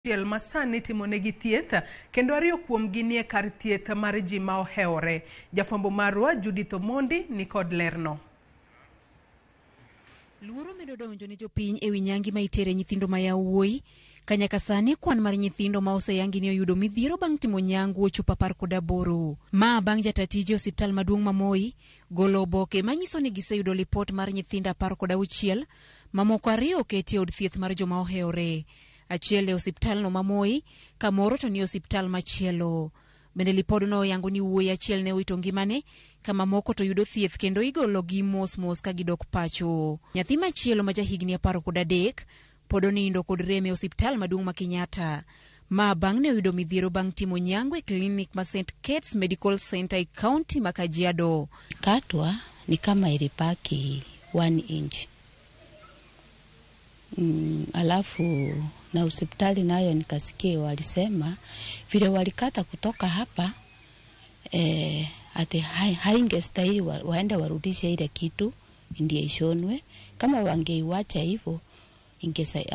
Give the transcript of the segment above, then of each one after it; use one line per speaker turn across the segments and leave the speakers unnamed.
Auchiel ma sani timonegi thieth kendo ariyo kuomgi nie kar thieth mar ji ma ohewore. Jafwambo marwa Judith Omondi nikod lerno.
Luoro medo donjo ne jopiny ewi nyangi ma itere nyithindo ma yawuoyi. Ka nyaka sani kwan mar nyithindo ma oseyangi ni oyudo midhiero bang' timo nyangu ochopo 18. Ma bang' jata tije osiptal maduong' ma Moi golo oboke manyiso ni giseyudo lipot mar nyithindo 16 mamoko ariyo oketi e od thieth mar joma ohewore. Achiel e osiptalno ma Moi, kamoro to ni e osiptal machielo. Bende lipodno oyango ni wuoyi achiel ne owito ngimane ka mamoko to yudo thieth kendo igologi mos mos ka gidok pacho. Nyathi machielo ma jahigni 13 pod onindo kod rem e osiptal maduong' ma Kenyatta. Ma bang' ne oyudo midhiero bang' timo nyango e klinik ma St Kate's Medical Center e kaunti ma Kajiado.
Katwa ni kama ilibaki 1 inch. Alafu na hospitali nayo nikasikia walisema vile walikata kutoka hapa ati haingestahili waende warudishe ile kitu ndiye ishonwe. Kama wangeiwacha hivyo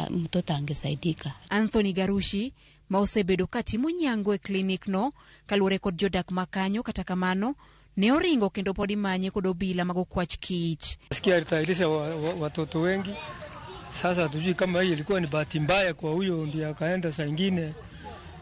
mtoto angesaidika.
Anthony Garushi ma osebedo ka timo nyango e klinik no kaluwore kod jodak makanyo, kata kamano ne oringo kendo pod imanye kod obila mag okwach kich.
Sikia alitayarisha watoto wengi. Sasa hatujui kama hii ilikuwa ni bahati mbaya kwa huyo ndiye akaenda, saa ingine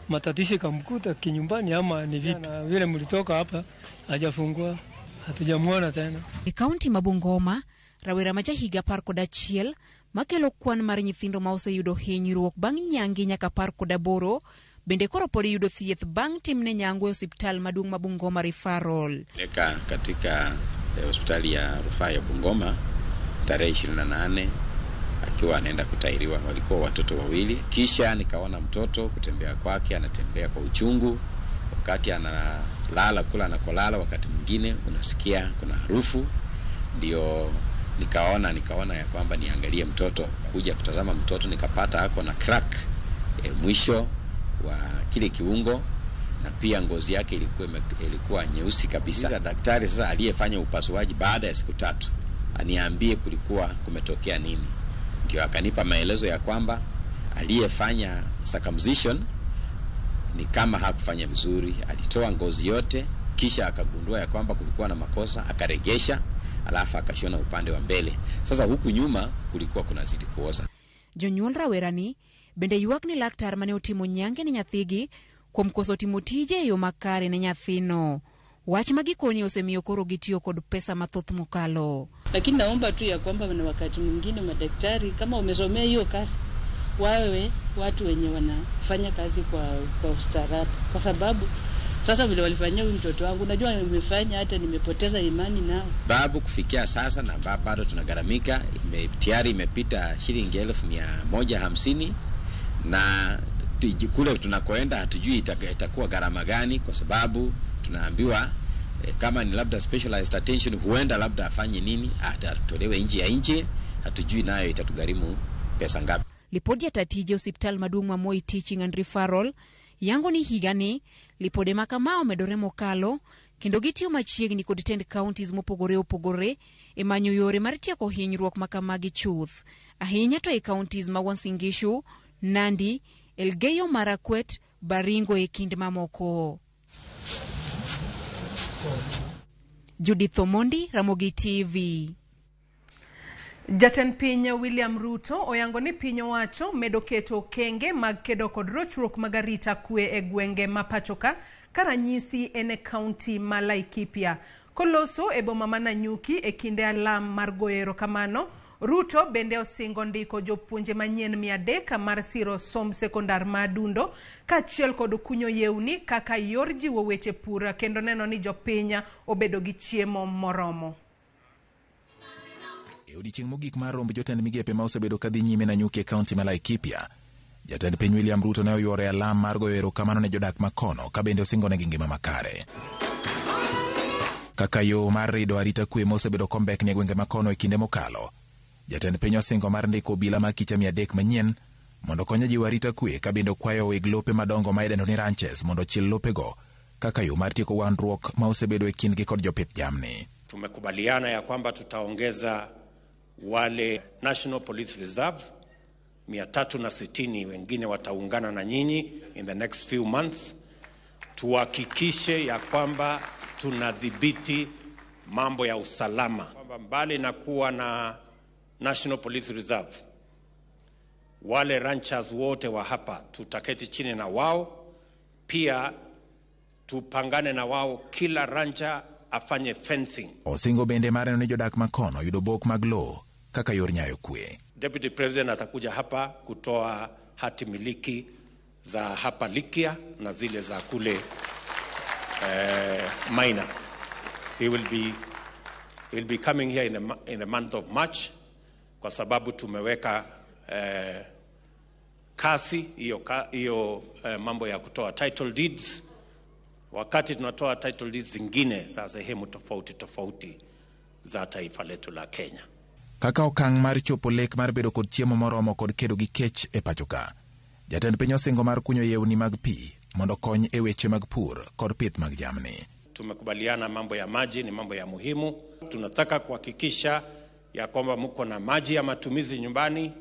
matatizo ikamkuta kinyumbani ama ni vipi. Na vile mlitoka hapa hajafungua, hatujamuona tena.
E kaunti ma Bungoma, rawera ma jahiga 11 makelo kwan mar nyithindo ma oseyudo hinyruok bang' nyangi nyaka 18 bende koro pod yudo thieth bang' timne nyango e osiptal maduong' ma Bungoma Referral.
Leka katika hospitali ya rufaa ya Bungoma tarehe 28 akiwa anaenda kutairiwa, walikuwa watoto wawili. Kisha nikaona mtoto kutembea kwake anatembea kwa uchungu, wakati analala kula anakolala, wakati mwingine unasikia kuna harufu. Ndio nikaona ya kwamba niangalie mtoto, kuja kutazama mtoto nikapata ako na crack mwisho wa kile kiungo, na pia ngozi yake ilikuwa nyeusi kabisa. Sasa daktari sasa aliyefanya upasuaji baada ya siku 3 aniambie kulikuwa kumetokea nini. Ndio akanipa maelezo ya kwamba aliyefanya circumcision ni kama hakufanya vizuri, alitoa ngozi yote kisha akagundua ya kwamba kulikuwa na makosa, akaregesha, alafu akashona upande wa mbele. Sasa huku nyuma kulikuwa kunazidi kuoza.
Jonyuol rawerani bende ywak ni laktar mane otimo nyange ne nyathigi kuom koso timo tije e yo makare ne nyathino. Wach ma gikoni osemiyo koro gitiyo kod pesa mathoth mokalo.
Lakini naomba tu ya kwamba na wakati mwingine madaktari kama umesomea hiyo kazi wawe watu wenye wanafanya kazi kwa ustaarabu, kwa sababu sasa vile walifanyia huyu mtoto wangu, najua nimefanya hata nimepoteza imani nao.
Babu kufikia sasa na bado tunagharamika, tayari imepita shilingi 1,150, na kule tunakoenda hatujui itakuwa gharama gani, kwa sababu tunaambiwa kama ni labda specialized attention huenda labda afanye nini, atatolewe nje ya nchi, hatujui nayo itatugharimu pesa ngapi.
Lipodi ya tatije osiptal maduong' ma Moi Teaching and Referral yango ni higani lipode ma kama omedore mokalo kendo gitiyo machiegni kod tend counties mopogore opogore e manyo yore mar tieko hinyruok ma kamagi chuth, ahinya to e counties ma Uasin Gishu, Nandi, Elgeyo Marakwet, Baringo e kind mamoko. Judith Omondi, Ramogi TV.
Jatend piny William Ruto oyango ni piny owacho medo keto okenge mag kedo kod rochruok mag arita kwe e gwenge ma pachoka ka ranyisi en e kaunti ma Laikipia. Koloso e boma ma Nanyuki e kinde alam mar goyo erokamano, Ruto bende osingo ndiko jopuonje manyien 300 mar siro somb sekondar ma Adundo kaachiel kod kunyo yewni kaka yor jiwo weche pur kendo neno ni jopiny obedo gi chiemo moromo.
E odiechieng' mogik mar romb jotend migepe ma osebedo kadhi nyime Nanyuki e kaunti ma Laikipia, jatend piny William Ruto ne oyuoro e alam mar goyo erokamano ne jodak makono ka bende osingonegi ngima makare. Kaka yo mar rido arita kwe ma osebedo kombekni e gwenge makono e kinde mokalo, jatend piny osingo mar ndiko obila mag kicha 300 manyien mondo okony e jiwo arita kwe ka bende okwayo weg lope madongo ma idendo ni ranches mondo ochiel lopego kaka yo mar tieko wandruok ma osebedo e kindgi kod jopith jamni.
Tumekubaliana ya kwamba tutaongeza wale National Police Reserve 360 wengine wataungana na nyinyi in the next few months. Tuhakikishe ya kwamba tunadhibiti mambo ya usalama, kwamba mbali na kuwa na National Police Reserve, wale ranchers wote wa hapa tutaketi chini na wao pia, tupangane na wao, kila rancher afanye fencing.
Osingo bende mar neno ni jodak makono yudo bok mag lowo kaka yor nyayo kwe.
Deputy President atakuja hapa kutoa hati miliki za hapa Likia na zile za kule Maina. He will be coming here in the month of March kwa sababu tumeweka kasi hiyo mambo ya kutoa title deeds. Wakati tunatoa title deeds zingine za sehemu tofauti tofauti za taifa letu la Kenya.
Kaka okang' mar chopo lek mar bedo kod chiemo moromo kod kedo gi kech e pacho ka. Jatend piny osingo mar kunyo yewni mag pi mondo okony e weche mag pur kod pith mag jamni.
Tumekubaliana mambo ya maji ni mambo ya muhimu. Tunataka kuhakikisha ya kwamba mko na maji ya matumizi nyumbani,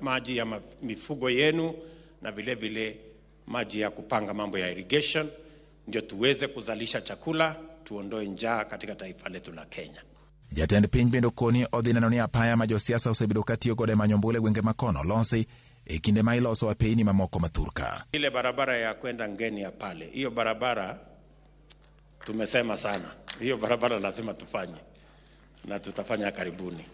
maji ya mifugo yenu na vile vile maji ya kupanga mambo ya irrigation, ndio tuweze kuzalisha chakula, tuondoe njaa katika taifa letu la Kenya.
Jatend piny bende okoni odhi neno ni apaya ma josiasa osebedo ka tiyo godo e manyo ombulu e gwenge makono losi e kinde ma iloso apeyni mamoko ma thurka.
Ile barabara ya kwenda Ngenia pale, hiyo barabara tumesema sana, hiyo barabara lazima tufanye na tutafanya karibuni,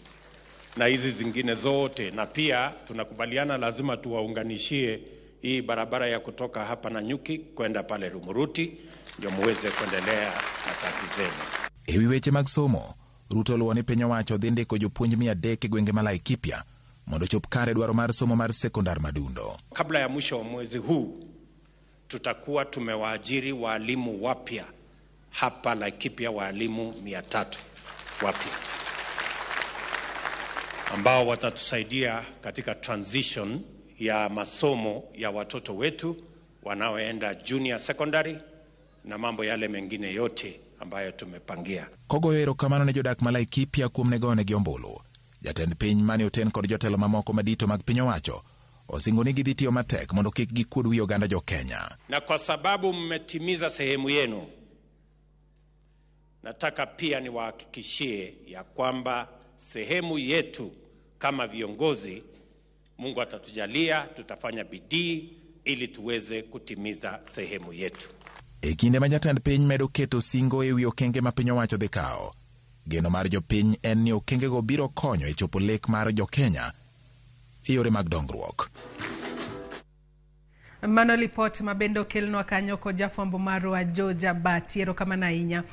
na hizi zingine zote, na pia tunakubaliana lazima tuwaunganishie hii barabara ya kutoka hapa Nanyuki kwenda pale Rumuruti, ndio muweze kuendelea na kazi zenu.
E wi weche mag somo, Ruto oluwo ni piny owacho dhi ndiko jopuonj 300 e gwenge ma Laikipia mondo ochop kare dwaro mar somo mar sekondar madundo.
Kabla ya mwisho wa mwezi huu tutakuwa tumewaajiri waalimu wapya hapa Laikipia, waalimu 300 wapya ambao watatusaidia katika transition ya masomo ya watoto wetu wanaoenda junior secondary na mambo yale mengine yote ambayo tumepangia.
Kogoyo erokamano ne jodak ma Laikipia kuom ne gonegi ombulu. Jatend piny mane oten kod jotelo mamoko madito mag piny owacho osingo ni gidhi tiyo matek mondo kik gikuod wi oganda jo Kenya.
Na kwa sababu mmetimiza sehemu yenu, nataka pia niwahakikishie ya kwamba sehemu yetu kama viongozi, Mungu atatujalia, tutafanya bidii ili tuweze kutimiza sehemu yetu.
E kinde ma jatend piny medo keto singo e wi okenge ma piny owacho dhi kawo, geno mar jopiny en ni okengego biro konyo e chopo lek mar jo-Kenya e yore mag dongruok.
Mano lipot ma bende okelnwa kanyo kod jafwambo marwa Georgia Bati, erokamano ahinya.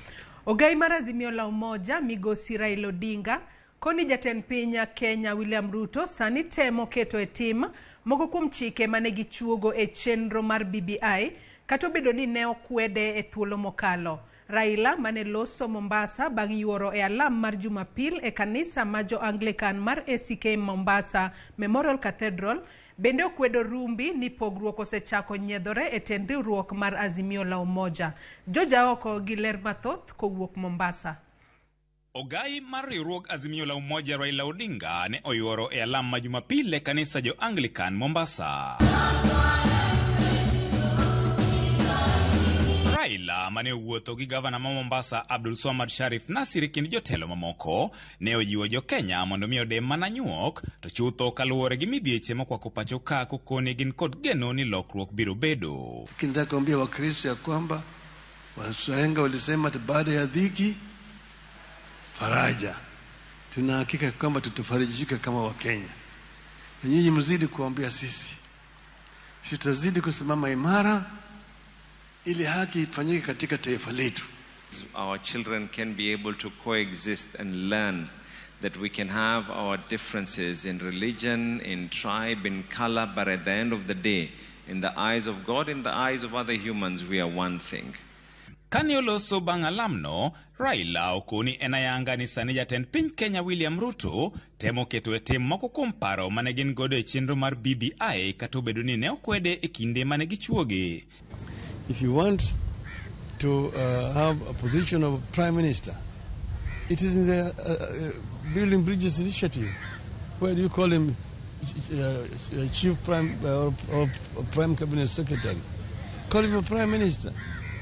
Ogai mar Azimio la Umoja migosi Raila Odinga koni jatend piny Kenya William Ruto sani temo keto e tim moko kuom chike mane gichuogo e chenro mar BBI kata obedo ni ne okwede e thuolo mokalo. Raila mane loso Mombasa bang' yuoro e alam mar Jumapil e kanisa ma jo Anglican mar ACK Mombasa Memorial Cathedral bende okwedo rumbi ni pogruok osechako nyiedhore e tend riwruok mar Azimio la Umoja. Joja oko gi ler mathoth kowuok Mombasa.
Ogai mar riwruog Azimio la Umoja Raila Odinga ne oyuoro e alam ma Jumapil e kanisa jo Anglican Mombasa. Raila mane owuotho gi gavana ma Mombasa Abdul Swamad Sharif Nasir kind jotelo mamoko ne ojiwo jo Kenya mondo mi odem mana nyuok to chutho kaluwore gi midhieche mokwako pacho ka kokoni gin kod geno ni lokruok biro bedo.
Lakini nataka kuambia Wakristo ya kwamba Wahenga walisema ati baada ya dhiki faraja. Tuna hakika kwamba tutafarijika kama Wakenya, na nyinyi mzidi kuambia sisi, sisi tutazidi kusimama imara ili haki ifanyike katika taifa letu.
Our children can be able to coexist and learn that we can have our differences in religion, in tribe, in color, but at the end of the day, in the eyes of God, in the eyes of other humans, we are one thing.
Kane oloso bang' alamno, Raila okoni en ayanga ni sani jatend piny Kenya William Ruto temo keto e tim moko kuom paro mane gin godo e chenro mar BBI kata obedo ni ne okwede e kinde mane gichuoge.
If you want to have a position of prime minister, it is in the Building Bridges Initiative. Where do you call him? chief prime or prime cabinet secretary. Call him a prime minister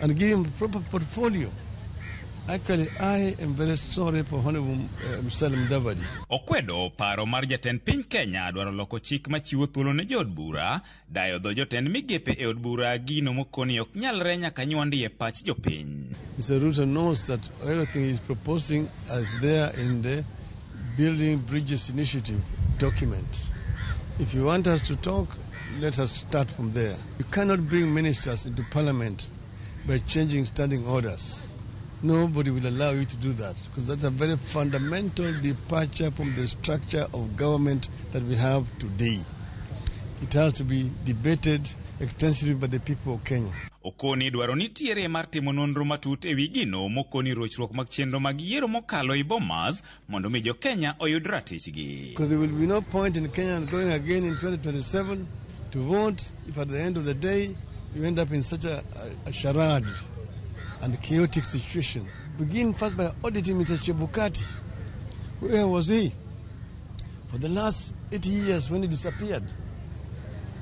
and give him a proper portfolio. Actually, I am very sorry for Honorable Musalia Mudavadi.
Okwedo paro mar jatend piny Kenya dwaro loko chik machiwo thuolo ne jood bura dayo dho jotend migepe e od bura gino mokoni ok nyalre nyaka nywandi e pach jopiny.
Mr. Ruto knows that everything he's proposing is there in the Building Bridges Initiative document. If you want us to talk, let us start from there. You cannot bring ministers into parliament by changing standing orders. Nobody will allow you to do that, because that's a very fundamental departure from the structure of government that we have today. It has to be debated extensively by the people of Kenya.
Okoni dwaro nitiere mar timo nonro matut ewi gino mokoni rochruok mag chenro mag yiero mokalo e Bomas mondo mi jo Kenya oyud ratichgi.
Because there will be no point in Kenya going again in 2027 to vote if at the end of the day you end up in such a charade and chaotic situation. Begin first by auditing Mr. Chebukati. Where was he for the last 80 years when he disappeared?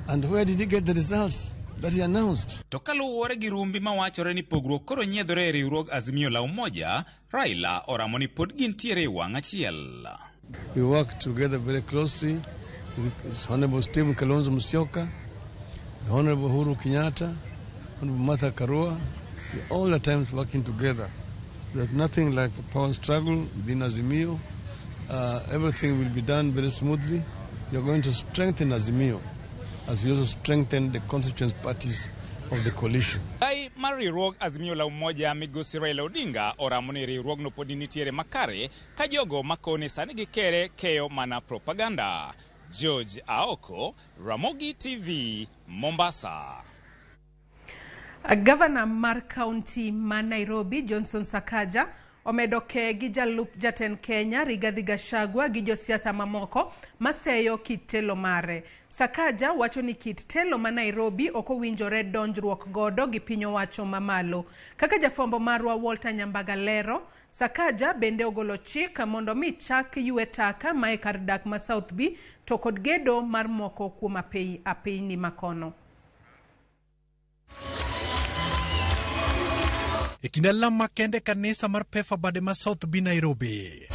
And where did he get the results that he announced?
To kaluwore gi rumbi mawachore ni pogruok koro nyiedhore e riwruog Azimio la Umoja, Raila oramo ni pod gintiere e wang' achiel.
We work together very closely with Honorable Stephen Kalonzo Musyoka, the Honorable Uhuru Kenyatta, Honorable Martha Karua. We're all the times working together. There's nothing like a power struggle within Azimio. Everything will be done very smoothly. You're going to strengthen Azimio as we also strengthen the constituent parties of the coalition.
Dai mar riwruog Azimio la Umoja migosi Raila Odinga oramo ni riwruogno pod nitiere makare ka jogo makone sani gikere keyo mana propaganda. George Aoko, Ramogi TV, Mombasa.
Gavana mar kaunti ma Nairobi Johnson Sakaja omedo ke gi jalup jatend Kenya Rigathi Gachagua gi josiasa mamoko maseyo kit telo mare. Sakaja wacho ni kit telo ma Nairobi ok owinjore donjruok godo gi piny owacho mamalo. Kaka jafwambo marwa Walter Nyambaga lero, Sakaja bende ogolo chik mondo mi chak ywe taka ma e kar dak ma South B to kod gedo mar moko kuom apeyni makono.
E kinde lam makende kanisa mar Pefa Bade ma South B Nairobi.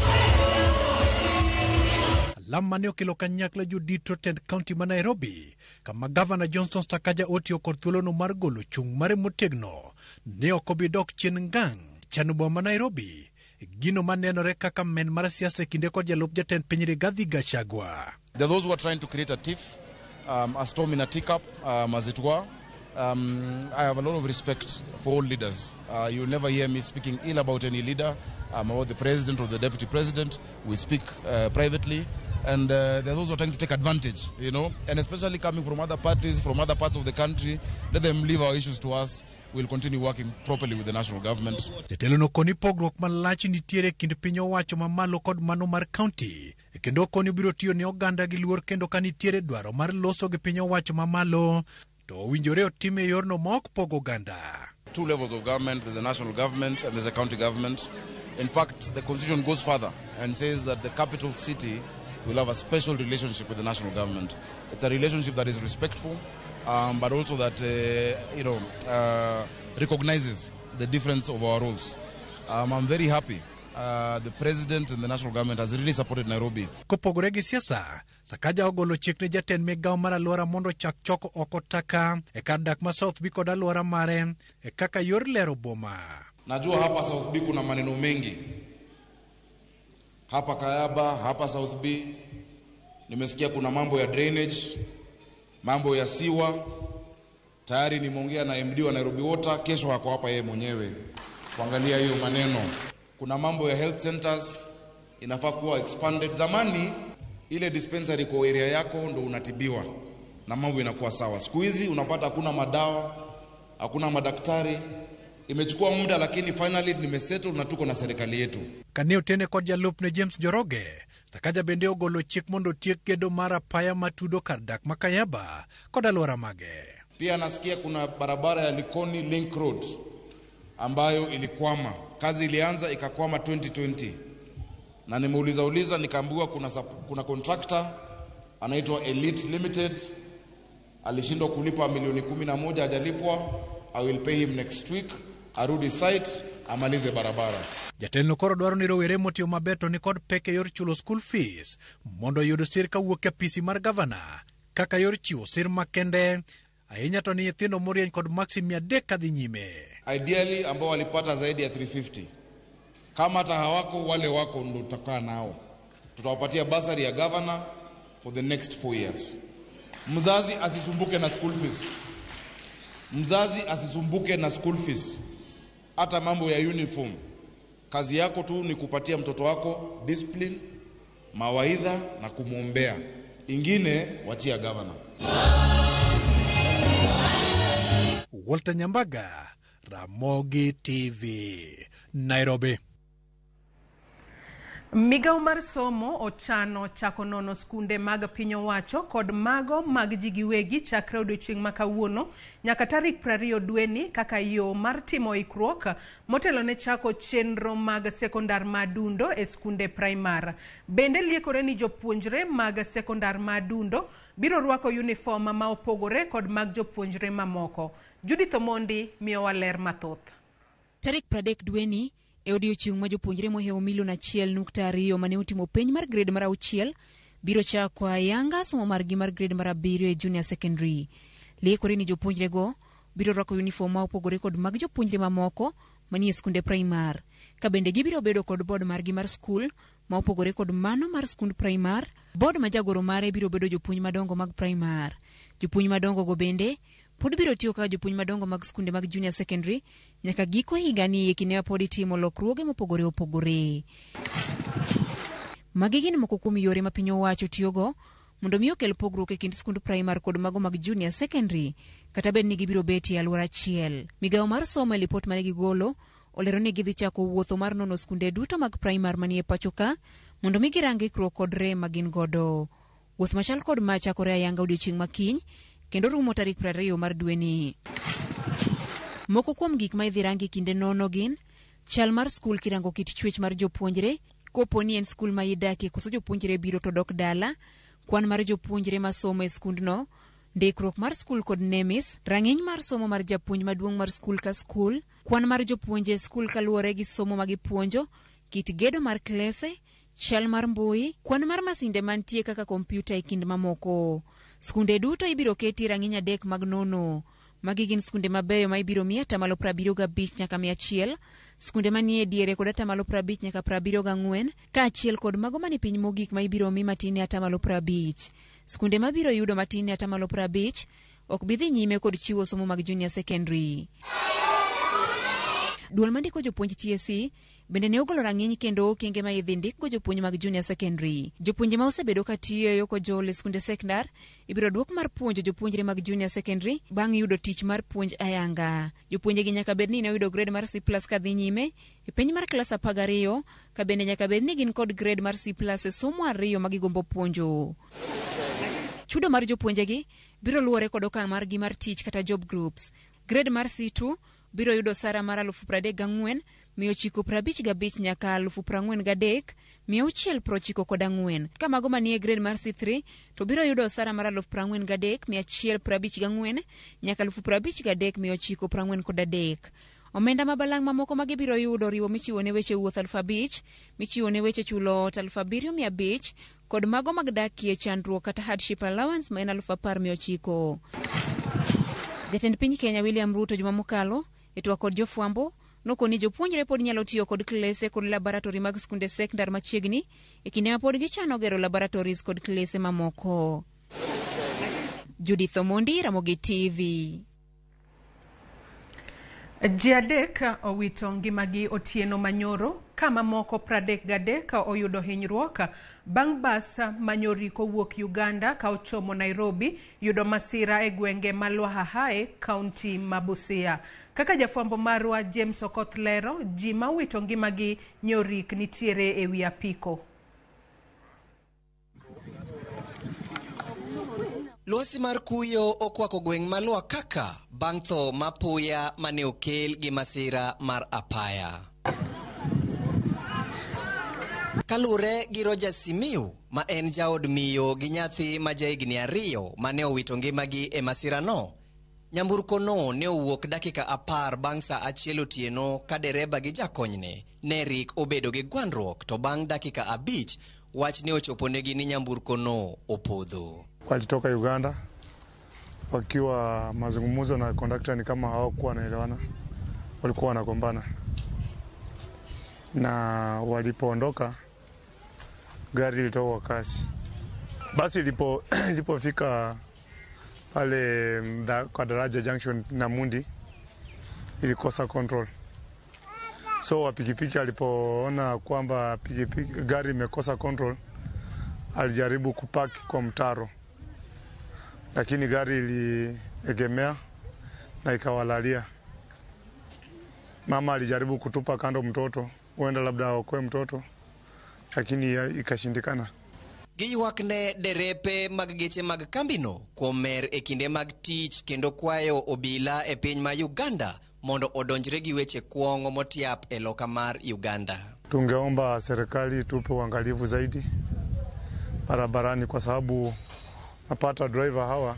Lam mane okelo kanyakla jodito tend kaunti ma Nairobi, kama Gavana Johnson Sakaja otiyo kod thuolono mar golo chung' mare motegno ne ok obi dok chien ngang' chano boma ma Nairobi, gino manenore kaka men mar siasa e kinde kod jalup jatend piny Rigathi Gachagua.
There are those who are trying to create a tiff, a storm in a teacup, as it were. I have a lot of respect for all leaders. You'll never hear me speaking ill about any leader, about the president or the deputy president. We speak privately. And there are those who are trying to take advantage, you know, and especially coming from other parties, from other parts of the country. Let them leave our issues to us. We'll continue working properly with the national government.
Jatelo no koni pogruok malach nitiere kind piny owacho mamalo kod mano mar county. Kendo koni biro tiyo ne oganda gi luor kendo ka nitiere dwaro mar loso gi piny owacho mamalo. To owinjore otime yorno ma ok pog oganda.
Two levels of government, there's a national government and there's a county government. In fact, the constitution goes further and says that the capital city will have a special relationship with the national government. It's a relationship that is respectful, but also that recognizes the difference of our roles. I'm very happy. The president and the national government has really supported Nairobi.
Kopogore gi siasa, Sakaja ogolo chik ne jatend migawo mar alwora mondo ochak choko oko taka e kar dak ma South B kod alwora mare e kaka yor lero boma.
Najua hapa South B kuna maneno mengi. Hapa Kayaba, hapa South B, nimesikia kuna mambo ya drainage, mambo ya siwa. Tayari nimeongea na MD wa Nairobi Water, kesho hako hapa yeye mwenyewe kuangalia hiyo maneno. Kuna mambo ya health centers inafaa kuwa expanded. Zamani ile dispensary kwa area yako ndo unatibiwa na mambo inakuwa sawa. Siku hizi unapata hakuna madawa, hakuna madaktari. Imechukua muda lakini finally nimesettle na tuko na serikali yetu.
Kane otene kod jalupne James Njoroge, Sakaja bende ogolo chik mondo otiek gedo mar apaya matudo kar dak ma Kayaba kod alwora mage.
Pia nasikia kuna barabara ya Likoni Link Road ambayo ilikwama. Kazi ilianza ikakwama 2020. Na nimeuliza uliza nikaambiwa kuna contractor anaitwa Elite Limited, alishindwa kulipa milioni 11, hajalipwa. I will pay him next week, arudi site amalize barabara.
Jatelno koro dwaro ni rowere motiyo maber to nikod pek e yor chulo school fees mondo oyud sir kawuok e apisi mar gavana kaka yor chiwo sir makende ahinya to ni nyithindo morieny kod maksi 300 kadhi nyime.
Ideally ambao walipata zaidi ya 350, kama hata hawako wale wako ndo tutakaa nao, tutawapatia basari ya governor for the next 4 years. Mzazi asisumbuke na school fees, mzazi asisumbuke na school fees, hata mambo ya uniform. Kazi yako tu ni kupatia mtoto wako discipline, mawaidha na kumwombea. Ingine wachia governor.
Walter Nyambaga, Ramogi TV, Nairobi.
Migawo mar somo ochano chako nono skunde mag piny owacho kod mago mag ji giwegi chakre odiochieng' ma kawuono nyaka tarik 20 dweni kaka yo mar timo ikruok motelo ne chako chenro mag sekondar madundo e skunde primar. Bende liekore ni jopuonjre mag sekondar madundo biro rwako uniform ma opogore kod mag jopuonjre mamoko. Judith Omondi miyowa ler mathoth.
Tarik 30 dweni e odiochieng' ma jopuonjre mohewo milion 1.2 mane otimo penj mar grade mar 6 biro chako ayanga somo margi mar grade mar 7 e junior secondary. Liekore ni jopuonjrego biro rwako uniform ma opogore kod mag jopuonjre mamoko manie skunde primar, ka bende gibiro bedo kod board margi mar skul ma opogore kod mano mar skund primar. Board ma jagoro mare biro bedo jopuonj madongo mag primar. Jopuonj madongo go bende pod biro tiyo kaka jopuonj madongo mag skunde mag junior secondary nyaka giko higani e kinde ma pod itimo lokruoge mopogore opogore. Magi gin moko kuom yore ma piny owacho tiyogo mondo mi okel pogruok e kind skund primar kod mago mag junior secondary, kata bed ni gibiro betie e alwora achiel. Migawo mar somo e lipot mane gigolo olero ni gidhi chako wuotho mar nono skunde duto mag primar manie pacho ka mondo mi girang ikruok kod rem ma gin godo. Wuoth machal kod ma chakore ayanga odiochieng' ma kiny kendo rumo tarik 20 mar dweni. Moko kuom gik ma idhi rangi kinde nono gin chal mar skul kirango kit chwech mar jopuonjre, kopo ni en skul ma idakie koso jopuonjre biro to dok dala, kwan mar jopuonjre masomo e skundno, ndikruok mar skul kod NEMIS, rang'iny mar somo mar japuonj maduong' mar skul ka skul, kwan mar jopuonje e skul kaluwore gi somo ma gipuonjo, kit gedo mar klese, chal mar mbui, kwan mar masinde mantie kaka kompyuta e kind mamoko. Skunde duto ibiro keti rang'iny 3 mag nono. Magi gin skunde mabeyo ma ibiro mi 75% nyaka 100, skunde manie diere kod 50% nyaka 74, kaachiel kod mago mani piny mogik ma ibiro mi matin ne 50%. Skunde mabiro yudo matin ne 50% ok bi dhi nyime kod chiwo somo mag junior secondary. Duol mandiko jopuonj TSC bende ne ogolo rang'iny kendo okenge ma idhi ndikgo jopuonj mag junior secondary. Jopuonje ma osebedo ka tiyo e kojol e skunde sekondar ibiro duok mar puonjo jopuonjre mag junior secondary bang' yudo tich mar puonj ayanga. Jopuonje gi nyaka bed ni ne oyudo grade mar C+ kadhi nyime e penj mar klas 12, ka bende nyaka bed ni gin kod grade mar C+ e somo 2 ma gigombo puonjo. Chudo mar jopuonjegi biro luwore kod okang' margi mar tich kata job groups. Grade mar C2 biro yudo sara mar 34,955 nyaka 43,694, ka mago manie grade mar C3 to biro yudo sara mar 43,154 nyaka 53,943. Omenda ma balang' mamoko ma gibiro yudo riwo michiwo ne weche wuoth 5,000, michiwo ne weche chulo ot 7,500 kod mago mag dakie chandruok kata hardship allowance ma en 10,900. Jatend piny Kenya William Ruto juma mokalo e twak kod jofwambo nokoni jopuonjre pod nyalo tiyo kod klese kod laboratori mag skunde sekondar machiegni e kinde ma pod gichano gero laboratories kod klese mamoko. Judith Omondi, Ramogi TV.
Ji 3 owito ngimagi otieno manyoro ka mamoko 33 oyudo hinyruok bang' bas manyori kowuok Uganda ka ochomo Nairobi yudo masira e gwenge ma Lwahahae, kaunti ma Busia. Kaka jafwambo marwa James Okoth lero, ji ma owito ngimagi nyorik nitiere e wi apiko.
Lwasi mar kuyo okwako gweng' ma Lwakaka bang' tho mapoya mane okel gi masira mar apaya. Kaluwore gi Roger Simiyu ma en jaod miyo gi nyathi ma jahigni 2 mane owito ngimagi e masirano. Nyamburkono ne owuok dakika 10 bang' saa 1 otieno ka dereba gi jakonyne ne rik obedo gi gwandruok, to bang' dakika 5 wach ne ochoponegi ni nyamburkono opodho.
Walitoka Uganda wakiwa mazungumzo na kondakta, ni kama hawakuwa wanaelewana, walikuwa wanagombana, na walipoondoka gari lilitoka kwa kasi. Basi ilipofika pale kwa Daraja Junction na Mundi ilikosa control. So wa pikipiki alipoona kwamba pikipiki gari imekosa control, alijaribu kupaki kwa mtaro, lakini gari iliegemea na ikawalalia. Mama alijaribu kutupa kando mtoto, huenda labda aokoe mtoto, lakini ikashindikana.
Giywak ne derepe mag geche mag kambino kuom mer e kinde mag tich kendo kwayo obila e piny ma Uganda mondo odonjre gi weche kuong'o motiap e loka mar Uganda.
Tungeomba serikali tupe uangalifu zaidi barabarani, kwa sababu napata driver hawa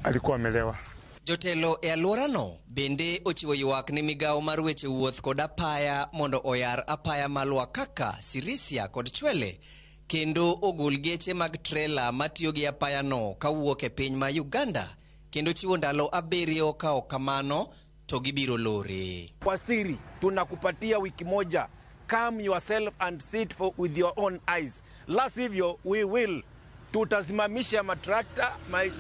alikuwa amelewa.
Jotelo e alworano bende ochiwo ywak ne migawo mar weche wuoth kod apaya mondo oyar apaya ma Lwakaka, Sirisia kod Chwele kendo ogol geche mag trela matiyo gi apayano kawuok e piny ma Uganda kendo chiwo ndalo 7 ka ok kamano to gibiro lore.
Kwa siri tunakupatia wiki moja, come yourself and sit with your own eyes, la sivyo we will tutasimamisha matrakta,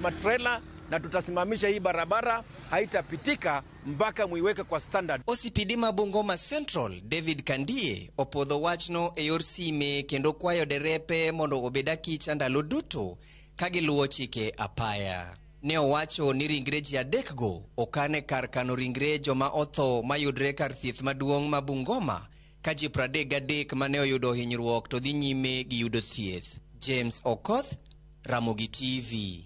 matrela na tutasimamisha hii barabara, haitapitika mpaka muiweke kwa standard.
OCPD ma Bungoma Central David Kandie opodho wachno e yor sime kendo kwayo derepe mondo obed akicha ndalo duto ka giluwo chike apaya. Ne owacho ni ringre ji 3 go okane kar kano ringre joma otho mayudre kar thieth maduong' ma Bungoma ka ji 33 mane oyudo hinyruok to dhi nyime gi yudo thieth. James Okoth, Ramogi TV.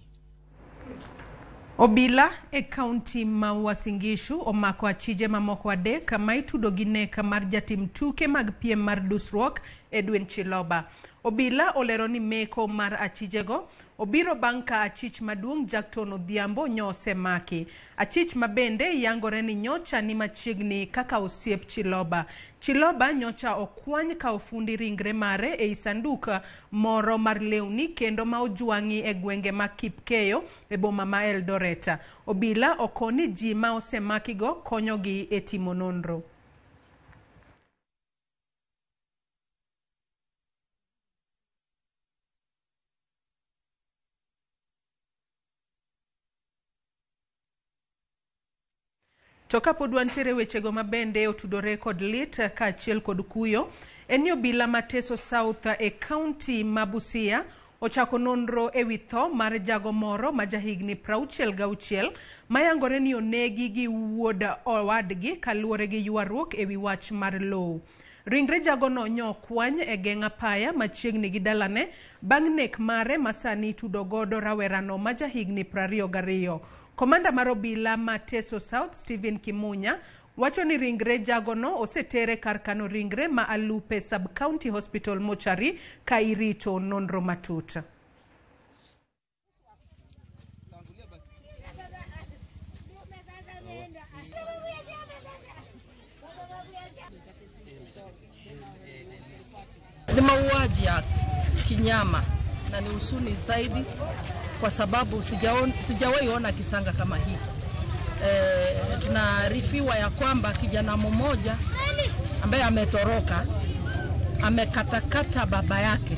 Obila e kaunti ma Uasin Gishu omako achije mamoko 3 ma itudo gi nek mar jatim tuke mag piem mar dusruok Edwin Chiloba. Obila olero ni meko mar achijego obiro bang' ka achich maduong' Jackton Odhiambo nyo osemaki. Achich mabende yangore ni nyocha ni machiegni kaka osiep Chiloba. Chiloba nyocha okwany ka ofundi ringre mare ei sanduk moro mar lewni kendo ma ojwang'i e gwenge ma Kipkeyo e boma ma Eldoret. Obila okoni ji ma osemakigo konyogi e timo nonro. To kapod wantiere wechego mabende otudore kod lit kaachiel kod kuyo, en ni obila ma Teso South e kaunti ma Busia ochako nonro ewi tho mar jago moro ma jahigni 66 mayangore ni onegi gi wuod owadgi kaluwore gi ywaruok ewi wach mar lowo. Ringre jagono nyo okwany e geng' apaya machiegni gi dalane bang' nek mare ma sani itudo godo rawerano ma jahigni 22. Komanda mar obila ma Teso South Stephen Kimunya wacho ni ringre jagono osetere kar kano ringre ma Alupe Sub-County Hospital mochari ka irito nonro matut.
Ni mauaji ya kinyama na ni huzuni zaidi kwa sababu sijawahi ona kisanga kama hii. Tunaarifiwa ya kwamba kijana mmoja ambaye ametoroka amekatakata baba yake,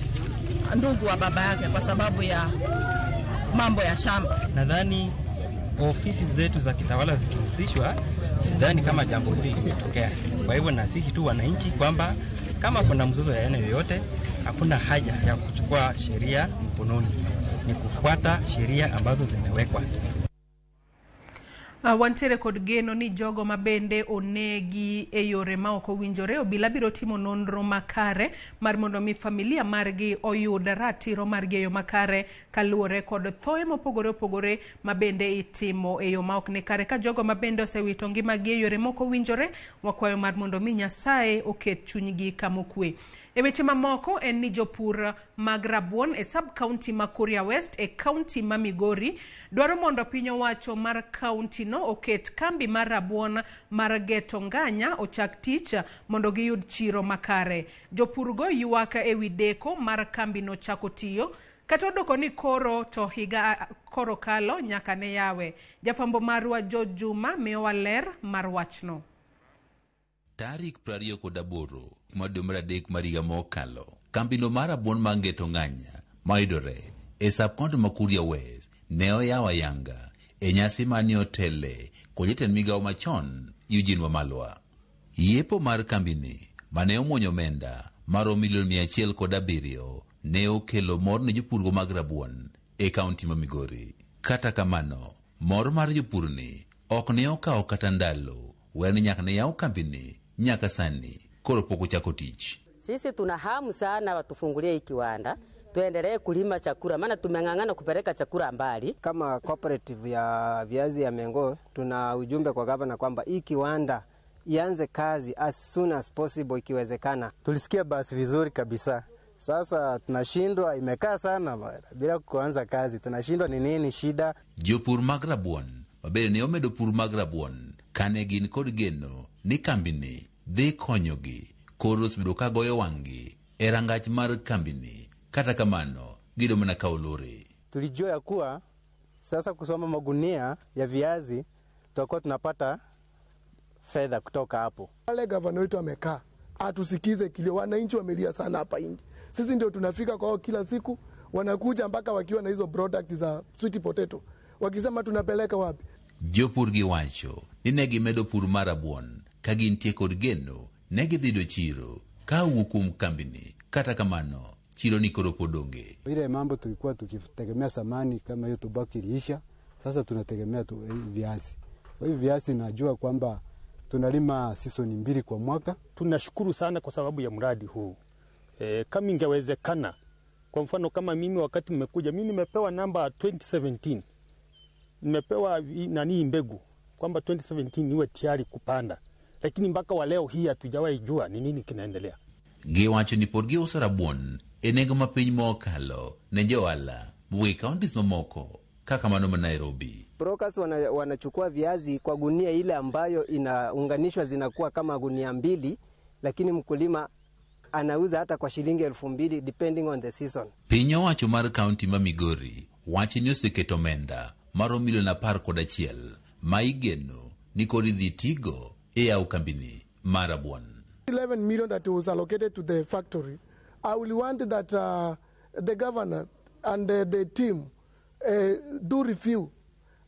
ndugu wa baba yake, kwa sababu ya mambo ya shamba.
Nadhani ofisi zetu za kitawala zikihusishwa, sidhani kama jambo hili limetokea. Kwa hivyo nasihi tu wananchi kwamba kama kuna mzozo ya aina yoyote, hakuna haja ya kuchukua sheria mkononi, ni kufuata sheria ambazo zimewekwa.
Wantiere kod geno ni jogo mabende onegi e yore ma ok owinjore obila biro timo nonro makare mar mondo mi familia margi oyud ratiro margi e yo makare kaluwore kod thoe mopogore opogore mabende itimo e yo ma ok ni kare. Ka jogo mabende osewito ngimagi e yore ma ok owinjore, wakwayo mar mondo mi Nyasaye oket chunygi kama okwe. E weche mamoko en ni jopur mag rabuon e sub-county ma Kuria West e county ma Migori dwaro mondo piny owacho mar county no oket kambi mar rabuon mar Getonganya ochak tich mondo giyud chiro makare. Jopurgo ywak ewi deko mar kambino chako tiyo kata odoko ni koro to higa koro kalo nyaka ne yawe. Jafwambo marwa George Juma miyowa ler mar wachno.
Tarik 28 mar dwe mar adek mar higa mokalo, kambino mar rabuon mar Ngetonganya mayudore e sub-county ma Kuria West ne oyawo ayanga e nyasi mane otele kod jatend migawo machon Eugene Wamalwa. Yepo mar kambini mane omuonyo omenda maromo milion 107 ne okelo mor ne jopurgo mag rabuon e kaunti ma Migori. Kata kamano, mor mar jopurni ok ne okawo kata ndalo wer ni nyaka ne yaw kambini nyaka sani koro pok ochako tich.
Sisi tuna hamu sana watufungulie hii kiwanda tuendelee kulima chakula, maana tumeng'ang'ana kupeleka chakula mbali.
Kama cooperative ya viazi ya Mengo, tuna ujumbe kwa gavana kwamba hii kiwanda ianze kazi as soon as possible ikiwezekana.
Tulisikia basi vizuri kabisa. Sasa tunashindwa, imekaa sana bila kuanza kazi, tunashindwa ni nini shida.
Jopur mag rabuon mabende ne omedo pur mag rabuon kane gin kod geno ni kambini dhi konyogi koro osebedo ka goyo wang'gi e rangach mar kambini. Kata kamano gido mana ka olore.
Tulijua ya kuwa sasa kusoma magunia ya viazi tutakuwa tunapata fedha kutoka hapo.
Wale gavana wetu amekaa atusikize kilio, wananchi wamelia sana hapa nje. Sisi ndio tunafika kwao kila siku, wanakuja mpaka wakiwa na hizo product za sweet potato, wakisema tunapeleka wapi?
Jopur gi wacho ni ne gimedo pur mar rabuon ka gintie kod geno ne gidhi yudo chiro ka owuok kuom kambini. Kata kamano chiro ni koro pod onge.
Ile mambo tulikuwa tukitegemea samani kama hiyo tobaki iliisha, sasa tunategemea tu viazi. Kwa hivyo viazi najua kwamba tunalima season 2 kwa mwaka.
Tunashukuru sana kwa sababu ya mradi huu. Kama ingewezekana, kwa mfano kama mimi wakati nimekuja, mimi nimepewa namba 2017. Nimepewa nani mbegu kwamba 2017 niwe tayari kupanda. Lakini mpaka wa leo hii hatujawahi jua ni nini kinaendelea.
Giwacho ni pod giuso rabuon e nengo mapiny mokalo ne johala mowuok e counties mamoko kaka mano ma Nairobi.
Brokers wanachukua viazi kwa gunia ile ambayo inaunganishwa zinakuwa kama gunia 2, lakini mkulima anauza hata kwa shilingi 2000 depending on the season.
Piny owacho mar kaunti ma Migori wacho ni oseketo omenda maromo milion 11 ma igeno ni kod idhi tigo e yawo kambini mar rabuon.
11 million that was allocated to the factory. I will want that the governor and the team do review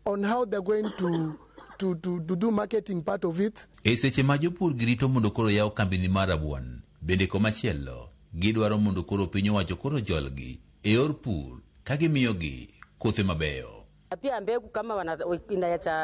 on how they're going to do marketing part of it.
E seche ma jopur girito mondo koro yaw kambini mar rabuon, bende komachielo gidwaro mondo koro piny owacho koro jolgi e yor pur ka gimiyogi kothe mabeyo.
Pia mbegu kama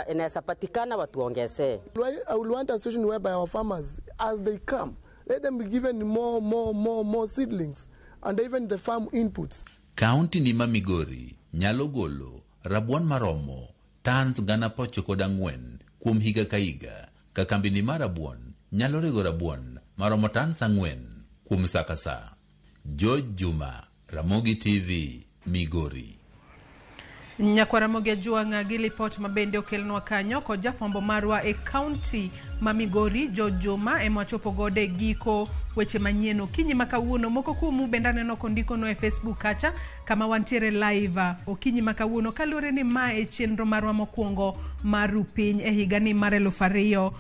inaweza patikana watuongezee.
I will want a situation whereby our farmers, as they come, let them be given more seedlings and even the farm inputs.
Kaunti ni ma Migori nyalo golo rabuon maromo tons 94,000 kuom higa ka higa, ka kambini mar rabuon nyalo rego rabuon maromo tons 4 kuom sa ka sa. George Juma, Ramogi TV, Migori.
Nyakwara Ramogi Ajwang' gi lipot mabende okelnwa kanyo kod jafwambo marwa e kaunti ma Migori George Juma ema wachopo godo e giko weche manyien okinyi ma kawuono. Moko kuomu bende aneno kondikonwa e Facebook kacha kama wantiere live okinyi ma kawuono, kaluwore ni ma e chenro marwa mokwongo mar Rupiny e higani mar 2023.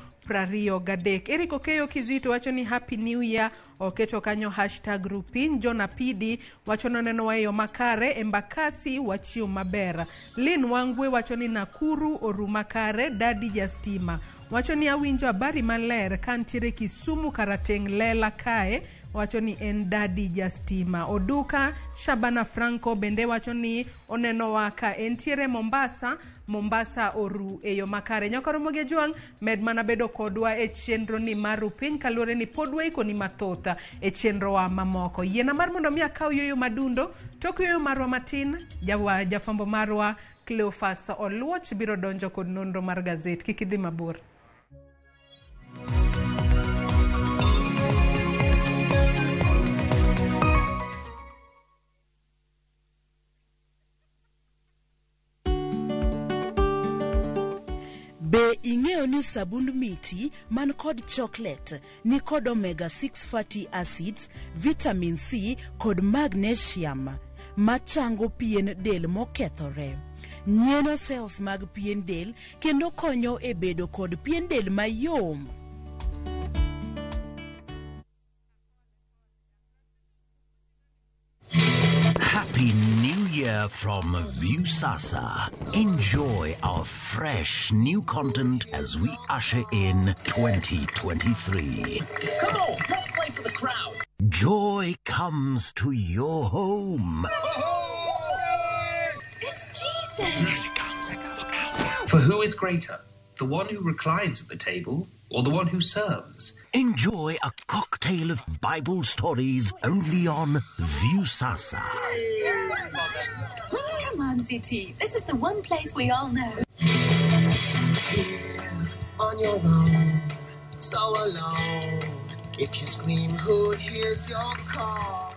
Eric Okeyo Kizito wacho ni Happy New Year, oketo kanyo hashtag Rupiny. John Apidi wacho noneno e yo makare, Embakasi wachiew maber. Lin Wangwe wacho ni Nakuru oru makare. Dadi Jastima wacho ni awinjo habari maler kantiere Kisumu Karateng' Lela kae, wacho ni en Dadi Jastima. Oduka Shabana Franco bende wacho ni oneno ka entiere Mombasa, Mombasa oru e yo makare. Nyaka Ramogi Ajwang' med mana bedo kodwa e chenro ni mar Rupiny, kaluwore ni pod waikoni mathoth e chenrowa mamoko. Yiena mar mondo mi akaw yueyo madundo, tok yueyo marwa matin, jafwambo marwa Cleophas Oluoch biro donjo kod nonro mar gazet. Kik idhi mabor.
Be ing'eyo ni sabund miti man kod chocolate ni kod omega 6 fatty acids, vitamin C kod magnesium machango pien del mokethore. Nyieno cells mag pien del kendo konyo e bedo kod pien del mayom.
Happy New Year from Viusasa. Enjoy our fresh new content as we usher in 2023.
Come on, let's play for the crowd.
Joy comes to your home.
It's Jesus. Here she comes. Look out. For who is greater, the one who reclines at the table or the one who serves?
Enjoy a cocktail of Bible stories only on Viusasa.
Come on, ZT. This is the one place we all know.
On your own, so alone. If you scream, who hears your call?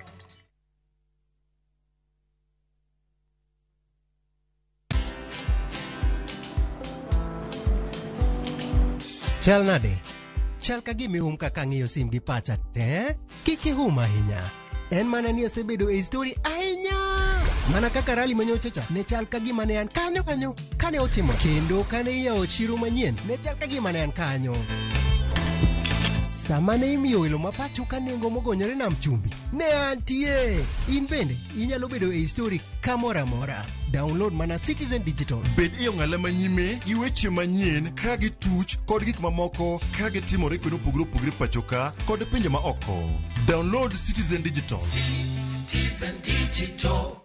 Chal nade? Chal ka gima ihum kaka ang'iyo sim gi pacha te? Kik ihum ahinya. En mana ni asebedo e story ahinya. Mana kaka rally manyocha cha ne chal ka gima ne an kanyo kanyo kane otimo. Kendo kane iyawo chiro manyien ne chal ka gima ne an kanyo. Sama ne imiyo welo ma pacho ka nengo mogonyore nam chumbi, ne antie. In bende inyalo bedo e story kamoro amora. Download mana Citizen Digital.
Bed e ong'ala manyime gi weche manyien ka gituch kod gik mamoko ka gitimore kuonde mopogore opogore pacho ka kod pinje ma oko. Download Citizen Digital.
Citizen Digital.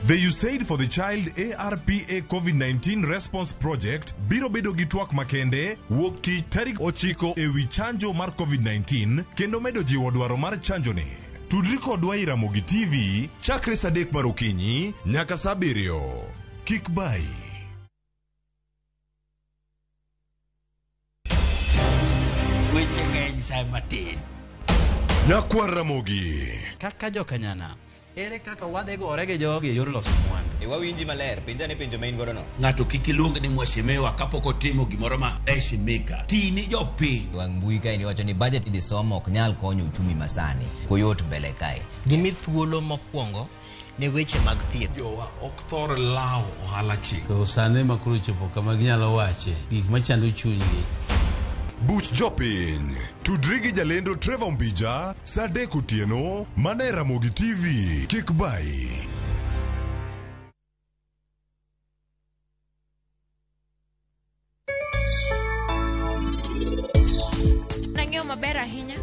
The USAID for the Child ARPA COVID-19 Response Project biro bedo gi twak makende wuok tich tarik 9 ewi chanjo mar COVID-19 kendo medo jiwo dwaro mar chanjo ni. Tudri kodwa e Ramogi TV chakre saa 3 mar okinyi nyaka saa 7. Kik bayi.
Weche ng'eny sa matin.
Nyakwar Ramogi.
Kaka jokanyana, ere kaka wadhi gore gi jogi e yor loso mwandu?
E wawinji maler, penja ne penjo ma in godo no.
Ng'ato kik iluong ni mheshimiwa kapok otimo gimoro ma heshimika. Ti ni jopiny.
Wang' mbui kae ni wacho ni budget idhi somo ok nyal konyo uchumi masani. Koyot mbele kae.
Gimi thuolo mokwongo ne weche mag thieth.
Jowa ok thor lawo ohala chieng'.
To sani ma koro chopo kama ginyalo wache gik machando chunygi.
Buch jopiny. Tudri gi jalendo Trevor Mbija saa 3 otieno mana e Ramogi TV. Kik bayi.
Nang'eyo maber ahinya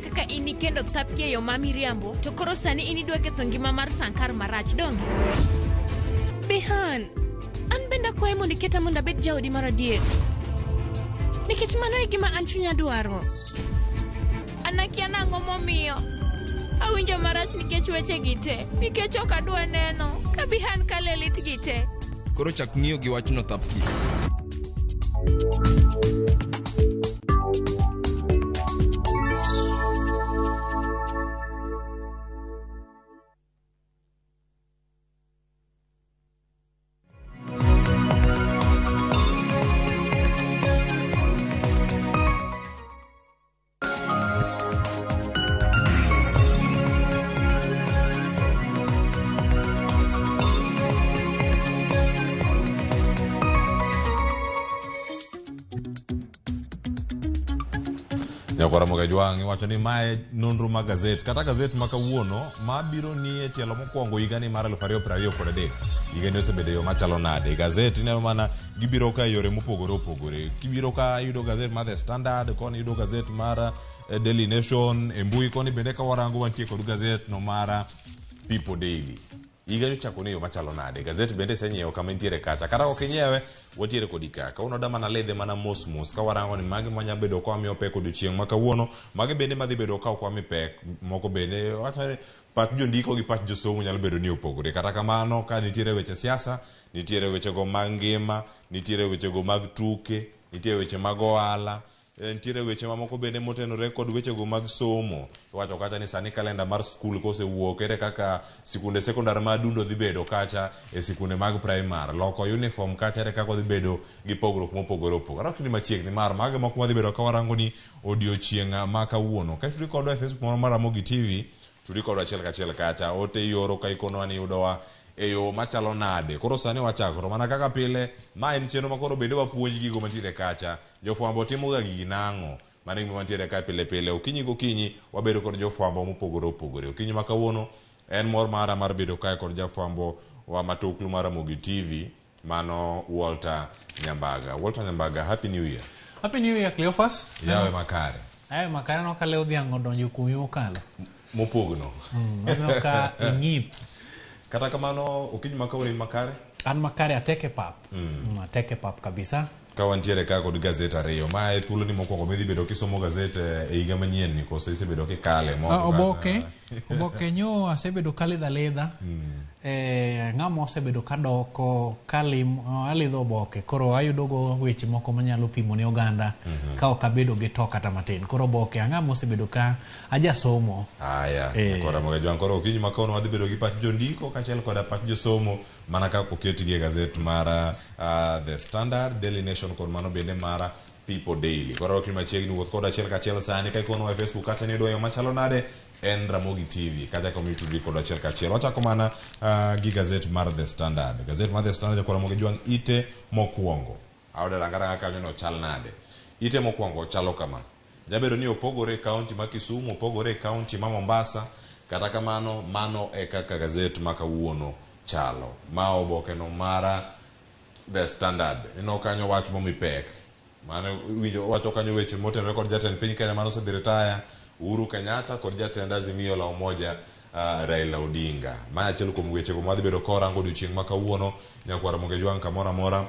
kaka in ikendo Thapki e yo ma miriambo, to koro sani in idwa ketho ngima mar Sankar marach, donge? Bihan, an bende akwayi mondo iketa mondo abed jaodi mar adier. Nikech mano e gima an chunya dwaro. An akia nang'o momiyo awinjo marach nikech wechegi te, nikech ok adwa neno ka Bihan kale lit gi te.
Koro chak ng'iyo gi wachno Thapki. Nyakwara Mogajwang' iwacho ni mae nonro mag gazet kata gazet ma kawuono mabiro ni e tielo mokwongo higani mar 2023. Higani osebedo e yo machalo nade? Gazet ineno mana gibiro ka e yore mopogore opogore. Kibiro ka iyudo gazet mar The Standard, koni iyudo gazet mar Daily Nation, e mbui koni bende ka warango wantie kod gazet no mar People Daily. Higani ochako ni yo machalo nade? Gazet bende isenyiewo kama intiere kacha. Kata ok inyiewe, watiere kodi ka. Kawuono da mana ledhe mana mos mos. Ka warango ni magi manya bedo ka wamiyo pek odiochieng' ma kawuono, magi bende madhi bedo ka ok wami pek. Moko bende wacho ni pach jondiko gi pach josomo nyalo bedo ni opogore. Kata kamano, ka nitiere weche siasa, nitiere wechego mag ngima, nitiere wechego mag tuke, nitiere weche mag ohala,
Nitiere weche mamoko bende motenore kod wechego mag somo. Iwacho kacha ni sani kalenda mar skul kosewuok, ere kaka sikunde sekondar ma Adundo dhi bedo kacha e sikunde mag primar. Loko uniform kacha ere kaka odhi bedo gi pogruok mopogore opogore. Arwakni machiegni mar mago moko madhi bedo ka warango ni odiochieng' ma kawuono. Ka itudi kodwa e Facebook moro mar Ramogi TV, tudi kodwa achiel kachiel kacha. Ote ioro ka ikonowa ni iyudowa e yo machalo nade. Koro sani wachako to mana kaka pile, ma en chenro ma koro bende wapuonj gigo mantiere kacha. Jofwambo timoga gigi nang'o? Mano e gima wantiere ka pile pile. Okinyi gokinyi wabedo kod jofwambo mopogore opogore. Okinyi ma kawuono en mor mara mar bedo kae kod jafwambo wa matuklu mar Ramogi TV, mano Walter Nyambaga. Walter Nyambaga, Happy New Year.
Happy New Year, Cleophas.
Yawe makare.
Yawe makare no ka lew dhiang' odonjo kuomi mokalo.
Mopogno.
Aneno ka ing'ip.
Kata kamano okinyi ma kawuono in makare?
An makare atek e pap. Atek e pap kabisa.
Ka wantiere ka kod gazet ariyo, ma e thuoloni mokwongo midhi bedo kisomo gazet e higa manyien ni koso isebedo kikale moko kata-
Oboke, oboke nyo asebedo kalidho alidha. Ng'ama osebedo kadoko kalim, alidho oboke koro ayudo go weche moko manyalo pimo ne oganda ka ok abedo gi to kata matin. Koro oboke ang'ama osebedo ka ajasomo.
Aya, koro Ramogi Ajwang' koro okinyi ma kawuono wadhi bedo gi pach jondiko kaachiel koda pach josomo mana kaka oketgi e gazet mar The Standard, Daily Nation kod mano bende mar People Daily. Koro okinyi machiegni wuoth kod achiel kachiel sani ka ikonowa e Facebook kacha ni idwa yo machalo nade en Ramogi TV kacha kama itudri kod achiel kachiel. Wachako mana gi gazet mar The Standard. Gazet mar The Standard jakwa Ramogi Ajwang' ite mokwongo. Aoda ranga ranga kanyo no chal nade. Ite mokwongo chalo kama. Nyabedo ni opogore e kaunti ma Kisumu, opogore e kaunti ma Mombasa, kata kamano mano e kaka gazet ma kawuono chalo. Ma oboke no mara The Standard. Ineno kanyo wach momi pek. Mano winjo wacho kanyo weche motenore kod jatend piny Kenya mane osedhi retire Uhuru Kenyatta kod jatend Azimio la Umoja Raila Odinga. Ma achiel kuom wechego ma wadhi bedo ka warango odiochieng' ma kawuono. Nyakwar Ramogi Ajwang' kamoro amora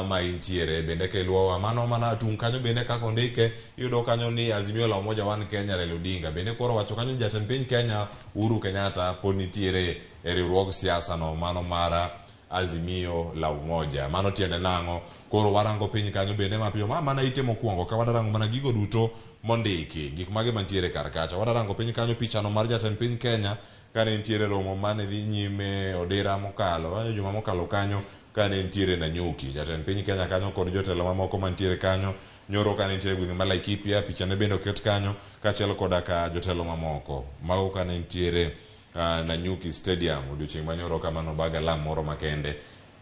ma intiere. Bende ka iluwowa mano mana tung' kanyo bende kaka ondike iyudo kanyo ni Azimio la Umoja One Kenya Raila Odinga. Bende koro wacho kanyo ni jatend piny Kenya Uhuru Kenyatta pod nitiere e riwruog siasa no mano mar Azimio la Umoja. Mano tiende nang'o? Koro warango piny kanyo bende mapiyo. Ma mana ite mokwongo ka wadarango mana gigo duto mondiki. Gik mage mantiere kar kacha. Wadarango piny kanyo pichano mar jatend piny Kenya kane nitiere romo mane dhi nyime odira mokalo, juma mokalo kanyo kane nitiere Nanyuki. Jatend piny Kenya kanyo kod jotelo mamoko mantiere kanyo nyoro kane nitiere gwenge ma Laikipia, pichane bende oket kanyo kaachiel koda ka jotelo mamoko. Mago kane nitiere Nanyuki Stadium odiochieng' manyoro kama nobag alam moro makende.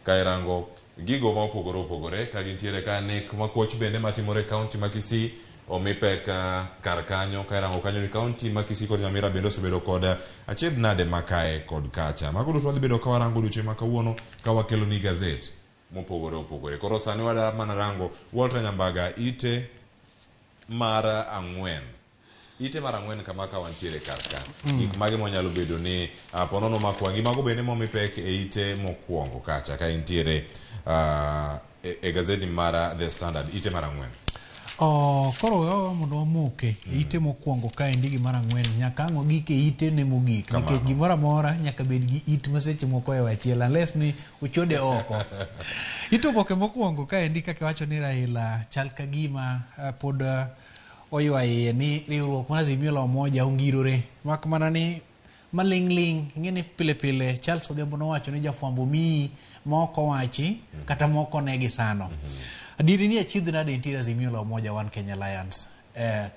Ka irango gigo ma opogore opogore ka gintiere ka nek makoch bende matimore e kaunti ma Kisii omi pek kar kanyo. Ka irango kanyo ni kaunti ma Kisii kod Nyamira bende osebedo kod achiedh nade ma kae kod kacha. Mago duto wadhi bedo ka warango odiochieng' ma kawuono ka wakelo ni gazet mopogore opogore. Koro sani wada mana rango Walter Nyambaga ite mar ang'wen. Ite mar ang'wen kama ka wantiere kar ka. Gik mage mwanyalo bedo ni ponono omako wang'i. Mago bende momi pek e ite mokwongo kacha ka intiere e gazeti mar The Standard ite mar ang'wen.
Oh, koro wewa mondo wamoke e ite mokwongo kaendi gi mar ang'wen nyaka ang' wagik e ite ne mogik
Kamano.
nikech gimoro amora nyaka bed gi it ma seche moko ohewo achiel unless ni ochode oko. It oboke mokwongo kaendi kaka iwacho ni Raila chal ka gima pod oywa iye ni riwruok mar Azimio la Umoja ongirore mak mana ni maling'ling' ing'e ni pile pile Charles Odhiambo nowacho ni jafwambo miyi ma ok owachi kata ma ok one gi sano. Adieri ni achiedh nade nitiere Azimio la Umoja One Kenya Alliance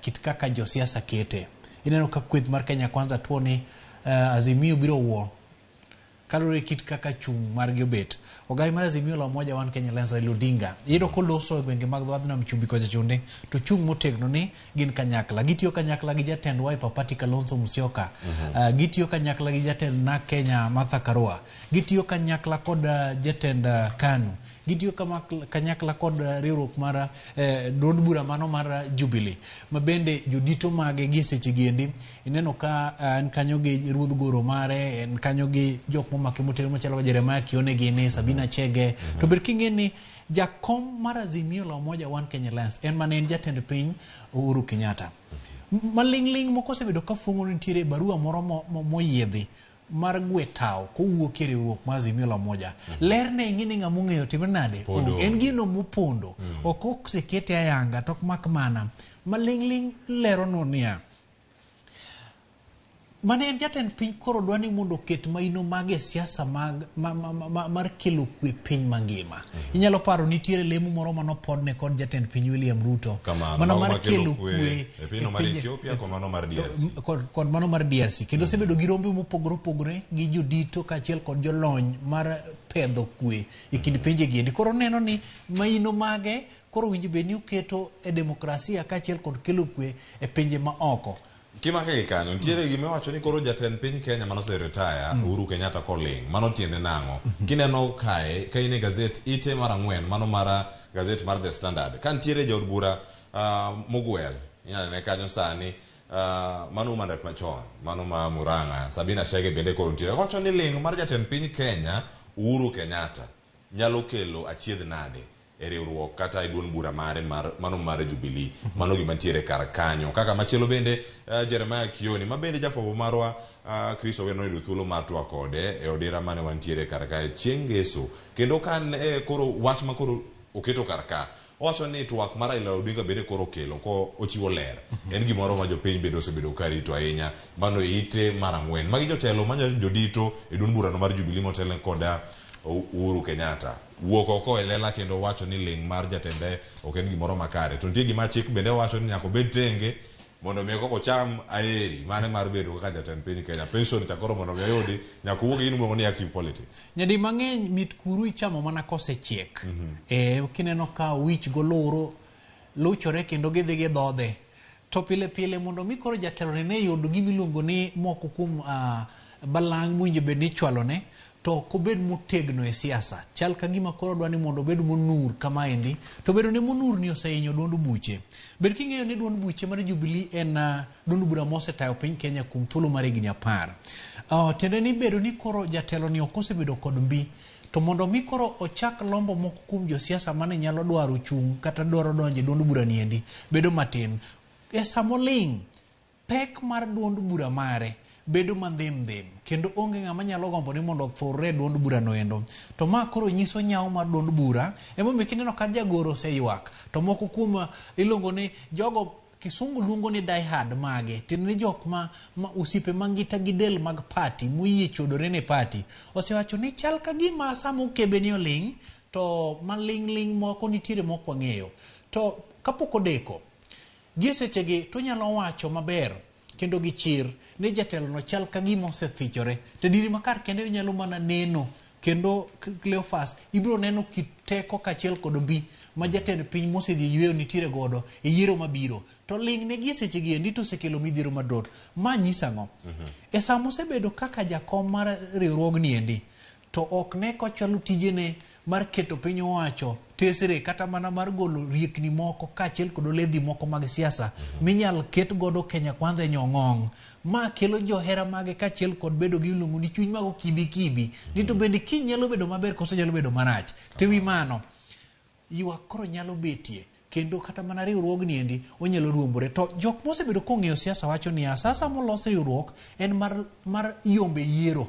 kit kaka josiasa kete. Ineno ka kweth mar Kenya Kwanza tuo ni Azimio biro wuo kaluwore gi kit kaka chung' margi obet. Ogai mar Azimio la Umoja One Kenya Alliance Raila Odinga iyudo koloso e gwenge mag dho wadh nam chumbi kocha chonde to chung' motegno ni gin kanyakla. Gitiyo kanyakla gi jatend Wiper Party Kalonzo Musyoka. Gitiyo kanyakla gi jatend NARC Kenya Martha Karua. Gitiyo kanyakla kod jatend KANU. Gitiyo kanyakla kod riwruok mar duond bura mano mar Jubilee ma bende jodito mage gi seche gi endi ineno ka en kanyo gi ruodh goro mare, en kanyo gi jok momake motegno machalo ka Jeremiah Kione gini, Sabina Chege. To ber king'e ni jakom mar Azimio la Umoja One Kenya Alliance en mane en jatend piny Uhuru Kenyatta. Maling'ling' moko osebedo ka fuong'o ni nitiere barua moro moyiedhi mar gwe tawo kowuok e riwruok mar Azimio la Umoja. Ler ne ing'e ni ng'ama ong'eyo timre nade?
Pondo.
Onge. En gino mopondo. Ok osekete ayanga to ok mak mana. Maling'ling' leronwa niya, mane en jatend piny koro dwa ni mondo oket maino mage e siasa mag, ma, ma, ma, ma, mar kelo kwe piny mangima. Inyalo paro nitiere lemo moro manopodne kod jatend piny William Ruto.
Kamano,
Mana
mago
mar
makelo
kelo
kwe
kwe
e pinyno mar Ethiopia kod mano mar DRC.
Kod mano mar DRC. Kendo osebedo gi rombe mopogore opogore gi jodito kaachiel kod jolony mar pedho kwe e kind pinje gi endi. Koro neno ni maino mage koro winjo bed ni oketo e demokrasia kaachiel kod kelo kwe e pinje ma oko.
Kimake gi kanyo, nitiere gima iwacho ni koro jatend piny Kenya mano ose retire, Uhuru Kenyatta koling'. Mano tiende nang'o? Kineno kae, ka in e gazet ite mar 4, mano mar gazet mar The Standard. Ka nitiere jaod bura mogwel, inyalo nene kanyo sani, mano woman rep machon, mano ma Murang'a, Sabina Chege bende koro nitiere. Owacho ni ling' mar jatend piny Kenya, Uhuru Kenyatta, nyalo kelo achiedh nade e riwruok kata e duond bura mare mar mano mar Jubilee. Mano gima nitiere kar kanyo. Kaka machielo bende Jeremiah Kioni ma bende jafwambo marwa Chris Owino noyudo thuolo mar twak kode e odira mane wantiere kar kae chieng' ngeso. Kendo ka koro wach ma koro oketo kar ka, owacho ni twak mar Raila Odinga bende koro okelo ko ochiwo ler. En gimoro ma jopiny bende osebedo ka rito ahinya. Mano e ite mar 4. Magi jotelo ma jodito e duond burano mar Jubilee motelne koda Uhuru Kenyatta. Wuok oko e lela kendo wacho ni ling' mar jatende ok en gimoro makare. To nitie gima chik bende wacho ni nyaka obed tenge mondo mi koko cham aeri mane mar bedo kaka jatend piny Kenya. Pension cha koro mondo mi oyudi nyaka owuog e gino miluongo ni active politics.
Nyadi mang'eny mit kuru ichamo mana kosechiek. Kineno ka wich goloro luchore kendo gidhi gidhodhe. To pile pile mondo mi koro jatelo ni ne yud gima iluongo ni moko kuom balang' mowinjo bed ni ichwalone, to ok obed motegno e siasa. Chal ka gima koro dwa ni mondo obed monur kamaendi, to bedo ne monur ni osehinyo duond buche. Bed king'eyo ni duond buche mar Jubilee en duond bura mosetayo piny Kenya kuom thuolo mar higni 10. Tiende ni bedo ni koro jatelo ni ok osebedo kod mbi, to mondo mi koro ochak lombo moko kuom josiasa mane nyalo dwaro chung' kata dwaro donjo e duond bura ni endi, bedo matin. E samoling', pek mar duond bura mare bedo mandhim dhim, kendo onge ng'ama nyalo gombo ni mondo othurre e duond bura no endo. To ma koro nyiso nyawo mar duond bura, emomiyo kineno ka jagoro oseywak, to moko kuom iluongo ni jogo kisungu luongo ni die hard mage, tiende ni jok ma osiepe mangita gi del mag party, moyie chodore ne party, osewacho ni chal ka gima sama okebe ni oling', to maling' ling' moko nitiere mok wang'eyo. To kapok odeko, gi sechegi to nyalo wacho maber kendo gi chir ni jatelo no chal ka gima osethichore. To diri makar kende inyalo mana neno kendo Cleophas ibiro neno kit teko kaachiel kod mbi ma jatend piny mosedhi yweyo nitiere godo e yiero mabiro. To ling' ne gi sechegi endi to osekelo midhiero mathoth. Ma nyiso ang'o? E sama osebedo kaka jakom mar riwruogni endi, to ok ne kochwalo tijene mar keto piny owacho tesre kata mana mar golo riekni moko kaachiel kod oledhi moko mag siasa minyal ket godo Kenya Kwanza e nyong'ong'. Ma kelo johera mage kaachiel kod bedo gi iluongo ni chuny mag okibi kibi. Ni to bende kiny nyalo bedo maber koso nyalo bedo marach. To ewi mano, ywak koro nyalo betie kendo kata mana riwruogni endi onyalo ruombore. To jok mosebedo kong'eyo siasa wacho niya, sasa molos riwruok en mar yombe yiero.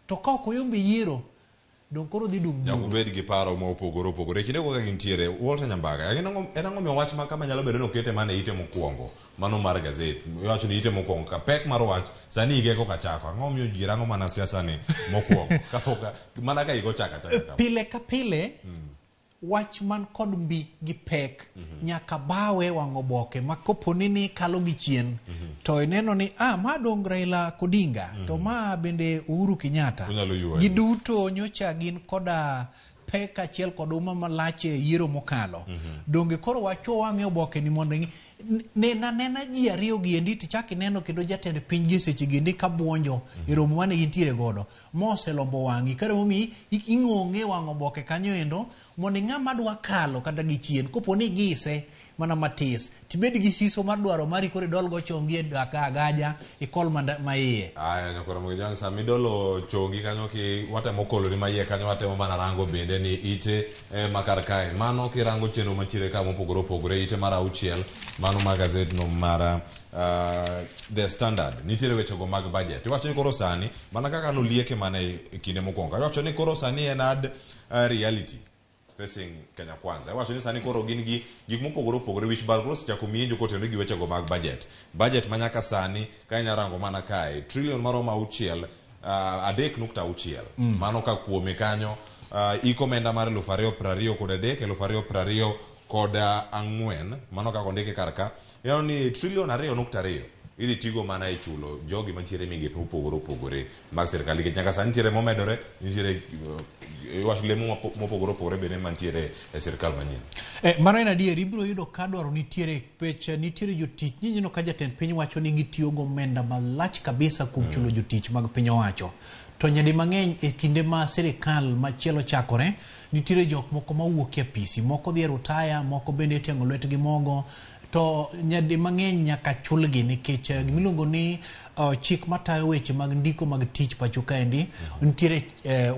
To ka ok oyombe yiero, dong koro dhi dum
Nyaka
buru.
ubed gi paro mopogore opogore. Kinde kaka gintiere, Walter Nyambaga, en ang'o miyo wach ma kama nyalo bedo ni okete mana e ite mokwongo, mano mar gazet. Iwacho ni ite mokwongo ka pek mar wach, sani higa koka chako. Ang'o miyo ji rango mana siasa ni mokwongo? Kapok mana ka higa ochako achaka kama.
Pile ka pile, wach man kod mbi gi pek nyaka bawe wang' oboke ma koponi ni kalo gi chien to ineno ni ma dong Raila Odinga to ma bende Uhuru Kenyatta.
Onyalo ywayo.
Giduto nyocha gin koda pek achiel kod uma malach e yiero mokalo. Donge koro wachuo wang'e oboke ni mondo ing'i nena nena ji ariyo gi endi tichak ineno kendo jatend piny gi seche gi endi ka buonjo e romo mane gintiere godo moselombo wang'i. Kare momiyo ing'ong'e wang' oboke kanyo endo mondo ing'ama dwa kalo kata gi chien kopo ni gise mana matis tibed gi siso mar dwaro mari koro idol go chongi e agaja ikol maiye.
Aya nyakoro Mwijang, sama idolo chongi kanyo ki watemo koloni maiye kanyo watemo mana rango bende ni ite ma kar kae. Mano kirango chenro mantiere ka mopogore opogore, ite mar 6 mano mano mar gazet no mar The Standard. Nitiere wechego mag budget. Iwacho ni koro sani, mana kaka nolieke mana e kinde mokwongo. Iwacho ni koro sani en ad reality facing Kenya Kwanza. Iwacho ni sani koro gin gi gik mopogore opogore wich bar koro osechako mienjo kotenore gi wechego mag budget. Budget ma nyaka sani ka inya rango mana kae trillion maromo auchiel 3.6. Mano ka kuome kanyo iko omenda mar 2023 2024 mano kaka ondike kar ka ineno ni trillion 2.2 idhi tigo mana e chulo jogi mantiere e migepe mopogore opogore mag sirkal nikech nyaka sani nitiere momedore nitiere iwacho lemo mopogore opogore bende mantiere e sirkal manyien.
Mano en adier, ibiro yudo ka dwaro nitiere pech, nitiere jotich, nyineno ka jatend piny wacho ni gitiyo gomenda malach kabisa kuom chulo jotich mag piny owacho. To nyadi mang'eny e kinde ma sirikal machielo chakore, nitiere jok moko mawuok e apisi, moko dhi e rutaya, moko bende iteng'o lwetgi mogo, to nyadi mang'eny nyaka chulgi nikech gimiluongo ni chik matayo weche mag ndiko mag tich pacho kaendi nitiere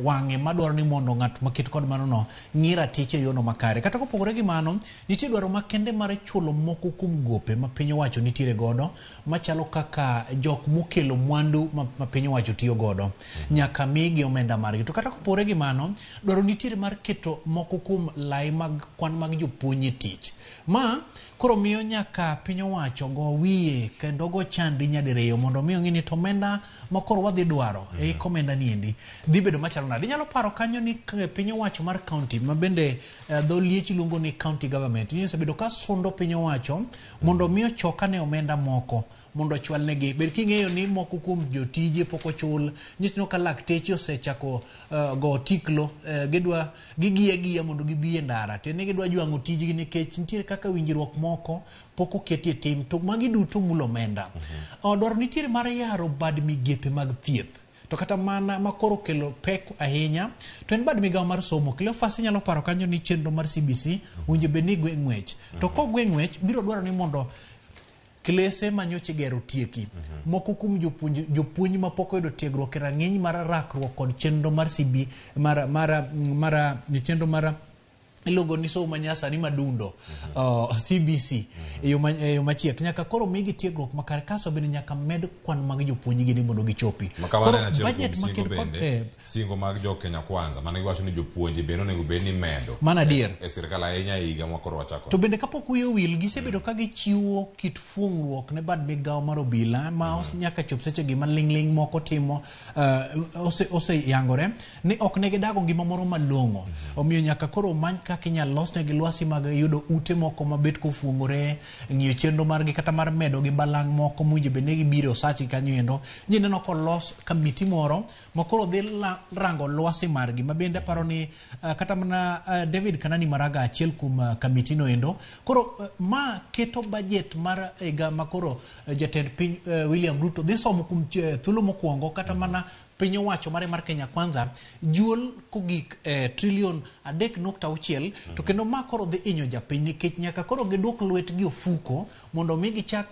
wang'e madwaro ni mondo ng'at maket kod mano no ng'i ratiche e yono makare. Kata kopogore gi mano, nitie dwaro makende mar chulo moko kuom gope ma piny owacho nitiere godo machalo kaka jok mokelo mwandu ma piny owacho tiyo godo nyaka migi omenda margi. To kata kopogore gi mano, dwaro nitiere mar keto moko kuom lai mag kwan mag jopuonj e tich. Ma koro miyo nyaka piny owacho go wiye kendo go chandi nyadiriyo mondo mi ong'i ni to omenda ma koro wadhi dwaro e ik omenda ni endi dhi bedo machalo nade. Inyalo paro kanyo ni piny owacho mar county ma bende dho liech luongo ni county government ni osebedo ka sundo piny owacho mondo mi ochokane omenda moko mondo ochwalnegi. Bed king'eyo ni moko kuom jotije pok ochul, nyiso ka lakteche osechako go tiklo, gidwa gigiya giya mondo gibi e ndara, tiende ni gidwa jwang'o tijgi nikech nitiere kaka winjruok moko pok oketi e tim, to magi duto mulo omenda. Dwaro nitiere mar yaro bad migepe mag thieth. To kata mana ma koro kelo pek ahinya to en bad migawo mar somo. Cleophas inyalo paro kanyo ni chenro mar CBC owinjo bed ni gwe ng'wech. To kogwe ng'wech biro dwaro ni mondo klese manyocha igero tieki. Moko kuom jopuonj mapok oyudo tiegruok e rang'iny mar rakruok kod chenro mar CB mar chenro mar iluongo ni somo manyasani madundo, CBC e yo machiek nyaka koro migi tiegruok makare, kasto bende nyaka med kwan mag jopuonj gi ni mondo gichopi.
Koro budget maket kod singo mag jo Kenya Kwanza mane giwacho ni jopuonj bende onego bed ni medo
mana adier
e sirkal ahinya e higa ma koro wachako.
To bende kapok wiye owil, gisebedo ka gichiwo kit fuong'ruok ne bad migawo mar obila ma nyaka chop sechegi ma ling'ling' moko timo oseyangore ni ok ne gidago ngima moro malong'o. Omiyo nyaka koro many kaka inyalo losnegi lwasi mag yudo ute moko mabet kofuong'ore, ng'iyo chenro margi kata mar medo gi balang' moko mowinjo bed ni gibiro osachgi kanyo endo. Nyineno kolos kamiti moro ma koro dhi rango lwasi margi, ma bende aparo ni kata mana David Kanani Maraga achiel kuom kamiti no endo. Koro ma keto budget mar higa ma koro jatend piny William Ruto dhi somo kuom thuolo mokwongo kata mana piny owacho mare mar Kenya Kwanza juol kogik trillion 3.6 to kendo ma koro dhi inyo japiny nikech nyaka koro giduok lwetgi ofuko mondo mi gichak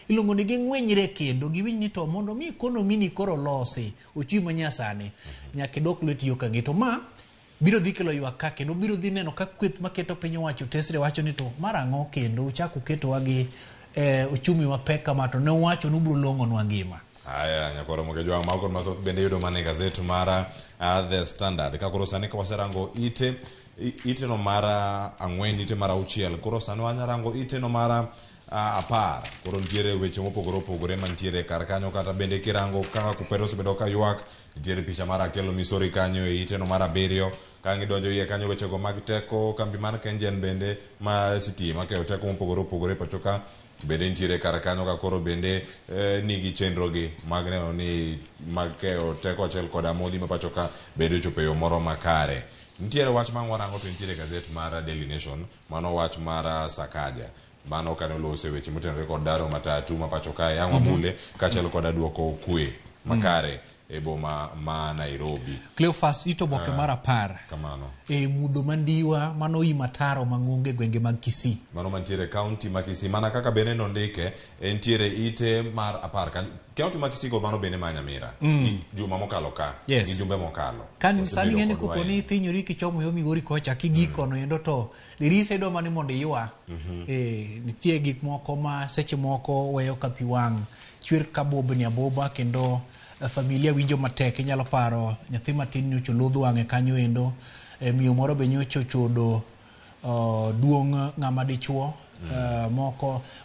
iluongo ni ging'wenyre kendo giwinj ni to mondo mi economy ni koro losi ochumi manyasani nyaka idwok lweti yo kang'e. To ma biro dhi kelo ywak ka kendo biro dhi neno ka kweth maketo piny owacho tesre wacho ni to mar ang'o kendo uchak uketowa gi ochumi mapek kama to ne uwacho ni ubiro long'onwa ngima.
Aya, nyakoro moke jwang' mago kod mathoth bende yudo mana e gazet mar The Standard. Ka koro sani ka waserango ite no mar 4, ite mar 6, koro sani wanyarango ite no mar 10. Koro nitiere weche mopogore opogore mantiere kar kanyo, kata bende kirango kaka Kupere osebedo ka ywak, nitiere picha mar Akelo Misori kanyo e ite no mar 7. Ka gidonjo iye kanyo wechego mag teko, kambi mar Kengen bende ma sitima keyo teko mopogore opogore pacho ka bende nitiere kar kanyo ka koro bende nigi chenro gi mag neno ni mag keyo teko achiel koda modhi ma pacho ka bende ochopo e yo moro makare. Nitiere wach ma warango to nitiere gazet mar Daily Nation, mano wach mar Sakaja. Mano kane olose weche motenore kod daro matatu ma pacho kae, ang' wamule kaachiel koda duoko kwe makare. e boma ma Nairobi.
Cleophas ito boke mar 10.
Kamano.
E mudho mandiwa mano oimo ataro mang'ongo e gwenge mag Kisii.
Mano mantiere e kaunti ma Kisii mana kaka bende nondike entiere ite mar 10 kanyo. Kaunti ma Kisii go mano bende ma Nyamira. Juma mokalo ka. Gi jumbe mokalo.
Kan sani
Osebedo
ng'eni
kodwa
kopo ni ithinyori kichomo yo Migori kocha kigik kono endo to dirise idwa mana ni mondo iywa. Nitie gik moko ma seche moko weyo ka pi wang' chwer ka bobni aboba kendo familia winjo matek. Inyalo paro nyathi matin nyocha olodh wang'e kanyo endo, miyo moro be nyocha ochodo duong' ng'ama dichuo.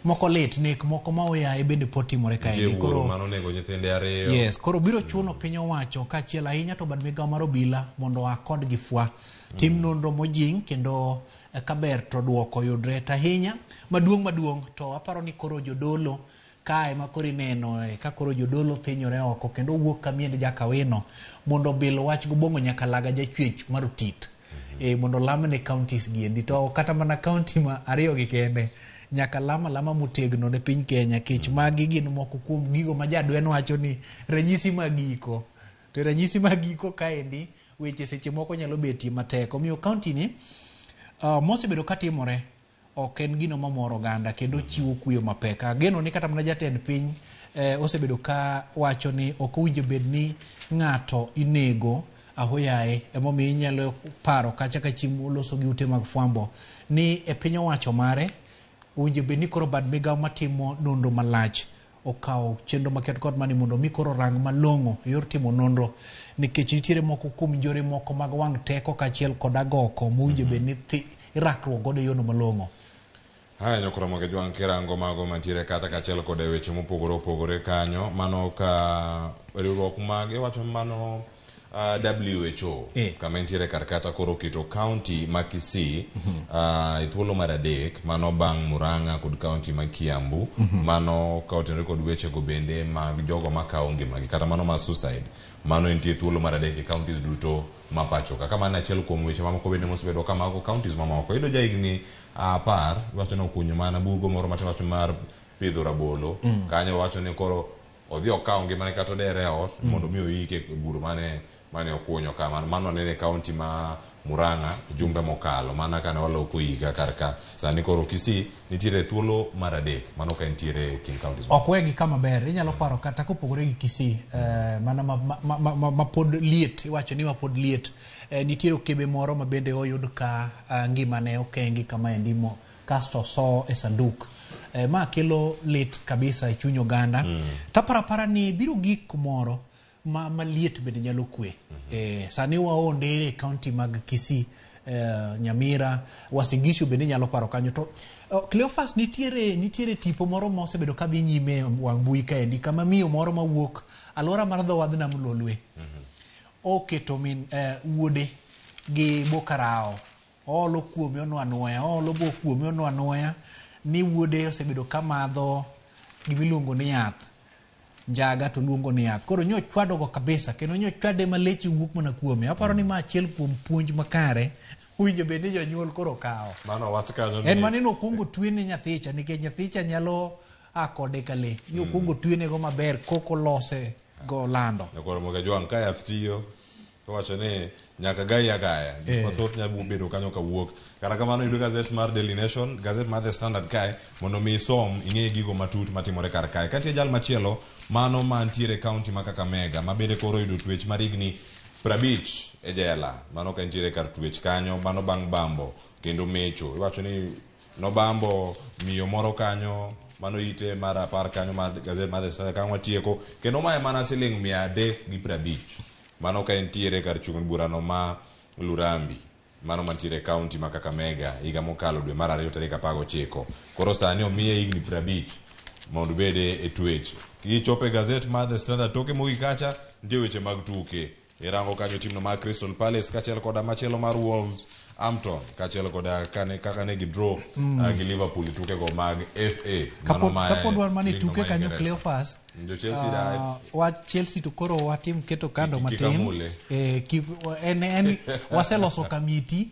Moko lit nek moko ma oyaye bende pod timore kaendi.
Nitie wuoro mano onego nyithinde 2.
Yes, koro biro chuno piny owacho kaachiel ahinya to bad migawo mar obila mondo oa kodgi fwa. Tim nonro mojing' kendo kaber to duoko yudre. To ahinya maduong' maduong' to aparo ni koro jodolo kae ma koro ineno ka koro jodolo thinyore oko kendo wuok ka miend Jakawino mondo obil wach gobong'o nyakalaga jachwech mar otit. Mondo olamne counties gi endi. To kata mana county ma 2 gi kende nyaka lam alama motegno ne piny Kenya kech magi gin moko kuom gigo ma jadwen wacho ni ranyisi mag giko. To ranyisi mag giko kaendi weche seche moko nyalo betie matek. Omiyo county ni mosebedo katimore ok en gino mamoro oganda kendo chiwo kuyo mapek. Ageno ni kata mana jatend piny osebedo ka wacho ni ok owinjo bed ni ng'ato inego ahoyaye. Emomiyo inyalo paro kacha ka chieng' oloso gi ute mag fwambo ni e piny owacho mare owinjo bed ni koro bad migawo matimo nonro malach okawo chenro maket kod mani mondo mi koro rang malong'o e yor timo nonro, nikech nitiere moko kuom njore moko mag wang' teko kaachiel kod agoko mowinjo bed ni irakruok godo e yorno malong'o.
Haya, nyokoro moke jwang' kirango mago mantiere kata kaachiel kod weche mopogore opogore kanyo, mano ka riwruok mag iwacho mano WHO kama entiere kar kata koro keto county ma Kisii e thuolo mar 3 mano bang' Murang'a kod county ma Kiambu. Mano ka otenore kod weche go bende mag jogo makawo ngimagi kata mano ma suicide, mano entie thuolo mar 3 e counties duto ma pacho ka. Kamano achiel kuom weche mamoko bende mosebedo kamako counties mamoko. Iyudo ja higni 10 iwacho ni okunyo mana bugo moro matin wacho mar pidho rabolo. Kanyo wacho ni koro odhi okawo ngimane kata odere e ot mondo mi oike e bur mane okunyo ka. Mano nene county ma Murang'a jumbe mokalo mana kane waloko higa kar ka. Sani koro Kisii nitiere thuolo mar 3 mano ka entiere kind counties.
Ok wegi kama ber, inyalo paro kata kopogore gi Kisii mana ma pod liet, iwacho ni ma pod liet. Nitiere okebe moro ma bende oyud ka ngimane okengi kama endi mo kasto so e sanduk. Ma kelo lit kabisa e chuny oganda. Taparapara ni biro gik kumoro ma maliet bende nyalo kwe. Sani waonde e county mag Kisii, Nyamira, Uasin Gishu bende nyalo paro kanyo. To Cleophas, nitiere tipo moro ma osebedo ka dhi nyime wang' mbui kaendi kama miyo moro mawuok alwora mar dho wadh nam Lolwe oketo min wuode gi bokarao. Oolo kuome onwa nwoya, oolo bo kuome onwa nwoya ni wuode osebedo ka madho gimiluongo ni yath. Njaga to luongo ni yath. Koro nyo chwadogo kabisa kendo nyo chwade maleche wuok mana kuome. Aparo ni ma achiel kuom puonj makare owinjo bed ni jonyuol koro kawo.
Mano wach kanyo ni
En mane nokwongo twene nyathicha nikech nyathicha nyalo a kode ka le. Ni okwongo twene go maber koko lose go lando.
Nyakwar Moga Jwang' ka yath tiyo to wacho ni nyaka gai agaya. Gik mathoth nyalo bedo kanyo kawuok. Kata kamano yudo gazet mar Daily Nation, gazet mar The Standard kae mondo mi isom ing'e gigo matut matimore kar kae. Kantie jal machielo mano mantiere county ma Kakamega ma bende koro oyudo twech mar higni 50 e jela. Mano ka entiere kar twech kanyo mano bang' bambo kendo mecho. Iwacho ni nobambo miyo moro kanyo mano ite mar 10 kanyo mar gazet mar The Standard kanyo watieko kendo mae mana siling 350. Mano ka entiere kar chung' burano ma Lurambi mano mantiere county ma Kakamega higa mokalo dwe mar 2 tarik 19. Koro sani omiye higni 50 mondo obede e twech. Kichopo e gazet mar The Standard toke mogik kacha nitie weche mag tuke. Irango kanyo timno mar Crystal Palace kaachiel koda machielo mar Wolves Hampton kaachiel koda kaka ne gi draw gi Liverpool e tukego mag FA.
Kapod wan mana e
Mano
tuke
ma
kanyo
Ingeresa.
Cleophas,
Jo Chelsea da
wach Chelsea to koro watim keto kando
Kik
matin.
amule.
En waseloso kamiti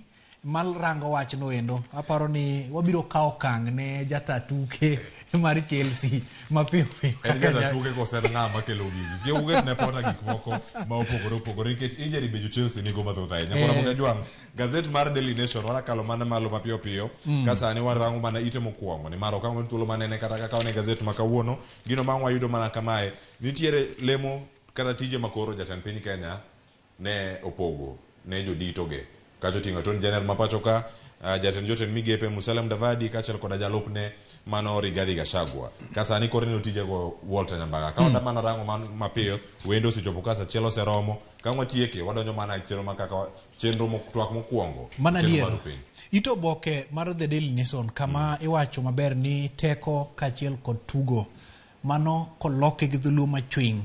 Mar rango wachno endo aparo ni wabiro kawo okang' ne jata tuke mar Chelsea mapiyo piyo
En jata tuke kose en ng'ama kelo gigi. Kik uket ne Potter gik moko ma opogore opogore nikech injury be jo Chelsea nigo mathoth ahinya. Koro Ramogi Ajwang', gazet mar Daily Nation warakalo mana malo mapiyo piyo ka sani warango mana ite mokwongo nimar ok ang' thuolo manene kata kaka one gazet ma kawuono gino ma wayudo mana kamae nitiere lemo kata tije makoro jatend piny Kenya ne opogo ne jodito ge kacha oting'o Attorney General ma pacho ka jatend jotend migepe Musalia Mudavadi kaachiel koda jalupne mano Rigathi Gachagua. Ka sani koro ineno tijego Walter Nyambaga. Ka wada mana rango man mapiyo, wendo osechopo ka saa achiel oseromo. Ka watieke, wadonjo mana e chenro ma kaka chenro twak mokwongo.
Mana
chenro
adier.
mar piny.
Ito oboke mar The Daily Nation kama iwacho maber ni teko kaachiel kod tugo mano koloke gi dholuo machwiny.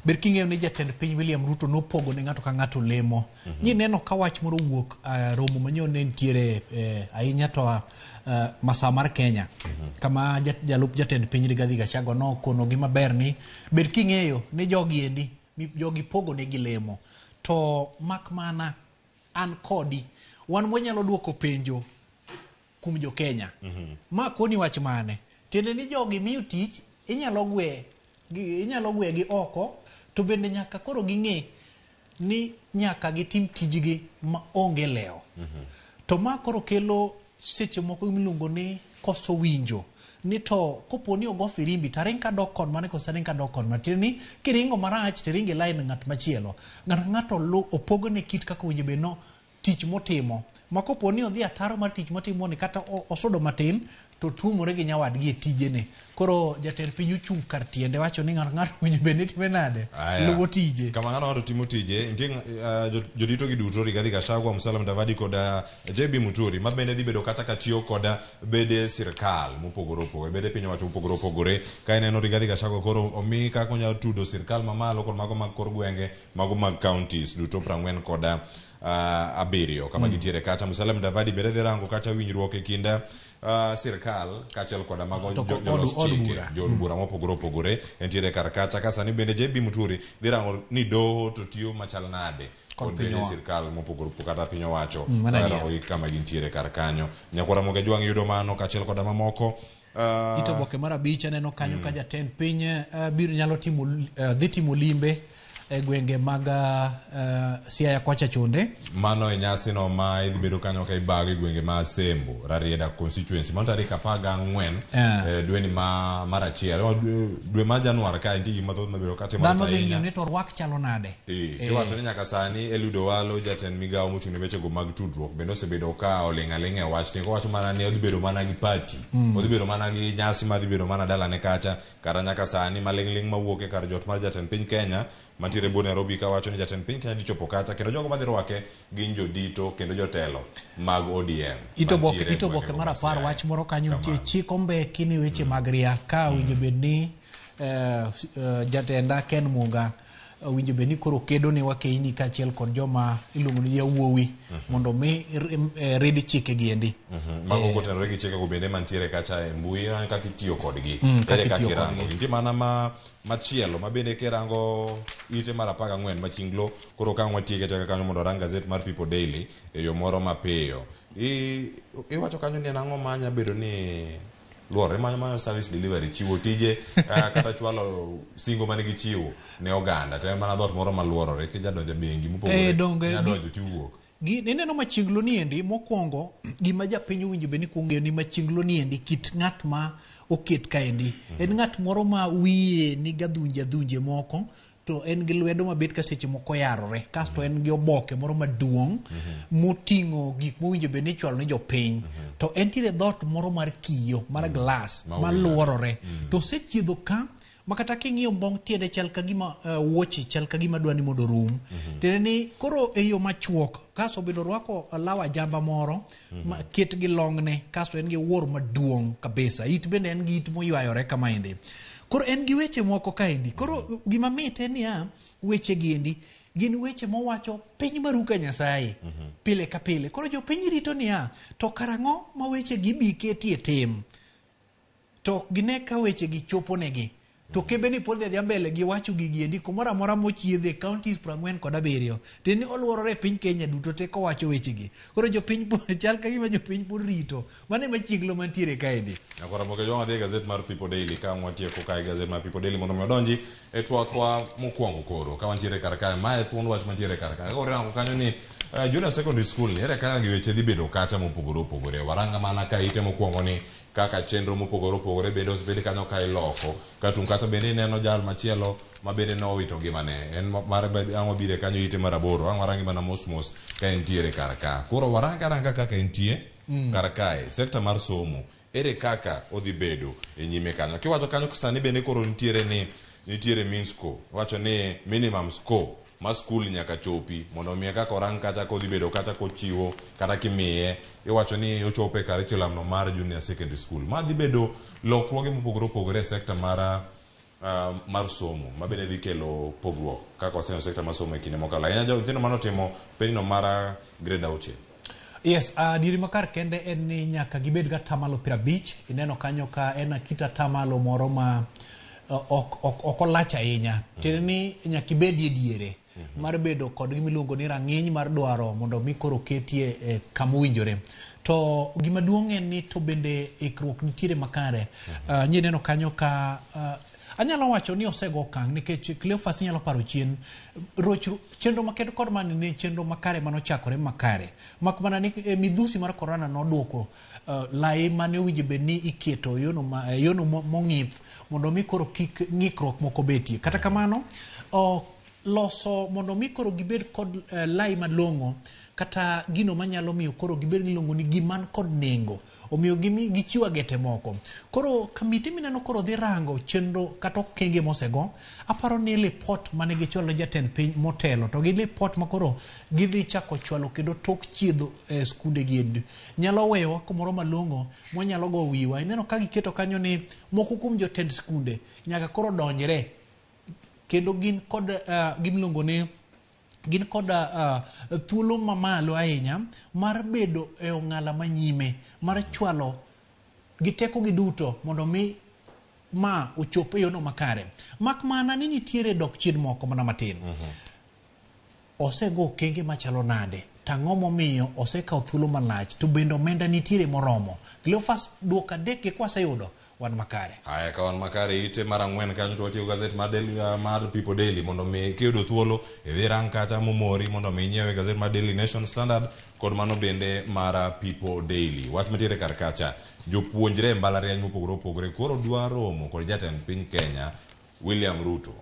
Ber king'eyo ni jatend piny William Ruto nopogo ne ng'ato ka ng'ato lemo. Ni neno ka wach moro owuok romo manyo ne nitiere ahinya to masawa mar Kenya kama jalup jatend piny Rigathi Gachagua nokonogi maber ni ber king'eyo ni jogi endi jogi pogo negi lemo to mak mana an kodi wan wanyalo duoko penjo kuom jo Kenya. Ma koni wach mane? Tiende ni jogi miyo tich inyalo gwe inyalo gwe gi oko to bende nyaka koro ging'e ni nyaka gitim tijgi ma onge lewo. To ma koro kelo seche moko miluongo ni koso winjo ni to kopo ni ogo firimbi to aring kadok kon mane koso aring kadok kon mane. Tiende ni kiringo marach to iringo e line ng'at machielo. Ng'ato ka ng'ato opogne kit kaka owinjo bed no tich motimo ma kopo ni odhi ataro mar tich motimo ni kata osudo matin to tuomore gi nyawadgi e tijene. Koro jatend piny ochung' kar tiende wacho ni ng'ato ng'ato owinjo bed ni time nade? Luwo tije.
Kama ng'ato ng'ato timo tije, nitie jodito gi duto Rigathi Gachagua, Musalia Mudavadi kod JB Muturi ma bende dhi bedo kata ka tiyo kod bede sirkal mopogore opogore, bede piny owacho mopogore opogore. Ka ineno Rigathi Gachagua koro omi kaka onyalo tudo sirkal mamalo kod mago mag kor gwenge, mago mag counties duto 47 kod 7 kama gintiere kacha. Musalia Mudavadi bende dhi rango kacha winjruok e kind sirkal kaachiel koda mago
To
jolos
od
chike,
bura.
jood bura mopogore opogore entiere kar kacha. Ka sani bende JB Muturi dhi rango ni doho to tiyo machal nade
Kod
kod
piny
bede
owacho.
sirkal mopogore opogore kata piny owacho.
Mano adier.
Rango gi kama gintiere kar kanyo. Nyakwara Ramogi Ajwang' yudo mano kaachiel koda mamoko.
Ito oboke mar 5 aneno kanyo ka jatend piny biro nyalo timo dhi timo limbe e gwenge mag Siaya kocha chonde.
Mano e nyasino ma idhi bedo kanyo ka ibago e gwenge ma Asembo, Rarieda constituency. Mano tarik 14 dweni ma mar achiel. Dwe mar Januar ka nitie gik mathoth mabedo katimore
Dhano dhi
ahinya.
ng'iyo ni to rwak chalo nade.
Tiwacho ni nyaka sani Eliud Owalo jatend migawo mochung' ne wechego mag tudruok bende osebedo ka oling' aling'a e wachni kowacho mana ni odhi bedo mana gi party odhi bedo mana gi nyasi madhi bedo mana dalane kacha kata nyaka sani maling'ling' mawuok e kar jot mar jatend piny Kenya mantiere bo Nairobi kawacho ni jatend piny Kenya dhi chopo kacha kendo jogo madhi rwake gin jodito kendo jotelo mag ODM
Ito oboke
mantiere e
ito oboke
gwengego
mar
ma
10
Siaya.
wach moro kanyo nitie chik ombeki ni weche mag ria ka owinjo bed ni jatenda Ken Munga owinjo bed ni koro kedo ne wakeini kaachiel kod joma iluongo ni yawuowi mondo mi rid chike gi endi.
Mago kotenore gi chikego bende mantiere kacha e mbui kaka itiyo kodgi
Kaka
ere kaka
itiyo
irango
kodgi.
nitie mana ma machielo ma bende kirango ite mar 14 machinglo koro ka ang' watieke teka kanyo mondo orang gazet mar People Daily e yo moro mapiyo iwacho kanyo ni en ang'o ma nya bedo ni luorore manyo service delivery chiwo tije kata chwalo singo mane gichiwo ne oganda to en mana dhoot moro maluorore kijadonjo e bengi mopogore
Donge
inya donjo tiwuok
Gi, ineno machinglo ni endi mokwongo gima japiny owinjo bed ni kuongo ng'eyo ni machinglo ni endi kit ng'at ma oket kaendi en ng'at moro ma wiye nigi adhunje adhunje moko to en gi lwedo mabet ka seche moko oyarore kasto en gi oboke moro maduong' moting'o gik mowinjo bed ni ichwalo ne jopiny to entiere dhoot moro mar kiyo mar glass
Ma
maluorore to osechiedho ka ma kata king'iyo mbong tiende chal ka gima wuoche chal ka gima dwa ni mondo orum tiende ni koro e yo machuok kasto bende orwako law ajamba moro ma ket gi longne kasto en gi wuor maduong' kabisa it bende en gi it moywayore kamaendi koro en gi weche moko kaendi koro gima mit en niya weche gi endi gin weche mowacho piny maruka Nyasaye pile ka pile koro jopiny rito niya to karang'o ma weche gi bi ketie tim to ok gine ka weche gi chopo negi To kembe ni pod dhi adhiya mbele gi wacho gigi endi kumoro amora mochiedhe counties 47 tiende ni oluorore e piny Kenya duto te kowacho wechegi. Koro jopiny chal ka gima jopiny pod rito. Mano ema chiglo mantiere kaendi.
Nyakwara Moke Jwang' wadhi e gazet mar People Daily ka ang' watieko kae gazet mar People Daily mondo mi odonji e twakwa mokwongo koro ka wantiere kar kae mae thuond wach mantiere kar kae. Koro irango kanyo ni uh, Junior Secondary School ni ere kaka gi weche dhi bedo kacha mopogore opogore. Waranga mana ka ite mokwongo ni kaka chenro mopogore opogore bende osebed kanyo ka iloko. Ka tung' kacha bende ineno jal machielo ma bende ne owito ngimane. En mar ang' wabire kanyo ite mar aboro. Ang' warange mana mos mos ka entiere kar ka. Koro warang aranga kaka entie kar kae. Sekta mar somo ere kaka odhi bedo e nyime kanyo. Kiwacho kanyo sani bende koro nitiere ni nitiere mean score. Iwacho ni minimum score ma skul nyaka chopi mondo omiye kaka orang kata kodhi bedo kata kochiwo kata kimiye iwacho ni ochopo e curriculum no mar junior secondary school. Ma dhi bedo lokruoge mopogore opogore e sekta mar uh, mar somo ma bende dhi kelo pogruok kaka waseneno sekta mar somo e kinde mokalo ahinya nyithindo manotimo penjno mar grade auchiel.
Yes, adieri makar kende en ni nyaka gibed ga atamalo 50. Ineno kanyo ka en akita atamalo moro ma ok, ok, ok olach ahinya. Tiende ni nyaka ibedie diere mar bedo kod gima iluongo ni rang'iny mar dwaro mondo mi koro ketie e kama owinjore. To gima duong' en ni to bende ikruok nitiere makare. Nyie neno kanyo ka anyalo wacho ni osego okang' nikech Cleophas inyalo paro chien rochru chenro makende kod mani ne chenro makare manochakore makare mak mana ni eh, midhusi mar korona noduoko uh, lai mane owinjo bed ni iketo yono, ma, eh, yono mong'ith mondo mi koro kik ng'ikruok moko betie. Kata kamano oh, loso mondo mi koro gibed kod uh, lai malong'o kata gino manyalo miyo koro gibed miluongo ni giman kod nengo omiyo gimi gichiwo agete moko koro kamiti mineno koro dhi rango chenro kata okenge mosego aparo ni lipot mane gichwalo jatend piny motelo to gi lipot ma koro gidhi chako chwalo kendo tok chiedho eh, skunde gi endi nyalo weyowa kumoro malong'o mwanyalo go wiwa ineno ka giketo kanyo ni moko kuom jotend skunde nyaka koro donjre kendo gin kod uh, gimiluongo ni gin kod uh, thuolo mamalo ahinya mar bedo e ong'ala manyime mar chwalo gi tekogi duto mondo mi ma ochop e yono makare mak mana ni nitiere dok chien moko mana matin mm -hmm. Osego okenge machalo nade? To ang'o momiyo osekawo thuolo malach? To bende omenda nitiere moromo? Cleophas, duoko adekgi kwaseyudo, wan makare.
Haya, ka wan makare ite mar ang'wen kanyo to watiyo gazet mar Daily, uh, mar People Daily mondo mi kiyudo thuolo idhi rang kacha momori mondo mi inyiewe gazet mar Daily Nation Standard kod mano bende mar uh, People Daily. Wach mantiere kar kacha, jopuonjre e mbalariany mopogore opogore koro dwa romo kod jatend piny Kenya William Ruto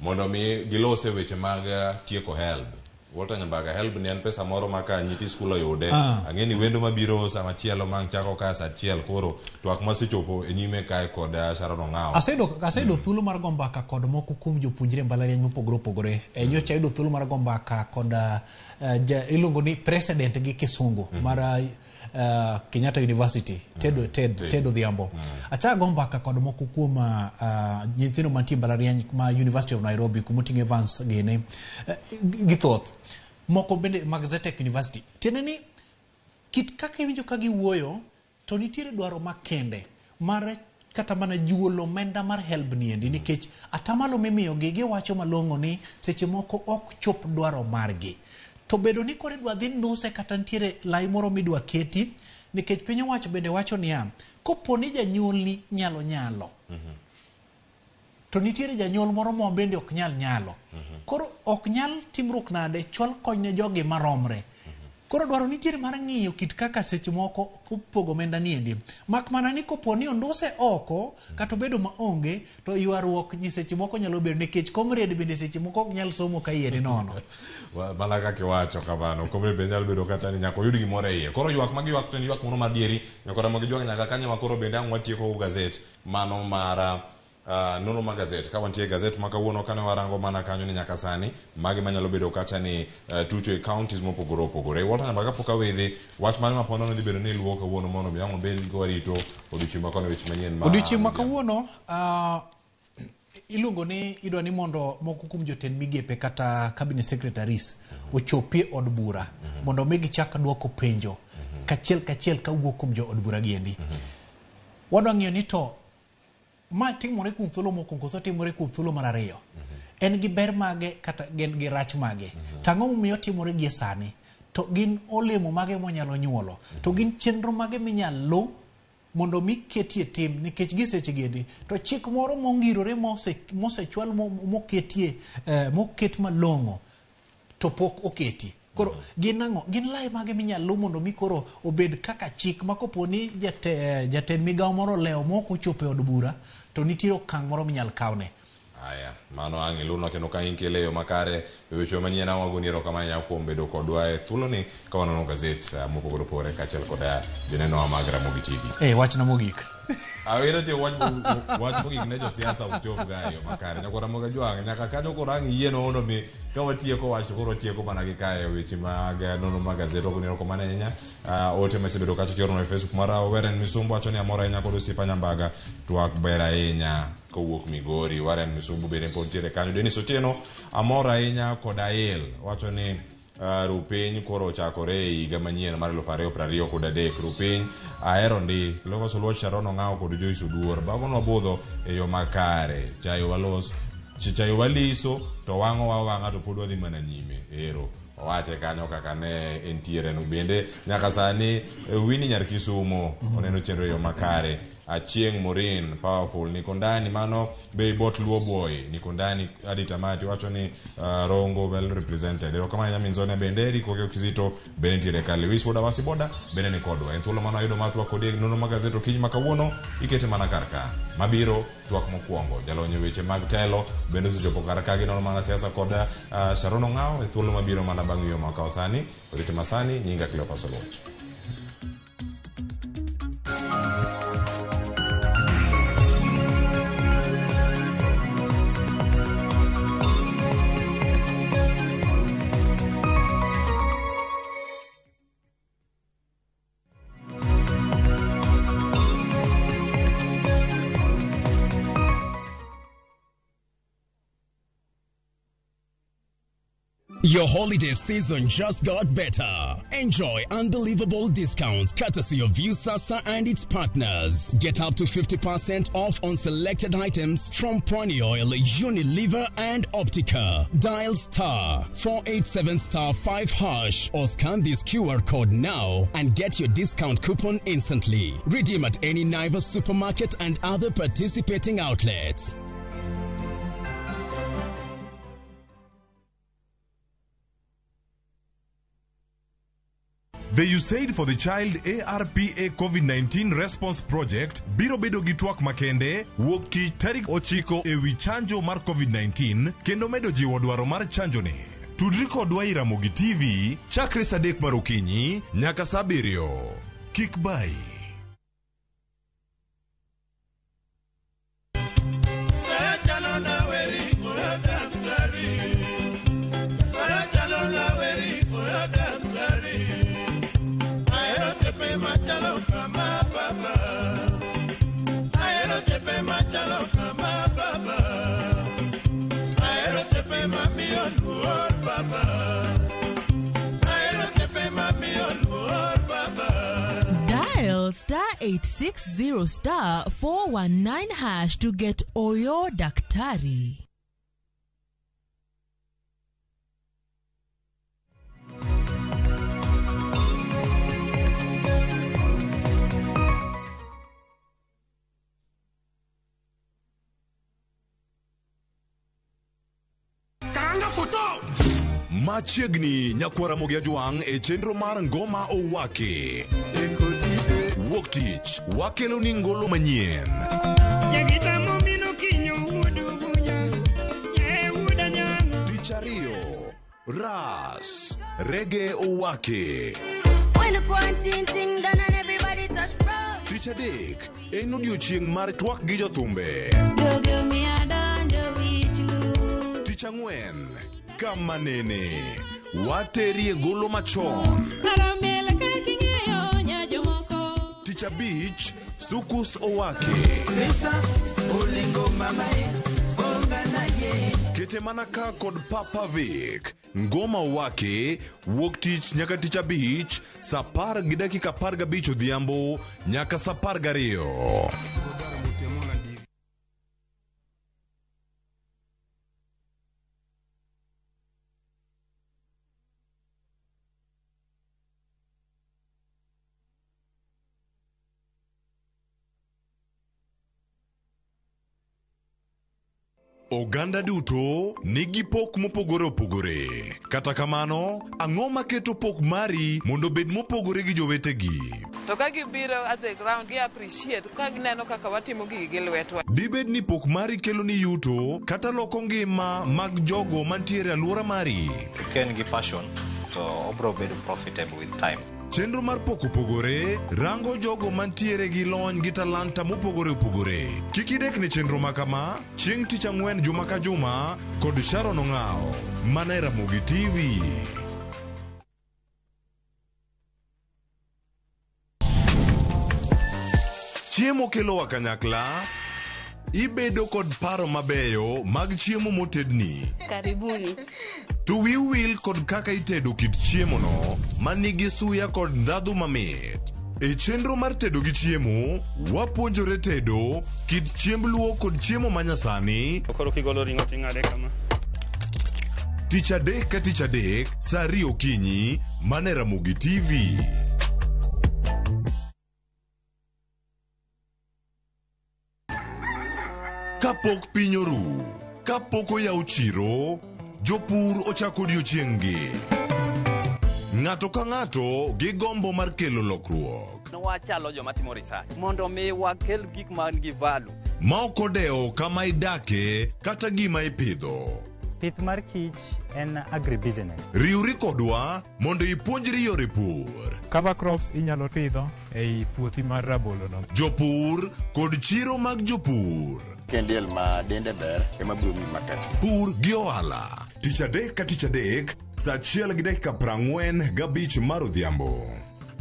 mondo mi gilos e weche mag eh, tieko HELB. Walter Nyambaga, HELB ni en pesa moro ma ka nyithi skul oyude,
Ah.
ang'e ni wendo mabiro sama chielo mang' chako ka saa achiel koro twak masechopo e nyime kae kod eh, Sharon Ong'awo.
Aseyudo aseyudo thuolo mar go mbaka kod moko kuom jopuonjre e mbalariany mopogore opogore. E, nyocha ayudo thuolo mar go mbaka kod eh, ja, iluongo ni president gi kisungu mar eh, Kenyatta University Ted, Ted, Ted, Ted Odhiambo. Achako go mbaka kod moko kuom uh, uh, nyithindo mantie mbalariany ma University of Nairobi kuma oting'o Evans gini uh, gi thoth moko bende mag Zetech University. Tiende ni kit kaka iwinjo ka giwuoyo to nitiere dwaro makende mar kata mana juolo omenda mar HELB ni endi nikech atamalo mimiyogi giwacho malong'o ni seche moko ok chop dwaro margi. To bedo ni koro idwa dhi nuse kata nitiere lai moro midwa keti nikech piny owacho bende wacho niya, kopo ni janyuolni nyalo nyalo to nitiere janyuol moro ma bende ok nyal nyalo. Koro ok nyal timruok nade chwal kony ne jogi maromre. Koro dwaro nitiere mar ng'iyo kit kaka seche moko kupogo omenda ni endi. Mak mana ni kopo ni onduse oko kata obedo maonge to ywaruok nyiseche moko nyalo bedo nikech comrade bende seche moko ok nyal somo ka iye ni nono.
Mana kaka iwacho kamano, comrade bende nyalo bedo kata ni nyaka oyud gimoro e iye. Koro ywak ma giywak to en ywak moro madieri, nyaka Ramogi Jwang' nyaka kanye ma koro bende ang' watieko go gazet mano mar Uh, nonro mar gazet ka wantie e gazet ma kawuono kane warango mana kanyo ni nyaka sani magi manyalo bedo kacha ni uh, tucho e counties mopogore opogore. Walter Nyambaga kapok awedhi wach mane ma ponono dhi bedo ni iluwo kawuono mondo mi ang' wabed ka warito odiochieng' ma kono weche manyien ma
Odiochieng' ma kawuono uh, iluongo ni idwa ni mondo moko kuom jotend migepe kata cabinet secretaries ochopie od bura mondo mi gichak dwoko penjo kachiel kachiel kawuok kuom jo od bura giendi. Wadwa ng'iyo ni to Ma timore kuom thuolo mokwongo koso timore kuom thuolo mar ariyo? En gi ber mage kata gin gi rach mage? To ang'o momiyo otimore gie sani? To gin olemo mage monyalo nyuolo? To gin chenro mage minyalo luw mondo mi ketie tim nikech gi seche gi endi to chik moro mongirore mosechwal moketie moket malong'o to pok oketi. Koro gin ang'o? Gin lai mage minyalo luw mondo mi koro obed kaka chik ma kopo ni jatend migawo moro olewo mok ochopo e od bura to nitie okang' moro minyal kawne.
Aya, mano ang' iluwna kendo ka inkele e yo makare e weche manyien ang' wagoni erokamano ahinya kuom bedo kodwa e thuoloni ka wanono gazet mopogore opogore kaachiel koda jonenowa mag Ramogi TV.
Eh, wachna mogik.
Awero tiyo wach wach mogik ne josiasa uchop ga e yo makare. Nyakwa Ramogi Ajwang' nyaka kanyo koro ang' iyienwa mondo mi ka watieko wach to koro watieko mana gi kae weche mag nono mag gazet wagoni erokamano ahinya. Ote masebedo kacha kioronwa e Facebook mara Warren Misumbu wacho ni amor ahinya kod osiepa Nyambaga twak ber ahinya kowuok Migori. Warren Misumbu bende pod nitiere kanyo. Dennis Otieno amor ahinya kod Ail wacho ni rupiny koro ochakore e higa manyien mar 2023. Rupiny ahero ndi. Cleophas Oluoch, Sharon Ong'awo kod Joyce Oduor bagonwa budho e yo makare. Chayo walos chayo waliso to wang'o wawang'a to pod wadhi mana nyime. Ero owache kanyo kaka ne entiere no bende nyaka sani Winnie Nyar Kisumo oneno chenro e yo makare. Achieng' Morin powerful niko ndani mano be bot Luo boy niko ndani hadi tamati wacho ni Rongo well represented. Erokamano nyamin Zonia bende Eric Okeo Kizito bende nitiere ka Lewis Wuod Awasi Boda bende ni kodwa. En thuolo mano ayudo mar twak kodi e nonro mag gazet okinyi ma kawuono ikete mana kar ka. Mabiro twak mokwongo jalony e weche mag telo bende osechopo kar ka ginono mana siasa kod Sharon Ong'awo e thuolo mabiro mana bang' yueyo ma okawo sani. Orite masani nyinga Cleophas Oluoch.
Your holiday season just got better. Enjoy unbelievable discounts courtesy of Viusasa and its partners. Get up to 50% off on selected items from Pwani Oil, Unilever, and Optica. Dial star 487 star 5 hash or scan this QR code now and get your discount coupon instantly. Redeem at any Naivas supermarket and other participating outlets.
The USAID for the Child ARPA COVID-19 Response Project biro bedo gi twak makende wuok tich tarik 9 ewi chanjo mar COVID-19 kendo medo jiwo dwaro mar chanjo ni. Tudri kodwa e Ramogi TV chakre saa 3 mar okinyi nyaka saa 7. Kik bayi.
Dial star 860 star 419 hash to get Oyo Daktari.
Machiegni nyakwara Ramogi Ajwang' e chenro mar Ngoma Owaki. Wuok tich wakelo ni ngolo manyien. Tich ariyo, Ras Rege Owaki. Tich adek en odiochieng' mar twak gi jothumbe. Tich ang'wen kama nene waterie golo machon. Tich abich Sukus Owaki. Kete mana ka kod Papa Vic. Ngoma Owaki wuok tich nyaka tich abich saa 10:15 odhiambo nyaka saa 12. Oganda duto nigi pok mopogore opogore. Kata kamano, ang'o maketo pok mari mondo obed mopogore gi jowetegi?
To ka gibiro at the ground, gi appreciate ka gineno kaka watimo gigi gi lwetwa.
Dibed ni pok mari kelo ni yuto kata loko ngima mag jogo mantiere e alwora mari?
Ka en gi passion to obro bedo profitable with time.
Chenro mar pok opogore rango jogo mantiere gi lony gi talanta mopogore opogore. Kik idek ne chenro ma kama chieng' tich ang'wen juma ka juma kod Sharon Ong'awo mana e Ramogi TV. Chiemo kelowa kanyakla, ibedo kod paro mabeyo mag chiemo motedni.
Karibuni.
To wiu wil kod kaka itedo kit chiemono ma nigi suya kod ndhadhu mamit. E chenro mar tedo gi chiemo, wapuonjore tedo kit chiemb luo kod chiemo manyasani.
Koro kigolo ring'o ting'ade kama.
Tich adek ka tich adek, saa ariyo okinyi, mana e Ramogi TV. Kapok piny oru, kapok oyaw chiro, jopur ochako odiochieng'-gi. Ng'ato ka ng'ato gi gombo mar kelo lokruok.
Wachalo joma timo research mondo mi wakel gik man gi value.
Ma ok odewo kama idake kata gima ipidho.
Pith mar kich en agribusiness.
Riwri kodwa mondo ipuonjri yore pur.
Cover crops inyalo pidho ei puothi mar rabolo no.
Jopur kod chiro mag jopur.
Ka en diel ma dende ber ema biro miyi market.
Pur gi ohala. Tich adek ka tich adek, saa achiel gi dakika 45 mar odhiambo.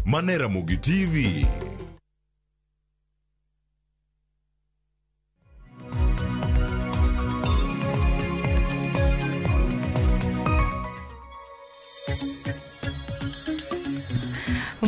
Mana e Ramogi TV.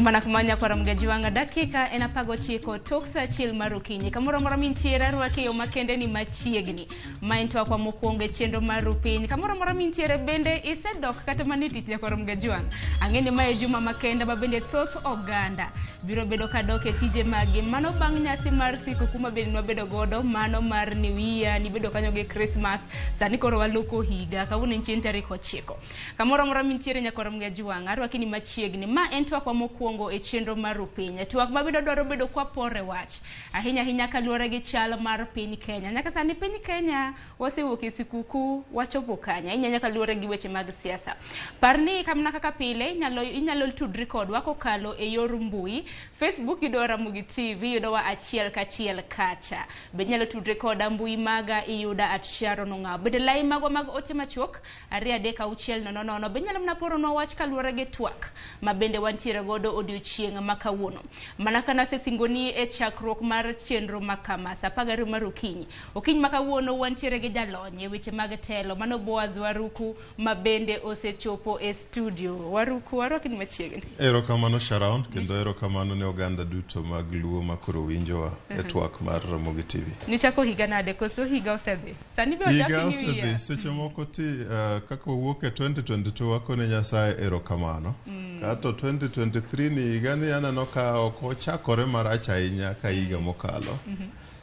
Mana kumanya kwa Ramogi Wanga dakika en 19 tok saa achiel mar okinyi. Kamoro amora mintiere arwaki e yo makende ni machiegni. Ma en twakwa mokwongo e chenro mar Rupiny. Kamoro amora mintiere bende isedok kata mana e tich nyakwa Ramogi Wanga. Ang'e ni mae juma makende ma bende thoth oganda biro bedo kadok e tije maggi. Mano bang' nyasi mar sikukuu ma bende nwabedo godo, mano mar New Year, nibedo kanyo gi Christmas. Sani koro waloko higa, kawuono en chieng' tarik 9. Kamoro amora mintiere nyakwa Ramogi Wanga, arwaki ni machiegni. Ma en twakwa mokwongo e chenro mar Rupiny. Twak ma bende dwaro bedo kwapore wach. Ahinya ahinya kaluwore gi chal mar piny Kenya. Nyaka sani piny Kenya wasewuok e sikuku wachopo kanye. Ahinya ahinya kaluwore gi weche mag siasa. Par ni kamna kaka pile inyalo tudri kodwa kokalo e yor mbui. Facebook yudowa Ramogi TV, yudowa achiel kachiel kacha. Be inyalo tudri koda mbui maga iyuda at Sharon Ong'awo. Bende lai magwa mag ote machuok 2 3 6 0 0. Be inyalo mana poronwa wach kaluwore gi twak ma bende wantiere godo odiochieng' ma kawuono. Mana ka nasesingoni e chakruok mar chenro ma kama saa 12 mar okinyi. Okinyi ma kawuono wantiere gi jalony e weche mag telo mano Boaz Waruku ma bende osechopo e studio. Waruku, warwaki ni machiegni.
Erokamano Sharon, kendo erokamano ne oganda duto mag Luo ma koro winjowa e twak mar Ramogi TV.
Nichako higa nade koso higa osedhi? Sani be
Higa
ochak New
osedhi,
Year.
seche moko ti kaka wawuok e 2022 wakone Nyasaye erokamano. Kato 2023 ni higa ni aneno ka ok ochakore marach ahinya ka higa mokalo.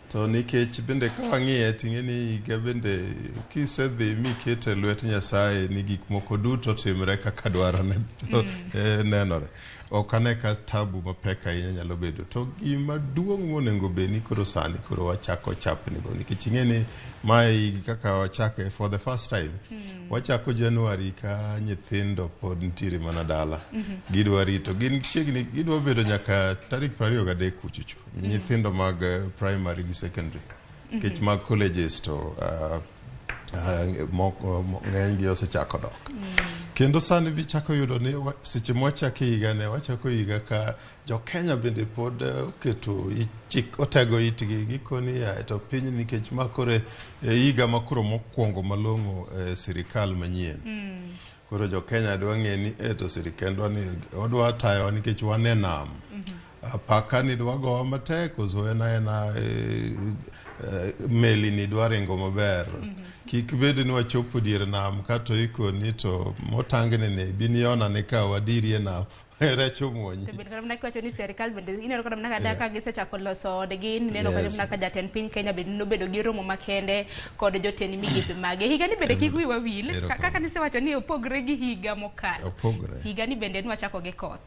To nikech bende ka wang'iye ting'e ni higa bende kisedhi mikete lwet Nyasaye ni gik moko duto timre kaka dwarone nenore. Ok ane ka tabu mapek ahinya nyalo bedo. To gima duong' monego bed ni koro sani koro wachako chapni go nikech ing'e ni mae higa kaka wachake for the first time. Wachako January ka nyithindo pod nitiere mana dala. Gidwa rito gin chiegni gidwa bedo nyaka tarik 23 kuchocho. Nyithindo mag primary gi secondary. Nikech mag colleges to ng'enygi osechako dok. Kendo sani bichako yudo ni seche mwachako higa ne wachako higa ka jo Kenya bende pod oketo chik otego itgi gikoni ya to piny nikech ma koro e higa ma koro mokwongo malong'o e sirikal manyien. Koro jo Kenya dwa ng'e ni to sirikendwa ni odwa tayowa nikech wan e nam. Apaka ni dwa gowa matek koso en aena meli ni dwa ringo maber. Kik bed ni wachopo dier nam kato ikoni to motangni ni biniona ni ka wadirie nam rech omuonyi.
To bende kata mana kiwacho ni sirikal bende ineno kata mana ka ka gisechako loso odgi ineno kata mana ka jatend piny Kenya bende nobedo gi romo makende kod jotend migepe mage. Higani bende kik wiwa wil kaka nisewacho ni opogre gi higa mokalo.
Opogre.
Higani bende nwachako gi koth.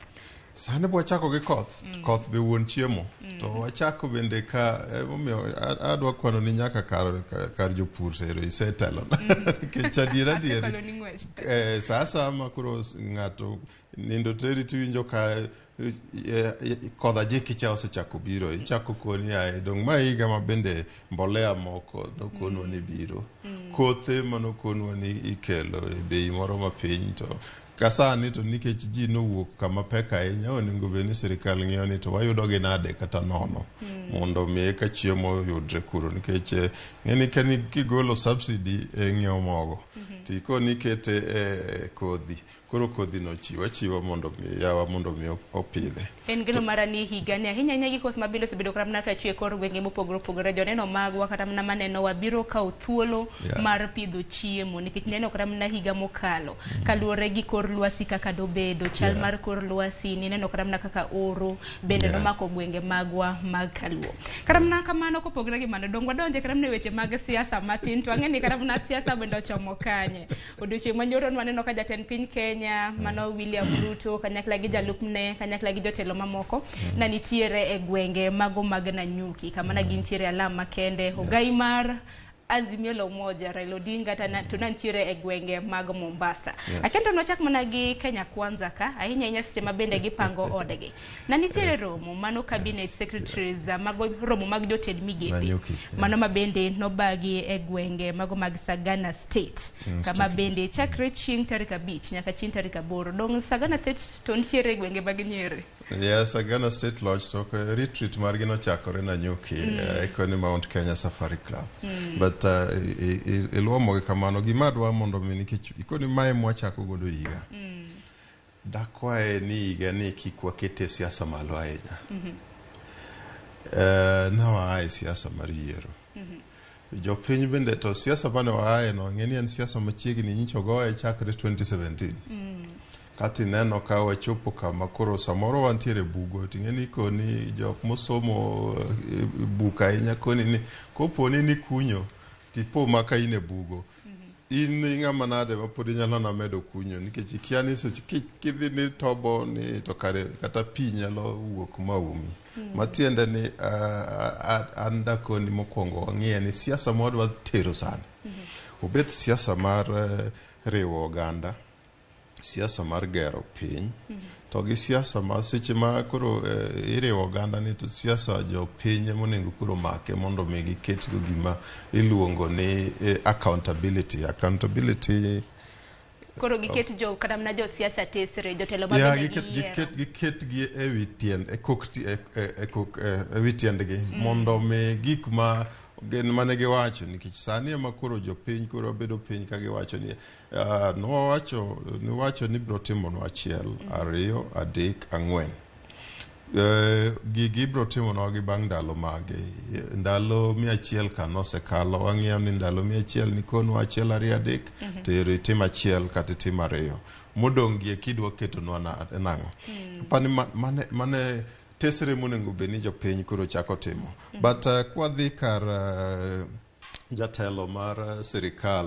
Sani bwachako gi koth, koth be wuon chiemo. To wachako bende ka emomiyo adwa kwano ni nyaka kar jopur sero isetelo. Nikech adier adier
Asekalo ni ng'wech.
Sa asaya ma koro ng'ato nindo teri tiwinjo ka kodh ajiki cha osechako biro, ichako koni ae dong' ma higa ma bende mbolea moko nokonwa ni biro. Kothe manokonwa ni ikelo e bei moro mapiny to kasani to nikech ji nowuok kama pek ahinya onego bed ni sirikal ng'iyo ni to wayudo gi nade kata nono mondo mi eka chiemo oyudre kuro nikech ng'eni kani kigolo subsidy e ng'iewo mogo to ikoni ikete e kodhi koro kodhi no chiwa chiwa mondo mi yawa mondo mi opidhe.
En geno mara ni higani ahinya ahinya gi koth mabende osebedo kata mana ka chwe e kor gwenge mopogore opogore joneno magwa kata mana manenowa biro kawo thuolo mar pidho chiemo nikech neno kata mana higa mokalo kaluwore gi kor lwasi kaka dobedo chal mar kor lwasi nineno kata mana kaka oro bende nomako gwenge magwa mag Kaluo. Kata mana kamano kopogore gi mano dong wadonje kata mana e weche mag siasa matin to ang'e ni kata mana siasa bende ochomo kanye. Odiochieng' manyoro nwaneno ka jatend piny Kenya mano William Ruto kanyakla gi jalupne kanyakla gi jotelo mamoko na nitiere e gwenge mago mag Nanyuki kama na gintiere alam makende ogai mar Azimio la Umoja Raila Odinga to nantiere e gwenge mag Mombasa. Akendo nwachak mana gi Kenya Kwanza ka ahinya ahinya seche ma bende gipango odgi. Na nitiere romo mano cabinet secretaries mago romo mag jotend migepe
Nanyuki,
mano ma bende nobagi e gwenge mago mag Sagana State kama bende chakre chieng' tarik 5 nyaka chieng' tarik 8 dong' Sagana State to nitiere e gwenge mag Nyeri.
Yes, Sagana State Lodge to retreat margi nochakore Nanyuki koni Mount Kenya Safari Club. But iluomo gi kamano gima adwa mondo mi nikech ikoni mae mwachako godo higa. Dakwaye ni higa ni kik wakete siasa malo ahinya. Nawaa e siasa mar yiero. Jopiny bende to siasa mane waaye no ng'e ni en siasa machiegni nyicha goye chakre 2017. Kata ineno ka wachopo kama koro samoro wantiere bugo ting'e ni koni jok mosomo buk ahinya koni ni koponi ni kunyo tipo ma ka in e bugo in ing'ama nade ma pod inyalo na medo kunyo nikech ikia ni seche kidhi ni tobo ni to kare kata pi nyalo wuok maumi. Matiende ni an dakoni mokwongo wang'iye ni siasa mwadwa tero sani obed siasa mar riwo oganda, siasa mar gero piny, to gi siasa ma seche ma koro iriwo oganda ni to siasa jopiny ema onego koro make mondo mi giket go gima iluongo ni accountability. Accountability
Koro giket jo kata mana josiasa tesre jotelo ma
ya
bende
giket
giyiero.
giket gi ewi tiend e kok ti- e, e, e kok ewi tiendgi mondo mi gik ma gin mane giwacho nikech sani ema koro jopiny koro bedo piny ka giwacho ni nwawacho niwacho ni biro timonwa 1 2 3 4 Gigi ibiro timonwa gi bang' ndalo mage ndalo 100 ka nosekalo wang'iyo ni ndalo 100 nikonwa 1 2 3 to ero itim 1 kata itim 2 modong' gi kidwa ketonwa nang'o apani mane tesre monego bed ni jopiny koro chako timo but kwadhi kar jatelo mar sirikal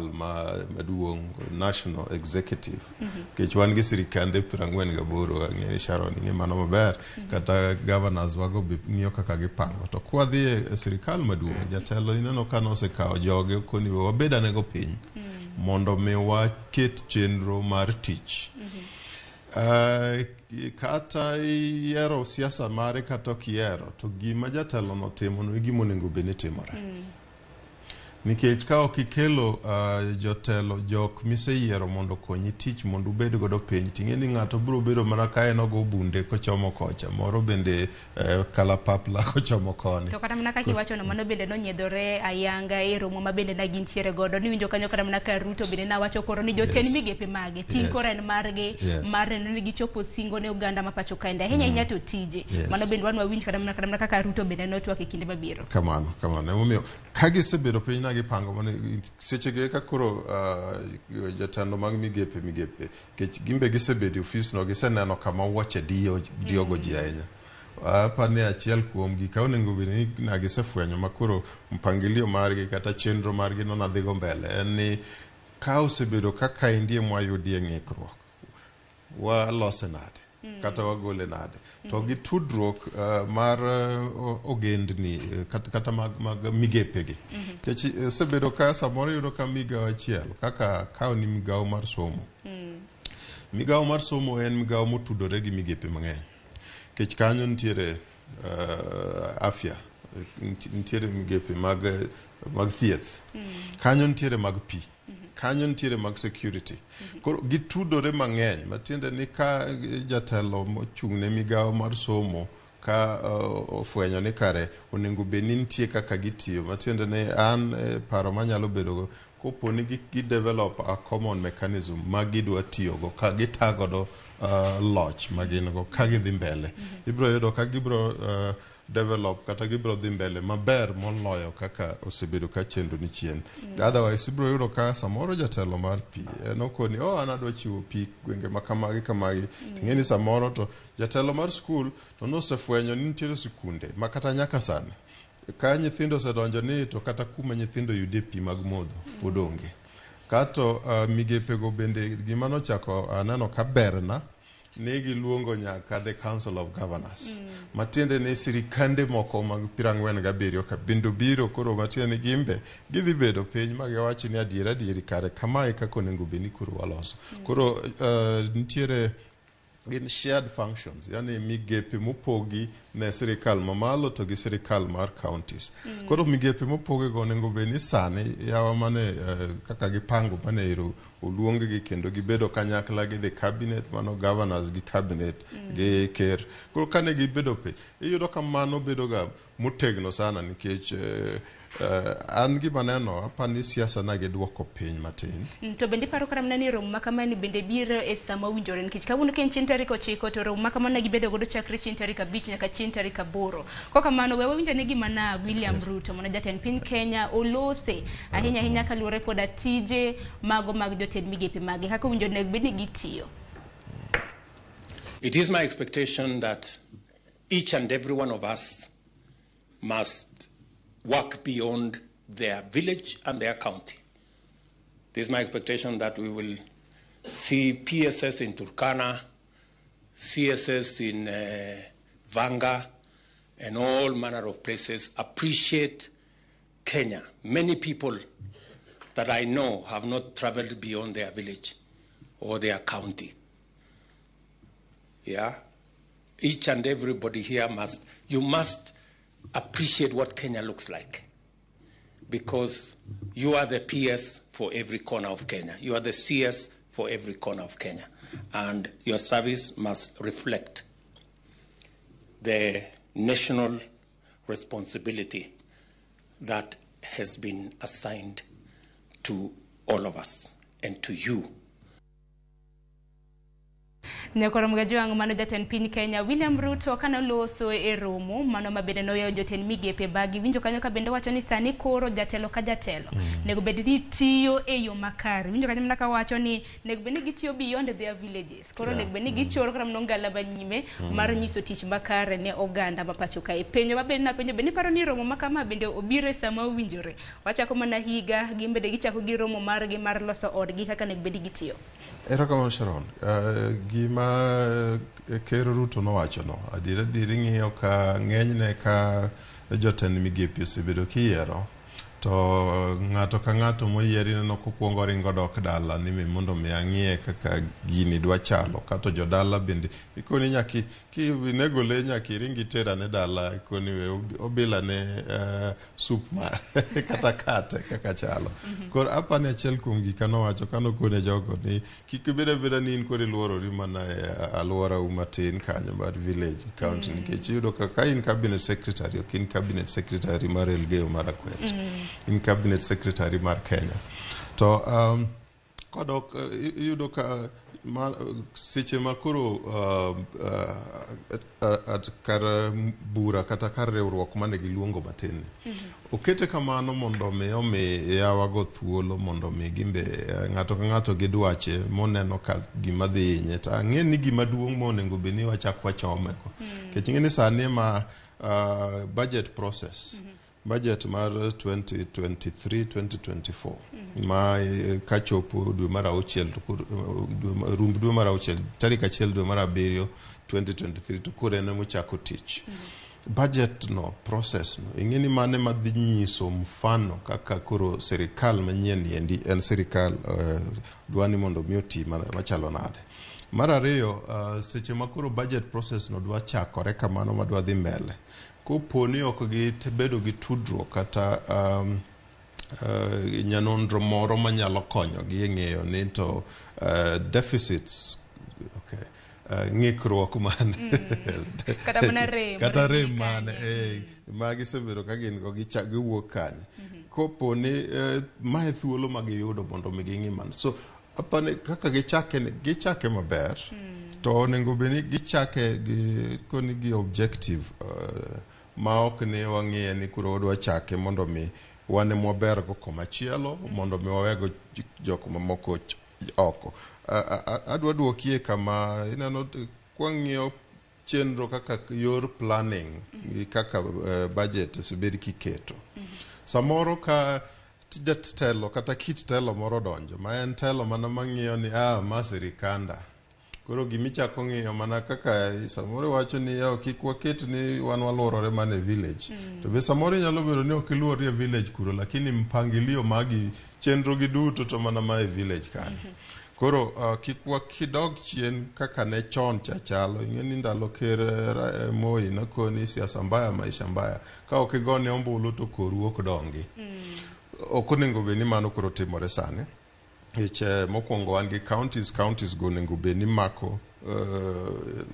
maduong' national executive nikech wan gi sirikande 48 ang'e ni Sharon ing'e mano maber kata governors wago be ng'iyo kaka gipango to kwadhi e sirikal maduong' jatelo ineno ka nosekawo joge okoni we wabed anego piny mondo mi waket chenro mar tich. Kata iyiero siasa mare kata ok iyiero to gima jatelo no timo no e gima onego bed ni timore. Nikech ka ok ikelo jotelo jok miseyiero mondo okonyi tich mondo ubed godo piny ting'e ni ng'ato biro bedo mana ka en ogo bunde kochomo kocha moro bende kalapapla kochomo koni.
To kata mana kaka iwachono mano bende nonyiedhore ayanga e romo ma bende ne gintiere godo. Niwinjo kanyo kata mana ka Ruto bende nawacho koro ni jotend migepe mage ting' koro en margi mar neno ni gichopo singo ne oganda ma pacho kaende ahinya ahinya to tije. Mano bende wan wawinj kata mana kaka Ruto bende notwak e kinde mabiro.
Kamano, kamano. Emomiyo ka gisebedo piny na gipango mano sechego eka koro jotelo mag migepe nikech gimbe gisebedo e ofis no giseneno kama wuoche diyogo ji ahinya. Apani achiel kuom gik onego bed ni na gisefwenyo ma koro mpangilio margi kata chenro margi no nadhigo mbele en ni ka osebedo kaka indie mwayudie ng'ikruok walose nade kata wagole nade to gi tudruok mar ogendni kata mag migepegi. Nikech osebedo ka samoro iyudo ka migawo achiel kaka kawo ni migawo mar somo. Migawo mar somo en migawo motudore gi migepe mang'eny. Nikech kanyo nitiere afya, nitiere migepe mag thieth, kanyo nitiere mag pi, kanyo nitiere mag security. Koro gitudore mang'eny matiende ni ka jatelo mochung' ne migawo mar somo ka ofwenyo ni kare onego bed ni nitie kaka gitiyo matiende ni an paro manyalo bedogo kopo ni gi develop a common mechanism ma gidwa tiyogo ka gitagodo loch ma gin go ka gidhi mbele. Ibiro yudo ka gibiro develop kata gibiro dhi mbele maber moloyo kaka osebedo ka chenro ni chien. Otherwise ibiro yudo ka samoro jatelo mar pi en okoni an adwa chiwo pi gwenge ma kamagi kamagi. Ting'e ni samoro to jatelo mar skul to nosefwenyo ni nitiere sikunde ma kata nyaka sani ka nyithindo osedonjo ni to kata kuma nyithindo yude pi mag modho pod onge. Kato migepego bende gima nochako aneno ka berna ne giluongo nyaka the Council of Governors. Matiende ni sirikande moko mag 47 ka bende obiro koro matiende ni gimbe gidhi bedo piny ma giwachi ni adier adieri kare kamae kaka onego bed ni koro waloso. Koro nitiere gin shared functions, yani migepe mopogi ne sirikal mamalo to gi sirikal mar counties. Koro migepe mopogi go onego bed ni sani yawa mane kaka gipango mane ero oluong-gi kendo gibedo kanyakla gi the cabinet mano governors gi cabinet gi ker. Koro kane gibedo piny iyudo ka mano bedo ga motegno sana nikech an gima neno apani siasa na giduoko piny matin.
To bende iparo kata mana ni romo ma kamani bende biro e sama owinjore nikech kawuono ka en chieng' tarik 9 to romo ma kamano gibedo godo chakre chieng' tarik 5 nyaka chieng' tarik 8. Kokamano we wawinj ane gima na William Ruto mano jatend piny Kenya olose ahinya ahinya kaluwore koda tije mago mag jotend migepe mage kaka owinjo onego bed ni gitiyo.
It is my expectation that each and every one of us must work beyond their village and their county. It is my expectation that we will see PSS in Turkana, CSS in Vanga, and all manner of places appreciate Kenya. Many people that I know have not traveled beyond their village or their county. Yeah? Each and everybody here you must appreciate what Kenya looks like, because you are the PS for every corner of Kenya. You are the CS for every corner of Kenya. And your service must reflect the national responsibility that has been assigned to all of us and to you.
Nyakoro Mgajwang' mano jatend piny Kenya William Ruto kane oloso e romo mano ma bende noyawo jotend migepe bagi winjo kanyo ka bende wacho ni sani koro jatelo ka jatelo nego bed ni tiyo e yo makare. Winjo kanyo mana ka wacho ni nego bed ni gitiyo beyond their villages. Koro nego bed ni gichoro kata mana ngalaba nyime mar nyiso tich makare ne oganda ma pacho kae. Penjo ma bende napenjo bende iparo ni romo ma kama bende obiro e sama owinjore. Wachako mana higa gin bende gichako gi romo margi mar loso odgi kaka nego bed ni gitiyo.
Erokamano Sharon. Gima Ker Ruto nowachono adier adier ing'iyo ka ng'enyne ka jotend migepe osebedo kiyiero To ng'ato ka ng'ato moyier ineno kokwongo ringo dok dala ni mi mondo mi ang'iye kaka gini dwa chalo. Kato jodala bende ikoni nyaki kinego le nyaka iring iterane dala ikoni we obilane sup mar kata kate kaka chalo. Koro apani achiel kuom gik kanowacho kanokone jogo ni kik ibed abeda ni in koro iluorori mana e alworau matin kanyo mar village county nikech iyudo ka ka in cabinet secretary ok in cabinet secretary mar Elgeyo Marakwet in cabinet secretary mar Kenya to kodok iyudo ka ma, seche ma koro kar bura kata kar riwruok mane giluongo matin ni okete kamano mondo mi omi yawago thuolo mondo mi gimbe ng'ato ka ng'ato gi dwache moneno ka gima dhi hinye to ang'e ni gima duong' monego bed ni wachak wachomego nikech ing'e ni sani ma budget process budget mar 2023-2024 ma kachopo dwe mar auchiel to koro rumb dwe mar auchiel tarik 1 dwe mar 7 2023 to koro en emochako tich budget no process no ing'e ni mane madhi nyiso mfano kaka koro sirikal manyien endi en sirikal dwa ni mondo mi oti machalo nade. Mar ariyo seche ma koro budget process no dwa chakore kamano madwa dhi mbele kopo ni ok gibedo gi tudruok kata nyanonro moro manyalo konyogi e ng'eyo ni to deficits okay, ng'ikruok mane
Kata mana rem,
kata
rem
rem
ni
mane ma gisebedo ka gin go giwuok kanye kopo ni mae thuolo ma giyudo mondo mi ging'i mano so apani kaka gichake ni gichake maber to onego bed ni gichake gi koni gi objective ma ok ni wang'iye ni koro wadwa chake mondo mi wan ema wabergo komachielo mondo mi wawego jok mamoko oko. Adwa duokie kama ineno kwang'iyo chenro kaka yor planning gi kaka budget osebed kiketo. Samoro ka jatelo kata kit telo moro donjo ma en telo mana mang'iyo ni ma sirikanda koro gimichako ng'iyo mana kaka samoro iwacho ni yaw kik waket ni wan waluorore mana e village to be samoro inyalo bedo ni ok iluorri e village kuro lakini mpangilio magi chenro gi duto to mana ma e village kanyo koro kik wakidog chien kaka ne chon cha chalo ing'e ni ndalo ker Moi nokoni siasa mbaya maisha mbaya ka ok igone ombulu to koru ok dongi ok onego bed ni mano koro timore sani nikech mokwongo wan gi counties go onego bed ni mako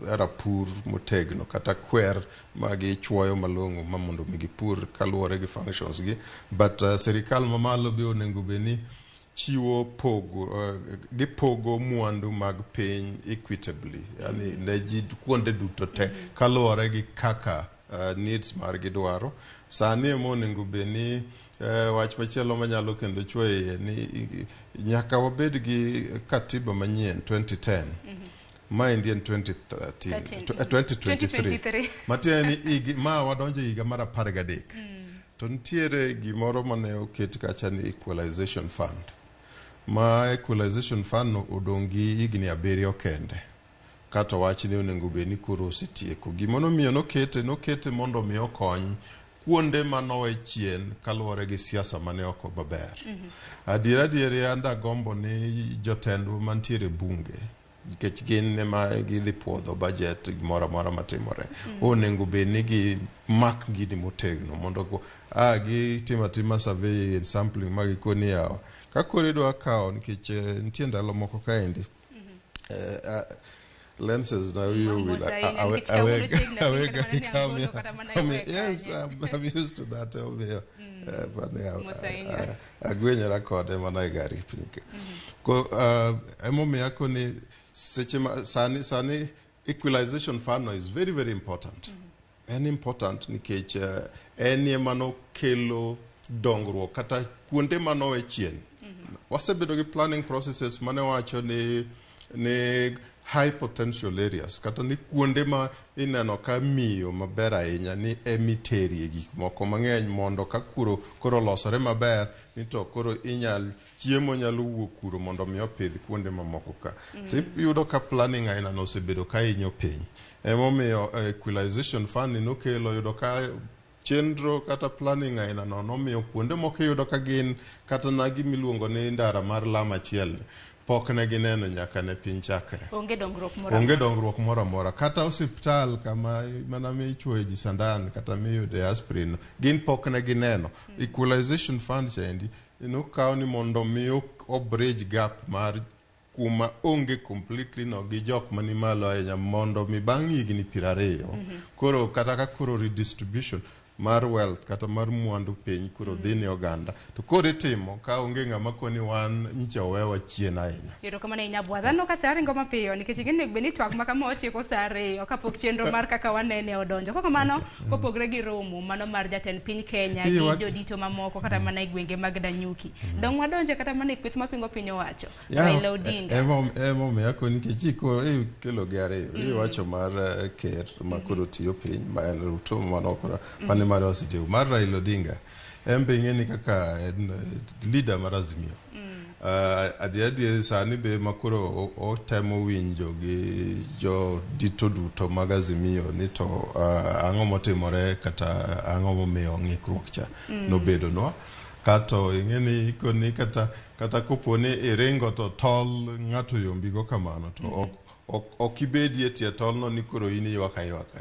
rapur motegno kata kwer ma gichuoyo malong'o ma mondo mi gipur kaluwore gi functions gi but sirikal mamalo be onego bed ni chiwo pogo gipogo mwandu mag piny equitably yani ne ji kuonde duto te kaluwore gi kaka needs margi dwaro sani ema onego bed ni wach machielo manyalo kendo chuoyo iye ni nyaka wabed gi katiba manyien 2010 maendi en 2013 2023
2023.
matiende ni ma wadonjo e higa mar 13 to nitiere gimoro mane oket kacha ni equalization fund ma equalization fund no odong' gi higni 7 kende kata wach ni onego bed ni koro osetieko gimonomiyo nokete mondo mi okony kuonde manowe chien kaluwore gi siasa mane ok maber adier adier an dagombo ni jotendwa mantiere bunge nikech gin ema gidhi puodho budget gimoro amora matimore onego bed ni gimak gini motegno mondo gitimo atima survey and sampling ma gikoni yawa ka koro idwa kawo nikech nitie ndalo moko kaendi lenses na wiyo
Mos
wil
ahinya, nikech kawuono chiegni ahinya, kata mana ni angolo, kata mana iwe
yes
kanye.
I'm used to that omiyo bane
Mos ahinya.
agwenyora kode mana e gari piny ka. Ko emomiyo akoni seche ma sani equalization fund no is very very important en important nikech en ema nokelo dongruok kata kuonde manowe chien wasebedo gi planning processes mane wacho ni high potential areas kata ni kuonde ma ineno ka miyo maber ahinya ni emiterie gik moko mang'eny mondo ka kuro koro olosore maber ni to koro inyal chiemo nyalo wuok kuro mondo mi opidh kuonde mamoko ka tiyudo ka planning aina no osebedo ka hinyo piny emomiyo equalization fund ni nokelo yudo ka Chenro kata planning aina no nomiyo kuonde moko iyudo ka gin kata na gimiluongo ni ndara mar lam achiel ni pok ne gineno nyaka ne piny chakre.
Onge dongruok moro
Onge
amora.
dongruok moro amora. Kata osiptal kama mana michuoye ji sandan kata miyude aspirin gin pok ne gineno. Equalization fund chaendi nokaw ni mondo mi o bridge gap mar kuma onge completely no gi jok mani malo ahinya mondo mi bang' higni 20 koro kata ka koro redistribution mar wealth kata mar mwandu piny koro dhi ne oganda to koro itimo ka onge ng'ama koni wan nyicha owewa chien ahinya.
Erokamano ahinya Bwana. Aneno ka sa ringo mapiyo nikech ing'e ni onego bed ni twak ma kama otieko sa 2 kapok chenro mar kaka wanene odonjo. Kok kamano, kopogre gi romo mano mar jatend piny Kenya gi jodito mamoko kata mana e gwenge mag Danyuki. Dong' wadonje kata mana e kweth mapingo piny owacho. Raila Odinga.
Emomiyo akoni nikech ikoro ikelo gi ariyo. Iwacho mar ker ma koro tiyo piny ma en Ruto mano koro mane mare osetieko. Mar Raila Odinga en be ing'e ni kaka en leader mar Azimio. Adier adier sani be ma koro otemo winjo gi jodito duto mag Azimio ni to ang'o motimore kata ang'o momiyo ng'ikruok cha nobedonwa. Kato ing'e ni ikoni kata kopo ni iringo to tol ng'ato yombigo kamano to ok ibedie e tie tolno ni koro in iywak aywaka.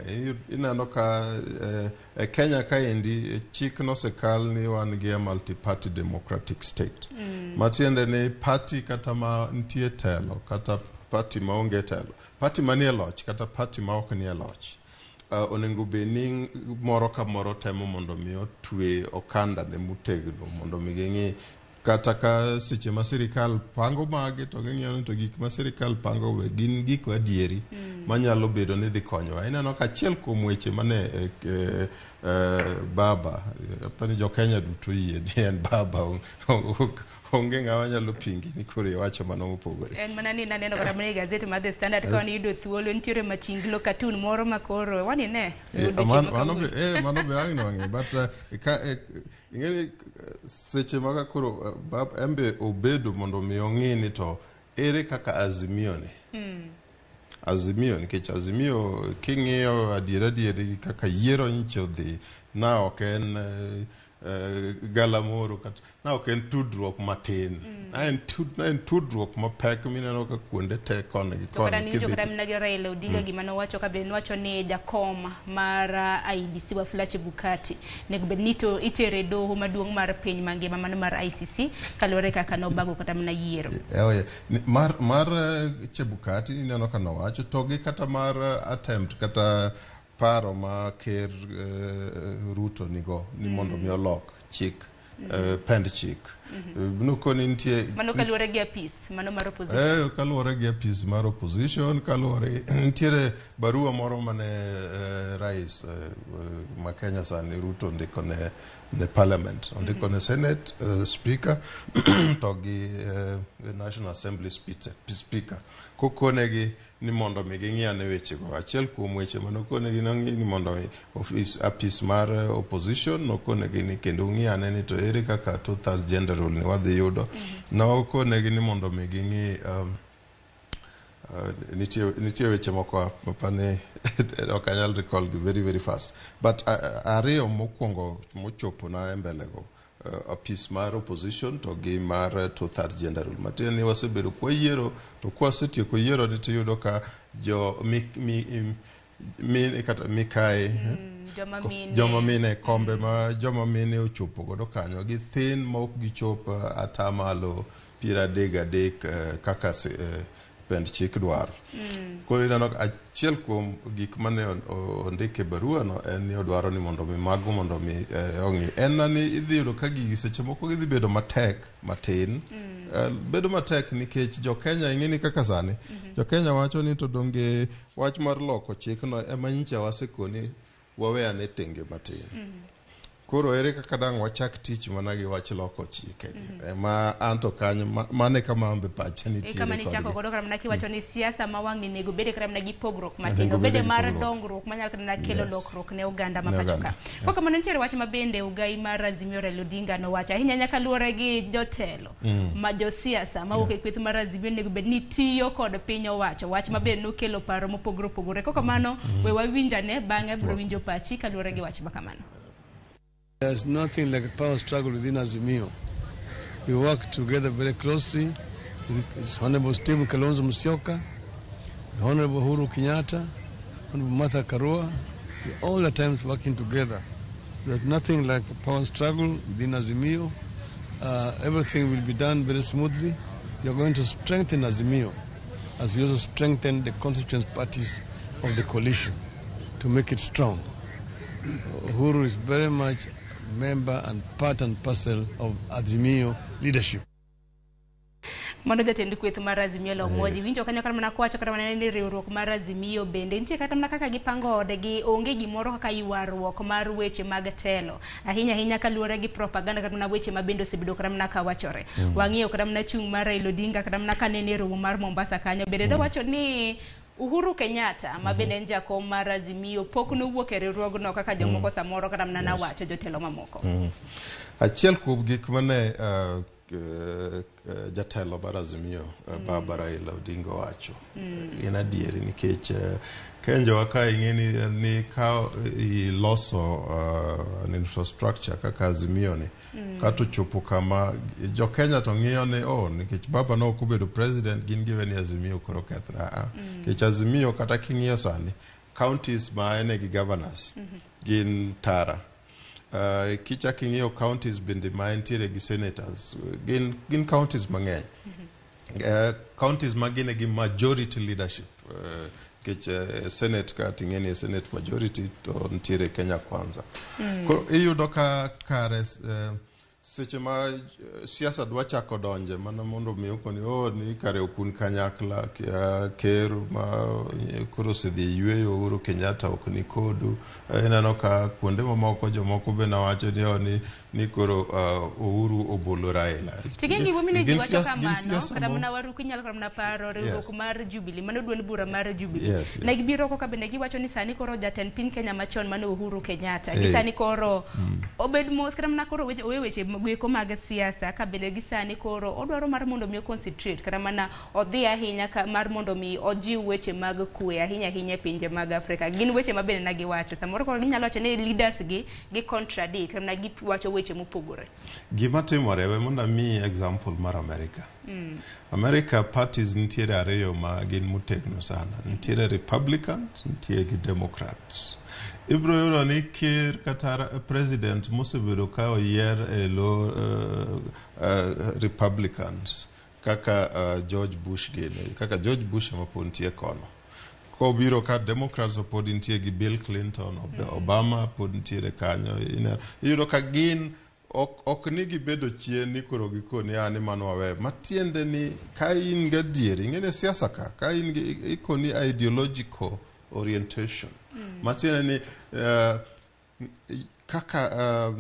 Ineno ka e Kenya kaendi chik nosekal ni wan gi a multi-party democratic state. Matiende ni party kata ma nitie telo kata party maonge telo, party manie loch kata party ma ok nie loch. Onego bed ni moro ka moro temo mondo mi otwe okanda ne motegno mondo mi ging'i kata ka seche ma sirikal pango mage to ging'iyo ni to gik ma sirikal pango we gin gik adieri manyalo bedo ni dhi konyowa. Ineno ka achiel kuom weche mane baba apani jo Kenya duto oyie ni en baba onge ng'ama nyalo pingi ni koro iwacho mano mopogore.
En mana ni naneno kata mana e gazet mar The Standard ka niyudo thuolo nitiere machinglo cartoon moro ma koro wanine.
Mano be ang' nwang'e but ing'eni seche ma koro embe obedo mondo mi ong'i ni to ere kaka Azimio ni. Azimio nikech Azimio king'iyo adier adier kaka yiero nyicha odhi na ok en galamoro kata na ok en tudruok matin. Na en tudruok mapek mineno ka kuonde te koni gi
To kata
koni
niwinjo
kidhi
kata mana gi Raila Odinga gima nowacho ka be nowacho ni jakom mar IEBC Wafula Chebukati nego bed ni to itere doho maduong' mar piny mangima mano mar ICC kaluwore kaka nobago kata mana yiero.
Mar Chebukati ineno ka nowacho to gi kata mar attempt kata paro ma ker Ruto nigo ni mondo mi olok chik pend chik. Nukoni nitie
Mano kaluwore gi apis mano mar opposition.
Kaluwore gi apis mar opposition, kaluwore nitiere barua moro mane rais ma Kenya sani Ruto ndiko ne parliament, ondiko ne Senate speaker to gi National Assembly speaker kokonegi ni mondo mi ging'i ane wechego. Achiel kuom weche manokonegi nong'i ni mondo mi ofis apis mar opposition nokonegi ni kendo ung'i ane ni to ere kaka 2/3 gender rule ni wadhi yudo. Nokonegi ni mondo mi ging'i nitie weche moko mapani ok anyal recall gi very very fast but ariyo mokwongo mochopo na e mbele go apis mar opposition to gi mar 2/3 gender rule matiende ni wasebedo kwayiero to kwasetieko yiero ni tiyudo ka jo mi kata mikae
Joma mine.
Joma mine kombe ma joma mine ochopo godo kanyo gi thin ma ok gichop atamalo 33 kaka pend chik dwaro. Koro ineno achiel kuom gik mane ondik e barua no en ni odwaro ni mondo mi mago mondo mi ong'i. En na ni idhi yudo ka gigi seche moko gidhi bedo matek matin. Bedo matek nikech jo Kenya ing'e ni kaka sani jo Kenya wacho ni to donge wach mar loko chikno ema nyicha wasekoni wawe ane tenge matin. Koro ere kaka dang' wachak tich mana gi wach loko chike gi. Ema anto kanyo mane kama ambe pacha nitiere
Kama nichako
kodgi.
godo kata mana kiwacho ni siasa ma wang'ni nego bede kata mana gi pogruok matin,
Onego
obede
bede gi
mar
pogruok.
dongruok manyalo kata mana kelo lokruok ne oganda ma
Ne
pacho
oganda.
ka. Kok kamano nitiere wach ma bende ugai mar Azimio Raila Odinga nowacho ahinya nyaka luwore gi jotelo ma josiasa mawuok e kweth mar Azimio onego bed ni tiyo kod piny owacho, wach ma bende nokelo paro mopogore opogore. Kok kamano we wawinj ane, bang'e biro winjo pachi kaluwore gi wach ma kamano.
There's nothing like a power struggle within Azimio. We work together very closely with Honorable Stephen Kalonzo Musyoka, the Honorable Uhuru Kenyatta, Honorable Martha Karua. We all the times working together. There's nothing like a power struggle within Azimio. Everything will be done very smoothly. We are going to strengthen Azimio as we also strengthen the constituent parties of the coalition to make it strong. Uhuru is very much member and part and parcel of Azimio leadership.
Mano jatend kweth mar Azimio la Umoja winjo kanyo kata mana kowacho kata mana ni riwruok mar Azimio bende nitie kata mana kaka gipango odgi, onge gimoro kaka ywaruok mar weche mag telo ahinya ahinya kaluwore gi propaganda kata mana weche ma bende osebedo kata mana kawachore. Wang'iyo kata mana chung' mar Raila Odinga kata mana kanene e romo mar Mombasa kanyo bende nowacho ni Uhuru Kenyatta ma bende en jakom mar Azimio pok nowuok e riwruogno kaka jomoko samoro kata mana nawacho jotelo mamoko.
Achiel kuom gik mane jatelo mar Azimio Baba Raila Odinga owacho en adieri, nikech Kenjowa ka ing'e ni ka iloso an infrastructure kaka Azimio ni kata ochopo kama jo Kenya to ng'iyo ni oh, nikech baba ne ok obedo president, gin giwe ni Azimio koro kethre. Nikech Azimio kata king'iyo sani counties ma ene gi governors gin tara. Kichak ing'iyo counties bende ma entiere gi senators gin counties mang'eny. Counties ma gin gi majority leadership, nikech senate ka ting'e ni senate majority to nitiere Kenya Kwanza. Koro iyudo ka kare seche ma siasa dwa chako donje mana mondo mi okoni oh, ni kare ok un kanyakla, ker ma koro osedhi e yweyo Uhuru Kenyatta ok ni kodu. Ineno ka kuonde mamoko jomoko be nawacho ni oh, ni koro Uhuru obolo Raila.
Tigeng gimomiyo ji
Gin
wacho
gin
kamano
siasa
kata mana waruku inyalo kata mana paro riwruok mar Jubilee, mano duond bura mar Jubilee.
Yes.
Ne gibiro oko ka bende giwacho ni sani koro jatend piny Kenya machon mano Uhuru Kenyatta gi sani koro obed mos kata mana koro owe weche goeko mag siasa, ka bende gi sani koro odwaro mar mondo mi concentrate kata mana odhi ahinya ka, mar mondo mi ojiw weche mag kwe ahinya ahinya e pinje mag Afrika. Gin weche ma bende ne giwacho samoro koro ginyalo wacho ni leaders gi contradict kata mana giwacho weche mopogore.
Gima timore, we mondo amiyi example mar America. America parties nitiere ariyo ma gin motegno sana. Nitiere Republicans, nitie gi Democrats. Ibiro yudo ni ker kata president mosebedo ka oyier e lo Republicans kaka George Bush gini, kaka George Bush ema pod nitie kono. Kobiro ka Democrats to pod nitie gi Bill Clinton, Obama pod nitiere kanyo. Iyudo ka gin ok ni gibedo chien ni koro gikoni a ni mano wawe. Matiende ni ka in gadieri, ing'e ni siasa ka in gi ikoni ideological orientation. Matiende ni kaka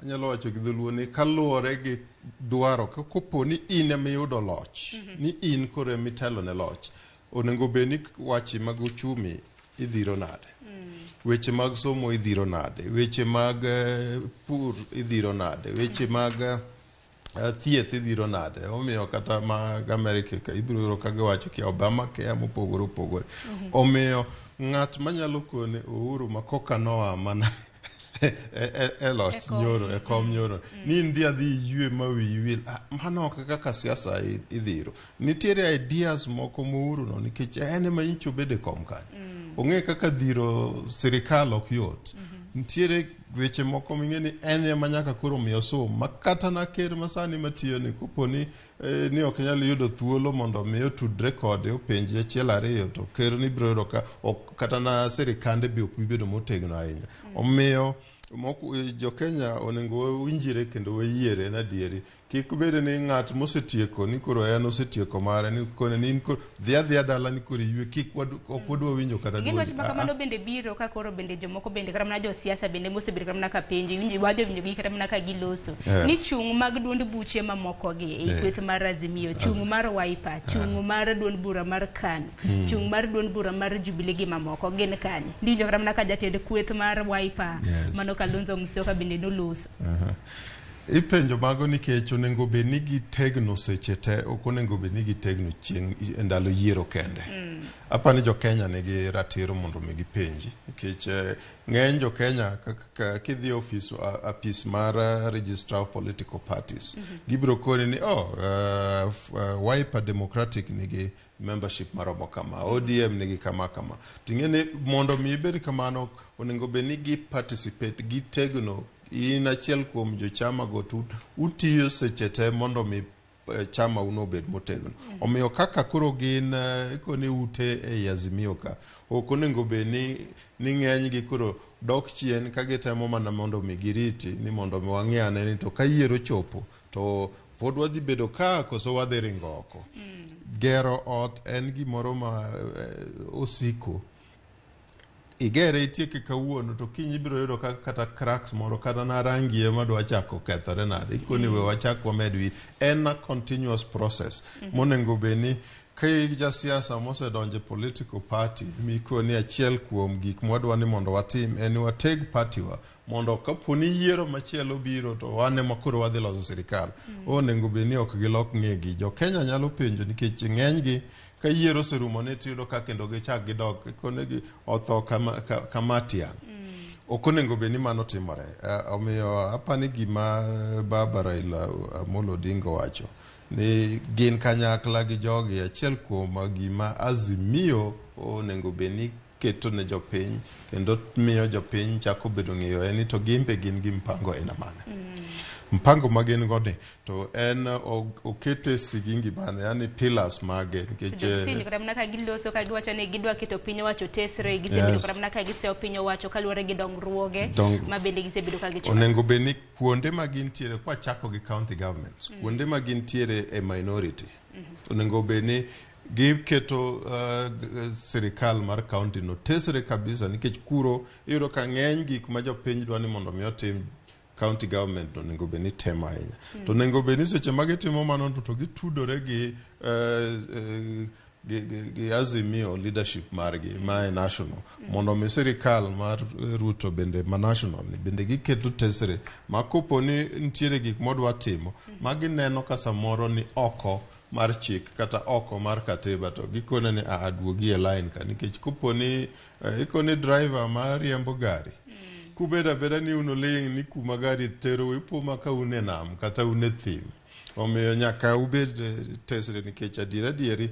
anyalo wacho gi dholuo ni kaluwore gi dwaro kopo ni in ema iyudo loch, ni in koro ema itelo ne loch, onego bed ni wache mag uchumi idhiro nade, weche mag somo idhiro nade, weche mag pur idhiro nade, weche mag thieth idhiro nade. Omiyo kata mag Amerika ka ibiro yudo ka giwacho kia Obama care mopogore opogore. Omiyo ng'at manyalo kone Uhuru ma koka noa mana e loch
E kom.
nyoro e kom nyoro ni in dhi adhi iywe ma wiyi wil. Ah, mano ok kaka siasa idhiro. Nitiere ideas moko ma Uhuru no, nikech en ema nyocha obedo e kom kanyo, ong'e kaka dhiro sirikal ok yot. Nitiere weche moko ming'e ni en ema nyaka koro miyo sum ma kata na ker masani matiyo ni kopo ni ni ok nyal yudo thuolo mondo mi otudre kode openje achiel ariyo, to ker ni biro yudo ka ok, kata na sirikande be ok bi bedo motegno ahinya. Omiyo moko jo Kenya onego wawinjre kendo wayiere en adieri, kik bed ni ng'at mosetieko ni koro en osetieko mare ni kone ni in koro dhi adhiya dala ni koro iywe, kik ok wadwa winjo kata
Gin
duondi.
wach ma kamano bende biro ka koro bende jomoko bende kata mana josiasa bende mosebedo kata mana ka penjo iwinjo wadhi winjo gi kata mana ka giloso ni chung' mag duond buche mamoko gi e kweth mar Azimio, chung' mar Wiper, chung' mar duond bura mar KANU, chung' mar duond bura mar Jubilee gi mamoko gin kanye. Ndiwinjo kata mana ka jatend kweth mar Wiper mano Kalonzo Musyoka bende noloso.
Ipenjo mago nikech onego bed ni gitegno seche te, ok onego bed ni gitegno chieng' e ndalo yiero kende. Apa ni jo-Kenya nigi ratiro mondo mi gipenji nikech ng'eny jo-Kenya kidhi e ofis apis mar Registrar of Political Parties gibiro koni ni oh, Wiper Democratic nigi membership maromo kama, ODM nigi kama kama. Ting'e ni mondo mi ibed kamano onego bed ni gi participate gitegno in achiel kuom jochama go to utiyo seche te mondo mi chama uno obed motegno. Omiyo kaka koro gin ikone ute ei Azimio ka ok onego bed ni ng'enygi koro dok chien ka gitemo mana mondo mi giriti ni mondo mi wang'i ane ni to ka yiero chopo to pod wadhi bedo ka koso wadhi ringo oko. Gero ot en gimoro ma osiko. Igere itieke kawuono to kiny ibiro yudo ka kata cracks moro kata na rangi ema dwa chako kethore nade ikoni we wachak wamed wi en a continuous process monego bed ni ka jasiasa mosedonjo e political party mikoni achiel kuom gik mwadwa ni mondo watim en ni wateg party wa mondo kapo ni yiero machielo biro to wan ema koro wadhi loso sirikal. Onego bed ni ok gilok ng'egi. Jo Kenya nyalo penjo nikech ng'enygi ka yiero oserumo ni tiyudo ka kendo gichak gidok konegi otho kama tiang'. Ok onego bed ni mano timore. Omiyo apani gima baba Raila Amolo Odinga owacho ni gin kanyakla gi jogi achiel kuom gima Azimio onego bed ni keto ne jopiny kendo miyo jopiny chako bedo ng'eyo en ni to gin be gin gi mpango aina mane. Mpango ma gin go ni to en okete sigingi mane yani pillars mage nikech
Jomsingi kata mana ka giloso ka giwacho ni gidwa keto piny owacho tesre gisebedo kata mana ka giseyo piny owacho kaluwore gi dongruoge ma bende gisebedo ka gichwalo.
Onego bed ni kuonde ma gintiere kwachako gi county governments kuonde ma gintiere e minority onego bed ni giketo sirikal mar county no tesre kabisa nikech kuro iyudo ka ng'eny gik ma jopiny dwa ni mondo mi otim county government onego bed ni temo ahinya. To onego bed ni seche ma gitimo mano to gitudore gi Azimio leadership margi ma e national mondo mi sirikal mar Ruto bende ma national ni bende giketo tesre ma kopo ni nitiere gik modwa timo ma gineno ka samoro ni oko mar chik kata oko mar katiba to gikone ni a duogi e line ka nikech kopo ni ikone driver mar riembo gari kubedo abeda ni un oling' ni kuma gari terou ipo ma ka un e nam kata un e thim. Omiyo nyaka ubed tesre nikech adier adieri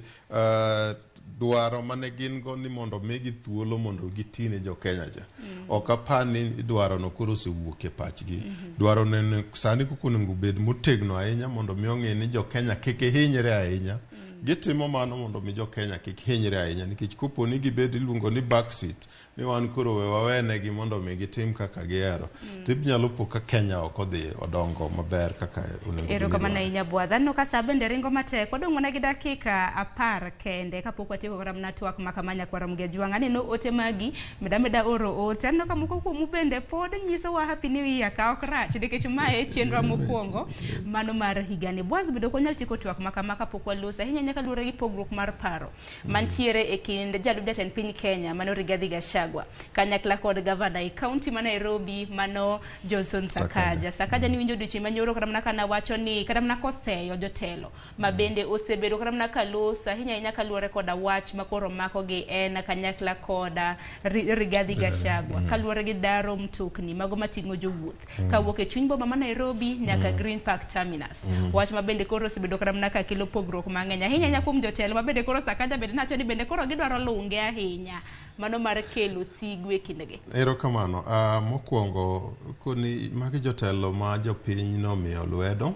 dwaro mane gin go ni mondo migi thuolo mondo giti ne jo Kenya cha. Ok apar ni dwaro no koro osewuok e pachgi. Dwaro neno sani koko onego bed motegno ahinya mondo mi ong'e ni jo Kenya kik hinyre ahinya. Gitimo mano mondo mi jo Kenya kik hinyre ahinya nikech kopo ni gibed iluongo ni backseat ni wan koro we wawenegi mondo mi gitim kaka gihero. Tinyalo po ka Kenya ok odhi odongo maber kaka onego bed ni
Erokamano
dwaro.
ahinya Bwadha. Aneno ka sa bende ringo matek. Wadong' mana gi dakika 10 kende kapok watieko kata mana twak ma kama nyakwar Ramogi Ajwang'. Aneno ote magi, meda meda oro ote. Aneno ka moko kuomu bende pod nyisowa Happy New Year ka ok rach nikech mae e chenro mokwongo mano mar higani. Bwaz bende ok wanyal tieko twak ma kama kapok waloso ahinya ahinya kaluwore gi pogruok mar paro mantiere e kind jalup jatend piny Kenya mano Rigathi Gachagua kanyakla kod gavana e kaunti ma Nairobi mano Johnson Sakaja. Sakaja ni winjo odiochieng' manyoro kata mana kana wacho ni kata mana koseyo jotelo ma bende osebedo kata mana kaloso ahinya ahinya kaluwore koda wach ma koro mako gi en kanyakla koda Rigathi Gachagua kaluwore gi daro mtokni mago mating'o jowuoth kawuok e chuny boma ma Nairobi nyaka Green Park Terminus. Wach ma bende koro osebedo kata mana ka kelo pogruok mang'eny ahinya ahinya kuom jotelo ma bende koro Sakaja bende nacho ni bende koro gidwaro lunge ahinya mano mar kelo sigu e kindgi.
Erokamano. Mokwongo koni magi jotelo ma jopiny nomiyo lwedo.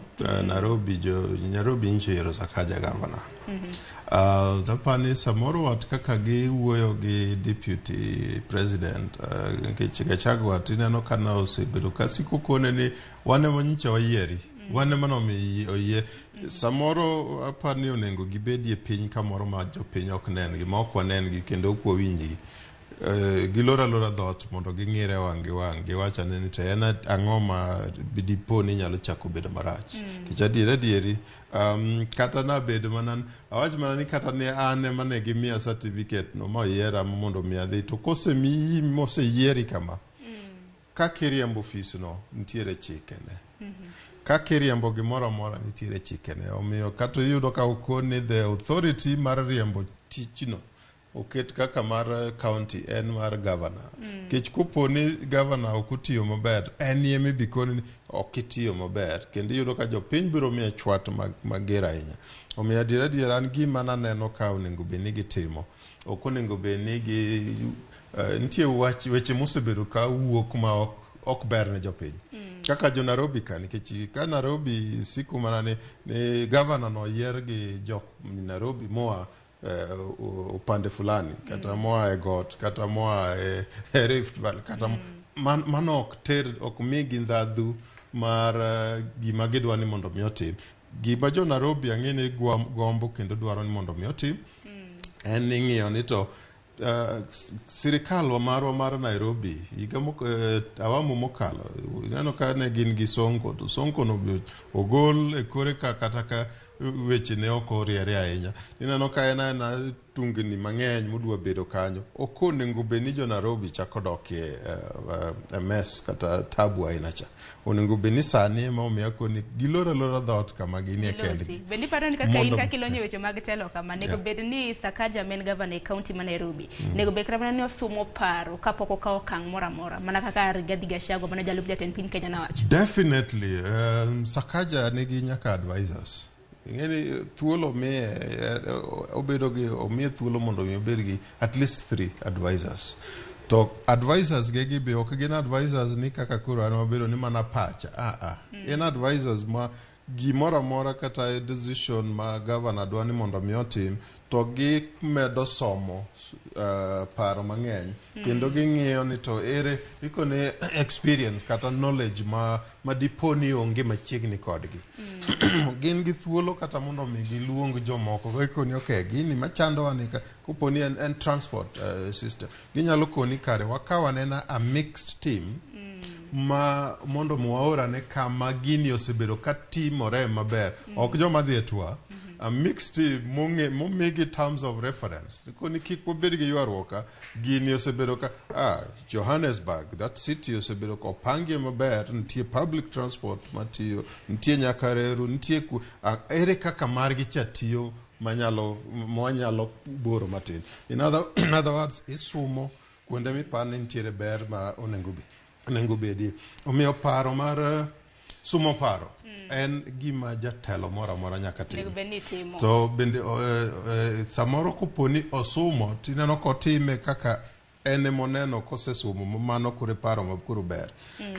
Nairobi nyicho yiero Sakaja gavana. Apani samoro wat kaka giwuoyo gi deputy president nikech Gachagua tineno ka ne osebedo ka siko kone ni wan ema nyicha wayieri. Wan ema nomiyi oyie. Samoro apani onego gibedie piny kamoro ma jopiny ok nen gi, ma ok wanen gi kendo ok wawinjgi. Giloro alora dhoot mondo ging'ire wang' gi wang' giwach ane ni to en ang'o ma dipo ni nyalo chako bedo marach. Nikech adier adieri kata nabed mana awach mana ni kata ne an ema ne gimiya certificate no moyiera mondo mi adhi to kosemiyi moseyieri kama kaka iriembo ofis no nitiere chikene. Kaka iriembo gimoro amora nitiere chikene. Omiyo kata iyudo ka okoni the authority mar riembo tichno oket kaka mar county en mar governor. Nikech kopo ni governor ok otiyo maber, en ema ibi koni ni ok itiyo maber. Kendo iyudo ka jopiny biro miye chwat mager ahinya. Omiyo adier adier an gima naneno ka onego bed ni gitimo. Ok onego bed ni gi nitie wach weche mosebedo ka wuok ma ok ber ne jopiny. Kaka jo Nairobi ka nikech ka Nairobi siko mana ni governor no oyier gi jok Nairobi moa upande fulani kata moa e got kata moa e Rift Valley kata mano ok ter ok migi ndhadhu mar gima gidwa ni mondo mi otim. Gima jo Nairobi ang'e ni gombo kendo dwaro ni mondo mi otim en ni ng'iyo ni to sirikal marwa mar Nairobi higa awamu mokalo ineno ka ne gin gi Sonko to Sonko no be ogol e kore ka kata ka weche ne ok oriere ahinya. Ineno ka en aena tungni mang'eny modwa bedo kanyo. Ok onego bed ni jo Nairobi chako dok e mess kata tabu aina cha. Onego bed ni sani ema omiyo akoni gilor alora dhoot kama ginie kendgi.
Bende iparo ni kaka in kaka ilonyo weche mag telo kama nego bed ni Sakaja ma en gavana e kaunti ma Nairobi nego bed kata mana ni osumo paro kapok okawo okang' moro amora mana kaka Rigathi Gachagua mane jalup jatend piny Kenya nowacho.
Definitely. Sakaja nigi nyaka advisors. Ing'eni thuolo miye obedo gi omiye thuolo mondo mi obed gi at least 3 advisors. To advisors gegi be ok gin advisors ni kaka koro an wabedo ni mana pacha. En advisors ma gimoro amora kata decision ma governor dwa ni mondo mi otim to gimedo somo paro mang'eny kendo ging'iyo ni to ere ikone experience kata knowledge ma dipo ni onge machiegni kodgi. Gin gi thuolo kata mondo mi giluong jomoko ikoni okay gini machandowa ni kopo ni en transport system ginyalo koni kare wakaw anena a mixed team ma mondo waorane kama gini osebedo ka timore maber. Ok joma dhi e tour. A mixed team momigi terms of reference. Koni kik wabed gi ywaruok ka gini osebedo ka Johannesburg that city osebedo ka opangie maber, nitie public transport matiyo, nitie nyaka reru, nitie ere kaka margi cha tiyo manyalo boro matin. In other words, isumo kuonde miparo ni nitiere ber ma onego bedie. Omiyo paro mar sumo paro en gima jatelo moro amora nyaka tim. To bende samoro kopo ni osumo tineno kotime kaka en emoneno kosesumo mano koro paro ma koro ber.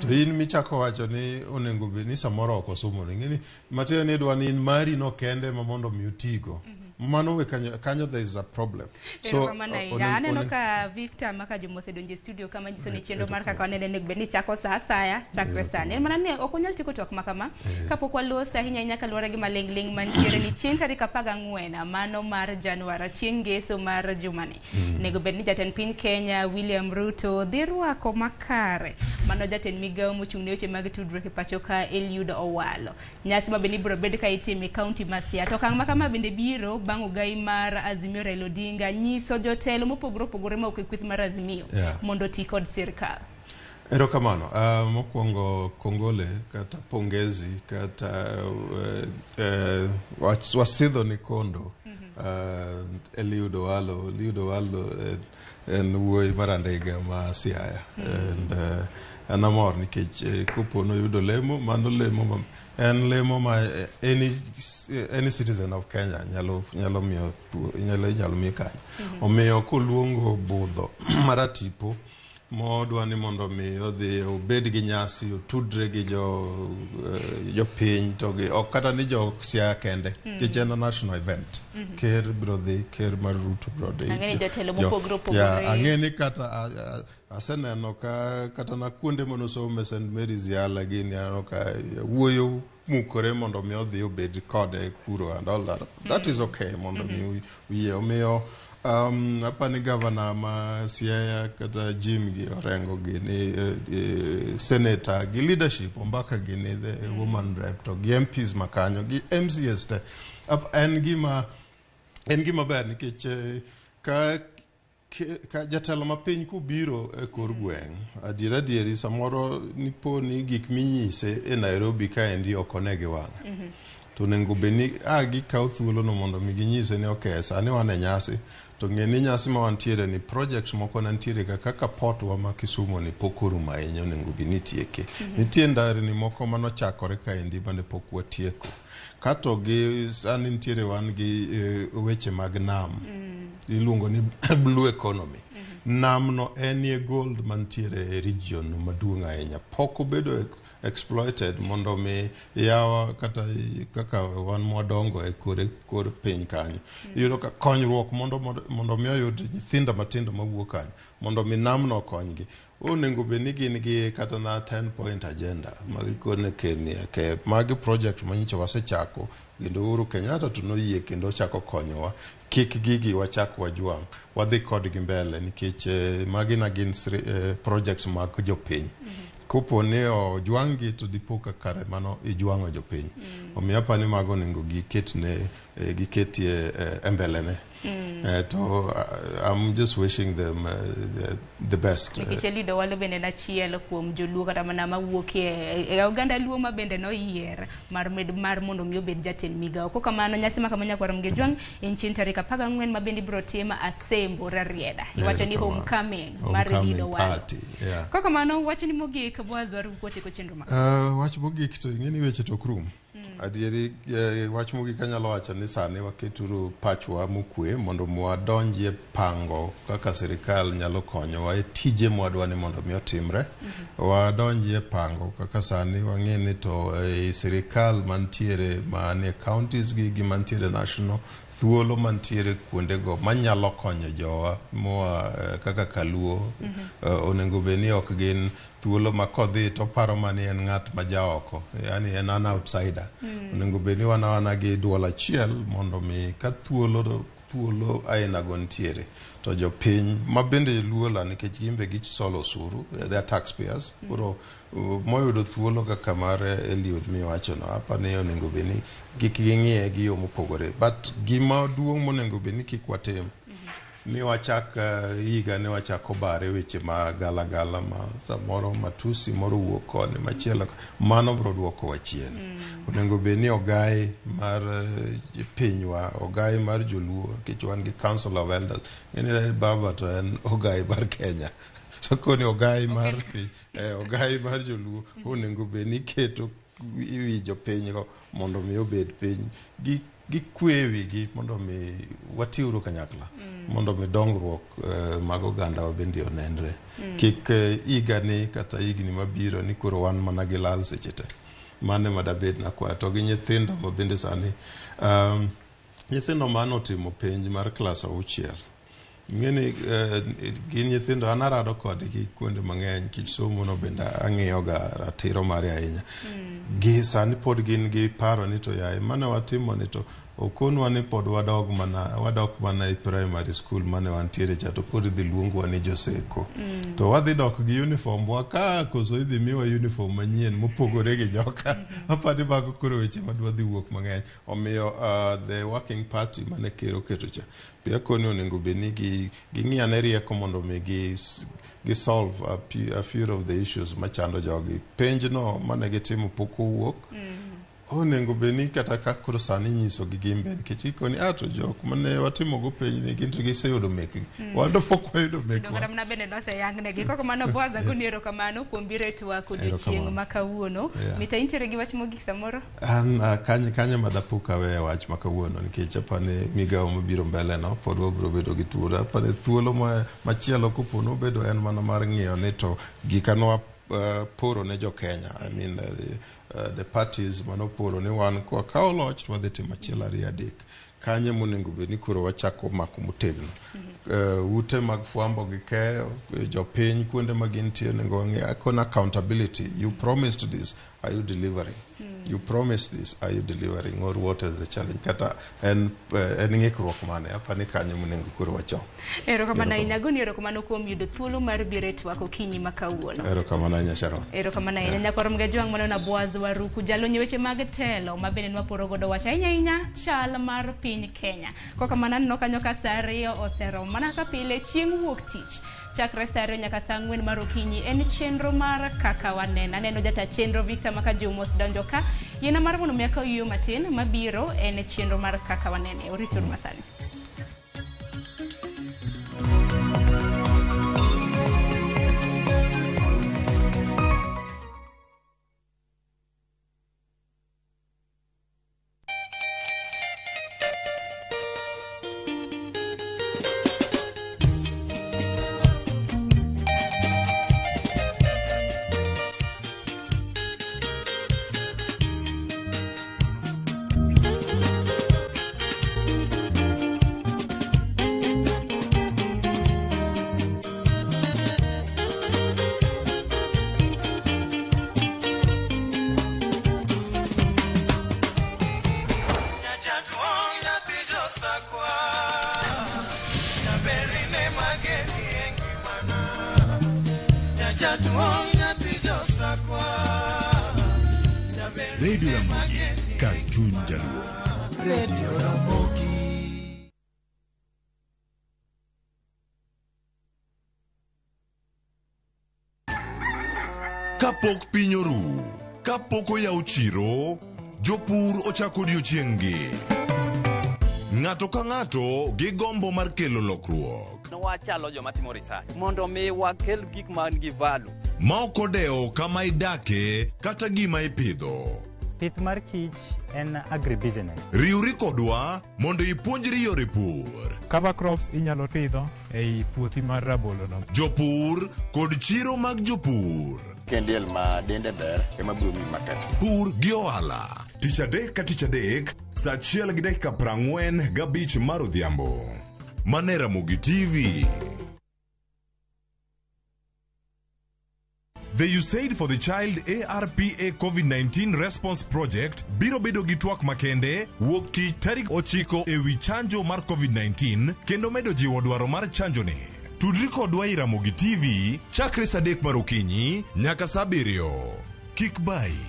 To in michako wacho ni onego bed ni samoro ok osumo ni ng'eni matiende ni idwa ni in mari no kende ma mondo mi otigo. Mano we kanyo there is a problem.
So aneno ka Victor maka jomosedonjo e studio kama nyiso ni chenro mar kaka wanene onego bed ni chako sa asaya chakre sani. En mana ni ok onyal tieko twak ma kama kapok waloso ahinya ahinya kaluwore gi maling'ling' mantiere ni chieng' tarik 14 mano mar Januar chieng' ngeso mar jumani. Onego bed ni jatend piny Kenya William Ruto dhi rwako makare mano jatend migawo mochung' ne weche mag tudruok e pacho ka Eliud Owalo. Nyasi ma bende ibiro bed ka itime e kaunti ma Siaya. To okang' ma kama bende biro bang' ogai mar Azimio Raila Odinga nyiso jotelo mopogore opogore ma ok e kweth mar Azimio mondo oti kod sirkal.
Erokamano. Mokwongo kongole kata pongezi kata wasidho ni kondo Eliud Owalo. Eliud Owalo en wuoyi marandega ma Siaya. And an amor nikech kopo noyudo lemo, mano lemo en lemo ma any citizen of Kenya nyalo miyo inyalo miye kanyo. Omiyo koluongo budho maratipo modwa ni mondo mi odhi obed gi nyasi otudre gi jopiny to gi ok kata ni jo Siaya kende nikech en a national event. Ker biro dhi, ker mar Ruto biro dhi.
Ang'e ni jotelo mopogore opogore.
Ang'e ni kata aseneno ka kata na kuonde manosomo St Mary's Yala gini aneno ka wuoyo mukore mondo mi odhi obed kode kuro and all that. That is okay mondo mi uyie. Omiyo apani governor ma Siaya kata Jim gi Orengo gi ni senator gi leadership Ombaka gi ni the woman rep to gi MPs makanyo gi MCS te. En gima ber nikech ka Ka jatelo ma piny kobiro e kor gweng', adier adieri samoro nipo ni gik minyise e Nairobi kaendi ok one gi wang'e. To onego bed ni a gikawo thuolono mondo mi ginyise ni ok, sani wan e nyasi to ng'e ni nyasi ma wantiere ni projects moko nantiere ka kaka port wa ma Kisumu ni pok orumo ahinya onego bed ni tieke. Nitie ndarni moko manochakore kaendi mane pok watieko. Kato gi sani nitiere wan gi weche mag nam iluongo ni blue economy. Namno enie gold mantiere e region maduong' ahinya. Pok obedo exploited mondo mi yawa kata kaka wan mwadongo e kor piny kanyo. Iyudo ka konyruok mondo mi oyud nyithindo matindo mawuok kanyo mondo mi namno okonygi. Onego bed ni gin gi kata na 10 point agenda ma gikone ker ni ke magi project manyicha wasechako kendo Uhuru Kenyatta to noyie kendo ochako konyowa kik gigi wachak wajwang' wadhi kodgi mbele nikech magi na gin projects mag jopiny. Kopo ni ojwang' gi to dipo ka kare mano ijwang'o jopiny. Omiyo apani mago onego giketne giketie e mbelene. To I'm just wishing them the best.
Nikech Eliud Owalo bende en achiel kuom joluo kata mana mawuok e oganda luo ma bende noyier mar mondo mi obed jatend migawo. Kokamano nyasi ma kama nyakwar Mgejwang' en chieng' tarik 14 ma bende ibiro tim Asembo Rarieda. Iwacho ni homecoming mar Eliud Owalo.
Party, yeah.
Kokamano wachni mogik Boaz waru kotieko chenro ma.
Wach mogik to ing'e ni weche to ok rum. Adieri wach mogik anyalo wacho ni sani waketuru pachwa mokwe mondo mwadonjie pango kaka sirikal nyalo konyowa e tije mwadwa ni mondo mi otimre. Wadonjie pango kaka sani wang'e ni to e sirikal mantiere manie counties gi mantiere national thuolo mantiere kuondego manyalo konyo jowa moa kaka kaluo onego bed ni ok gin thuolo ma kodhi to paro mani en ng'at ma jaoko, yani en an outsider. Onego bed ni wan awana gi duol achiel mondo mi ka thuolo ainago nitiere to jopiny ma bende luola nikech gin be gisolo osuru, they are taxpayers. Koro moyudo thuolo kaka mar Eliud miwachono apani onego bed ni kik ging'iye gi yo mopogore. But gima duong' monego bed ni kik watim ni wachak higa ni wachako bare weche ma galagala ma samoro matusi moro wuok koni machielo mano biro duokowa chien. Onego bed ni ogai mar pinywa, ogai mar joluo nikech wan gi Council of Elders. Ng'eni baba to en ogai mar Kenya. To koni ogai mar piny, ogai mar joluo onego bed ni iketo wi jopinygo mondo mi obed piny gi gikwe wigi mondo mi watiuru kanyakla mondo mi dongruok mag oganda bende onenre. Kik higani kata higni mabiro ni koro wan mana gi lal seche te. Mano ema dabed nakwayo. To gi nyithindo ma bende sani nyithindo manotimo penj mar klas 6 ing'eni gin nyithindo an arado kodgi kuonde mang'eny nikech somo no bende ang'iyo ga ratiro mare ahinya. Gi sani pod gin gi paro ni to yaye mane watimo ni to okonwa ni pod wadok mana e primary school mane wantiere cha to koro idhi luongwa ni joseko. To wadhi dok gi uniform wa ka koso idhi miwa uniform manyien mopogore gi joka. Apani mago koro weche madwa dhi wuok mang'eny. Omiyo the working party mane ker oketo cha be akoni onego bed ni ging'i ane rieko mondo mi gi solve a few of the issues machando jogi. Penj no mane gitimo pok owuok. Onego bed ni kata ka koro sani inyiso gi gin be nikech ikoni to jok mane watimo go penj ni gin to giseyudo mekgi. Wan to pok wayudo mekwa.
Kata mana bende noseyangnegi. Kokamano Boaz agoni erokamano kuom biro e twak odiochieng' ma kawuono. Mita intiere gi wach mogik samoro?
An kanye madapo kawe wach ma kawuono nikech apani migawo mabiro mbele no pod wabiro bedo gi thuolo. Apani thuolo machielo kopo nobedo en mana mar ng'iyo ni to gika nwa poro ne jo Kenya. I mean the parties manoporo ni wan kwakawo loch to wadhi timo achiel ariyo adek. Kanye monego bed ni koro wachako mako motegno. Ute mag fwambo gi keyo, jopiny kuonde ma gintie onego wang'e akona accountability. You promised this, are you delivering? You promise this, are you delivering, or what is the challenge? Kata en en ng'ikruok mane apani kanyo monego koro wachom.
Erokamano ahinya, agoni erokamano kuom yudo thuolo mar biro e twak okinyi ma kawuono.
Erokamano ahinya, Sharon.
Erokamano ahinya, nyakwar Mgajwang'. Mano na Boaz Waruku, jalony e weche mag telo, ma bende nwaporo godo wach ahinya ahinya chal mar piny Kenya. Kokamano aneno kanyo ka sa 2 oseromo mana kaka pile chieng' wuok tich. Chakre sa 2 nyaka sa 4 mar okinyi en chenro mar Kaka Waneno. Aneno jata chenro Victor Makajumo osedonjo ka. Yiena mar mondo mi akaw yueyo matin mabiro en chenro mar Kaka Wanene. Orituru masani.
Radio Ramogi, kar chuny Jaluo.
Radio Ramogi.
Kapok piny oru, kapok oyaw chiro, jopur ochako odiochieng'-gi. Ng'ato ka ng'ato gi gombo mar kelo lokruok.
Wachalo joma timo research mondo mi wakel gik man gi value.
Ma ok odewo kama idake kata gima ipidho.
Pith mar kich en agribusiness.
Riwri kodwa mondo ipuonjri yore pur.
Cover crops inyalo pidho ei puothi mar rabolo no.
Jopur kod chiro mag jopur.
Kendiel ma dende ber ema biro miyi market.
Pur gi ohala. Tich adek ka tich adek, sa 1:45 mar odhiambo. Mane Ramogi TV. The USAID for the Child ARPA COVID-19 Response Project biro bedo gi twak makende wuok tich tarik 9 ewi chanjo mar COVID-19 kendo medo jiwo dwaro mar chanjo ni. Tudri kodwa e Ramogi TV chakre sa 3 mar okinyi nyaka sa 7. Kik bayi.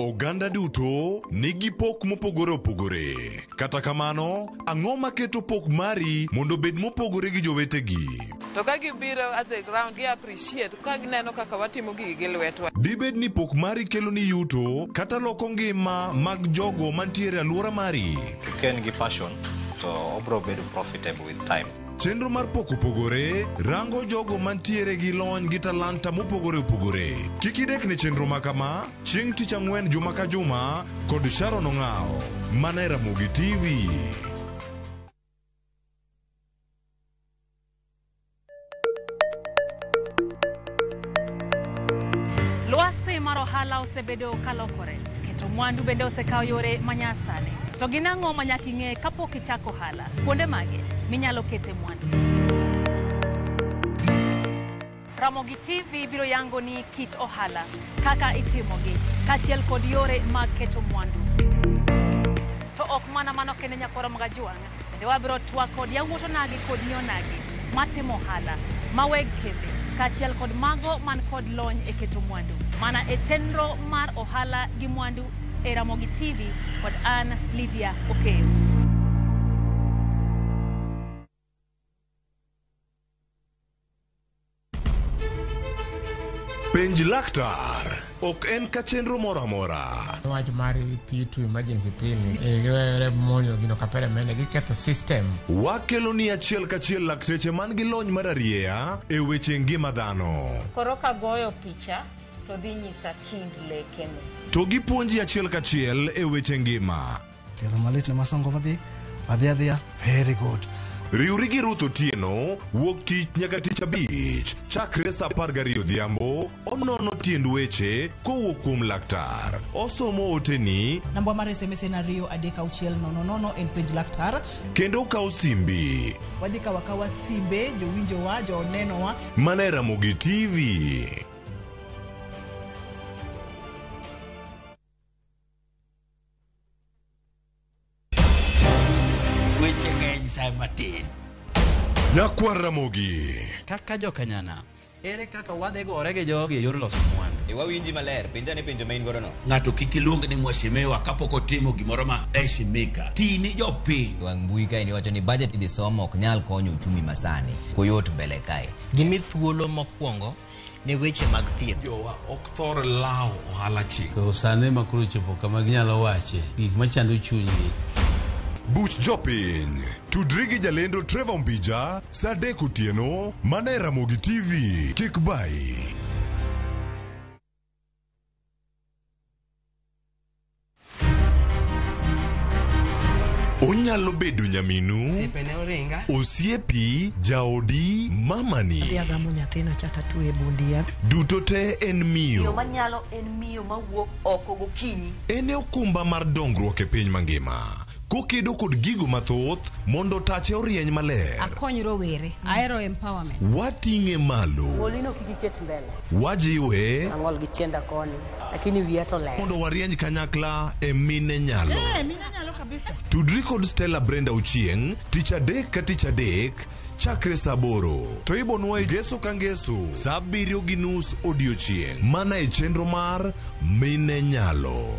Oganda duto nigi pok mopogore opogore. Kata kamano, ang'o maketo pok mari mondo obed mopogore gi jowetegi?
To ka gibiro at the ground, gi appreciate ka gineno kaka watimo gigi gi lwetwa.
Dibed ni pok mari kelo ni yuto kata loko ngima mag jogo mantiere e alwora mari?
Ka en gi passion to obro bedo profitable with time.
Chenro mar pok opogore rango jogo mantiere gi lony gi talanta mopogore opogore. Kik idek ne chenro ma kama chieng' tich ang'wen juma ka juma kod Sharon Ong'awo mana e Ramogi TV.
Lwasi mar ohala osebedo kalokore, keto mwandu bende osekawo yore manyasani. To gin ang'o ma nyaka ing'e kapok ichako ohala? Kuonde mage minyalo kete mwandu? Ramogi TV biro yango ni kit ohala, kaka itimogi, kaachiel kod yore mag keto mwandu. To ok mana mano kende nyakwaro Magajuang', bende wabiro twak kod yawuot onagi kod nyi onagi matimo ohala, ma weg kembe, kaachiel kod mago man kod lony e keto mwandu. Mana e chenro mar ohala gi mwandu e Ramogi TV kod an Lydia Okeyo.
Penj laktar ok en ka chenro moro amora.
Wach mar P2 emergency P ni giwere monyo gino kapere mene giketho system.
Wakelo ni achiel kachiel lakteche man gi lony mar arieya e weche ngima dhano.
Koro kagoyo picha to dhi nyisa kind lekene.
To gipuonji achiel kachiel e weche ngima.
Tielo malit ne masongo madhi adhi adhiya very good.
Riwri gi Ruth Otieno wuok tich nyaka tich abich chakre sa 12 odhiambo onono tiend weche kowuok kuom laktar. Osomo oteni
Namba mar SMS en 2 3 6 0 0 en penj laktar.
kendo okawo simbi.
Wadhi kawo akawa simbe jowinjowa, jonenowa.
Mana e Ramogi TV.
kae matin.
Nyakwar Ramogi.
Kaka jokanyana, ere kaka wadhi gore gi jogi e yor loso mwandu?
E wawinji maler, penja ne penjo ma in godo no.
Ng'ato kik iluong ni mheshimiwa kapok otimo gimoro ma heshimika. Tini jopiny.
Wang' mbui kae ni wacho ni budget idhi somo ok nyal konyo uchumi masani. Koyot mbele kae.
Gimi thuolo mokwongo ne weche mag thieth.
Jowa ok thor lawo ohala chik.
To sani ma koro ochopo kama ginyalo wache gik machando chunygi.
Buch Jopiny. Tudri gi jalendo Trevor Mbija saa 3 otieno mana e Ramogi TV. Kik bai. Onyalo bedo nyaminu,
Osiepe oringa.
osiepi, jaodi, mamani.
Adhi agamo nyathina cha tatwe e bundia.
Duto te en
Miyo
miyo.
manyalo en miyo mawuok oko gokinyi.
En e okumba mar dongruok e piny mangima. Kokedo kod gigo mathoth mondo tache orieny maler.
Akony rowere. Ahero empowerment.
Wating'e malo.
Molino kik iket mbele.
Wajiwe
Ang'ol gi tienda koni, lakini wiya to ler.
mondo warieny kanyakla e mine nyalo.
mine nyalo kabisa.
Tudri kod Stella Brenda Ochieng' tich adek ka tich adek chakre saa 8 to ibonwa e ngeso ka ngeso saa 7:30 odiochieng' mana e chenro mar Mine Nyalo.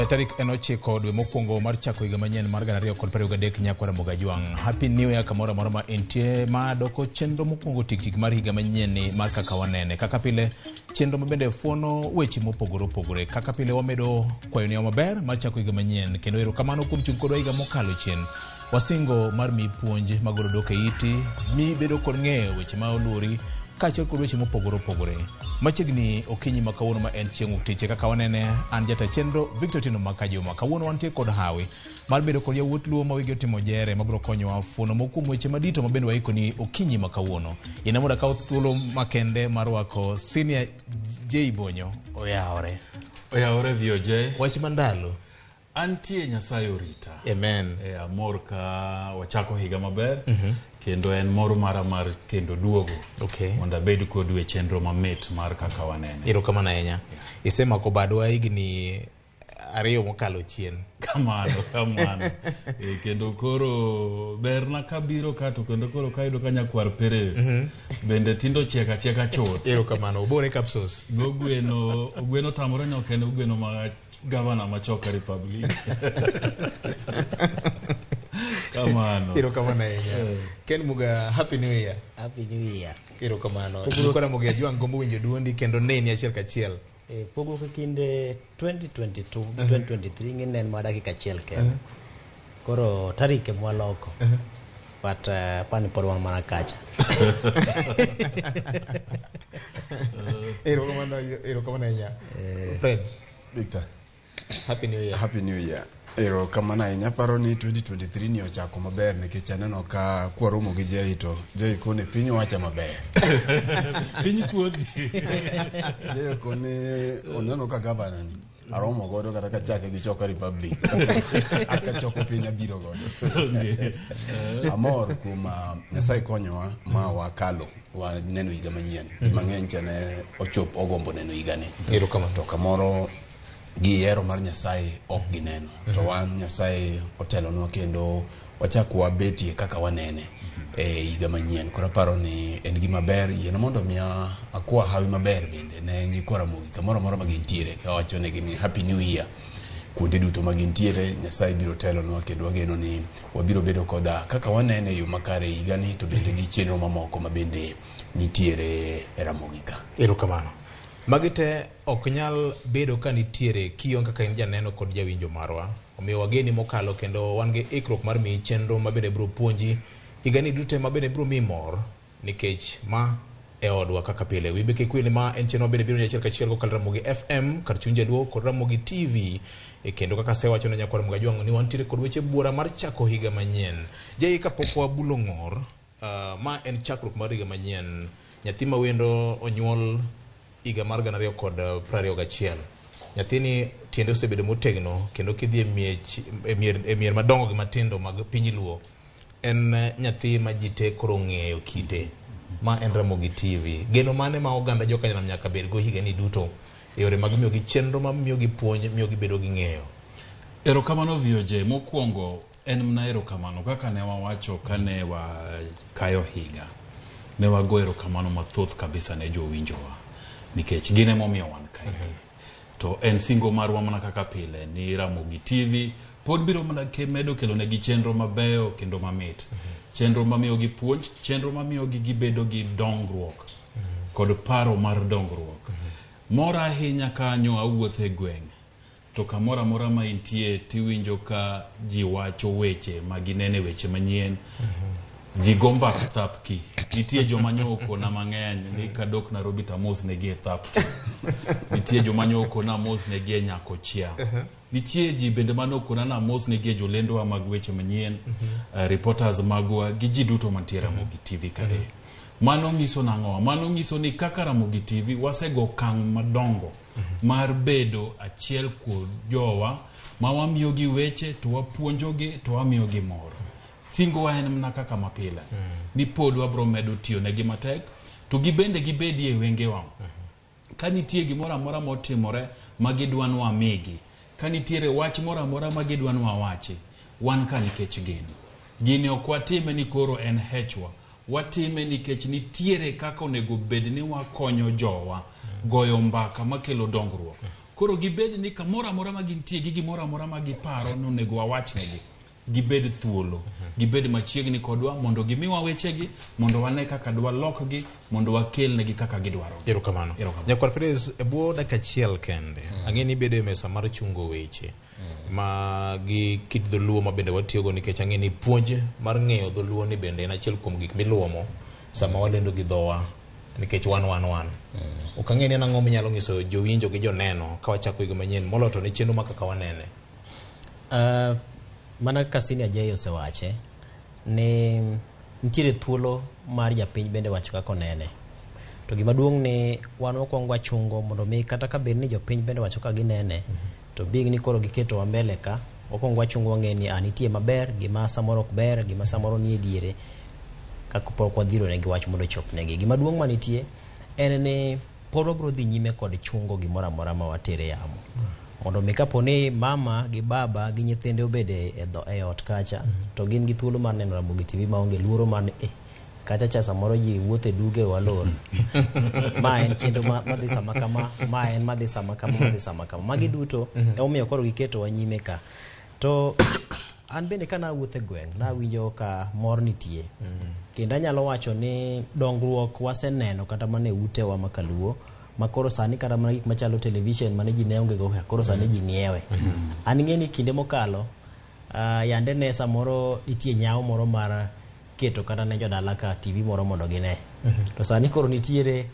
Tarik en 9 dwe mokwongo mar chako higa manyien mar 2023 nyakwara Ramogi Ajwang'. Happy New Year kamoro amora ma entie ma doko chenro mokwongo tik tik mar higa manyien ni mar kaka wanene. Kaka pile chenro ma bende fuono weche mopogore opogore. Kaka pile wamedo kwayoni maber mar chako higa manyien kendo erokamano kuom chung' kodwa higa mokalo chien. Wasingo mar mi puonj magolo dok e iti, mi bedo kod ng'eyo weche ma oluori kaachiel kod weche mopogore opogore. Machiegni okinyi ma kawuono ma en chieng' wuok tich kaka wanene an jata chenro Victor Tino Makajuma. Kawuono wantie kod hawi mar bedo kod yawuot Luo ma wigi otimo jere mabiro konyowa fuono moko kuom weche madito ma bende waikoni okinyi ma kawuono. In mondo akaw thuolo makende mar rwako Senior J Bonyo. Oyawore.
Oyawore VOJ.
Wach mandalo.
Antie Nyasaye orita.
Amen.
E, amor ka wachako higa maber. Kendo en mor mara mar kendo duogo.
Okay.
Mondo abed kodu e chenro mamit mar kaka wanene.
Erokamano ahinya. Isemako badwa higni 2 mokalo chien.
Kamano, kamano. E, kendo koro berna kabiro ka to kendo koro kayudo ka nyakwar Perez. Bende tindo chiek achieka chuth.
Erokamano. Obore capsules.
Gogweno, ogweno tamore ni ok en ogweno ma gavana ma Choka Republic. Kamano.
Erokamano ahinya. Ken Muga, Happy New Year.
Happy New Year.
Erokamano. Nyikwa Ramogi Ajwang' gombo winjo duondi kendo neni achiel kachiel.
Pogruok e kind 2022 gi 2023 ng'e en ma dakika achiel kende. Koro tarik ema waloko. But apani pod wan mana kacha.
Erokamano, erokamano ahinya. Fred.
Victor.
Happy New Year.
Happy New Year. Erokamano ahinya. Aparo ni 2023 ni ochako maber nikech aneno ka kwaromo gi Jay to Jay kone piny wacha maber.
Piny kuodhi.
Jay kone oneno ka gavana ni aromo godo kata kachake gi Choka Republic. Akachoko piny abiro godo. Amor kuom Nyasaye konyowa ma wakalo waneno higa manyien. Ji mang'eny cha ne ochop ogombo neno higani.
Erokamano.
To kamoro gi hero mar Nyasaye ok gineno. To wan Nyasaye otelonwa kendo wachak wabetie kaka wanene e higa manyien. Koro aparo ni en gima ber yiena mondo mi akwa hawi maber bende ne nyikwa Ramogi kamoro amora ma gintiere kawachonegi ni Happy New Year. Kuonde duto ma gintiere Nyasaye biro telonwa kendo wageno ni wabiro bedo koda kaka wanene e yo makare e higani to bende gi chenro mamoko ma bende nitiere e Ramogi ka.
Erokamano. Magi te ok nyal bedo ka nitiere kionge kaka in janeno kod jawinjo marwa. Omiyo wageni mokalo kendo wan gi ikruok mar miyi chenro mabende biro puonji higani duto mabende biro miyi mor nikech ma e odwa kaka pile. Wiyi be kik wil ni ma en chenro mabende biro ni achiel kachiel kokalo Ramogi FM kar chuny jaluo kod Ramogi TV. E kendo kaka asewacho ne nyakwar Ramogi Ajwang' ni wantiere kod weche buora mar chako higa manyien. Jai kapok wabulo ng'or, ma en chakruok mar higa manyien. Nyathi ma wendo onyuol higa mar 2021. Nyathini tiende osebedo motegno kendo kidhi e miech e mier, e mier madongo gi matindo mag piny Luo en nyathi ma ji te koro ong'eyo kite ma en Ramogi TV. Geno mane ma oganda jokanyanam nyaka bed go higani duto e yore mag miyogi chenro ma miyogi puonj, miyogi bedo gi ng'eyo?
Erokamano VOJ. Mokwongo en mana erokamano kaka ne wawacho kane wakayo higa. Ne wago erokamano mathoth kabisa ne jowinjowa nikech gin emomiyo wan kae. To en singo marwa mana kaka pile ni Ramogi TV pod biro mana medo kelo negi chenro mabeyo kendo mamit. Chenro mamiyogi puonj, chenro mamiyogi gibedo gi dongruok kod paro mar dongruok. Mora ahinya kanyo awuotho e gweng' to kamoro amora ma intie tiwinjo ka ji wacho weche ma ginene weche manyien. Ji go mbak thapki. Nitie joma nyo okona mang'eny ni kadok Nairobi to amos negi e thapki. Nitie joma nyo okona amos negi e Nyakochia. Nitie ji bende mane okona ni amos negi e jolendowa mag weche manyien, reporters magwa gi ji duto mantie Ramogi TV kae. Mano nyiso nang'o? Mano nyiso ni kaka Ramogi TV wasego okang' madongo mar bedo achiel kuom jowa ma wamiyogi weche to wapuonjogi to wamiyogi mor. Singowa en mana kaka mapile ni pod wabro medo tiyo negi matek to gibende gibedie e wengewa. Ka nitie gimoro amora motimore ma gidwa ni wamigi, ka nitiere wach moro amora ma gidwa ni wawachi, wan ka nikech gin. Gini ok watime ni koro en hechwa. Watime nikech nitiere kaka onego bed ni wakonyo jowa goyo mbaka makelo dongruok. Koro gibed ni kamoro amora ma gintie gi gimoro amora ma giparo ni onego wawachnegi, gibed thuolo, gibed machiegni kodwa mondo gimiwa wechegi, mondo wane kaka dwalokgi, mondo wakelnegi kaka gidwaro.
Erokamano. Nyakwar Perez, e bwo dakika achiel kende, ang'e ni ibedo e mesa mar chungo weche ma gi kit dholuo ma bende watiyogo nikech ang'e ni puonj mar ng'eyo dholuo ni bende en achiel kuom gik miluomo sama walendo gi dhowa nikech wan wan wan. Ok ang'e ni en ang'o minyalo nyiso jowinjo gi joneno ka wachako higa manyien moloyo to ne chenro ma kaka wanene.
Mana kaka Senior J osewache ni nitiere thuolo mar japiny bende wacho kaka onene. To gima duong' ni wan wakwongo wachungo mondo mi kata ka bed ni jopiny bende wacho kaka ginene, to being ni koro giketowa mbele ka, wakwongo wachungo wang'e ni a nitie maber, gima samoro ok ber, gima samoro nie diere, kaka pok wadhiro negi wach mondo ochopnegi. Gima duong' manitie en ni pod wabiro dhi nyime kod chungo gimoro amora ma watere yamo. Mondo mi kapo ni mama gi baba gi nyithinde obede e ot kacha, to gin gi thuolo mar neno Ramogi TV maonge luoro mar ni kacha cha samoro ji wuotho e duge walor. Ma en chenro madhi sama kama, ma en madhi sama kama, madhi sama kama. Magi duto emomiyo koro giketowa nyime ka. To an bende ka nawuotho e gweng', nawinjo ka mor nitie. Kendo anyalo wacho ni dongruok waseneno kata mana e utewa ma kaluo, ma koro sani kata mana gik machalo television mane ji ne onge go ka, koro sani ji ng'iewe. An ing'e ni kinde mokalo, yande ne samoro nitie nyawo moro mar keto kata ne jodala ka TV moro mondo gine. To sani koro nitiere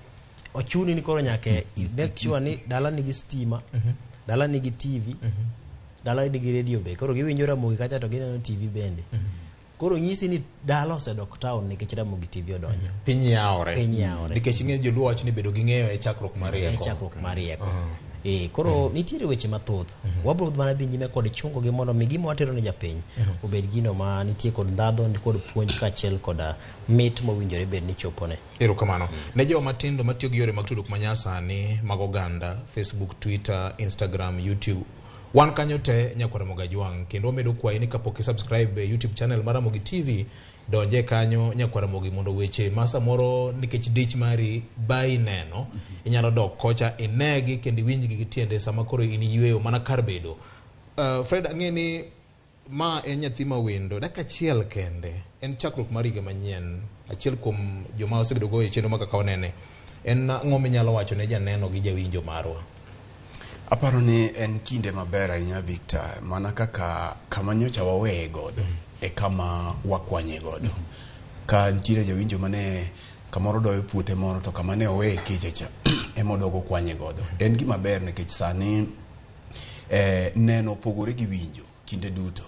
ochuni ni koro nyaka make sure ni dala nigi stima, dala nigi TV, dala nigi radio be. Koro giwinjo Ramogi kacha to gineno TV bende. Koro nyisi ni dala osedok town nikech Ramogi TV odonjo.
Piny yawore.
Piny yawore.
Nikech ing'e joluo wacho ni bedo gi ng'eyo e chakruok mar rieko.
E chakruok mar rieko. Koro nitiere weche mathoth. Wabro mana dhi nyime kod chungo gi mondo mi gima watero ne japiny obed gino ma nitie kod ndhadho, ni kod puonj kaachiel kod mit mowinjore bed ni chopone.
Erokamano. Ne joma matindo matiyo gi yore mag tudruok manyasani mag oganda, Facebook, Twitter, Instagram, YouTube, wan kanyo te nyakwar Ramogi Ajwang', kendo wamedo kwayi ni kapok i-subscribe e YouTube channel mar Ramogi TV, donje kanyo nyakwar Ramogi mondo weche ma samoro nikech dich mari bayi neno, inyalo dok kocha inegi kendo iwinjgi gi tiende sama koro in iyweyo mana kar bedo. Fred, ang'e ni ma en nyathi ma wendo, dakika achiel kende, en chakruok mar higa manyien, achiel kuom joma osebedo go e chenro ma kaka wanene. En ang'o minyalo wacho ne janeno gi jawinjo marwa?
Aparo ni en kinde maber ahinya Victor, mana kaka kama nyocha waweye godo e kama wakwanye godo. Ka nitiere jawinjo mane kamoro doyo puothe moro to kama ne oweye kecha cha ema odogo kwanye godo. En gima ber nikech sani neno opogore gi winjo kinde duto.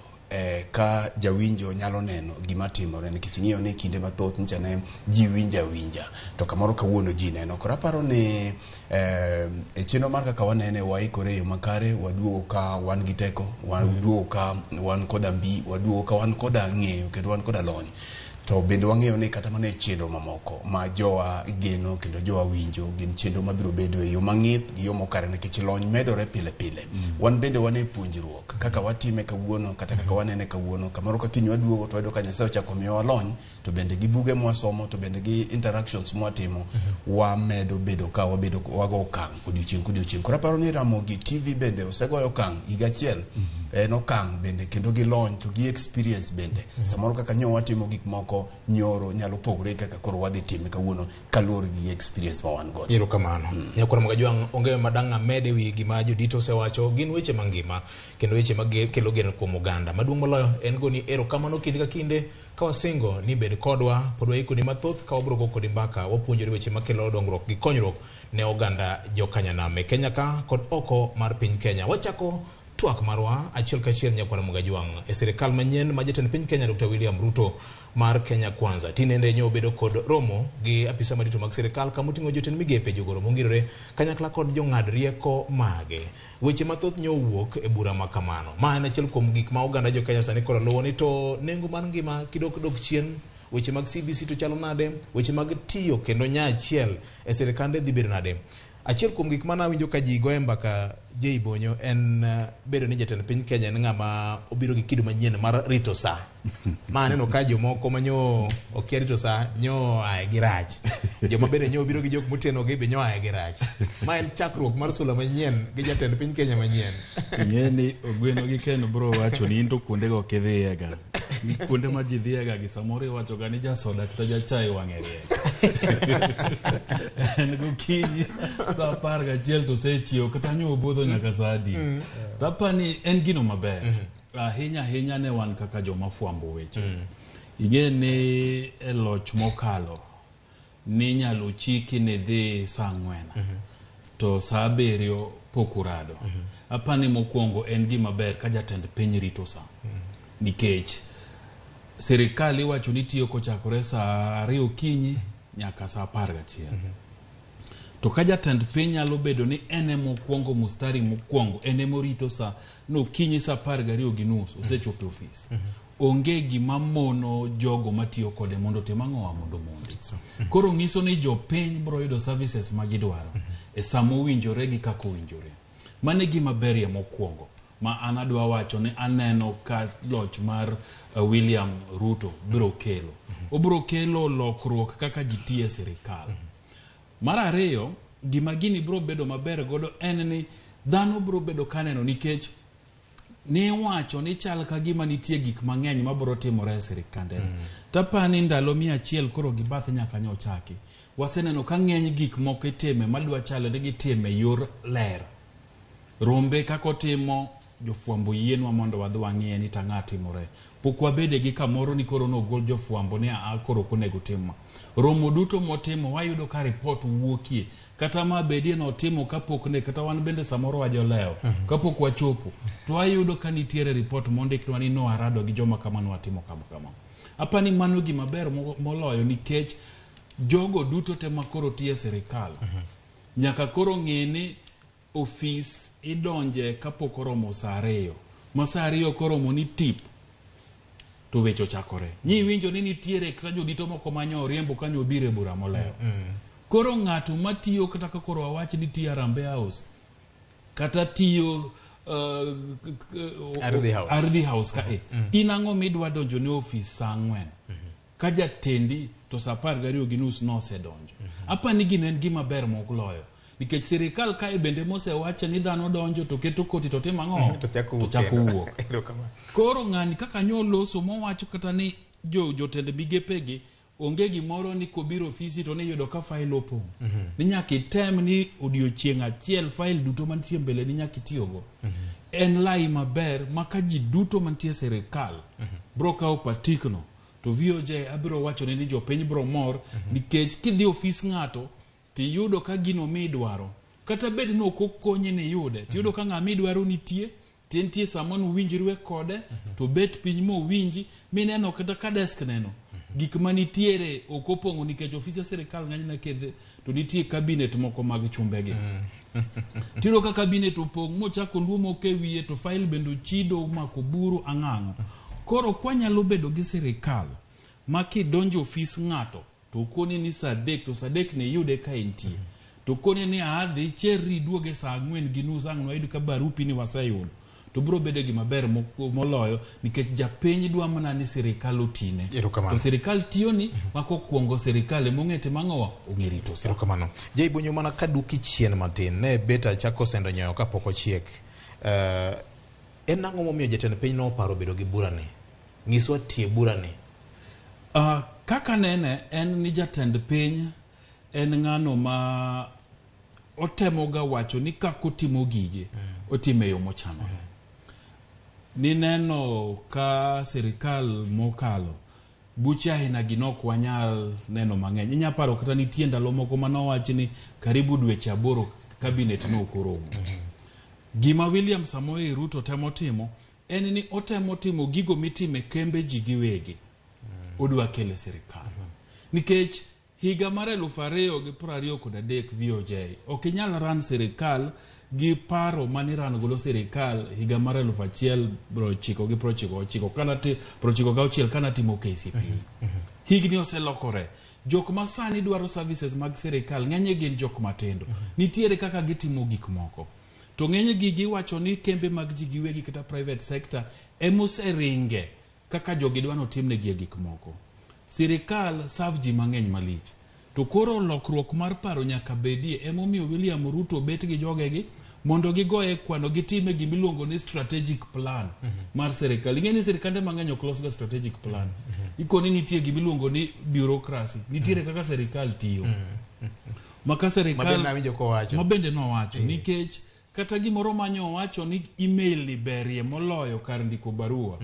Ka jawinjo nyalo neno gima timore nikech ing'eyo ni kinde mathoth nyicha ne ji winjo awinja to kamoro kawuono ji neno. Koro aparo ni e chenro mar kaka wanene waikore e yo makare, waduogo ka wan gi teko, waduogo ka wan koda mbi, waduogo ka wan koda ng'eyo kendo wan koda lony. To bende wang'eyo ni kata mana e chenro mamoko ma jowa geno kendo jowa winjo gin chenro mabiro bedo e yo mang'ith gi yo mokare nikech lony medore pile pile. Wan bende wan e puonjruok kaka watime kawuono kata kaka wanene kawuono. Kamoro ka kiny waduogo to wayudo ka Nyasaye ochako miyowa lony to bende gi buge mwasomo to bende gi interactions mwatimo wamedo bedo ka wabedo wago okang' odiochieng' kodiochieng'. Koro aparo ni Ramogi TV bende osegoyo okang' higa achiel en okang' bende kendo gi lony to gi experience bende. Samoro kaka nyo watimo gik moko nyoro nyalo pogore kaka koro wadhi time kawuono kaluwore gi experience ma wan godo.
Erokamano. Nyakwar Mogajwang' onge madang' amed ewi gima jodito osewacho, gin weche mangima kendo weche makelo geno kuom oganda. Maduong' moloyo en goni erokamano kinde ka kinde ka wasingo ni bed kodwa, pod waikoni mathoth ka wabiro go kodi mbaka, wapuonjore weche makelo dongruok gi konyruok ne oganda jokanyanam e Kenya ka kod oko mar piny Kenya. Wachako twak marwa achiel kachiel Nyakwar Mogajwang' e sirikal manyien ma jatend piny Kenya Dr. William Ruto mar Kenya Kwanza. Tinende nyo obedo kod romo gi apisa madito mag sirikal kamoting'o jotend migepe, jogoro mongirore kanyakla kod jong'ad rieko mage. Weche mathoth nyo owuok e bura ma kamano. Ma en achiel kuom gik ma oganda jo Kenya sani koro luwo ni to nengo mar ngima kidok dok chien, weche mag CBC to chalo nade, weche mag tiyo kendo nya achiel e sirikande dhi bedo nade. Achiel kuom gik mane awinjo ka ji goye mbaka Jay Bonyo en bedo ni jatend piny Kenya en ng'ama obiro gi kido manyien mar rito sa. Ma aneno ka jomoko manyo okia rito sa nyo ae gi rach. Joma bende nyo obiro gi jok moteno gi be nyo ae gi rach. Ma en chakruok mar sula manyien gi jatend piny Kenya manyien.
Ing'e ni Ogweno gi Ken bro wacho ni in to kuondego ok idhiyega. Ni kuonde ma ji dhiyega gi samoro iwachoga ni jasoda kata jachae wang'e rieny. En gokinyi saa 11 to osechiewo kata nyo obudho nyaka saa adi. To apani en gino maber. Ahinya ahinya ne wan kaka joma fwambo weche. Ing'e ni e loch mokalo ninyalo chiki ni dhi saa 4 to saa 7 pok urado. Apani mokwongo en gima ber ka jatend piny rito sa. Nikech sirikal iwacho ni tiyo kochakore saa 2 okinyi nyaka saa 11. To ka jatend piny nyalo bedo ni en emokwongo mustari mokwongo, en emorito sa no okinyi saa 12:30 osechopo e ofis. Onge gima mono jogo matiyo kode mondo otim ang'owa mondo mondi. Koro nyiso ni jopiny biro yudo services ma gidwaro e sama owinjore gi kaka owinjore. Mano e gima berie mokwongo ma an adwa wacho ni aneno ka loch mar William Ruto biro kelo. Obiro kelo lokruok kaka ji tiyo e sirikal. Mar ariyo, gima gini biro bedo maber godo en ni dhano biro bedo kaneno nikech niwacho ni chal ka gima nitie gik mang'eny mabiro timore e sirikande. Tapani ndalo 100 koro gi bath nyaka nyochaki. Waseneno ka ng'eny gik moko itime madwa chalo ni gitime yor ler. Rombe kaka otimo jofwambo yienwa mondo wadhi wang'iye ni tang'a timore. Pok wabede gi kamoro ni koro nogol jofwambo ni aa koro ok onego tim ma. Romo duto motimo wayudo ka report wuokie. Kata ma bedie notimo kapok ne kata wan bende samoro wajolewo kapok wachopo to wayudo ka nitiere report mondiknwa ni noarado gi joma kama nwatimo kama kama. Apani mano gima ber moloyo nikech jogo duto te makoro tiyo e sirikal nyaka koro ng'e ni ofis idonje kapok oromo saa 2. Ma saa 2 koromo ni tip to weche ochakore. Nyi winjo ni nitiere kata jodito moko manyo oriembo kanyo obiro e bura molewo. Koro ng'ato matiyo kata ka koro wawach ni tiyo Harambee House kata tiyo
Ardhi House.
Ardhi House ka e. In ang'o midwa donjo ne ofis saa 4? Ka jatendi to saa 12:30 nosedonjo. Apani gino en gima ber moloyo. Nikech sirikal kae bende mosewache ni dhano donjo to keto koti to timo ang'o?
To chako wuok.
To chako wuok.
Erokamano.
Koro ng'ani kaka nyo loso mowacho kata ni jotend migepegi Onge gimoro ni kobiro ofisi to niyudo ka file opong'. Ni nyaka item ni odiochieng' achiel file duto mantie mbele ni nyaka itiyogo. En lai maber ma ka ji duto mantie e sirikal bro kawo patikno to VOJ abiro wachone ni jopiny bro mor nikech kidhi ofis ng'ato tiyudo ka gino midwaro kata bed ni ok okonyi ni iyude tiyudo ka ng'ama idwaro nitie to entie sama nuwinjrue kode to bet piny mowinji mineno kata ka desk neno gik manitiere ok opong'o nikech ofise sirikal ng'enyne kidhi to nitie cabinet moko mag chumbegi. Tiyudo ka cabinet opong' mochako luo moko e wiye to file bende ochido omako buru ang'ang'o. Koro kwanyalo bedo gi sirikal ma kidonjo ofis ng'ato to okoni ni saa 3 to saa 3 ni iyude ka entie. To okoni ni aa dhi icherri iduog e saa 4:30 ang' nwayud ka barupi ni waseyudo. To biro bedo gima ber moloyo nikech japiny dwa mana ni sirikal otine.
Erokamano.
To sirikal tiyoni ma kokwongo sirikal ema ong'e timo ang'owa? Ong'e rito sa.
Erokamano. Jaibonyo mana kaduoki chien matin, ne bet achako sendo nyoyo kapok ochiek. En ang'o momiyo jatend piny noparo bedo gi burani? Nyiswa tie burani.
Kaka nene en ni jatend piny en ng'ano ma otemoga wacho ni kaka otimo gige, otimo e yo mochanore. Nineno ka sirikal mokalo, buche aina gi nok wanyal neno mang'eny. Inya paro kata nitie ndalo moko manowach ni karibu dweche 8 cabinet no ok oromo. Gima William Samoei Ruto temo timo en ni otemo timo gigo mitime kembe ji giwegi. Odwa kele sirikal. Nikech higa mar 2023 VOJ ok inyal ran sirikal gi paro mane iran godo sirikal higa mar 1999 kana 96 kana timo KCPE. Higni oselokore. Jok ma sani dwaro services mag sirikal ng'enygi gin jok matindo. Nitiere kaka gitimo gik moko. To ng'enygi giwacho ni kembe mag ji giwegi kata private sector emoseringe kaka jogi dwa notimnegi gik moko. Sirikal serve ji mang'eny malich. To koro lokruok mar paro nyaka bedie emomiyo William Ruto bet gi jogegi mondo gigoye kwano gitime gimiluongo ni strategic plan mar sirikal. Ing'e ni sirikande mang'eny ok losga strategic plan. Ikoni nitie gimiluongo ni bureaucracy. Nitiere kaka sirikal tiyo. Ma ka sirikal
Mabende nawinjo kowacho.
Mabende nowacho nikech kata gimoro manyo owacho ni email ni berie moloyo kar ndiko barua.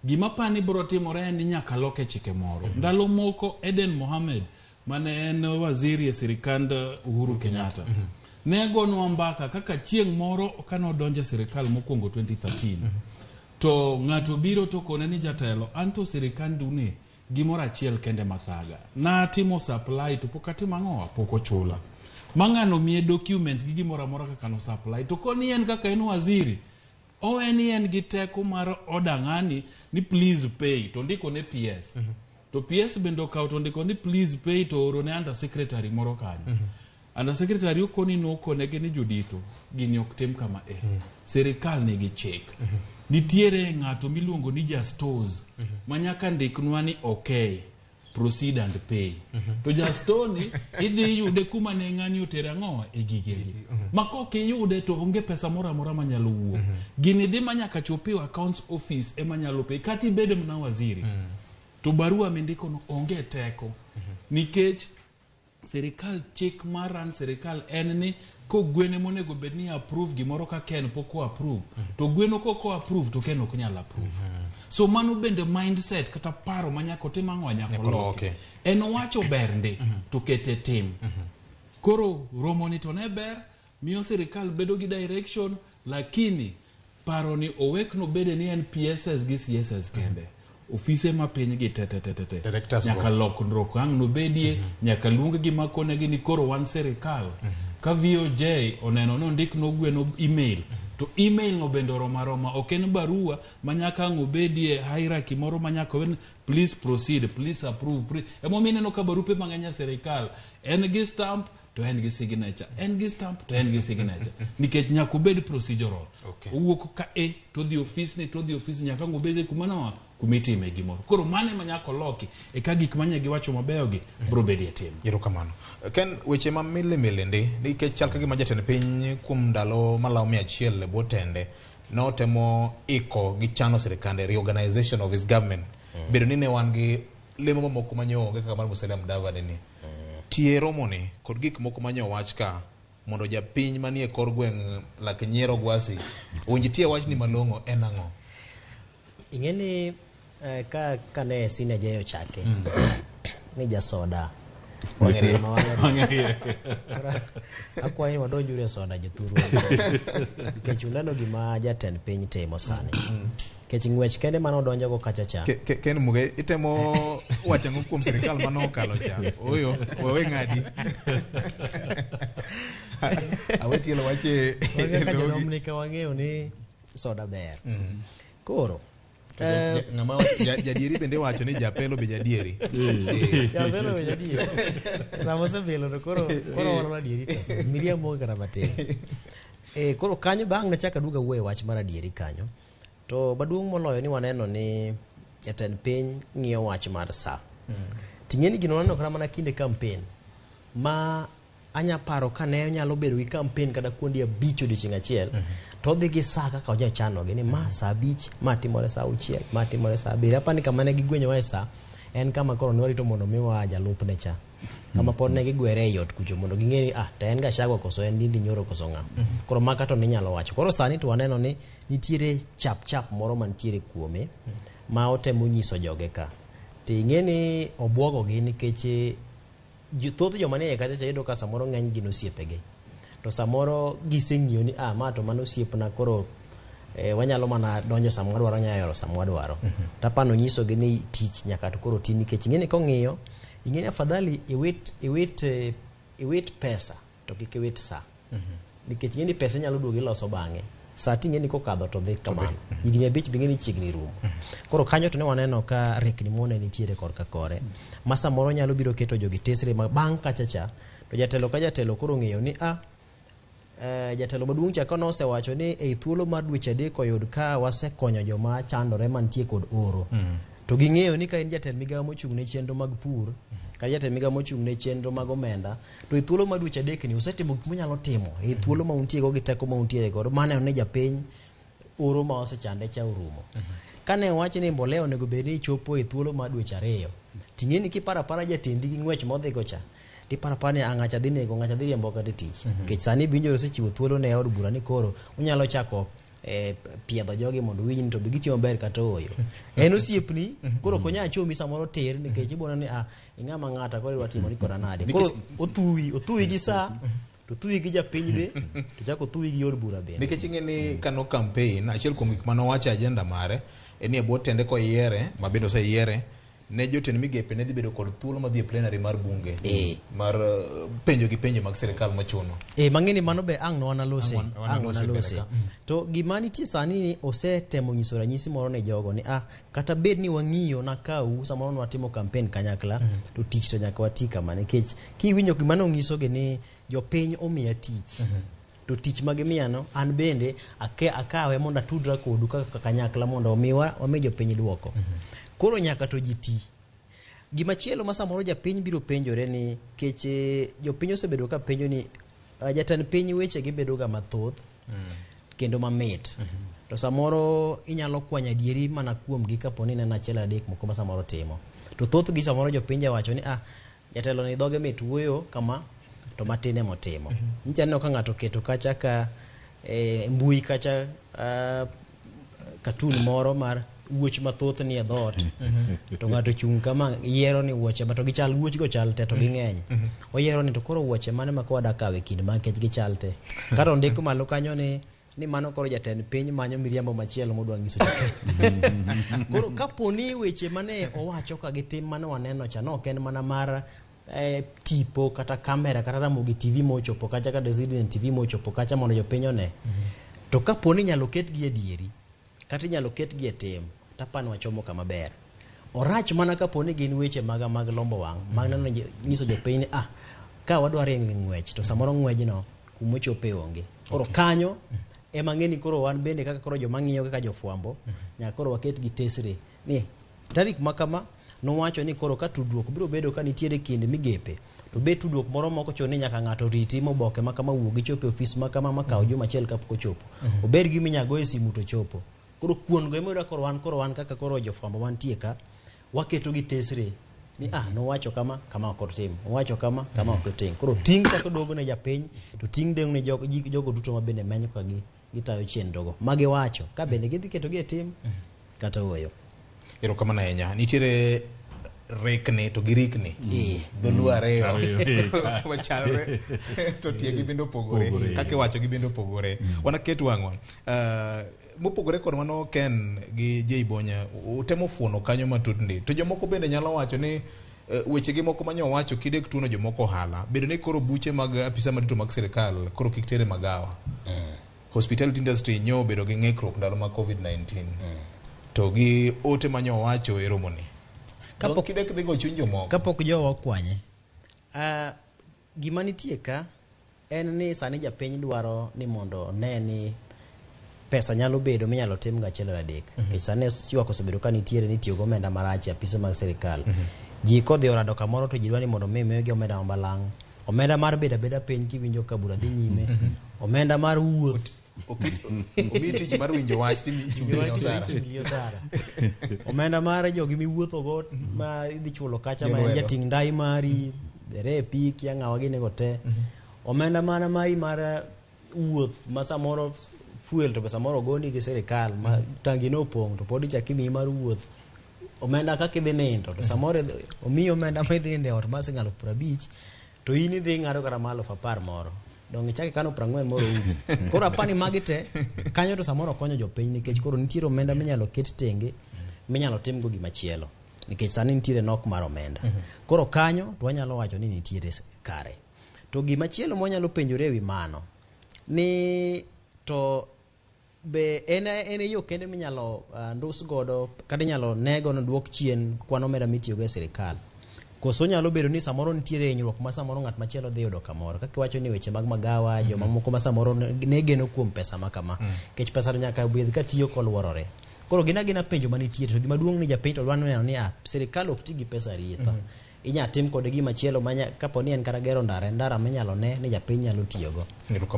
Gima pani biro timore en ni nyaka loke chike moro. Ndalo moko Eden Mohamed mane en waziri e sirikand Uhuru Kenyatta ne gonwa mbaka kaka chieng' moro kane odonjo e sirikal mokwongo 2013 to ng'ato biro to kone ni jatelo anto sirikandu ni gimoro achiel kende mathaga natimo supply to pok atimo ang'owa pok ochula ma ng'ano miye documents gi gimoro amora kaka no supply to koni en kaka en waziri owe ni en gi teko mar order ng'ani ni please pay to ndiko ne PS to PS bende okawo to ndiko ni please pay to oro ne under secretary moro kanyo. Under secretary okoni nokonegi ni jodito gini ok tim kama e. Sirikal nigi chik. Nitiere ng'ato miluongo ni ja stores ma nyaka ndiknwa ni okay proceed and pay. To ja store ni idhi iyude kuma ne ng'ani otere ang'owa e gigegi. Ma kok iyude to onge pesa moro amora manyalo wuok. Gini dhi ma nyaka chopi e accounts office ema nyalo pay kata ibed mana waziri. To barua mindiko no onge teko. Nikech sirikal chik mar ran sirikal en ni kogwene monego bed ni approve gimoro ka Ken pok o approve to gweno kok o approve to Ken ok nyal approve. So mano bende mindset kata paro ma nyaka otim ang'o nyaka oloki. En owacho ber ndi to kete tim. Koro romo ni to ne ber miyo sirikal bedo gi direction lakini paro ni owek no bede ni en PSS gi CSS kende. Ofise ma piny gi te te te te te. Nyaka lokruok ang' nobedie, nyaka luong gi makonegi ni koro wan sirikal. Ka VOJ oneno ni ondik nogweno email, to email no bende oromo aroma, ok en barua ma nyaka ang' obedie hierarchy moro ma nyaka obed ni please proceed, please approve. Please. Emomiyo ineno ka barupe mang'eny e sirikal en gi stamp to en gi signature, en gi stamp to en gi signature. Nikech nyaka obed procedural. Owuok ka e to odhi ofis ni to odhi ofis nyaka ang' obed kuma noa kuma itime gimoro. Koro mano ema nyaka oloki eka gik manye giwacho mabeyo gi biro bedie tim.
Erokamano. Ken weche ma mili mili ndi nikech chal ka gima jatend piny kuom ndalo malawo 100 e bwo tende notemo iko gi chano sirikande reorganization of his government. Bedo ni ne wan gi lemo mamoko manyo onge kaka mar Musalia Mudavadi ni. Tie romo ni kod gik moko manyo wach ka mondo japiny manie kor gweng' lak nyiero gwasi owinj tie wachni malong'o en ang'o?
Ing'e ni ka kane Senior J ochake ni jasoda
Wang'e riek.
Ma wang'e
Wang'e
riek.
riek.
Koro akwayo ni wadonjuru e soda jothurwa nikech uneno gima jatend piny timo sani nikech ng'wech kende mane odonjogo kacha cha
Ken Muge itemo wacho ang'o kuom sirikal mane okalo cha? Oyo, wewe ng'adi. Awe tielo wach e
Wan kaka
dhogi.
jodomni ka wang'eyo ni soda ber koro
To ng'ama jadieri bende wacho ni japelo be jadieri.
Japelo be jadieri. Sama osebelo to koro koro wan adieri te. Miriambo onge kata matin. Koro kanyo bang' nachako aduogo awuoyo e wach mar adieri kanyo. To maduong' moloyo ni waneno ni jatend piny ng'iyo wach mar sa. Ting'e ni gino waneno kata mana kinde campaign ma anya paro ka ne onyalo bedo gi campaign kata kuonde 5 odiochieng' achiel to odhi gi sa kaka onya chanogi ni ma sa 5, ma timore sa 6, ma timore sa 7. Apani kama ne gigwenyowa e sa en kama koro ne warito mondo miwa jalupne cha. Kama pod ne gigwere ei ot kucho mondo ging'e ni to en Gachagua koso en Ndindi Nyoro koso ng'a. Koro maka to ninyalo wacho. Koro sani to waneno ni nitiere chap chap moro mantiere kuome ma otemo nyiso joge ka. To ing'e ni obwogogi nikech thoth joma nie kacha cha yudo ka samoro ng'eny gin osiepegi. To samoro giseng'iyo ni ma to mano osiepna koro wanyalo mana donjo sama wadwaro, wanyalo yoro sama wadwaro. To apano nyisogi ni tich nyaka to koro ti nikech ing'e ni kong'iyo, ing'e ni afadhali iwit pesa to kik iwit sa. Nikech ing'e ni pesa inyalo duogo iloso bang'e. Sa ti ing'e ni kokadho to dhi kamano. Higni 5 be ing'e ni chiegni rumo. Koro kanyo to ne waneno ka rekni mone nitiere korka kore. Ma samoro nyalo biro keto jogi tesre ma bang' kacha cha to jatelo ka jatelo koro ng'eyo ni jatelo maduong' cha kane osewacho ni ei thuolo mar dweche 3 oyud ka wasekonyo joma chandore mantie kod oro. To ging'eyo ni ka in jatend migawo mochung' ne chenro mag pur, kata jatend migawo mochung' ne chenro mag omenda, to e thuolo mar dweche 3 ni usetimo gik munyalo timo, e thuolo ma untie go gi teko ma untiere godo, maneno ni japiny oro ma osechande cha orumo. Kane owach ni mbolea onego bed ni chopo e thuolo mar dweche 2, ting'e ni kiparo apara jatendi gi ng'wech modhigo cha, tiparo apara ni ng'acha dhi nego, ng'acha dhi riembo kata e tich. Nikech sani winjo osechiwo thuolo ne od bura ni koro unyalo chako piedho jogi mondo uwinj ni to be gitiyo maber kata ooyo. En osiepni, koro ok onyal chomi samoro tir nikech ibona ni ing'ama ng'ata koro idwa timo ni koda nade. Koro othuwi gi sa, to othuwi gi japiny be, to chako othuwi gi od bura bende.
Nikech ing'e ni kano campaign, achiel kuom gik mane owacho e agenda mare, en ni e bwo tende koyiere, ma bende oseyiere, ne jotend migepe ne dhi bedo kod thuolo madhi e plenary mar bunge mar penjo gi penjo mag sirikal mochuno.
Mang'e ni mano be ang' wanalose.
Ang'
Ang'
wanalose mbele
wanalose.
ka.
To gima nitie sani ni osetemo nyiso ranyisi moro ne jogo ni kata bed ni wang'iyo na kau samoro ne watimo campaign kanyakla to tich to nyaka wati kama nikech kiwinjo gima ne onyisogi ni jopiny omiya tich. To tich ma gimiyano an bende akawe mondo atudra kodu kaka kanyakla mondo wami jopiny duoko. Koro nyaka to ji ti. Gimachielo ma samoro japiny biro penjore ni kech jopiny osebedo ka penjo ni jatend piny weche gi bedo ga mathoth kendo mamit. To samoro inyalo kwanyo adieri mana kuomgi kapo ni ineno achiel adek moko ma samoro timo. To thothgi samoro jopiny jawacho ni jatelo ni dhoge mit wuoyo kama to matin emotimo. Nyicha aneno ka ng'ato oketo kacha ka mbui kacha cartoon moro mar wuoch mathoth ni e dhoot. To ng'ato chung' kama yiero ni wuoche ma to gichal, wuoch go chal te to ging'eny. Oyiero ni to koro wuoche mane ma koda kawe kind ma nikech gichal te. Kata ondiko malo kanyo ni mano koro jatend piny manyo miriambo machielo modwa nyiso jopiny. Koro kapo ni weche mane owacho ka gitim mane waneno cha no ok en mana mar tipo kata kamera kata Ramogi TV mochopo kacha kata Citizen TV mochopo kacha mondo jopiny one. To kapo ni inyalo ketgi e dieri kata inyalo ketgi e tim, tapani wachomo kama ber. Orach mana kapo ni gin weche maga mag lombo wang', mag neno nyiso jopiny ni ka wadwa ringo ng'wech to samoro ng'wejno kumochope onge. Koro kanyo ema ng'e ni koro wan bende kaka koro joma ng'iyo kaka jofwambo, nyaka koro waket gi tesre ni tarik ma kama nowacho ni koro ka tudruok biro bedo ka nitiere kind migepe to be tudruok moro moko chuno ni nyaka ng'ato riti moboke ma kama wuogi chopo e ofis ma kama ma kaw juma achiel kapok ochopo. Obed gima inyalo go e simu to chopo. Koro kuon go ema iyudo koro wan kaka koro jofwambo mantie ka Waketo gi tesre ni ah, nowacho kama, kama ok otim, owacho kama, kama ok otim. Koro ting' chako duogo ne japiny, to ting' dong' ne jogo, jogo duto ma bende menyo ka gi gitayo chenrogo ma giwacho ka bende gidhi ketogi e tim kata ooyo.
Erokamano ahinya. Nitiere rikni to gi rikni. Dholuo ariyo machalre to tiegi bende opogore,
Opogore.
kaka iwacho gi bende opogore. Wanaket wang'wa. Mopogore kod mano Ken gi Jay Bonya utemo fuono kanyo matut ndi. To jomoko bende nyalo wacho ni wechegi moko manyo wacho kidek tuono jomoko ohala. Bedo ni koro buche mag apisa madito mag sirikal koro kik tere magawa. Hospitality industry nyo obedo gi ng'ikruok ndalo mag COVID-19. To gi ote manyo wacho e romoni.
Kapok
kidek dhi go chuny jomoko.
Kapok jowa okwanye. Gima nitie ka en ni sani japiny dwaro ni mondo one ni pesa nyalo bedo minyalo tim go achiel adek. Nikech sani ywak osebedo ka nitiere ni itiyo gi omenda marach e apise mag sirikal. Ji kodhi orado kamoro to ji dwa ni mondo mi miyogi omenda ma balang'. Omenda mar bedo abeda piny kiwinjo ka bura dhi nyime. Omenda mar wuoth.
Omiyi tich mar winjo wach timichuli osara.
Ichuli osara. Omenda mar jogi miwuothogo ma idhi chulo kacha ma en
Jolwedo.
jating' ndai mari, derepi, kia ng'awa ginego te. Omenda mana mari mar wuoth ma samoro fuel to be samoro ogoni gi sirikal ma tangi no opong' to pod ichak imiyi mar wuoth. Omenda kaka idhi nindo to samoro omiyi omenda ma idhi nindo e ot mar siling 50,000 to in idhi ng'ado kata ma 10,000 moro. Dong' ichak ikano 40 moro umo. Koro apani magi te kanyo to samoro konyo jopiny nikech koro nitiere omenda minyalo ket tenge minyalo timgo gimachielo nikech sani nitiere nok mar omenda. Koro kanyo to wanyalo wacho ni nitiere kare. To gimachielo mwanyalo penjore ewi mano ni to be en e yo kende minyalo ndus godo kata inyalo nego no duok chien kwan omenda mitiyogo e sirikal. Koso nyalo bedo ni samoro nitiere hinyruok ma samoro ng'at machielo dhi yudo kamoro. Kaka iwacho ni weche mag magawa, joma moko ma samoro ne geno kuom pesa ma kama. Nikech pesa to nyaka bed ka tiyo koluorore. Koro gin agina penjo manitiere to gima duong' ni japiny to dwa neno ni ah, sirikal ok ti gi pesa rietha. Inya tim kode gimachielo manya kapo ni en kata gero ndara, en ndara minyalo ne ni japiny nyalo tiyogo.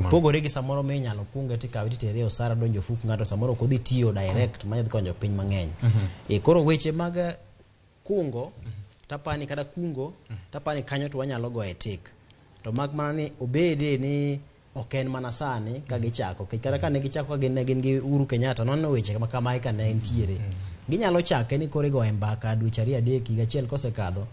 Pogore gi samoro minyalo kunge tikawe titere e osara donjo ofuk ng'ato samoro ok odhi tiyo direct manya dhi konyo piny mang'eny. Koro weche mag kungo tapani kata kungo tapani kanyo to wanyalo goye tik. To mak mana ni obede ni ok en mana sani ka gichako. Nikech kata ka ne gichako ka gin ne gin gi Uhuru Kenyatta noneno weche ma kamae ka ne ntiere. Ginyalo chake ni koro igoye mbaka dweche 2 3 higa achiel kosekadho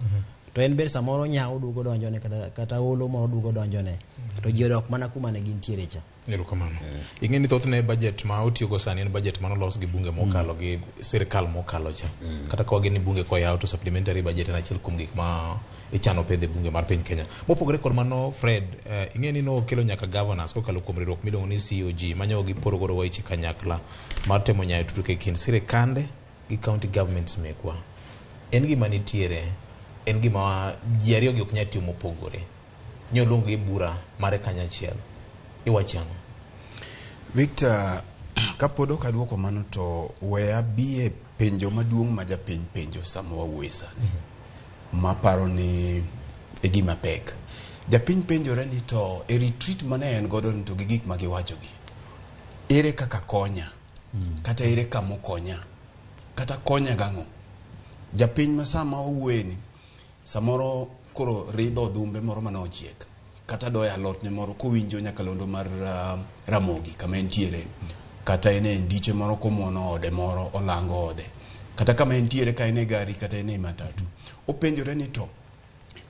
to en bende samoro nyawo duogo donjone kata olo moro duogo donjone to ji odok mana kuma ne gintiere cha.
Erokamano. Ing'e ni thothne budget ma otiyogo sani en budget manolos gi bunge mokalo gi sirikal mokalo cha. Kata ka wageno ni bunge koyaw to supplementary budget en achiel kuom gik ma ichano pedho e bunge mar piny Kenya. Mopogore kod mano Fred, ing'e ni nokelo nyaka governors kokalo kuom riwruok miluongo ni COG manyo giporo godo weche kanyakla mar temo nyayo tudruok e kind sirikande gi county governments mekwa. En gima nitiere, en gima ji ariyo gi ok nyal tiyo mopogore. Nyo luong gi bura mare kanyachiel. Iwacho ang'o?
Victor, kapod ok aduoko mano to we abi e penjo maduong' ma japiny penjo sama wawuoye sani. Maparo ni e gima pek. Japiny penjore ni to e retreat mane en godo ni to gi gik ma giwachogi, ere kaka konya? Kata ere kama okonya? Kata konya gang'o? Japiny ma sama wawuoye ni, samoro koro ridho odumbe moro mane ochiek kata doyo alotne moro kowinjo nyakalondo mar Ramogi kama entiere, kata en e ndiche moro komuono ode moro olango ode, kata kama entiere ka en e gari kata en e matatu, openjore ni to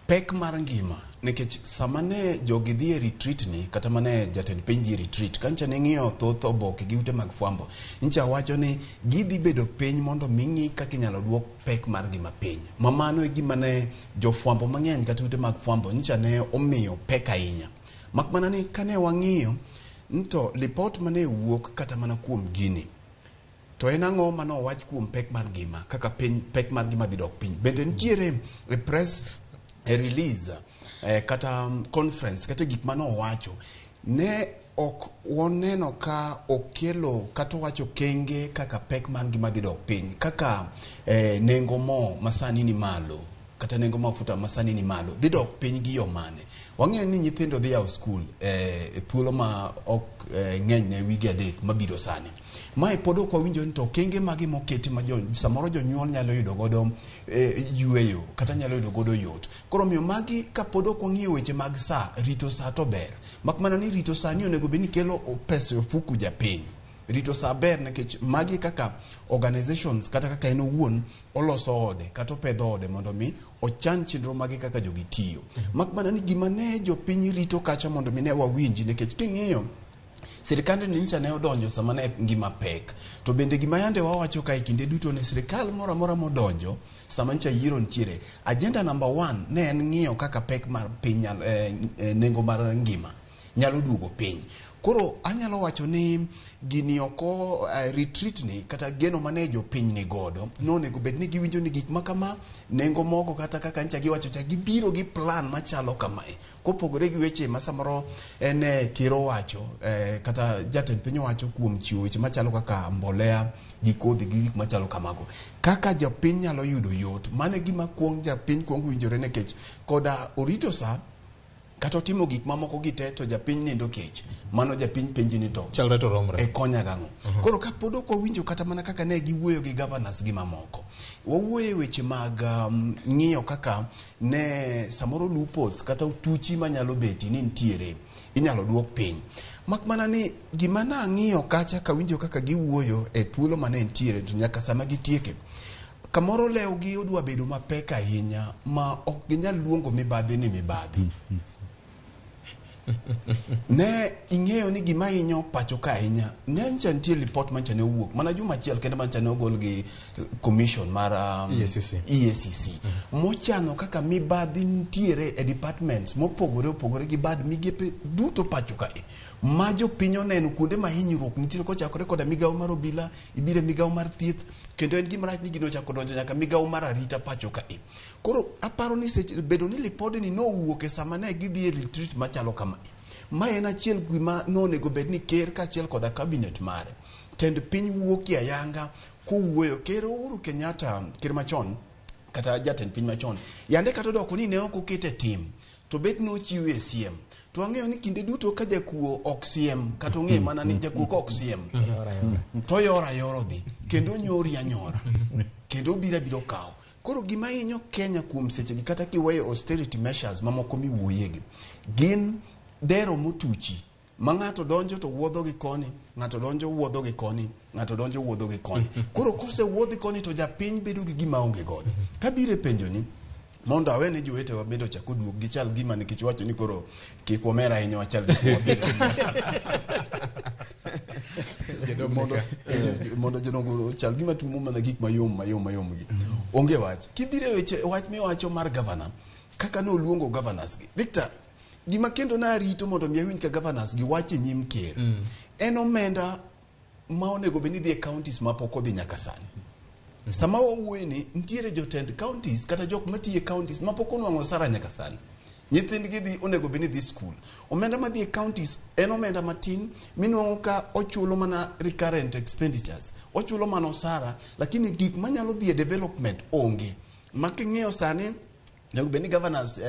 pek mar ngima, nikech sama ne jogi dhi e retreat ni, kata mane jatend piny dhi e retreat, kancha ne ng'iyo thoth oboke gi ute mag fwambo, ncha wacho ni gidhi bedo piny mondo mi ng'i kaka inyalo duok pek mar ngima piny. Ma mano e gima ne jofwambo mang'eny kata ute mag fwambo ncha ne omiyo pek ahinya. Mak mana ni kane wang'iyo, to lipot mane wuok kata mana kuom gini, to en ang'o mane owach kuom pek mar ngima, kaka piny, pek mar ngima dhi dok piny. Bende nitiere e press e release kata conference kata gik mane owacho, ne ok waneno ka okelo kata owacho kenge kaka pek mar ngima dhi dok piny, kaka nengo mo masani ni malo, kata nengo mafuta masani ni malo dhi dok piny gi yo mane? Wang'eyo ni nyithindo dhi yawo skul e thuolo ma ok ng'eny ne wige 3 mabiro sani. Mae pod ok wawinjo ni to okenge mage moketi ma samoro jonyuol nyalo yudo godo yueyo kata nyalo yudo godo yot. Koro omiyo magi kapod ok wang'iyo weche mag sa, rito sa to ber. Mak mana ni rito sa ni onego bed ni kelo pesa e ofuku japiny. Rito sa ber nikech magi kaka organizations kata kaka en owuon oloso ode kata opedho ode mondo mi ochan chenro mage kaka jogi tiyo. Mak mana ni gima ne jopiny rito kacha mondo mi ne wawinji nikech king'iyo sirikande ni ncha ne odonjo sama ne ngima pek. To bende gima yande wawacho ka e kinde duto ni sirikal moro amora modonjo sama ncha yiero nitiere, agenda number 1 ne en ng'iyo kaka pek mar piny nengo mar ngima nyalo duogo piny. Koro anyalo wacho ni gini oko retreat ni kata geno mane jopiny ni godo nonego bed ni giwinjo ni gik ma kama nengo mogo kata kaka ncha giwacho cha gibiro gi plan machalo kamae kopogore gi weche ma samoro en ker owacho kata jatend piny owacho kuom chiwo weche machalo kaka mbolea gi kodhi gi gik machalo kamago kaka jopiny nyalo yudo yot. Mano e gima kuong japiny kuong winjore nikech koda orito sa kata otimo gik mamoko gi te to japiny nindo kech. Mano japiny penji ni to
chalre to romre
e konya gang'o. Koro kapod ok wawinjo kata mana kaka ne giwuoyo gi governors gi mamoko, wawuoyo e weche mag ng'iyo kaka ne samoro loopholes kata otuchi manyalo beti ni nitiere inyalo duok piny. Mak mana ni gima nang'iyo kacha kawinjo kaka giwuoyo e thuolo mane nitiere to nyaka sama gitieke kamoro lewgi odwa bedo mapek ahinya ma ok ginyal luongo mibadhi ni mibadhi. Ne ing'eyo ni gima hinyo pacho ka ahinya ne ncha nitie lipot mancha ne owuok mana juma achiel kende mancha ne ogol gi commission mar EACC mochano kaka mibadhi nitiere e departments mopogore opogore gi bad migepe duto pacho kae ma jopiny oneno kuonde ma hinyruok nitiere kochakore koda migawo mar obila ibiro e migawo mar thieth kendo en gima rach ni gino ochako donjo nyaka migawo mar arita pacho kae. Koro aparo ni seche bedo ni lipodni nowuok e sama ne gidhi e retreat machalo kama, ma en achiel gima nonego bed ni ker kaachiel koda cabinet mare tend piny wuokie ayanga kowuoyo. Ker Uhuru Kenyatta, ker machon kata jatend piny machon, yande kata odoko ni ne ok okete tim to bet nochiwe siem. To ang'eyo ni kinde duto ka jakuo ok siem kata ong'e mana ni jakuo ka ok siem to yora yoro dhi kendo nyori anyora kendo obiro abiro kawo. Koro gima hinyo Kenya kuom sechegi kata kiweyo austerity measures mamoko miwuoyegi gin dero motuchi ma ng'ato donjo to wuodho gi koni, ng'ato donjo wuodho gi koni, ng'ato donjo wuodho gi koni. Koro kose wuodhi koni to japiny bedo gi gima onge godo. Kabiro e penjo ni mondo awene jowetewa bende ochak oduog gichal gima nikech wacho ni koro kik wamer ahinya wachal gik mawabiro. Mondo jodongo ochal gima tumo mana gik mayom mayom mayom gi. Onge wach. Kibiro e weche wach miwacho mar governor kaka noluongo governors gi. Victor, gima kendo narito mondo mi awinj ka governors gi wacho e nyim ker. En omenda ma onego bed ni dhi e counties ma pok odhi nyaka sani. Sama wawuoye ni nitiere jotend counties kata jok matiyo e counties ma pok onwang'o osara nyaka sani. Nyithindgi dhi onego bed ni dhi skul. Omenda madhi e counties en omenda matin minwang'o ka ochulo mana recurrent expenditures. Ochulo mana osara lakini gik manyalo dhi e development onge. Ma king'iyo sani onego bed ni governors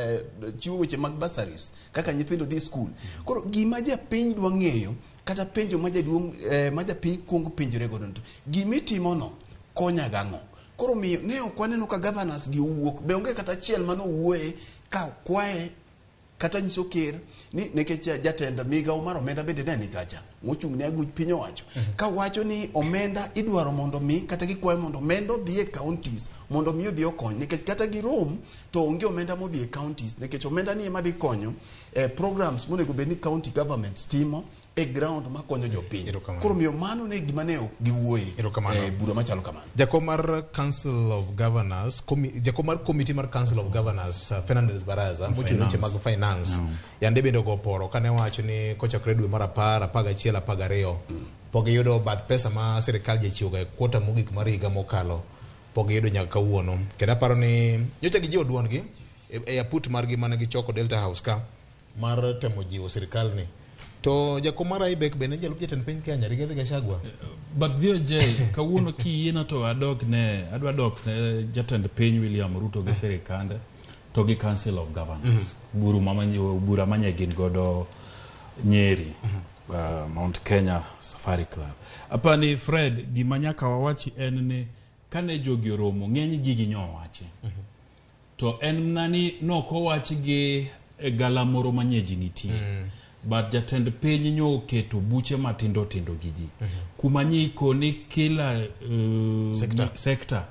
chiwo weche mag bursaries kaka nyithindo dhi skul. Koro gima japiny dwa ng'eyo kata penjo ma jaduong' ma japiny kuongo penjore godo to gimitimono konya gang'o. Koro miyo ne ok waneno ka governors gi owuok be onge kata achiel mane owuoye ka kwaye kata nyiso ker ni nikech jatend migawo mar omenda bende ne ni kacha mochung' ne aguch piny owacho ka wacho ni omenda idwaro mondo mi kata gikwayo mondo omenda odhi e counties mondo mi odhi okony nikech kata girom to onge omenda modhi e counties nikech omenda ni ema dhi konyo programs monego bed ni county governments timo e ground makonyo jopiny. Koro miyo mano ne gima ne ok giwuoye e bura machalo kamano.
Jakom mar Council of Governors, jakom mar Committee mar Council of Governors, Fernandez Baraza, mochung' weche mag finance, yande bende ogo poro kane owacho ni kochakore dwe mar 10, 11, 12 pok giyudo bath pesa ma sirikal jachiwoga e kwota mogik mar higa mokalo, pok giyudo nyaka kawuono. Kendo aparo ni nyocha gijiwo duondgi e aput margi mane gichoko Delta House ka mar temo jiwo sirikal ni To jakom mar IBEC bende jalup jatend piny Kenya Rigathi Gachagua.
But VOJ kawuono kiyiena to adok ne adwa dok ne jatend piny William Ruto gi sirikande to gi Council of Governors. Buru mama bura manye gin godo Nyeri. Mount Kenya Safari Club. Apani Fred, gima nyaka wawachi en ni kane jogi oromo ng'eny gigi nyowachi. To en mana ni nokowach gi e galamoro manye ji nitie. But jatend piny nyo oketo buche matindo tindo gi ji. Kuma nyiko ni kila
Sector.
sector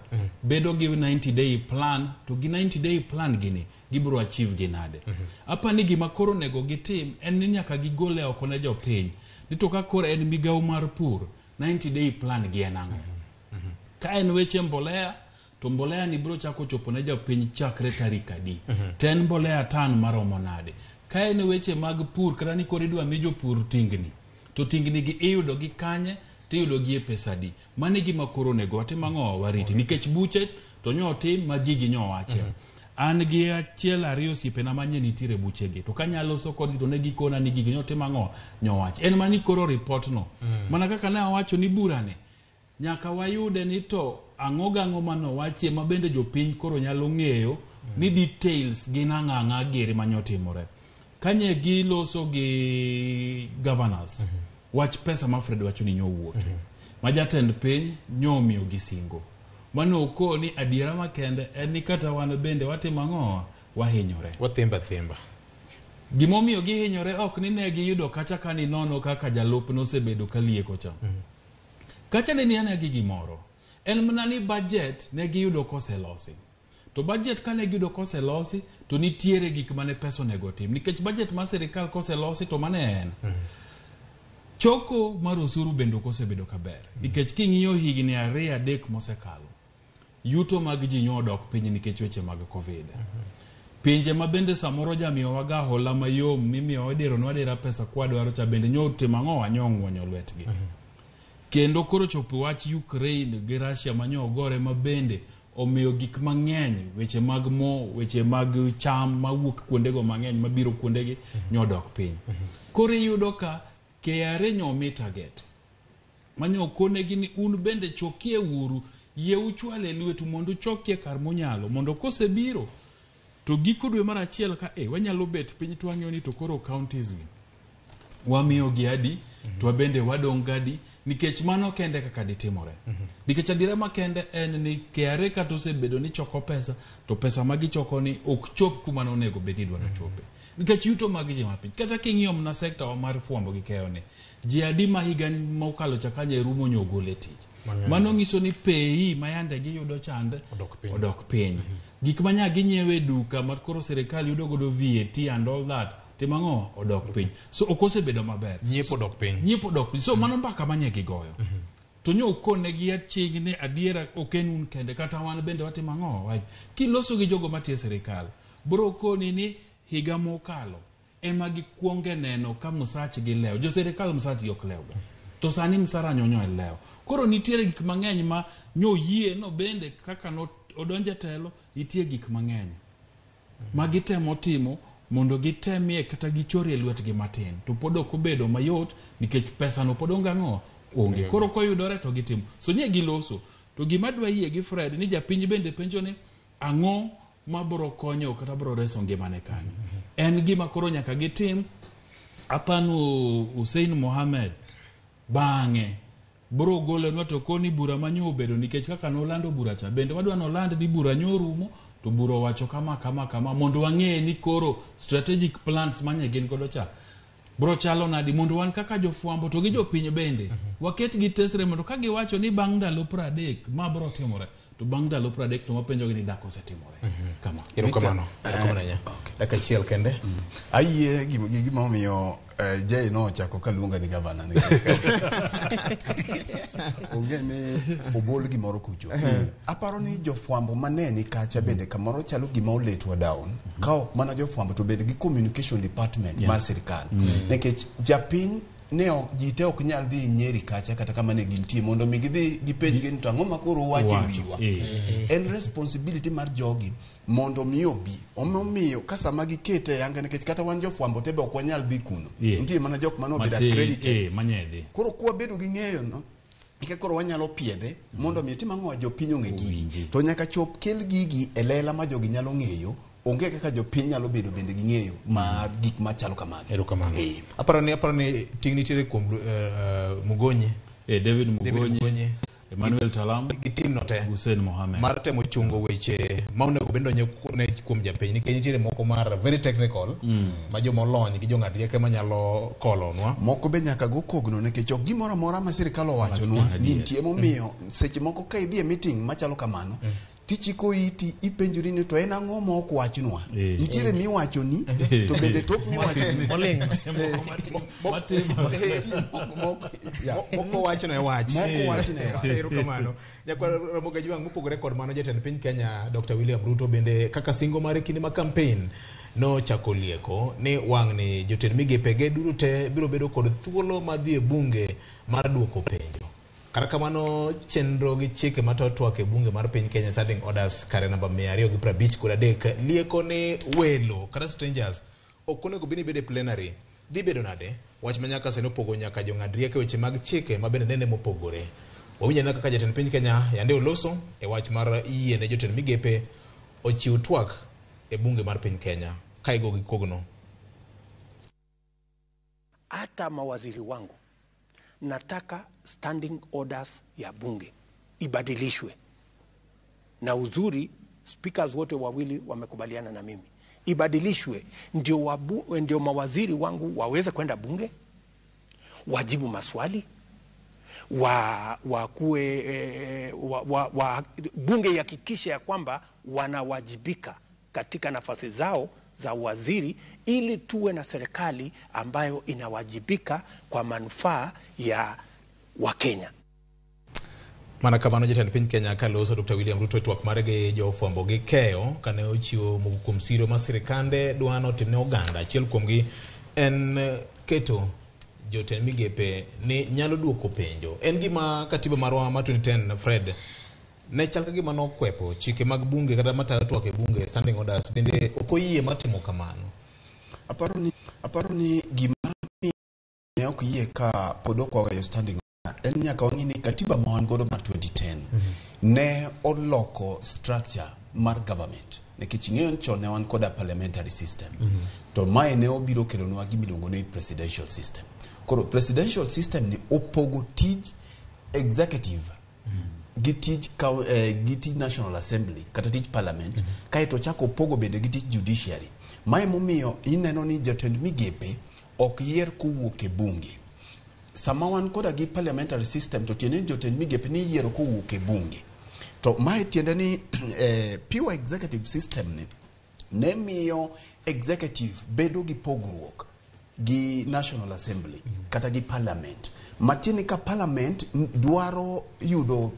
bedo gi 90 day plan, to gi 90 day plan gini gibiro achieve gi nade. Apa ni gima koro onego gitim en ni nyaka gigole oko ne jopiny ni to ka koro en migawo mar pur, 90 day plan gi en ang'o? Ka en weche mbolea, to mbolea ni biro chako chopo ne jopiny chakre tarik adi? To en mbolea tan maromo nade? Ka en weche mag pur, kata ni koro idwa mi jopur tingni, to tingni gi iyudo gi kanye, tiyudo gi e pesa adi? Mano e gima koro onego watim ang'o? Wariti, nikech buche to nyo otim ma ji gi nyo wache. An gi achiel ariyo osiepena manye nitiere buchegi, to kanyalo loso kodgi to ne gikona ni gigi nyo tim ang'o, nyo wach en mani koro report no. Mana kaka ne awacho ni burani nyaka wayude ni to ang'o gang'o manowachie ma bende jopiny koro nyalo ng'eyo ni details gin ang'o ang'a giri manyotimore kanye giloso gi governors. Wach pesa ma Fred wacho ni nyowuoke ma jatend piny nyomiyo gi singo mano okoni adiera makende en ni kata wan bende watimo ang'o, wahinyore.
Wathimba thimba.
Gimomiyo gihinyore ok ni ne giyudo kacha ka ni nono kaka jalup nosebedo ka lieko cha. Kacha ne ni ane gi gimoro en mana ni budget ne giyudo koselosi, to budget kane giyudo koselosi to nitiere gik mane pesa onego tim, nikech budget mar sirikal koselosi to mane en choko mar osuru bende ok osebedo kaber, nikech king'iyo higni 2 3 mosekalo, yuto mag ji nyo odok piny nikech weche mag Covid. Pinje ma bende samoro jamiyowaga hola mayom mimiyowa idironwa adira pesa kwadwaro cha bende nyo timo ang'o, nyo ong'wonyo lwetgi. Kendo koro chopo wach Ukraine gi Russia manyo ogore ma bende omiyo gik mang'eny, weche mag mo, weche mag cham mawuok kuondego mang'eny mabiro kuondegi nyo odok piny. Koro iyudo ka KRA nyo omi target manyo konegi ni un bende chokie uru, yie uchwale lwetu mondo uchokie kar munyalo, mondo kosebiro to giko dwe mar achiel ka e wanyalo bet piny to wang'iyo ni to koro counties gi wamiyogi adi, to wabende wadong' gadi, nikech mano kende kaka ditimore. Nikech adiera makende en ni KRA kata osebedo ni choko pesa, to pesa ma gichoko ni ok chop kuma nonego bed ni idwaro chope, nikech yuto mag ji mapiny. Kata king'iyo mana sekta wa mar fwambo gi keyo ni ji adi ma higa mokalo cha kanye rumo nyo ogol e tich.
Mang'eny.
Mano nyiso ni pei ma yande giyudo chande
odok piny.
Odok piny. Gik ma nya ginyiewo e duka ma koro sirikal yudo godo VAT and all that timo ang'o, odok piny. So ok osebedo maber.
Nyiepo odok piny.
Nyiepo odok piny. So mano mbaka manye gigoyo to nyo okonegi aching ni adiera ok en un kende, kata wan bende watimo ang'o. Wach kiloso gi jogo matiyo e sirikal bro koni ni higa mokalo ema gikwonge neno ka msachgi lew. Jo sirikal msachgi ok lewga, to sani msara nyonyo e lew. Koro nitiere gik mang'eny ma nyo yie no bende kaka no odonje telo, nitie gik mang'eny ma gitemo timo mondo gitemie kata gichorie lwetgi matin, to pod ok obedo mayot nikech pesa no pod onge ang'o, onge. Koro koyudore to gitimo. So nye giloso to gima dwa yie gi Fred ni japiny bende penjo ni ang'o mabro konyo kata bro reso ngimane kanyo en gima koro nyaka gitim. Apanu Hussein Mohamed bang'e bro golonwa to koni bura manyo obedo, nikech kaka nolando bura cha bende wadwa noland ni bura nyo orumo, to bura owacho kama kama kama, mondo wang'e ni koro strategic plans manye gin godo cha bro chalo nadi, mondo wan kaka jofwambo to gi jopiny bende waket gi tesre, mondo ka giwacho ni bang' ndalo 30 ma bro timore, to bang' ndalo 30 to wapenjogi ni dak osetimore kama.
Erokamano. Erokamano ahinya. Dakika achiel kende.
Ayie gi gima omiyo Jay nochako kaluonga ni gavana, nikech onge ni obol gimoro kucho. Aparo ni jofwambo maneni kacha bende kamoro chalo gima oletwa down. Ka ok mana jofwambo to bende gi communication department mar sirikal. Nikech japiny ne ok ji te ok nyal dhi Nyeri kacha kata kama ne gintie mondo mi gidhi gipenj gi ni to ang'o ma koro uwacho e
Uwacho,
wiwa.
eh.
En responsibility mar jogi mondo mi obi. Omomiyo ka sama gikete e yanga nikech kata wan jofwambo te be ok wanyal dhi kuno. Nitie mana jok mane obedo accredited.
Manyedhi.
Koro kwabedo gi ng'eyo no eka koro wanyalo piedhe mondo mi otim ang'o jopiny ong'e gigi. To nyaka chop kel gigi e lela ma jogi nyalo ng'eyo onge kaka jopiny nyalo bedo bende gi ng'eyo mar gik machalo kamagi.
Erokamano. Aparo ni aparo ni ting' nitiere kuom Mugonyi.
David
David
Mugonyi, Emmanuel Talam,
gi tim no te
Hussein Mohamed.
mar temo chungo weche ma onego bed donjo ne kuom japiny nikech nitiere moko mar very technical ma joma olony gi jong'ad rieko ema nyalo kolonwa.
Moko be nyaka go kogno nikech ok gimoro amora ma sirikal owachonwa ni nitie momiyo seche moko ka idhi e meeting machalo kamano tichiko iti ipenjori ni to en ang'o ma ok wachnwa. Nitiere miwachoni to bende tok miwachoni
Oling'. Moko wachne wach.
Moko wachne wach.
Erokamano. Nyakwar Ramogi Ajwang' mopogore kod mano jatend piny Kenya Dr. William Ruto bende kaka singo mare kinde ma campaign nochako lieko ni wang'ni jotend migepe ge duto te biro bedo kod thuolo mar dhi e bunge mar duoko penjo. Kata kamano chenro gi chike matayo twak e bunge mar piny Kenya Standing Orders kare namba 253 lieko ni welo kata strangers ok onego bed ni bedo e plenary. Dhi bedo nade? Wach ma nyaka sani opogo nyaka jong'ad rieko e weche mag chike ma bende nene mopogore. Wawinjo anena kaka jatend piny Kenya yande oloso e wach mar yie ne jotend migepe ochiw twak e bunge mar piny Kenya ka igo gi kogno.
Hata mawaziri wangu nataka standing orders ya bunge ibadilishwe, na uzuri speakers wote wawili wamekubaliana na mimi, ibadilishwe ndio, ndio mawaziri wangu waweze kwenda bunge wajibu maswali wa, wakuwe, wa, wa, wa, bunge ihakikishe ya kwamba wanawajibika katika nafasi zao za uwaziri ili tuwe na serikali ambayo inawajibika kwa manufaa ya Wakenya.
Mana kamano jatend piny Kenya kaloso Dr. William Ruto e twak mare gi jofwambo gi keyo kane ochiwo moko kuom siro ma sirikande dwa notim ne oganda. Achiel kuomgi en keto jotend migepe ni nyalo duoko penjo. En gima katiba marwa ma 2010 Fred ne chal ka gima nokwepo chike mag bunge kata matayo twak e bunge standing orders bende ok oyie mar timo kamano.
Aparo ni gima ne ok yie ka pod ok waweyo standing order en nyaka wang'i ni katiba ma wan godo mar 2010 ne oloko structure mar government nikech ing'eyo ni chon ne wan koda parliamentary system to mae ne obiro kelonwa gima iluongo ni presidential system. Koro presidential system ni opogo tij executive gi tij gi tij National Assembly kata tij parliament kaeto ochako opogo bende gi tij judiciary. Mae momiyo ineno ni jotend migepe ok yier kowuok e bunge. Sama wan koda gi parliamentary system to tiende ni jotend migepe ni yiero kowuok e bunge. To mae tiende ni pure executive system ni ne miyo executive bedo gi pogruok gi National Assembly kata gi parliament. Matiende ni ka parliament dwaro yudo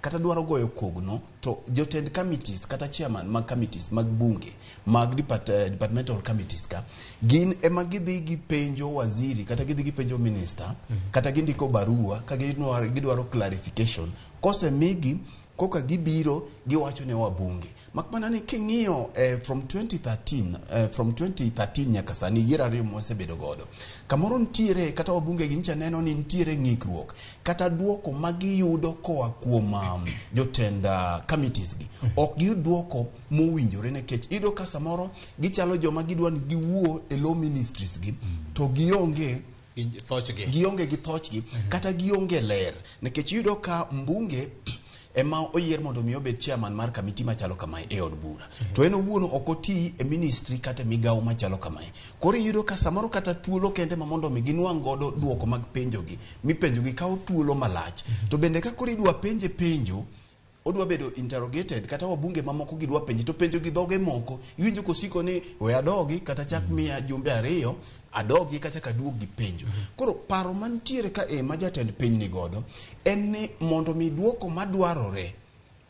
kata dwaro goyo kogno to jotend committees kata chairman mag committees mag bunge mag departmental committees ka gin ema gidhi gipenjo waziri kata gidhi gipenjo minister kata gindiko barua ka gidwaro clarification. Kosemigi koka gibiro giwacho ne wabunge. Mak mana ni king'iyo from 2013 nyaka sani yiero ariyo mwasebedo godo. Kamoro nitiere kata wabunge gi nyicha neno ni nitiere ng'ikruok kata duoko magiyudo koa kuom jotend committees gi. Ok giyud duoko mowinjore nikech iyudo ka samoro gichalo joma gidwa ni giwuo e low ministries gi to gionge gi thochgi kata gionge ler nikech iyudo ka mbunge ema oyier mondo mi obed chairman mar committee machalo kamae e od bura. To en owuon ok oti e ministry kata e migawo machalo kamae. Koro iyudo ka samoro kata thuolo kende ma mondo mi ginwang' godo duoko mag penjogi, mipenjogi kawo thuolo malach. To bende ka koro idwa penje penjo, odwa bedo interrogated kata wabunge mamoko gidwa penje to penjo gi dhoge moko iwinjo kosiko ni we adogi kata chak miya jumbe ariyo adogi kata kaduog gi penjo. Koro paro mantiere ka e ma jatend piny ni godo en ni mondo mi duoko madwarore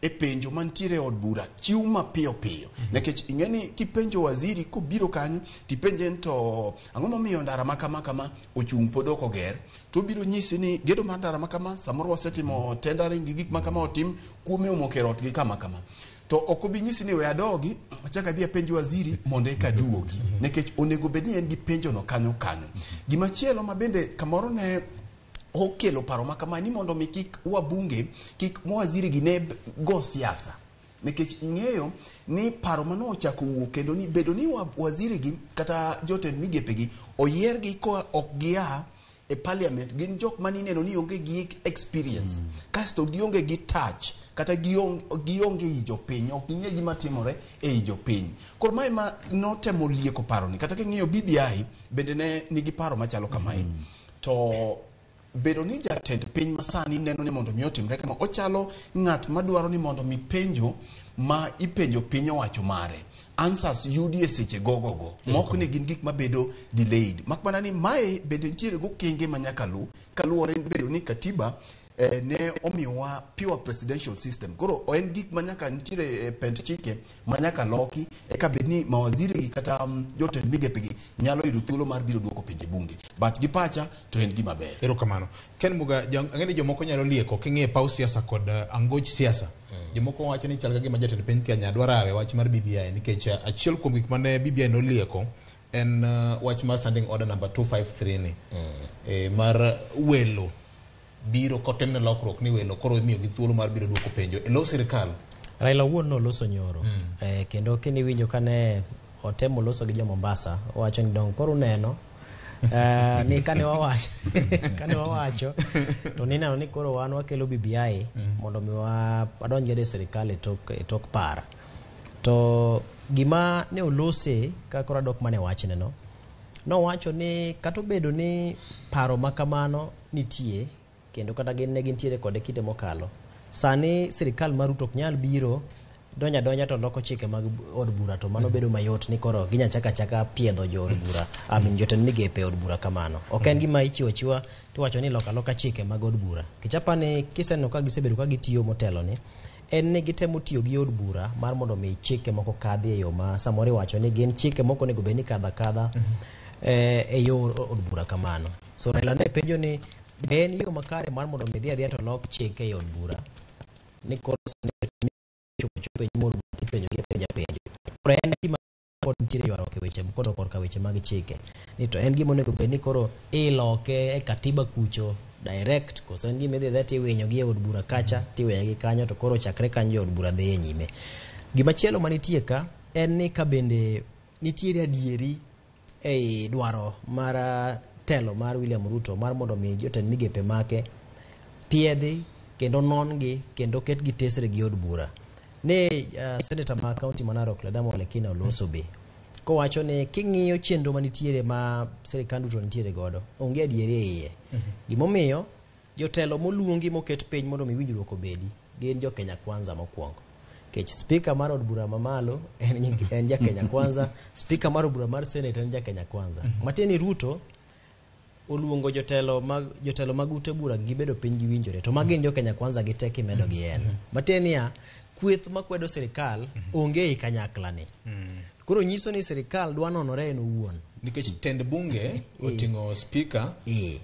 e penjo mantiere e od bura chiw mapiyo piyo. Nikech ing'e ni kipenjo waziri kobiro kanyo tipenje ni to ang'o momiyo ndara ma kama kama ochung' pod ok oger, to obiro nyisi ni gedo mar ndara ma kama samoro wasetimo tendering gi gik ma kama otim kuome omoko e rot gi kama kama. To ok obi nyisi ni we adogi achak adhi apenj waziri mondo eka aduogi, nikech onego bed ni en gi penjo no kanyo kanyo. Gimachielo ma bende kamoro ne okelo paro ma kama ni mondo mi kik wabunge kik mawaziri gi ne go siasa, nikech ing'eyo ni paro mane ochako wuok kendo ni bedo ni waziri gi kata jotend migepe gi oyier gi koa ok gia e parliament, gin jok mane ineno ni onge gi experience, kasto gionge gi touch kata gionge ei jopiny, ok ging'e gima timore ei jopiny. Koro mae ma notemo lieko paroni. Kata king'iyo BBI bende ne nigi paro machalo kamae. To bedo ni jatend piny masani neno ni mondo mi otimre kama, ochalo ng'at madwaro ni mondo mi penjo ma ipenjo piny owacho mare answers yudi e seche gogogo, mok ni gin gik mabedo delayed. Mak mana ni mae bende nitiere gokenge ma nyaka lu kaluwore bedo ni katiba ne omiyowa pure presidential system. Koro en gik ma nyaka nitiere pend chike ma nyaka loki eka bed ni mawaziri gi kata jotend migepe gi nyalo yudo thuolo mar biro duoko penjo e bunge. But gi pacha to en gima ber.
Erokamano. Ken Muga, ang'e ni jomoko nyalo lieko king'iyo paw siasa kod angoch siasa. Jomoko wacho ni chal ka gima jatend piny Kenya dwa rawe wach mar BBI, nikech achiel kuom gik mane BBI nolieko en wach mar standing order number 253 ni. Mar welo biro kotemne lokruok ni welo koro imiyo gi thuolo mar biro duoko penjo e lo sirikal.
Raila owuon noloso nyoro. Kendo kiniwinjo kane otemo loso gi jo Mombasa, owacho ni dong koro uneno ni kane wawacho kane wawacho to nineno ni koro wan wakelo BBI mondo mi wadonj godo e sirikal e tok par. To gima ne olose ka koro adok mane wachne no, nowacho ni kata obedo ni paro ma kamano nitie kendo kata gin ne gintiere kode kinde mokalo, sani sirikal mar Ruto ok nyal biro donja donja to loko chike mag od bura, to mano bedo mayot ni koro ginya chaka chaka piedho jo od bura, I mean jotend migepe e od bura kamano. Ok en gima ichiwo achiwa tiwacho ni loka loka chike mag od bura. Nikech apani kiseneno ka gisebedo ka gitiyo motelo ni, en ni gitemo tiyo gi od bura mar mondo mi chike moko kadhi e yo ma samoro iwacho ni gin chike moko onego bed ni kadho akadha e yor od bura kamano. So Raila ne penjo ni be en yo makare mar mondo mi dhi adhiya to lok chike e od bura ni koro chopo chopo e nyim od bura tipenjo gi apenja penjo. Koro en gima pod nitiere ywaruok e weche kodok korka weche mag chike ni to en gima onego bed ni koro iloke e katiba kucho direct, koso en gima idhi adhiya tiwinyo gi e od bura kacha tiweye gi kanyo to koro chakre kanyo jo od bura dhi e nyime. Gimachielo manitie ka en ni ka bende nitiere adieri ei dwaro mar telo mar William Ruto mar mondo mi jotend migepe make piedhi kendo non gi kendo ketgi tesre gi od bura. Ne senator ma kaunti ma Narok Ledama Olekina oloso be kowacho ni king'iyo chenro manitiere ma sirikand Ruto nitiere godo onge adieri e iye. Gimomiyo jotelo moluongi moket piny mondo mi winjruok obedi gin jo Kenya Kwanza mokwongo. Nikech speaker mar od bura mamalo en ja Kenya Kwanza, speaker mar od bura mar Senate en ja Kenya Kwanza. Matiende ni Ruto oluongo jotelo mag ute bura gibedo piny giwinjore to magi gin jo Kenya Kwanza gi tek imedo gi en. Matiende niya kweth makwedo sirikal onge ei kanyakla ni. Koro nyiso ni sirikal dwa nonore en owuon.
Nikech tend bunge oting'o speaker,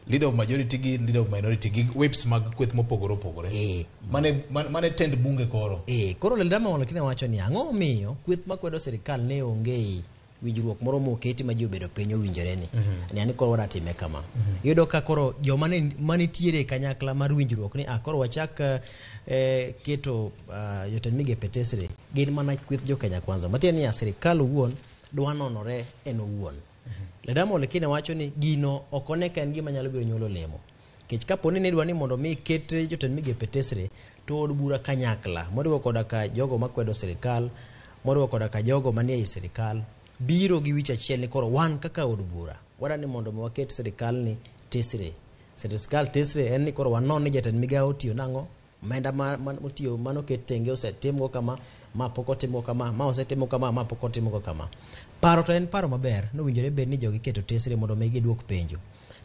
leader of majority gi leader of minority gi whips mag kweth mopogore opogore. Mane tend bunge koro.
Koro Ledama Olekina wacho ni ang'o momiyo kweth makwedo sirikal ne onge ei winjruok moro moketi ma ji obedo piny owinjore ni. Ni koro wadwa time kama. Iyudo ka koro joma manitiere e kanyakla mar winjruok ni koro wachak keto jotend migepe tesre gin mana kweth jo Kenya Kwanza. Matiende ni sirikal owuon dwa nonore en owuon. Ledama Olekina wacho ni gino ok one ka en gima nyalo biro nyuolo olemo. Nikech kapo ni nidwa ni mondo mi ket jotend migepe tesre to od bura kanyakla moriwo koda ka jogo makwedo sirikal, moriwo koda ka jogo manie ei sirikal biro gi wich achiel ni koro wan kaka od bura wadwa ni mondo mi waket sirikal ni tesre. Sirikal tesre en ni koro wanon ni jatend migawo otiyo nang'o, omenda motiyo manoket tenge osetimgo kama, ma pok otimo kama, ma osetimo kama, ma pok otimo kama. Paro to en paro maber, nowinjore bed ni jogi keto tesre mondo mi giduok penjo.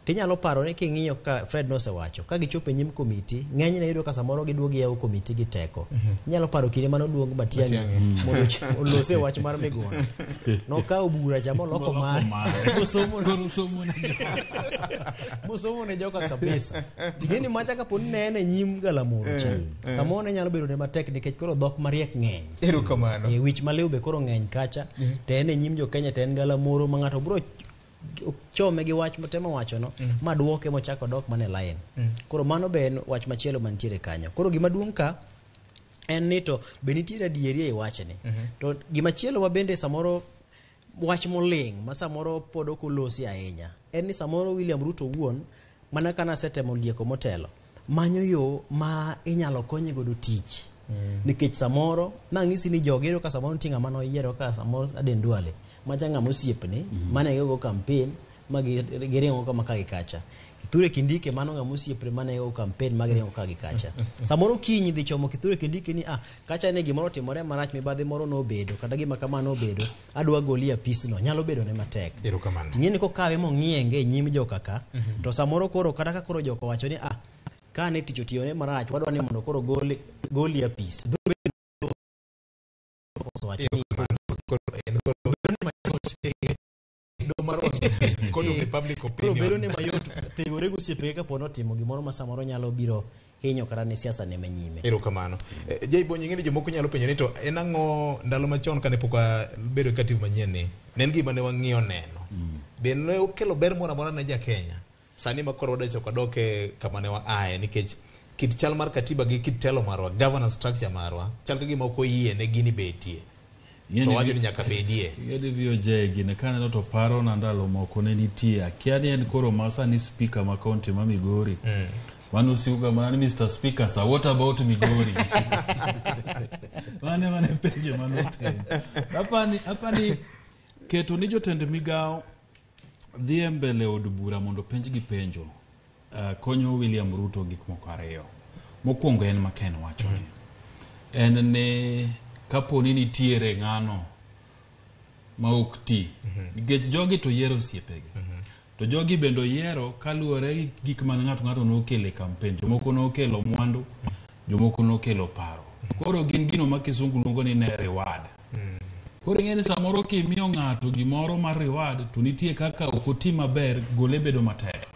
Tinyalo paro ni king'iyo kaka Fred nosewacho, ka gichopo e nyim komiti, ng'enyne iyudo ka samoro giduogo giyawo komiti gi teko. Inyalo paro kinde mane oluong Matiang'i
Matiang'i.
mondo olose wach mar Miguna. Nokawo bura cha moloko mare. Mosomo mosomo ne joka kabisa. Ting'eni macha kapo ni ne en e nyim galamoro cha. Samoro ne nyalo bedo ne matek nikech koro dhok mariek ng'eny.
Erokamano.
Wich maliw be koro ng'eny kacha. To en e nyim jo Kenya to en galamoro ma ng'ato bro chome gi wach motemo wachono ma duoke mochako dok mana e line. Koro mano be en wach machielo mantiere kanyo. Koro gima duong' ka en ni to be nitiere adieri ei wachni. To gimachielo ma bende samoro wach moling' ma samoro pod ok olosi ahinya en ni samoro William Ruto owuon mana ka nasetemo lieko motelo manyo yo ma inyalo konye godo tich nikech samoro nang'isi ni jogi iyudo ka samoro nitie ng'ama noyiero ka samoro Aden Duale macha ng'ama osiepne mane gigo campaign ma giringo kama ka gi kacha Kithure Kindiki mano ng'ama osiepne mane gigo campaign ma giringo ka gi kacha samoro kiny dhi chomo Kithure Kindiki ni ah kacha ne gimoro otimore marach mibadhi moro nobedo kata gima kama nobedo adwa goli e apisno nyalo bedo ne matek
Erokamano.
ting'e ni kokawe mong'ienge e nyim joka ka to samoro koro kata ka koro joka owacho ni ah ka ne tich otiyone marach wadwa ni mondo koro goli goli e apis Biro bedo koso wacho ni
Kod the public
koro
opinion.
bedo ne mayot thegore gi osiepege kapo notimo gimoro ma samoro nyalo biro hinyo kata ne siasa ne manyime
Erokamano. Jay Bonyi, ing'e ni jomoko nyalo penjo ni to en ang'o ndalo machon kane pok wabedo gi katiba manyien ni ne en gima ne wang'iyo neno. Be ne okelo ber moro amora ne ja Kenya? Sani ma koro wadwa wadok e kama ne waaye nikech kit chal mar katiba gi kit telo marwa, governance structure marwa, chal ka gima ok oyie ne gini betie. To wacho ni nyaka bedie.
Ing'eni VOJ gini kaneno to parona ndalo moko ne nitie akia ni en koro ma sani speaker ma kaunti ma Migori mano siuga mana ni Mr. Speaker sir what about Migori mane mane penjo manopenjo apani apani keto ni jotend migawo dhi e mbele od bura mondo penjgi penjo konyo William Ruto gik moko ariyo mokwongo en ma Ken wacho ni en ni kapo ni nitiere ng'ano ma ok ti nikech jogi to yiero osiepegi to jogi bende oyiero kaluwore gi gik mane ng'ato ng'ato nokelo e campaign jomoko nokelo mwandu jomoko nokelo paro koro gin gino ma kisungu luongo ni ne reward koro ing'e ni samoro kimiyo ng'ato gimoro mar reward to nitie kaka ok oti maber gole bedo matek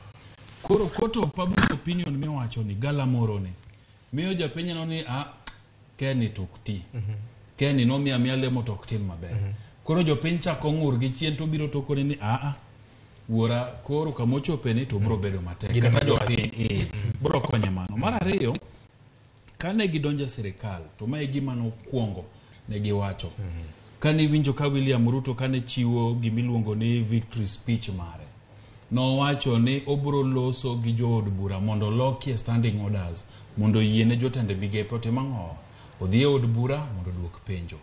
koro court of public opinion miwacho ni galamoro ni miyo japiny neno ni ah Keni to ok ti Keni nomiya miya lemo to ok tim maber koro jopiny chako ng'ur gi chien to biro to koni ni aa wuora koro kamochope ni to biro bedo matek
Gin ema
kata
giwacho.
jopiny biro konye mano mar ariyo kane gidonjo e sirikal to mae e gima nokwongo ne giwacho kane iwinjo ka William Ruto kane chiwo gimiluongo ni victory speech mare nowacho ni obiro loso gi jood bura mondo olokie standing orders mondo oyiene jotend migepe otim ang'o odhi e od bura mondo oduok penjo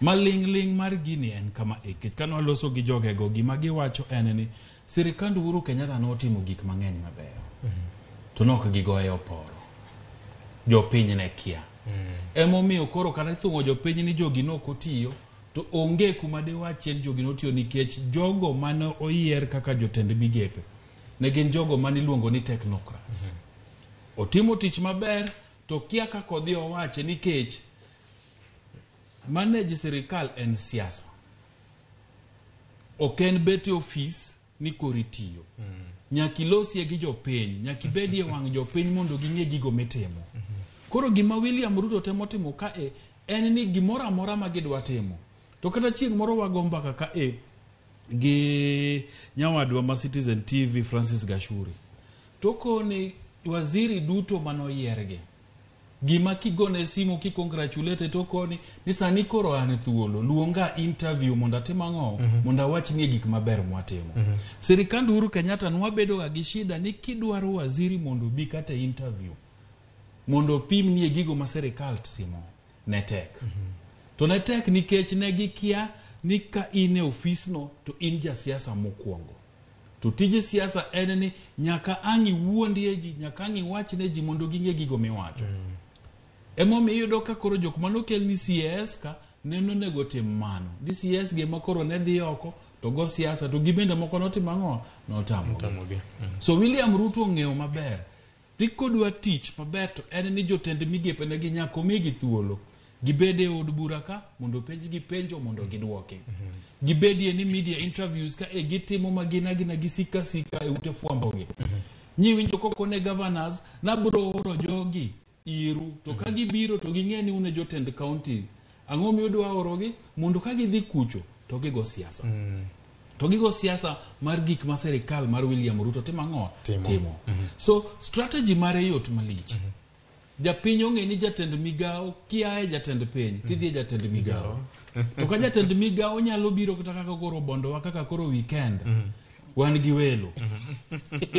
maling'ling' mar gini en kama e nikech kane waloso gi jogego gima giwacho en ni sirikand Uhuru Kenyatta notimo gik mang'eny mabeyo to nok gigoye oporo jopiny ne kia emomiyo koro kata ithung'o jopiny ni jogi nok otiyo to onge kuma diwachie ni jogi notiyo nikech jogo mane oyier kaka jotend migepe ne gin jogo mane iluongo ni technocrats otimo tich maber to kia kaka odhi owache nikech manage sirikal en siasa ok en bet e ofis ni koro itiyo nyaka ilosie gi jopiny nyaka ibedie wang' jopiny mondo ging'e gigo mitimo koro gima William Ruto temo timo kae en ni gimoro amora ma gidwa timo to kata chieng' moro wago mbaka kae gi nyawadwa ma Citizen TV Francis Gashuri to koni waziri duto manoyiergi gima kigone simu kikongratulate to koni ni sani koro an thuolo luonga interview mondo atim ang'o mondo awachnie gik maber mwatimo sirikand Uhuru Kenyatta nwabedo ga gi shida ni kidwaro waziri mondo obi kata e interview mondo opimnie gigo ma sirikal timo ne tek to ne tek nikech ne gikia ni ka in e ofisno to in jasiasa mokwongo to tij siasa en ni nyaka ang' iwuondie ji nyaka ang' iwachne ji mondo ging'e gigo miwacho emomiyo iyudo ka koro jok manokel ni CAS ka ne onego tim mano ni CS gi ema koro ne dhi oko to go siasa to gibende moko notimo ang'o notamogi. So William Ruto ong'eyo maber ni kodwa tich maber to en ni jotend migepe ne gi nyaka omigi thuolo gibed e od bura ka mondo openjgi penjo mondo gidwoki. Gibedie ni media interviews ka e gitimo magina gina gisika sika e ute fwambo gi. Nyiwinjo kokone governors nabro oro jogi iru to ka gibiro to ging'e ni un e jotend county. Ang'o miyo udwa orogi mondo ka gidhi kucho to gigo siasa. To gigo siasa mar gik ma sirikal mar William Ruto timo ang'o?
Timo.
So strategy mare yot malich. Japiny ong'e ni jatend migawo kia e jatend piny tidhi e jatend migawo. To ka jatend migawo nyalo biro kata kaka koro bondowa kaka koro weekend wan gi welo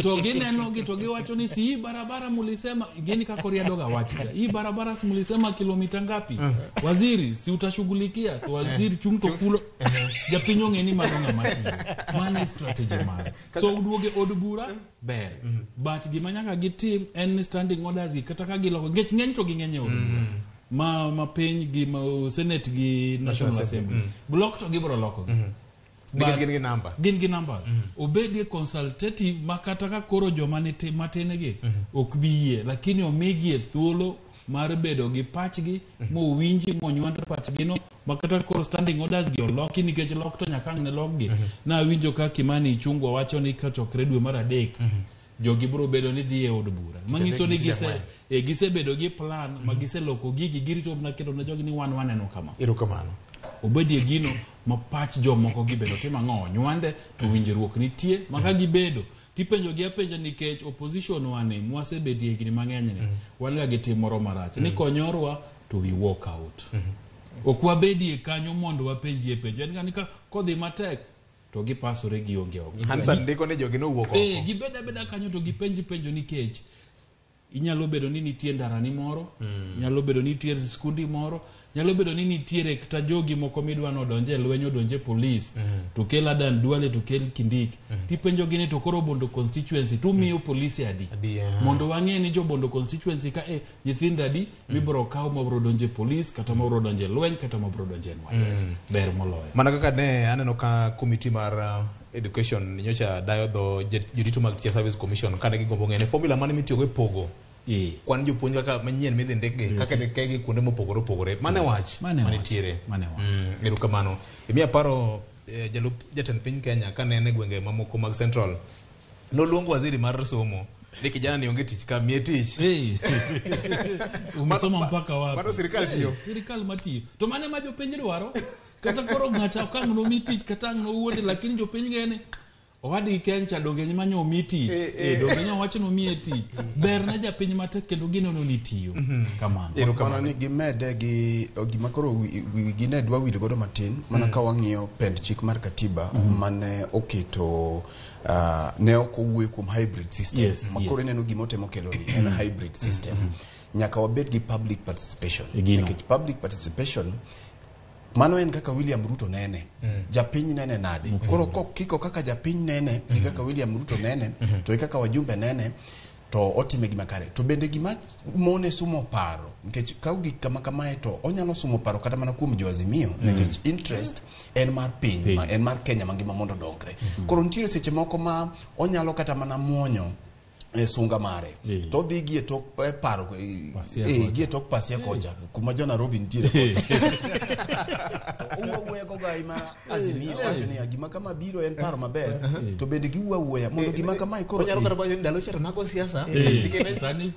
to gineno gi to giwacho ni si hii barabara mulisema gini kaka oriadoga wach cha hii barabara si mulisema kilomita ngapi waziri si utashughulikia to waziri chung to kulo japiny ong'e ni mano ng'ama tiyo mano e strategy mare so duoge od bura ber but gima nyaka gitim en ni standing orders gi kata ka giloko nikech ng'eny to ging'eny e od bura ma piny gi ma senate gi National Assembly block to gibiro loko gi
Nikech gin gi namba.
Gin gi namba. Obedie consultative ma kata ka koro joma matin gi ok bi yie, lakini omigie thuolo mar bedo gi pachgi mowinji monywand pachgi no ma kata koro standing orders gi oloki nikech lok to nyaka ang' ne lokgi. Nawinjo ka Kimani Ichung'wa wacho ni kochokre dwe mar 3 jogi biro bedo ni dhi e od bura. Manyiso ni gisebedo gi plan ma giseloko gigi girito mana keto ne jogi ni wan waneno kama.
Erokamano.
Obedie gino ma pach jomoko gibedo timo ang'o nywande to winjruok nitie ma ka gibedo tipenjo gi apenja nikech opposition wane mwasebedie higni mang'eny ni wan ga gi tim moro marach ni konyorwa to we walk out. Ok wabedie kanyo mondo wapenjie penjo en ga ni ka kodhi matek to gipasore gionge oko.
Hanson ndiko ni jogi nowuok oko.
Gibeda abeda kanyo to gipenji penjo nikech inyalo bedo ni nitie ndarani moro, nyalo bedo ni nitie skundi moro, nyalo bedo ni nitiere kata jogi moko midwa nodonje e lweny odonje polis to kel Adan Duale to kel Kindiki tipenjo gi ni to koro Bondo constituency tumiyo polisi adi mondo wang'e ni jo Bondo constituency ka nyithindo adi mibiro kaw mabiro donje polis kata mabiro donje lweny kata mabiro donje NYS. Ber moloyo.
Mana kaka ne aneno ka committee mar education nyocha dayo dho jorito mag Teacher Service Commission kane gigombo ng'eyo ni formula mane mitiyogo e pogo kwan jopuonj kaka manyien midhi ndikgi kaka ndikgi kuonde mopogore opogore. Mane wach manitiere. Erokamano. Imiya paro jalup jatend piny Kenya kane en e gwenge mamoko mag Central noluongo waziri mar somo ni kijana ni onge tich ka miye tich.
Umesoma mpaka wapi?
Mano sirikal tiyo.
Sirikal matiyo. To mane ma jopiny dwaro? Kata koro ng'ato ok ang' nomi tich kata ang' nowuonde lakini jopiny ng'e owadgi Kencha donge manyo omi tich. Donge nyo wacho nomiye tich. Ber ne japiny matek kendo gineno ni tiyo. Kamano.
Mano ni gimede gi gima koro wigi ne dwa wil godo matin mana ka wang'iyo pend chik mar katiba mane oketo ne ok owuoyo kuom hybrid system. Ma koro ineno gima otemo kelo ni en hybrid system. Nyaka wabed gi public participation. Nikech public participation mano en kaka William Ruto nene. Japiny nene nade. Koro kiko kaka japiny nene, gi kaka William Ruto nene, to gi kaka wajumbe nene, to otime gima kare. To bende gima mone sumo paro, nikech ka gik kama kamae to onyalo sumo paro kata mana kuom jo Azimio, nikech interest en mar piny, en mar Kenya mangima mondo odongre. Koro nitiere seche moko ma onyalo kata mana muonyo sunga mare to dhi gi e tok paro gi e tok pasia kocha kuma jo Nairobi nitiere kocha owuoyo go gai ma Azimio wacho ni gima kama biro en paro maber to bende giwuoyo awuoya mondo gima kamae koro
onyalo kata wacho ni ndalo cha to nago siasa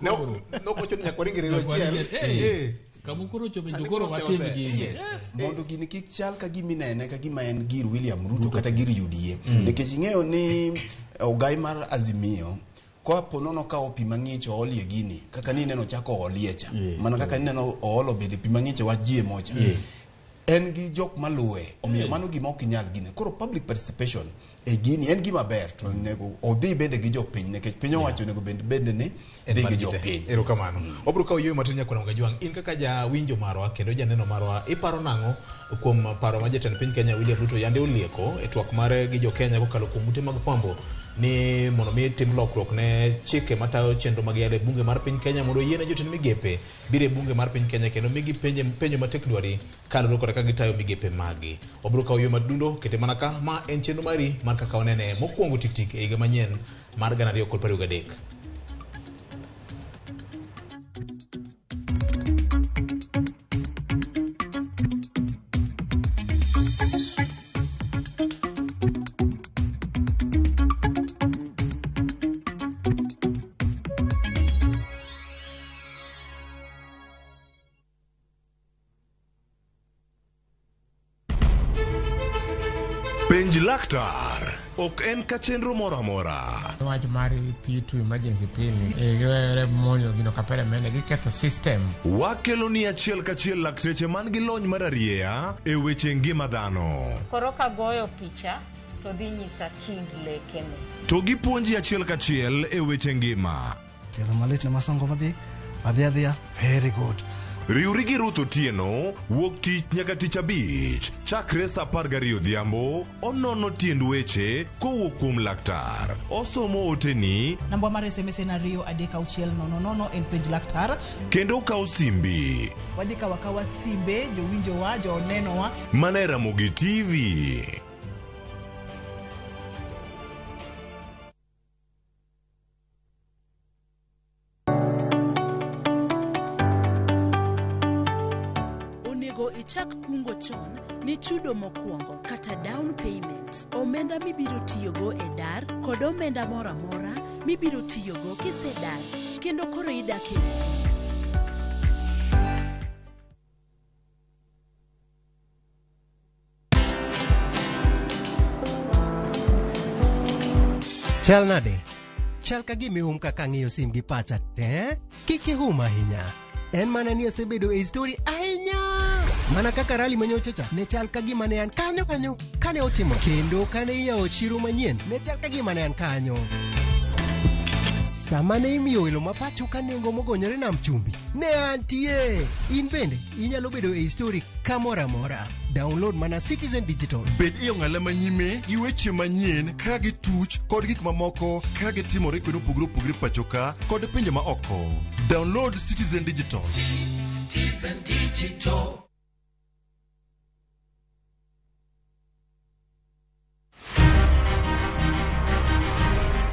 nogocho ni nyaka waring riwo achiel
kama koro chopo to koro watim gini
mondo gini kik chal ka gima inene ka gima en gir William Ruto kata gir UDA nikech ing'eyo ni ogai mar Azimio kwa ponono ka pi mang'ich oolie gini kaka ni ineno chako oolie cha mana kaka ineno oolo bende pi mang'ich wach GMO cha en gi jok maluwe omiyo mano gima ok inyal gine. Koro public participation E gini en gima ber to onego odhi bende gi jopiny nikech piny owacho onego bende ni dhi gi jopiny.
Erokamano. Wabiro kawo yueyo matin nyaka Ramogi Ajwang'. In kaka jawinjo marwa kendo janeno marwa, iparo nang'o kuom paro ma jatend piny Kenya William Ruto yande olieko e twak mare gi jo Kenya kokalo kuom ute mag fwambo ni mondo mi tim lokruok ne chike matayo chenro mag yalo e bunge mar piny Kenya mondo oyiene jotend migepe biro e bunge mar piny Kenya kendo migi penjo matek dwari kaluwore kod kaka gitayo migepe maggi. Wabiro kawo yueyo madundo kete mana ka ma en chenro mari mar kaka wanene mokwongo tik tik e higa manyien mar 2023.
Penj laktar ok en ka chenro moro amora.
Wach mar P2 emergency pin giwere monjo gino kapere mene giketho system.
Wakelo ni achiel kachiel lakteche man gi lony mar arieya e weche ngima dhano.
Koro kagoyo picha to dhi nyisa kind lekene.
To gipuonji achiel kachiel e weche ngima.
Tielo malit ne masongo madhi adhi adhiya very good.
Riwri gi Ruth Otieno wuok tich nyaka tich abich chakre saa 12 odhiambo onono tiend weche kowuok kuom laktar. Osomo oteni
Namba mar SMS en 2 3 6 0 0 en penj laktar.
kendo okawo simbi.
Wadhi kawo akawa simbe jowinjowa jonenowa.
Mana e Ramogi TV.
Onego ichak kungo chon ni chudo mokwongo kata down payment, omenda mibiro tiyogo e dar kod omenda moro amora mibiro tiyogo kisedar kendo koro idak e udi.
Chal nade? Chal ka gima ihum kaka ang'iyo sim gi pacha te. Kik ihum ahinya. En mana ni asebedo e story ahinya. Mana kaka rali manyocha cha ne chal ka gima ne an kanyo kanyo kane otimo kendo kane iyawo chiro manyien ne chal ka gima ne an kanyo. Sama ne imiyo welo ma pacho ka nengo mogonyore nam chumbi ne antie. In bende inyalo bedo e story kamoro amora. Download mana Citizen Digital.
Bed e ong'ala manyime gi weche manyien ka gituch kod gik mamoko ka gitimore kuonde mopogore opogore pacho ka kod pinje ma oko. Download Citizen Digital.
Citizen Digital.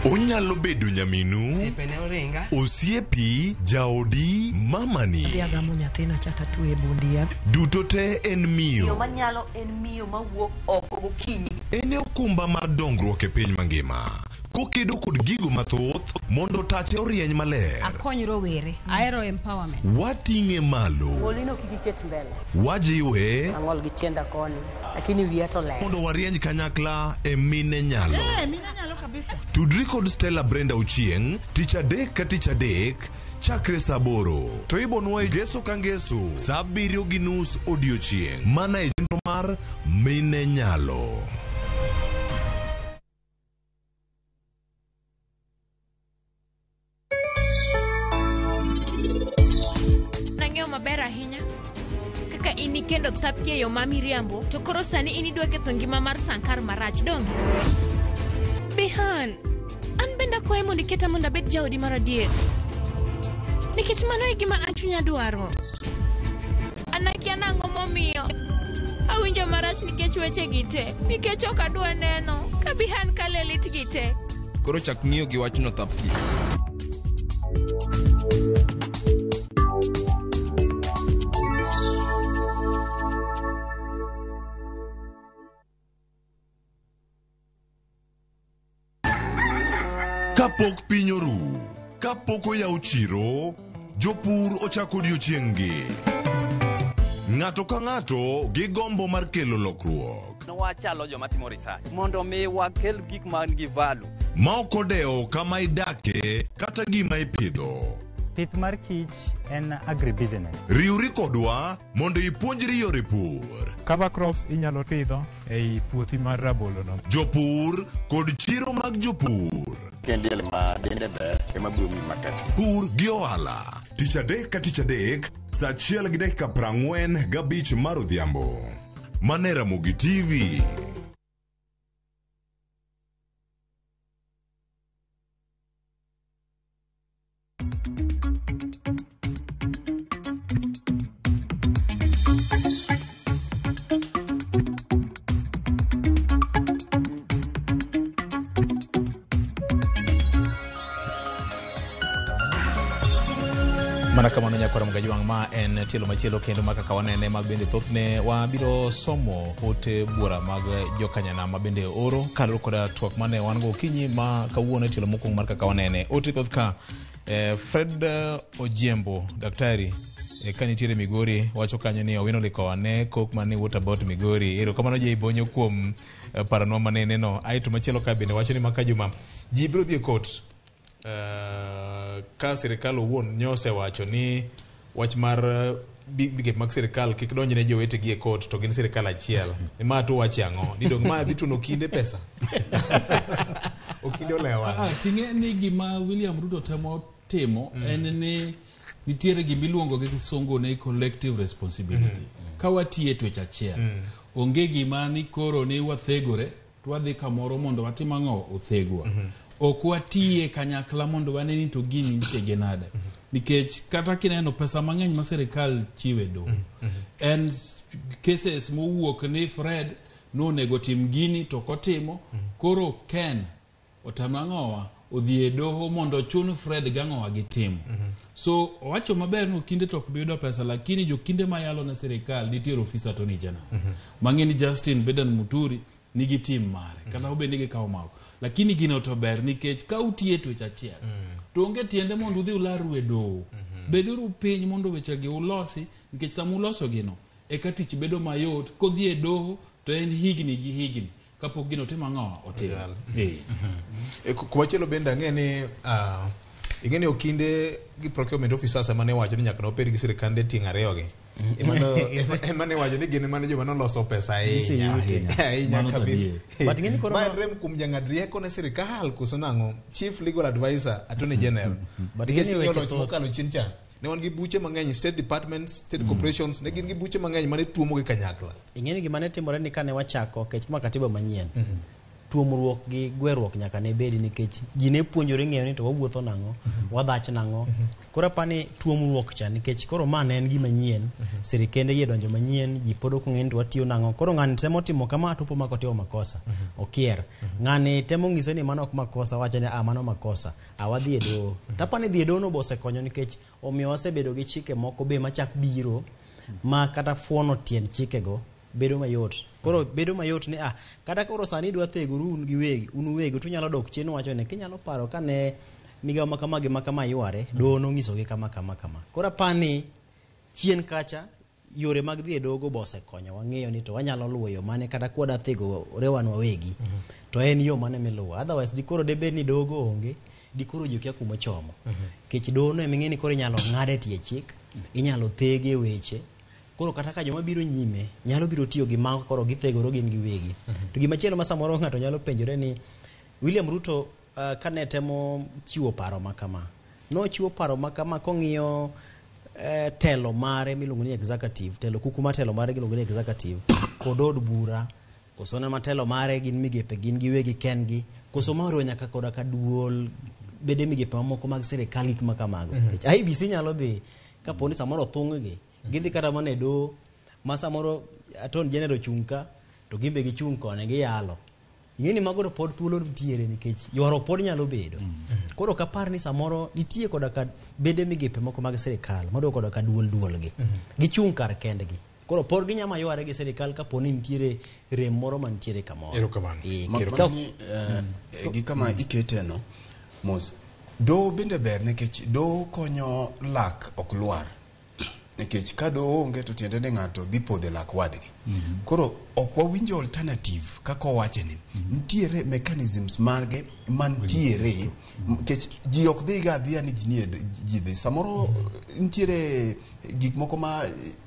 Onyalo bedo nyaminu,
Osiepene oringa.
osiepi, jaodi, mamani.
Adhi agamo nyathina cha tatwe e bund yath.
Duto te en
Miyo
miyo.
manyalo en miyo mawuok oko gokinyi.
En e okumba mar dongruok e piny mangima. Kokedo kod gigo mathoth mondo tache orieny maler.
Akony rowere. Ahero empowerment.
Wating'e malo.
Golino kik iket mbele.
Wajiwe
Ang'ol gi tienda koni, lakini wiya to ler.
mondo warieny kanyakla e mine nyalo.
Mine nyalo kabisa.
Tudri kod Stella Brenda Ochieng' tich adek ka tich adek chakre saa 8 to ibonwa e ngeso ka ngeso saa 7:30 odiochieng' mana e chenro mar Mine Nyalo.
Nang'eyo maber ahinya kaka in ikendo Thapki e yo ma miriambo to koro sani in idwa ketho ngima mar Sankar marach donge?
Bihan, an bende akwaye mondo iketa mondo abed jaodi mar adier. Nikech mano e gima an chunya dwaro.
An akia nang'o momiyo awinjo marach nikech wechegi te, nikech ok adwa neno ka Bihan kale lit gi te.
Koro chak ng'iyo gi wachno Thapki.
Kapok piny oru, kapok oyaw chiro, jopur ochako odiochieng'-gi. Ng'ato ka ng'ato gi gombo mar kelo lokruok.
Wachalo joma timo research mondo mi wakel gik man gi value.
Ma ok odewo kama idake kata gima ipidho.
Pith mar kich en agribusiness.
Riwri kodwa mondo ipuonjri yore pur.
Cover crops inyalo pidho ei puothi mar rabolo no.
Jopur kod chiro mag jopur.
Kendiel ma dende ber ema biro miyi market.
Pur gi ohala. Tich adek ka tich adek, saa 1:45 mar odhiambo. Mane Ramogi TV.
Mana kamano nyakwara Mgajwang' ma en tielo machielo kendo ma kaka wanene ma bende thothne wabiro somo ote buora mag jokanyanam ma bende oro kaluwore koda twak mane wan go okinyi ma kawuono e tielo mokwongo mar kaka wanene. Ote thoth ka Fred Ojiembo daktari ka nitiere Migori wacho kanyo ni Owino Likowa ne kok mane what about Migori. Erokamano Jay Bonyo kuom paronwa manene no. Aeto machielo ka bende wacho ni maka juma ji biro dhi e kot ka sirikal owuon nyosewacho ni wach mar migepe mag sirikal kik donj ne jowetegi e kot to gin sirikal achiel. Ma to wache ang'o? Ni dong' ma dhi tuno kinde pesa. Okinde olewa.
Ting'e ni gima William Ruto temo timo en ni nitiere gima iluongo gi kisungu ni collective responsibility. Ka watiye twech achiel, onge gima ni koro ni wathegore to wadhi kamoro mondo watim ang'o othegwa. Ok watiye kanyakla mondo wane ni to gini nitege nade. Nikech kata kineno pesa mang'eny ma sirikal chiwe doho, en cases mowuok ni Fred nonego tim gini to ok otimo, koro Ken otamo ang'owa odhi e doho mondo ochun Fred gang'owa gi timo. So owacho maber ni okinde to ok bi yudo pesa, lakini jokinde mayalo ne sirikal nitiere ofis Attorney General. Mang'e ni Justin Bedan Muturi nigi tim mare, kata obed ni gikawo mago. Lakini gino to ber nikech ka utiye twech achiel, to onge tiende mondo udhi ularu e doho. Beduru piny mondo wechegi ulosi, nikech sama uloso gino, eka tich bedo mayot. Kodhi e doho to en higni gi higni kapok gino timo ang'o otimo.
Kumachielo bende ang'e ni ing'e ni okinde gi procurement officers ema ne wacho ni nyaka nobed gi sirikande tieng' ariyo gi. Ema ne wacho ni gin mane joma noloso pesa ahinya. Ahinya kabisa. Ma en rem kuom jang'ad rieko ne sirikal koso nang'o? Chief Legal Advisor, Attorney General. Nikech ng'iyo loch mokalo chien cha, ne wan gi buche mang'eny, state departments, state corporations, ne gin gi buche mang'eny mane tuomo gi kanyakla.
Ing'e ni gima ne timore ni kane wachako kech ma katiba manyien, tuomruok gi gweruok nyaka ne bedi nikech ji ne puonjore ng'eyo ni to wawuotho nang'o, wadhach nang'o. Koro apani tuomruok cha nikech koro ma ne en gima nyien, sirikende yie donjo manyien, ji pod ok ong'eyo ni to watiyo nang'o. Koro ng'ani temo timo kama to opo ma kotimo makosa, okier. Ng'ani temo ng'ise ni mano ok makosa, wacho ni mano makosa, wadhi e doho. To apani dhi e doho no be osekonyo nikech omiyo wasebedo gi chike moko be machak biro ma kata fuono tiend chikego bedo mayot. Koro bedo mayot ni kata koro sani idwa thegoru un giwegi, un uwegi to unyalo dok chien wacho ni kinyalo paro kane migawo ma kama gi ma kama yware, doho nong'isogi kama kama kama. Koro apani chien kacha yore mag dhi e dogo be osekonyo wang'eyo ni to wanyalo luwo yo mane kata kwada thegore wan wawegi to en yo mane miluwo. Otherwise dikoro debed ni dogo onge, dikoro ji okia kuma chomo. Nikech doho no eming'e ni koro inyalo ng'ade tie chik, inyalo thege weche. Koro kata ka joma biro nyime nyalo biro tiyo gi mago koro githegore gin giwegi. To gimachielo ma samoro ng'ato nyalo penjore ni William Ruto kane temo chiwo paro ma kama, nochiwo paro ma kama kong'iyo telo mare miluongo ni executive, telo kuku mar telo mare miluongo ni executive, kod od bura, koso ne telo mare gin migepe gin giwegi kendgi, koso ma oriwo nyaka koda ka duol bede migepe mamoko mag sirikal gik ma kamago. Nikech IEBC nyalo dhi kapo ni samoro othung'gi, gidhi kata mana e doho ma samoro Attorney General ochung' ka to gin be gichung' koni giyalo. Ing'e ni mago to pod thuolo nitiere nikech ywaruok pod nyalo bedo. Koro ok apar ni samoro nitie koda ka bede migepe moko mag sirikal moriwo koda ka duol duol gi. Gichung' kar kendgi. Koro pod ginyalo yware gi sirikal kapo ni nitiere rem moro mantiere kamoro.
Erokamano.
Gi kama ikete no mos. Doho bende ber nikech doho konyo lak ok lwar. Nikech ka doho onge to tiende ni ng'ato dhi podho e lak wadgi. Koro ok wawinjo alternative kaka owache ni. Nitiere mechanisms mage mantiere nikech ji ok dhiga adhiya ni ji nie ji dhi. Samoro nitiere gik moko ma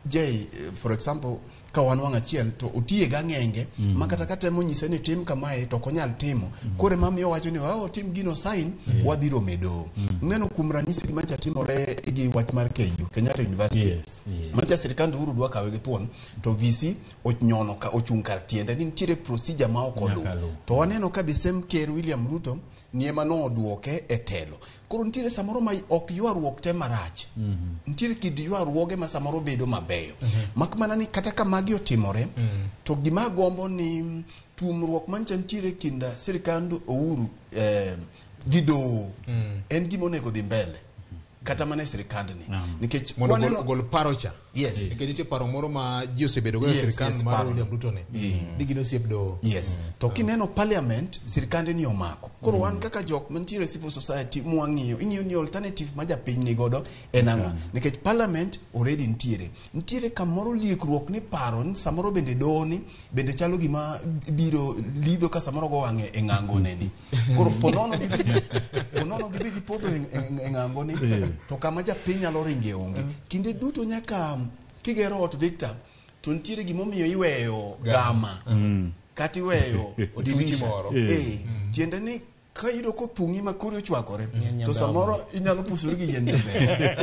Jay, for example, ka wan wang' achiel to otiye gang'enge ma kata ka temo nyise ni tim kamae to ok onyal timo. Koro ema miyo owacho ni oh, tim gino sign wadhi romo e doho. Neno kuom ranyisi gima nyocha timore gi wach mar KU, Kenyatta University.
Yes, yes.
Mancha sirikand Uhuru dwa kawe gi thuon to VC onyono ka ochung' kar tiende ni nitiere procedure ma ok oluw.
Nyaka luw.
To waneno ka the same ker William Ruto ni ema noduoke e telo. Koro nitiere samoro ma ok ywaruok te marach. Nitiere kit ywaruoge ma samoro bedo mabeyo. Mak mana ni kata ka magi otimore, to gima agombo ni tuomruok mancha nitiere kind sirikand Uhuru gi doho en gima onego dhi mbele kata mana e sirikandni nikech
Mondo
waneno-
ogol paro cha.
Yes.
Nikech nitie paro moro ma ji osebedo go e
Yes,
sirkal
yes,
mar
paro.
William Ruto ni. Ni gin osiep doho.
Yes. To kineno parliament sirkande ni omako. Koro wan kaka jok mantiere e civil society mwang'iyo, ing'iyo ni alternative ma japiny ni godo en ang'o? Nikech parliament already nitiere. Nitiere kamoro liekruok ni paro ni samoro bende doho ni bende chalo gima biro lidho ka samoro go wang'e e ng'ango ne ni. Koro ponono ponono gidhi gipodho e ng'ango ni to kama japiny nyalo ringe onge. Kinde duto nyaka kigero ot Victor to nitiere gimomiyo iweyo gama kata iweyo dirisha
moro.
Tiende ni ka iyudo kothung'i ma kori ochwakore
Yien
to
nyambe
samoro inyalo pusori gi yien nyambe.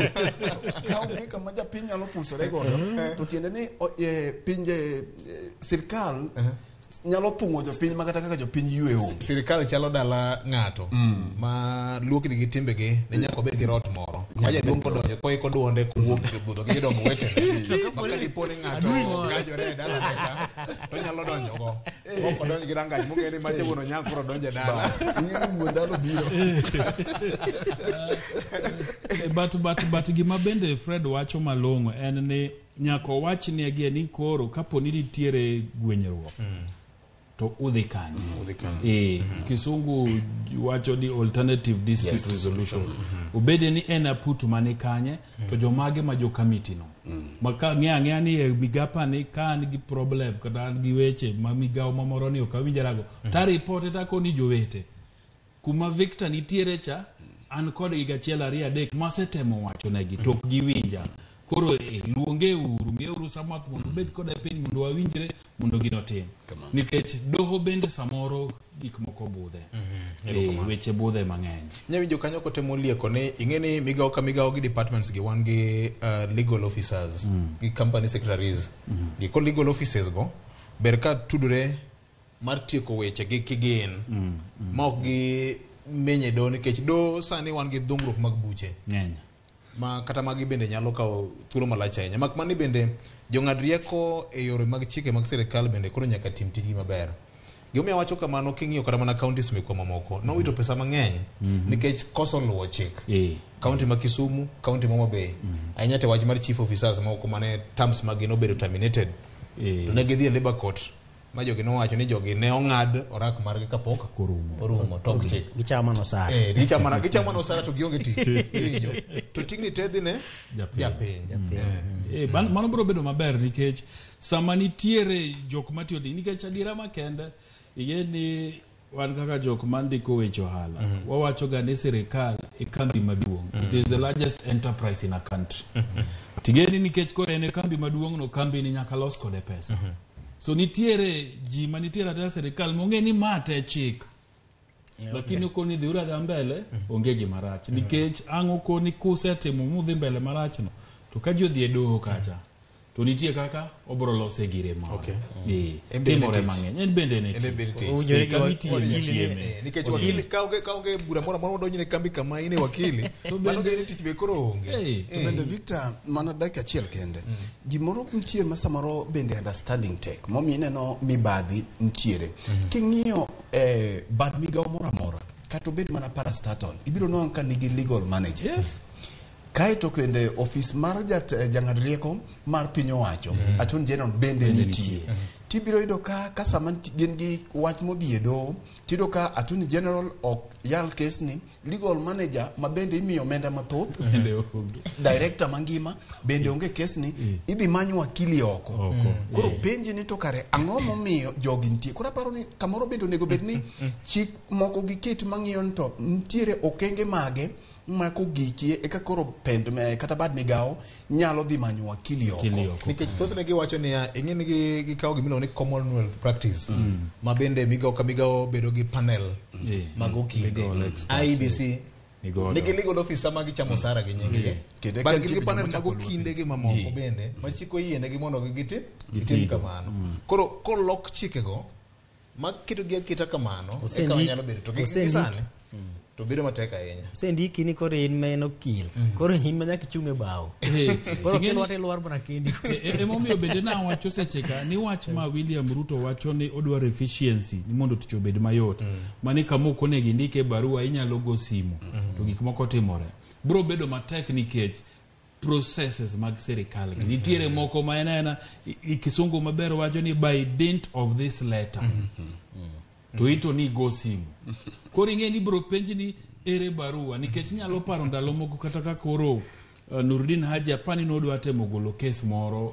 Ka onge kama japiny nyalo pusore godo to tiende ni pinje sirkal nyalo thung'o jopiny ma kata kaka jopiny ywe onge.
Sirikal chalo dala ng'ato ma luokni gi timbegi ne nyaka obed gi rot moro. Ma jaduong' kodonjo koiko duonde kowuok e budho gi jodongo wetene. Ma ka dipo ni ng'ato gajore e dalane ka to onyalo donjo go. Ok odonj gi rangach mong'e ni macha wuon Onyango koro donjo e dala.
Ing'e ni wuon dala obiro.
But gima bende Fred wacho malong'o en ni nyaka owach negi ni koro kapo ni nitiere gwenyruok to udhi kanye. Kisungu wacho ni alternative dispute resolution. Obede ni en aput mani kanye to jomage ma jo kamiti no. Ma ka ng'e ang'eya ni e migapa ni ka an gi problem kata an gi weche ma migawo mamoro ni ok awinjrago ta ripote takoni jowete kuma Victor nitiere cha an kodgi gachiel ariyo adek masetemo wacho negi to ok giwinja. Koro luonge uru, miye uru samath mondo obed koda e piny mondo wawinjre mondo gino tim. Nikech doho bende samoro gik moko budhe. Weche budhe mang'eny.
Nyawinjo kanyo kotemo lieko ni ing'e ni migawo ka migawo gi departments gi wan gi legal officers gi company secretaries. Gi ko legal officers go ber ka tudore mar tieko weche gi kigin ma ok gi menye doho nikech doho sani wan gi dhungruok mag buche.
Ng'eny.
Ma kata magi bende nyalo kawo thuolo malach ahinya. Mak mana ni bende jong'ad rieko e yore mag chike mag sirikal bende koro nyaka tim tijgi maber. Gimomiyo awacho kamano king'iyo kata mana counties mekwa mamoko nowito pesa mang'eny nikech koso luwo chik. County ma Kisumu, county ma Homa Bay. Ahinya to wach mar chief officers moko mane terms maggi nobedo terminated. To ne gidhi e labour court ma jogi nowacho ni jogi ne ong'ad orak margi kapok orumo tok chik.
Gichamo mana osara.
Gichamo mana osara to gionge tich. Iwinjo? To ting'ni te dhi ne japiny.
Mano biro bedo maber nikech sama nitiere jok matiyo nikech adiera makende ing'e ni wan kaka jok mandiko weche ohala wawacho ga ni sirikal e kambi maduong'. It is the largest enterprise in a country. Tigeni nikech koro en e kambi maduong' no, kambi ni nyaka los kode pesa. So nitiere ji manitiere ata sirikal mong'e ni ma te chik. Lakini okoni dhiuru adhiya mbele onge gima rach nikech ang' okoni kusetimo mudhi mbele marach no to ka ji odhi e doho kacha to nitie kaka obro lose gire moro. Timore mang'eny. En bende ne tich.
Owinjore gi
Kamiti
wakili
chieme.
Nikech wakili kaonge bura moro amora modonjne kambi kama in e wakili mano gene tich be koro onge.
To bende Victor mana dakika achiel kende. Gimoro nitie ma samoro bende understanding tek momiyo ineno mibadhi nitiere. King'iyo bad migawo moro amora kata obed mana parastatal ibiro nwang'o ka nigi legal manager.
Yes.
Kaeto kende ofis mar jang'ad rieko mar piny owacho Attorney General bende nitie. Tibiro yudo ka sama gin gi wach modhi e doho, tiyudo ka attorney general ok yal kes ni, legal manager ma bende imiyo omenda mathoth, director mangima bende onge kes ni, idhi many wakili oko. Koro penji ni to kare ang'o momiyo jogi nitie? Koro aparo ni kamoro bende onego bed ni chik moko giket mang'iyo ni to nitiere okenge mage mako gikie eka koro pend kata bad migawo nyalo dhi manyo wakili oko.
Nikech thothne giwacho niya, ing'e ni gikawo gimiluongo ni commonwealth practice ma bende migawo ka migawo bedo gi panel mag okinde. IEBC nigi legal officer ma gichamo osara gi nying-gi. But gin gi panel mag okinde gi mamoko bende ma chik oyienegi mondo gitim kamano. Koro kolok chikego ma ketogi aketa kamano eka wanyalo bedo to gi sani to bedo matek ahinya.
Osendiki ni koro in ma en okil. Koro in ma nyaka ichung' e bao. Koro kilwar ilwar mana kendi.
Emomiyo bende nawacho seche ka ni wach ma William Ruto wacho ni odwaro efficiency ni mondo tich obed mayot. Mani kama ok onego indike barua inyalo go simu to gik moko timore. Biro bedo matek nikech processes mag sirikal gi. Nitiere moko ma en aena kisungu maber wacho ni by dint of this letter. To ito ni go simu. Koro ing'e ni biro penji ni ere barua nikech inyalo paro ndalo moko kata ka koro Nurdin Haji apani nodwa temo golo kes moro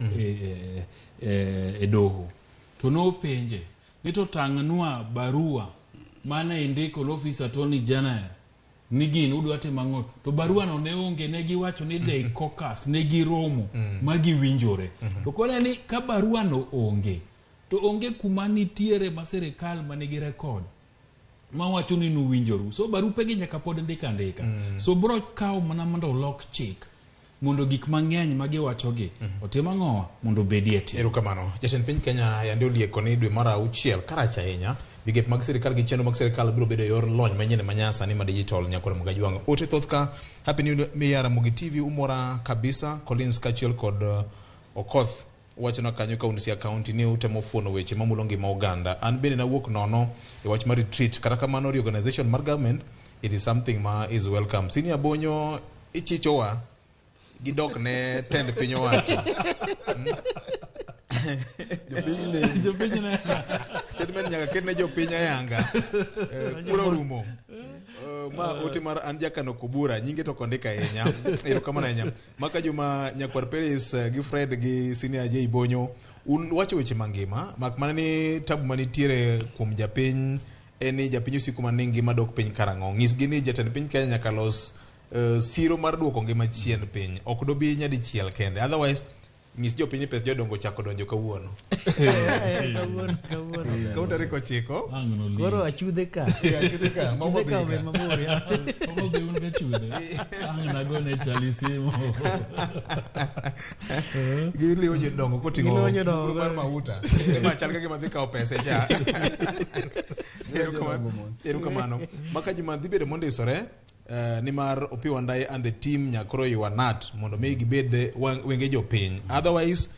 e doho. To nopenje ni to tang'nwa barua mane indiko ne office attorney general ni gini udwa timo ang'o, to barua no ne onge, ne giwacho ni they caucus, ne giromo ma giwinjore. To koro ni ka barua no onge to onge kuma nitiere ma sirikal manigi record mawacho ni nuwinjoru. So barupegi nyaka pod ndika andika. So bro kawo mana mondo olok chik mondo gik mang'eny magiwachogi otim ang'owa mondo obedie tim.
Erokamano. Jatend piny Kenya yande olieko ni dwe mar auchiel karach ahinya, migepe mag sirikal gi chenro mag sirikal biro bedo e yor lony manyien manyasani ma digital nyakwar Mogajwang'. Ote thoth ka Happy New Year Ramogi TV umora kabisa. Collins kaachiel kod Okoth wachona kanyo ka un Siaya County ni utemo fuono weche mamulo ngima oganda. An bende nawuok nono e wach mar retreat. Kata kamano reorganization mar government it is something ma is welcome. Senior Bonyo ichichowa gidok ne tend piny owacho.
Jopiny ne.
Statement nyaka ket ne jopiny ayanga. Kura orumo. Ma ote mar an jakano Kobura nyinge to kondika ahinya. Erokamano ahinya. Maka Juma Nyakwar Peris gi Fred gi Senior J Bonyo un wacho weche mangima mak mana ni tabu manitiere kuom japiny en ni japiny osiko mana ni ngima dok piny karang'o. Nyisgi ni jatend piny Kenya nyaka los siro mar duoko ngima chien piny. Ok dobi nyadichiel kende. Otherwise nyis jopiny ni pes jodongo ochako donjo kawuono.
Kawuono.
Kawuono tarik 9.
Koro achudhe ka.
Achudhe ka. Ma
Achudhe ka obed mabor.
Homa Bay un gachudhe. Ang' nagone chali simu.
Giliwo jodongo koting'o
Giliwo jodongo.
buru mar mauta. Ema chal ka gima dhi kawo pesa cha. Erokamano. Maka Juma dhi bedo mondisore nimar Opiyo Wandayi and the team nyakoro ywa nat mondo mi gibed wenge jopiny. Otherwise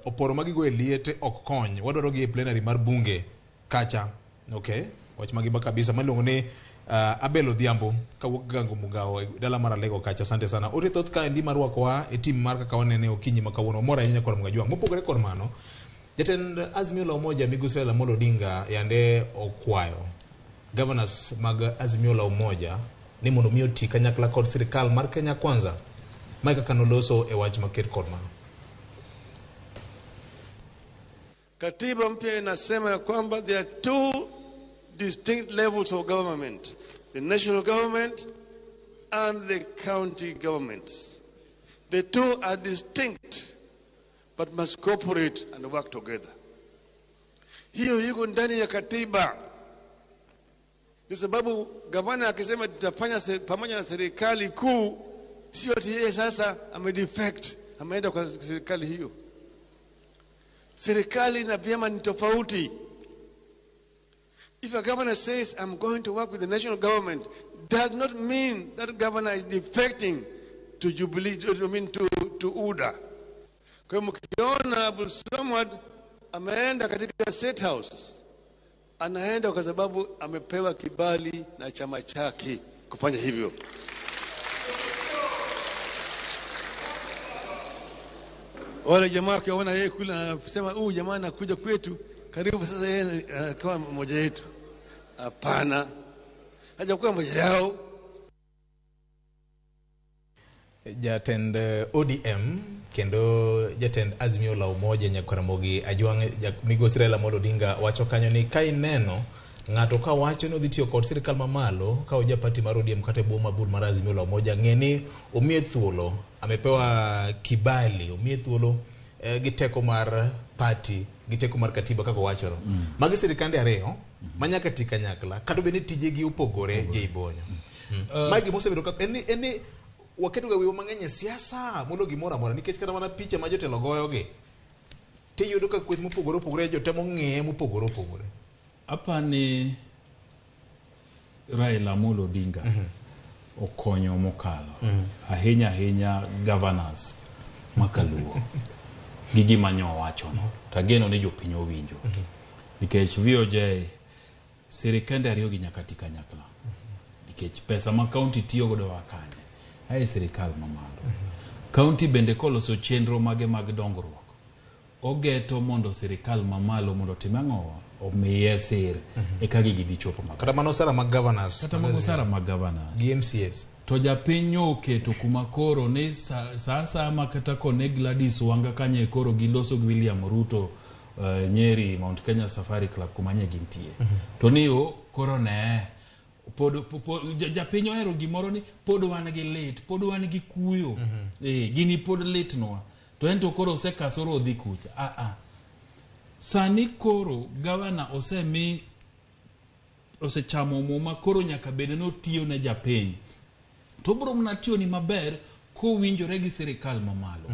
oporo magigo e liete ok kony. Wadwaro gi e plenary mar bunge kacha. Okay. Wach magiba kabisa maluongo ni Abel Odhiambo kawuok Gango Mugao e dala mar Alego kacha. Asante sana. Ote thoth kaendi marwakowa e team mar kaka wanene okinyi ma kawuono. Mor ahinya kod Mgajwang'. Mopogore kod mano, jatend Azimio la Umoja Migosi Raila Amolo Odinga yande okwayo governors mag Azimio la Umoja ni mondo mi oti kanyakla kod sirikal mar Kenya Kwanza. Mae kaka noloso e wach maket kod mano.
Katiba mpya inasema ya kwamba there are two distinct levels of government, the national government and the county governments. The two are distinct but must cooperate and work together. Hiyo iko ndani ya katiba. Kwa sababu gavana akisema tutafanya pamoja na serikali kuu, sio ati yeye sasa amedefect, ameenda kwa serikali hiyo. Serikali na vyama ni tofauti. If a governor says, I'm going to work with the national government, does not mean that governor is defecting to Jubilee, I mean to UDA. Kwa hiyo mkiona Abdul Samad ameenda katika State House, anaenda kwa sababu amepewa kibali na chama chake kufanya hivyo. Wale jamaa wakiona yeye kule anasema huyu jamaa anakuja kwetu, karibu sasa yeye anakuwa mmoja wetu. Hapana, hajakuwa mmoja yao.
Jatend ODM kendo jatend Azimio la Umoja Nyakwar Ramogi Ajwang' migosi Raila Amolo Odinga wacho kanyo ni ka ineno ng'ato ka wacho ni odhi tiyo kod sirikal mamalo ka oja party mar ODM kata e bwo mabul mar Azimio la Umoja, ng'e ni omiye thuolo, amepewa kibali, omiye thuolo gi teko mar party, gi teko mar katiba kaka owachono. Magi sirikande ariyo ma nyaka ti kanyakla kata obed ni tijegi opogore. Jeibonyo magi mosebedo ka en ni waketo ga wiwa mang'eny e siasa molo gimoro amora, nikech kata mana picha ma jotelo goyogi tiyudo ka kweth mopogore opogore jotemo ng'iye mopogore opogore.
Apani Raila Amolo Odinga okonyo mokalo ahinya ahinya governors makaluo gi gima nyo owachono, to ageno ni jopiny owinjo, nikech VOJ sirikande ariyo gi nyaka ti kanyakla, nikech pesa ma kaunti tiyo godo wakanye ae sirikal mamalo. Kaunti bende koloso chenro mage mag dongruok ogeto mondo sirikal mamalo mondo otim ang'o, omiye sir eka gigi dichopo maber.
Kata mana osara mag governors,
kata mag osara mag governors
gi MCAs
to japiny nyo oketo kuma koro ni sa asaya ma kata kone Gladys Wanga kanye koro giloso gi William Ruto Nyeri Mount Kenya Safari Club kuma nye gintie, to ni o koro ne pod japiny ohero gimoro ni pod wan gi lit, pod wan gi kuyo, gini pod litnwa, to en to koro osekasoro odhi kucha. Sani koro gavana osemi osechamo muma, koro nyaka bed ni otiyo ne japiny, to obiro mana tiyo ni maber kowinjore gi sirikal mamalo.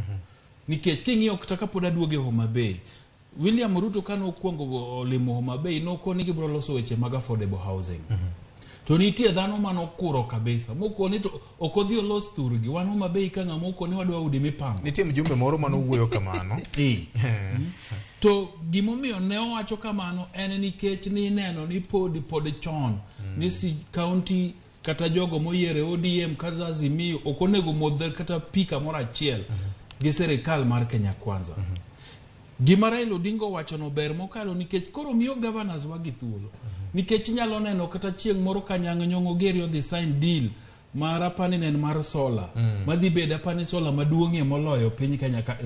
Nikech king'iyo kata kapod aduogo e Homa Bay, William Ruto kane okwongo olimo Homa Bay nokoni gibiro loso weche mag affordable housing. To nitie dhano manokuro kabisa mokoni to ok odhi olos thurgi, wan Homa Bay ka ng'ama okoni wadwa udi mipango.
Nitie mjumbe moro manowuoyo kamano.
To gimomiyo ne owacho kamano en nikech nineno ni pod chon ni si county kata jogo moyiere ODM kata Azimio ok onego modh kata pi kamoro achiel gi sirikal mar Kenya Kwanza. Gima Raila Odinga owachono ber mokalo, nikech koro miyo governors wagi thuolo. Nikech inyalo neno kata chieng' moro ka Nyang' Nyong'o Geri odhi sign deal mar apani ne en mar solar, madhi bedo apani solar maduong'ie moloyo piny Kenya ka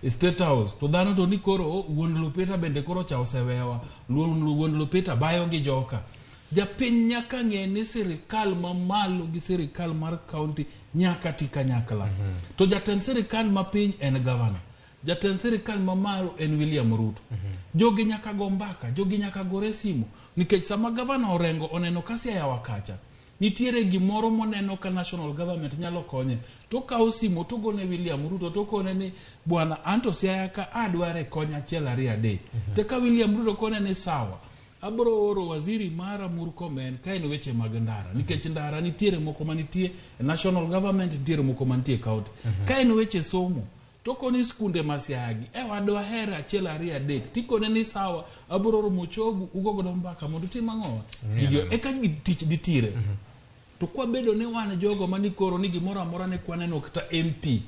e State House, to dhano to ni koro wuon Lupita bende koro cha osewewa, wuon Lupita bayo gi joka. Japiny nyaka ng'e ni sirikal mamalo gi sirikal mar county nyaka ti kanyakla. To jatend sirikal mapiny en governor, jatend sirikal mamalo en William Ruto. Jogi nyaka go mbaka, jogi nyaka gore simu, nikech sama gavana Orengo oneno ka Siaya wakacha nitiere gimoro moneno ka national government nyalo konye, to okawo simu to gone William Ruto to kone ni bwana anto Siaya ka adware kony 1 2 3. Te ka William Ruto kone ni sawa, abro oro waziri mara Murkomen ka en weche mag ndara, nikech ndara nitiere moko manitie national government, nitiere moko mantie county. Ka en weche somo to koni skunde ma Siaya gi wadwa hera 1 2 3, tikone ni sawa, abro oro Mochogu ugo godo mbaka mondo utim ang'o, eka tich ditire. To kwabedo ni wan jogo mani koro ni gimoro amora ne kwaneno kata MP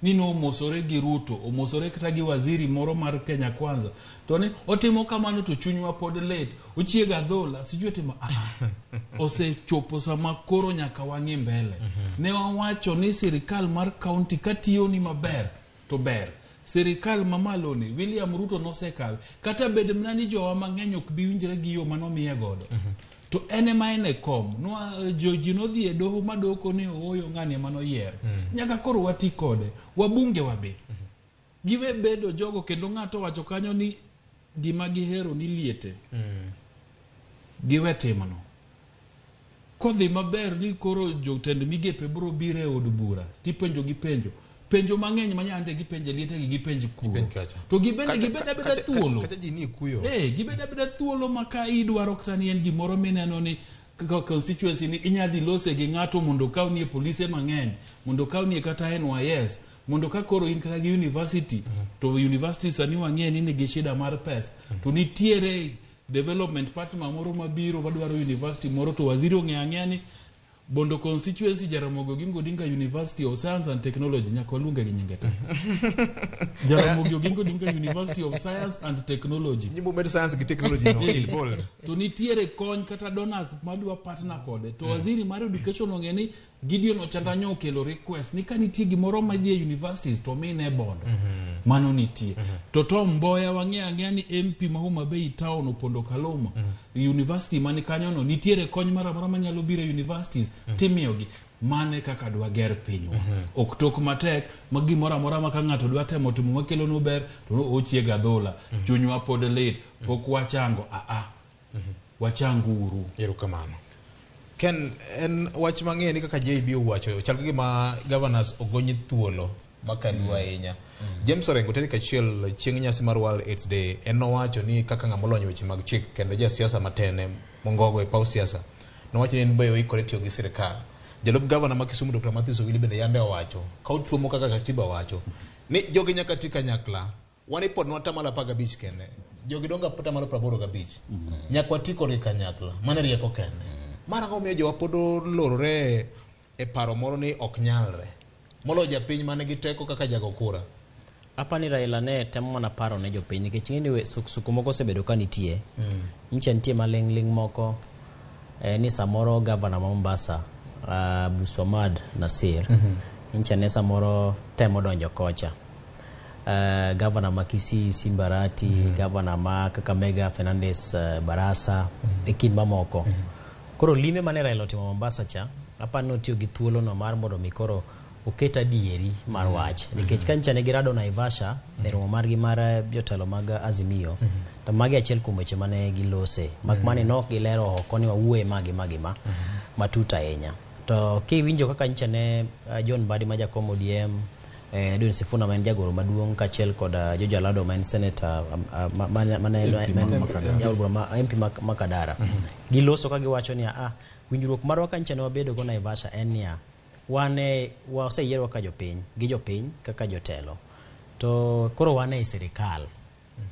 ni nomosore gi Ruto, omosore kata gi waziri moro mar Kenya Kwanza, to ni otimo kamano to chunywa pod lit, ochiega adhola, sijui otimo osechopo sama koro nyaka wang'i mbele. Ne wawacho ni sirikal mar county katiyo ni maber to ber, sirikal mamalo ni William Ruto nosekawe, kata bed mana ni jowa mang'eny ok bi winjre gi yo manomiye godo, to en ema en e kom ji nodhi e doho madoko ni ooyo ng'ani ema noyier. Nyaka koro wati kode, wabunge wabe giwe bedo jogo. Kendo ng'ato wacho kanyo ni gima gihero ni liete, giwe timno kodhi maber ni koro jotend migepe biro biro e od bura tipenjo gi penjo penjo mang'eny manyande gipenje liete gi gipenj kuro, to gibende gibeda abeda thuolo,
kata ji ni kuyo
gibeda abeda thuolo ma ka idwaro kata ni en gimoro mineno ni constituency ni inyadhi lose gi ng'ato mondo okawnie polise mang'eny, mondo okawnie kata NYS, mondo ka koro in kata gi university, to university sani wang'e ni nigi shida mar pesa, to nitiere development partner moro mabiro madwaro university moro, to waziri ong'eyo ang'eya ni Bondo constituency Jaramogi Oginga Odinga University of Science and Technology nyaka waluonge gi nyinge te. Jaramogi Oginga Odinga University of Science and Technology.
Nyimbo med science gi technology no, in bold.
To nitiere kony kata donors madwa partner kode. To waziri mar education ong'e ni Gideon Ochanda nyo okelo request ni ka nitie gimoro madhi e universities to mine Bondo. Mano nitie. To Tom Mboya wang'eyo ang'eya ni MP ma Homa Bay town Opondo Kaluma university mani kanyono nitiere kony moro amora manyalo biro e universities timiyogi mane kaka dwager pinywa ok tok matek ma gimoro amora ma ka ng'ato dwa temo timo makelonwa ber to ochiego adhola chunywa pod lit pok wachango aa wachanguru
erokamano Ken, en wach mang'eyo ni kaka JB owacho chal ka gima governors ogony thuolo makalu ahinya. James Orengo tarik achiel chieng' nyasi mar World AIDS Day en nowacho ni kaka ng'ama olony e weche mag chik kendo jasiasa matene mongogo e paw siasa nowacho ni en be oikore tiyo gi sirikal. Jalup gavana ma Kisumu Dr. Matthews Owili bende yande owacho ka otuomo kaka katiba wacho ni jogi nyaka ti kanyakla wan ipodnwa atamalo 15 kende jogi dongo atamalo 85 nyaka wati kodgi kanyakla mano e rieko kende mar ang'o miyo jowa pod olorore e paro moro ni ok nyalre moloyo japiny man gi teko kaka jago kura
Apa ni Raila ne temo mana paro ne jopiny nikech ing'e ni suku moko osebedo ka nitie. Nyicha nitie maling'ling moko ni samoro gavana ma Mombasa Abdulswamad Nasir nyicha ne samoro temo donjo kocha. Gavana ma Kisii Simba Arati, gavana ma Kakamega Fernandes Barasa e kind mamoko. Koro limbe mane Raila otimo Mombasa cha, apa ni notiyo gi thuolo no mar mondo mi koro oket adieri mar wach. Nikech ka nyicha ne girado Naivasha e romo margi mar jotelo mag Azimio, to magi achiel kuom weche mane gilose. Mak mane nok gilero oko ni wawuoye ma gi ma gi ma matut ahinya. To kiwinjo kaka nyicha ne John Mbadi ma jakom ODM, Edwin Sifuna ma en jagoro maduong' kaachiel kod George Alado ma en senator
MP ma Makadara.
jaod bura ma MP ma Makadara. Giloso ka giwacho niya, winjruok marwa ka nyicha ne wabedo go Naivasha en niya, wan e waseyierwa kaka jopiny gi jopiny kaka jotelo. To koro wan ei sirikal.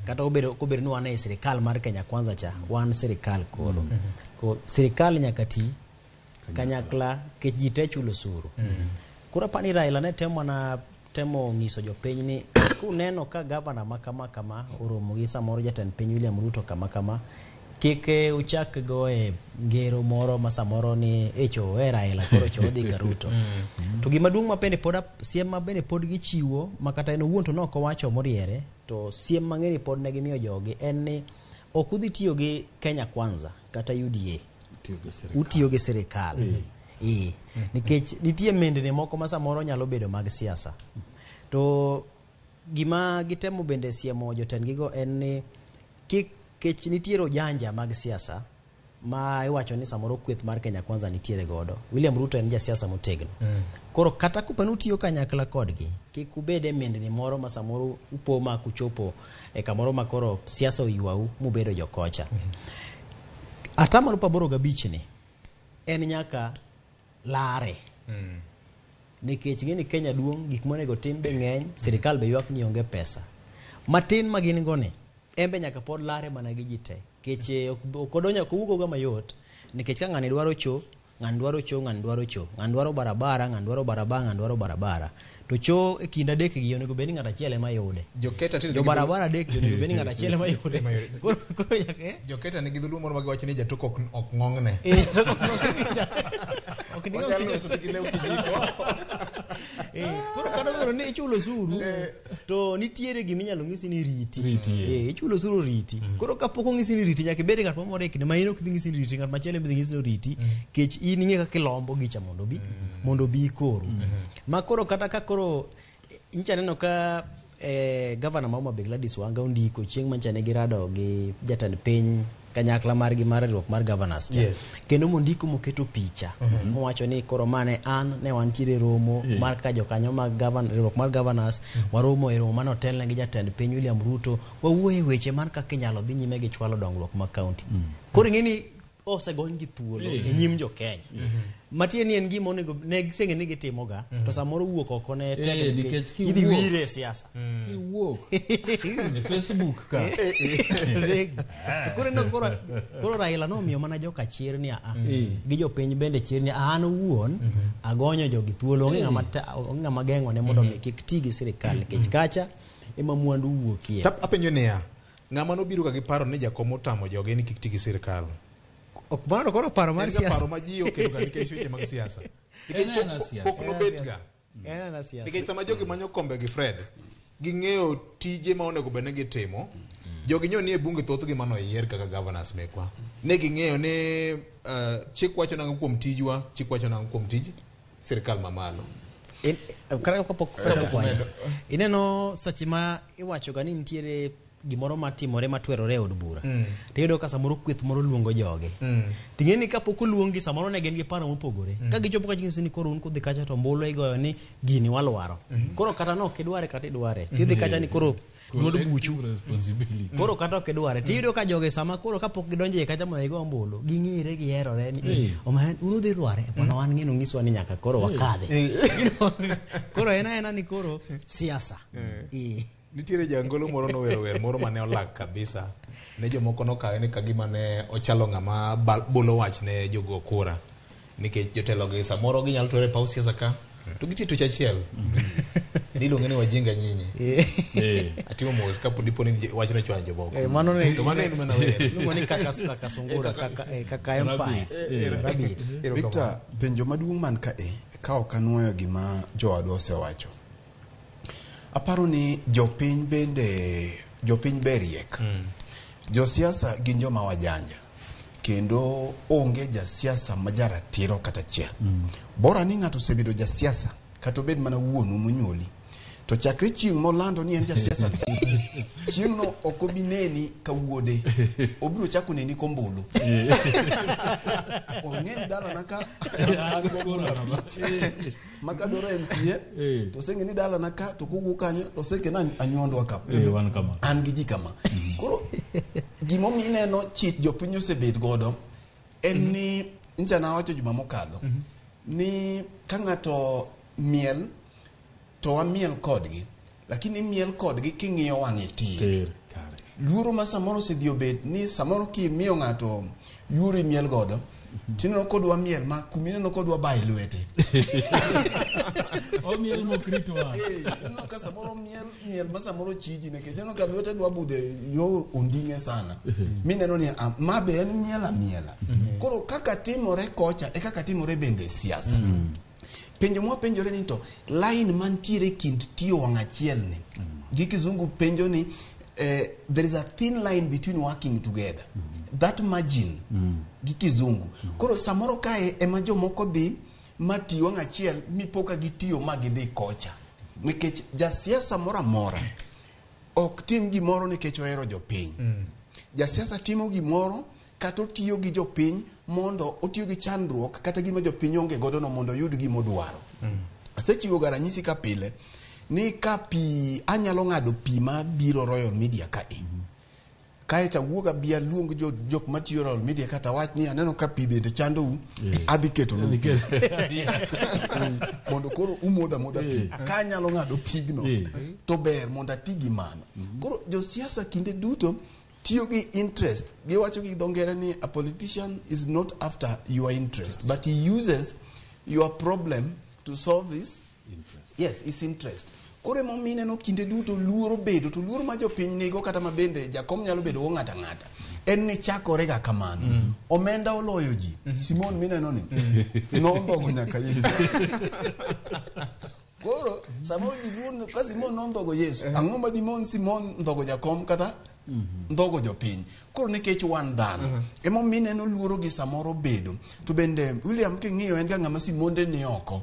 Kata obedo kobedo ni wan ei sirikal mar Kenya Kwanza cha, wan sirikal koro. Ko sirikal nyaka ti kanyakla kech ji te chulo osuru. Koro apani Raila ne temo mana temo nyiso jopiny ni kuneno ka gavana ma kama kama oromo gi samoro jatend piny William Ruto kama kama, kik uchak goye ngero moro ma samoro ni echo owe Raila koro cho odhi ka Ruto. To gima duong' ma bende pod siem ma bende pod gichiwo ma kata en owuon to nok owacho moriere, to siem mang'eny pod ne gimiyo jogi en ni ok udhi tiyo gi Kenya Kwanza kata UDA. Utiyo gi sirikal. Nikech nitie mendni moko ma samoro nyalo bedo mag siasa. To gima gitemo bende siemo jotendgigo en ni kik kech nitiere ojanja mag siasa ma iwacho ni samoro kweth mar Kenya Kwanza nitiere godo. William Ruto en jasiasa motegno. Koro kata koponi utiyo kanyakla kodgi, kik ubed e mendni moro ma samoro upo ma kuchopo e kamoro ma koro siasa oywau mubedo jokocha. Atamalo 85 ni en nyaka lare. Nikech ng'e ni Kenya duong', gik monego tim be ng'eny, sirikal be ywak ni onge pesa. Matin ma gin go ni, en be nyaka pod lare mana gi ji te. Kech ok odonjo ok owuog awuoga mayot, nikech ka ng'ani dwaro cho, ng'ani dwaro cho, ng'ani dwaro cho, ng'ani dwaro barabara, ng'ani dwaro barabara, ng'ani dwaro barabara. To cho e kind adek gi onego bed ni ng'ato achiel ema yude.
Joketa tinde
Jo
nigi
barabara adek gi onego bed ni ng'ato achiel ema yude. Koro koro nyaka
Joketa nigi dholuo moro ma giwacho ni jatoko ok ng'ong'ne.
Jatoko ok ng'ong'ne. Ok ni
Onyalo loso gi lew kijiko.
Koro kata obedo ni ichulo osuru to nitiere gima inyalo ng'isi ni riti. Ichulo osuru riti. Koro kapok ong'isi ni riti nyaka ibed ng'at moro e kinde ma in ok dhi ng'isi ni riti, ng'at machielo ema dhi ng'isi ni riti, kech in ing'e kaka ilombo gicha mondo obi koru. Ma koro kata ka koro nyicha neno ka gavana ma Homa Bay Gladys Wanga ondiko chieng' mancha ne girado gi jatend piny kanyakla margi mar riwruok mar governors cha. Kendo mondiko moketo picha mowacho ni koro mane an ne wantiere romo mar ka jokanyo mag riwruok mar governors waromo e romo mane otelne gi jatend piny William Ruto wawuoye weche mar kaka inyalo dhi nyime gi chwalo dongruok mag county. Koro ing'e ni osegony gi thuolo e nyim jo Kenya. Matiende ni en gima onego ne giseng'e ni gitimoga to samoro wuok oko ne tek
Eh,
nikech
nikech kiwuok-
idhi wire e siasa.
Kiwuok e Facebook ka.
Regi. Koro ineno koro Raila nomiyo mana joka chir ni a gi jopiny bende chir ni an owuon agonyo jogi thuolo onge onge ng'ama geng'one mondo mi kik ti gi sirikal nikech kacha ema mwandu wuokie.
Apenjo niya, ng'ama nobiro ka gi paro ni jakom otamo joge ni kik ti gi sirikal.
Ok mano to koro paro mar
En ga
siasa.
paro ma ji oketo ga nikech weche mag siasa. Nikech
En aena siasa.
pok nobet ga.
En aena siasa.
Nikech sama jogi manyo kombe gi Fred, ging'eyo tije ma onego bed ni gitimo. Jogi nyo ni e bunge thothgi manoyier kaka governors mekwa. Ne ging'eyo ni chik wacho nang'o kuom tijwa, chik wacho nang'o kuom tij sirikal mamalo.
Kata kapok wacho. Ineno seche ma iwacho ga ni nitiere gimoro matimore matwerore e od bura. Tiyudo ka samoro kweth moro luongo joge. Ting'e ni kapok oluongi samoro ne gin gi paro mopogore. Ka gichopo kacha ginyiso ni koro un kudhi kacha to ombulu igoyo ni gini walwaro. Koro kata nok idware kata idware. Tidhi kacha ni koro duond buchu.
Responsibility.
Koro kata ok idware. Tiyudo ka joge sama koro kapok gidonjo iye kacha mondo gigo ombulu, ging'ere giherore ni omera un udhi lware. Bwana wan ng'eno nyiswa ni nyaka koro wakadhe. Koro en aena ni koro siasa.
Nitiere jangolo moro nowero wer moro mane olak kabisa. Ne jomoko nokawe ni kagima ne ochalo ng'ama bolo wach ne jogo kura. Nikech jotelogi samoro ginyalo twere e paw siasa ka to gitie tuch achiel. Niluonge ni wajinga nyinyi. Atimo mos kapo dipo ni wachno chwanyo jomoko.
Mano ne
To mano en mana wer.
Iluongo ni kaka sungura, kaka empire. Rabbit.
Victor, penjo maduong' man ka e, ka ok anuoyo gima jowadwa osewacho. Aparo ni jopiny bende, jopiny ber riek. Josiasa gin joma wajanja. Kendo onge jasiasa ma jaratiro kata achiel. Bora ni ng'ato osebedo jasiasa, kata obed mana wuonu monyuoli. To chakre chieng' molando ni en jasiasa, chieng'no ok obi neni ka wuode. Obiro chako neni kombulu. Ong'e ni dalana ka an gombulu abich. Ma kadwaro MCA, to oseng'e ni dalana ka, to kowuok kanyo, to oseke ni anyuondwa ka.
Wan kama.
An gi ji kama. Koro gimomiyo ineno chich jopiny osebet godo en ni ncha nawacho juma mokadho ni ka ng'ato miel to wamiel kodgi, lakini imiel kodgi king'iyo wang'e tir. Luoro ma samoro osedhi obet ni samoro kimiyo ng'ato yuori miel godo tineno kodwa miel ma kumineno kodwa baye lwete.
Omiel mokrit wang'.
Ineno ka samoro miel ma samoro chiji nikech ineno ka lwete dwa budhe yo onding'e sana. Mineno ni ma be en miel amiela. Koro kaka timore kocha e kaka timore bende e siasa. Penjo mwapenjore ni to line mantiere kind tiyo wang' achiel ni gi kizungu penjo ni there is a thin line between working together. That margin gi kizungu. Koro samoro kae ema jomoko dhi ma ti wang' achiel mipoka gitiyo ma gidhi kocha. Nikech jasiasa moro amora ok tim gimoro nikech ohero jopiny. Jasiasa timo gimoro kata otiyo gi jopiny mondo otiyo gi chandruok kata gima jopiny onge godo no mondo oyud gima odwaro. Asechiwo ga ranyisi ka pile ni ka pi anyalo ng'ado pi mabiro Royal Media kae. Kae to awuog abi aluong jok matiyo Royal Media kata wach ni aneno ka pi bende chandou, adhi ketonu pi. Mondo koro umodho amodha pi. Ka anyalo ng'ado pigno, to ber mondo ati gi mano. Koro josiasa kinde duto tiyo gi interest. Giwacho gi dho ngere ni a politician is not after your interest, but he uses your problem to solve his interest. Yes, his interest. Koro emomiyo ineno kinde duto luoro bedo, to luoro ma jopiny nigo kata ma bende jakom nyalo bedo go ng'ato ang'ata en ni chakore ga kamano. Omenda oloyo ji. Simon mineno ni nondhogo nyaka Yesu. Koro samoro ji luor ka Simon nondhogo Yesu, ang'o ma dimon Simon ndhogo jakom kata ndhogo jopiny? Koro nikech wan dhano, emomiyo ineno luoro gi samoro bedo. To bende William king'iyo en ga ng'ama simonde ni oko.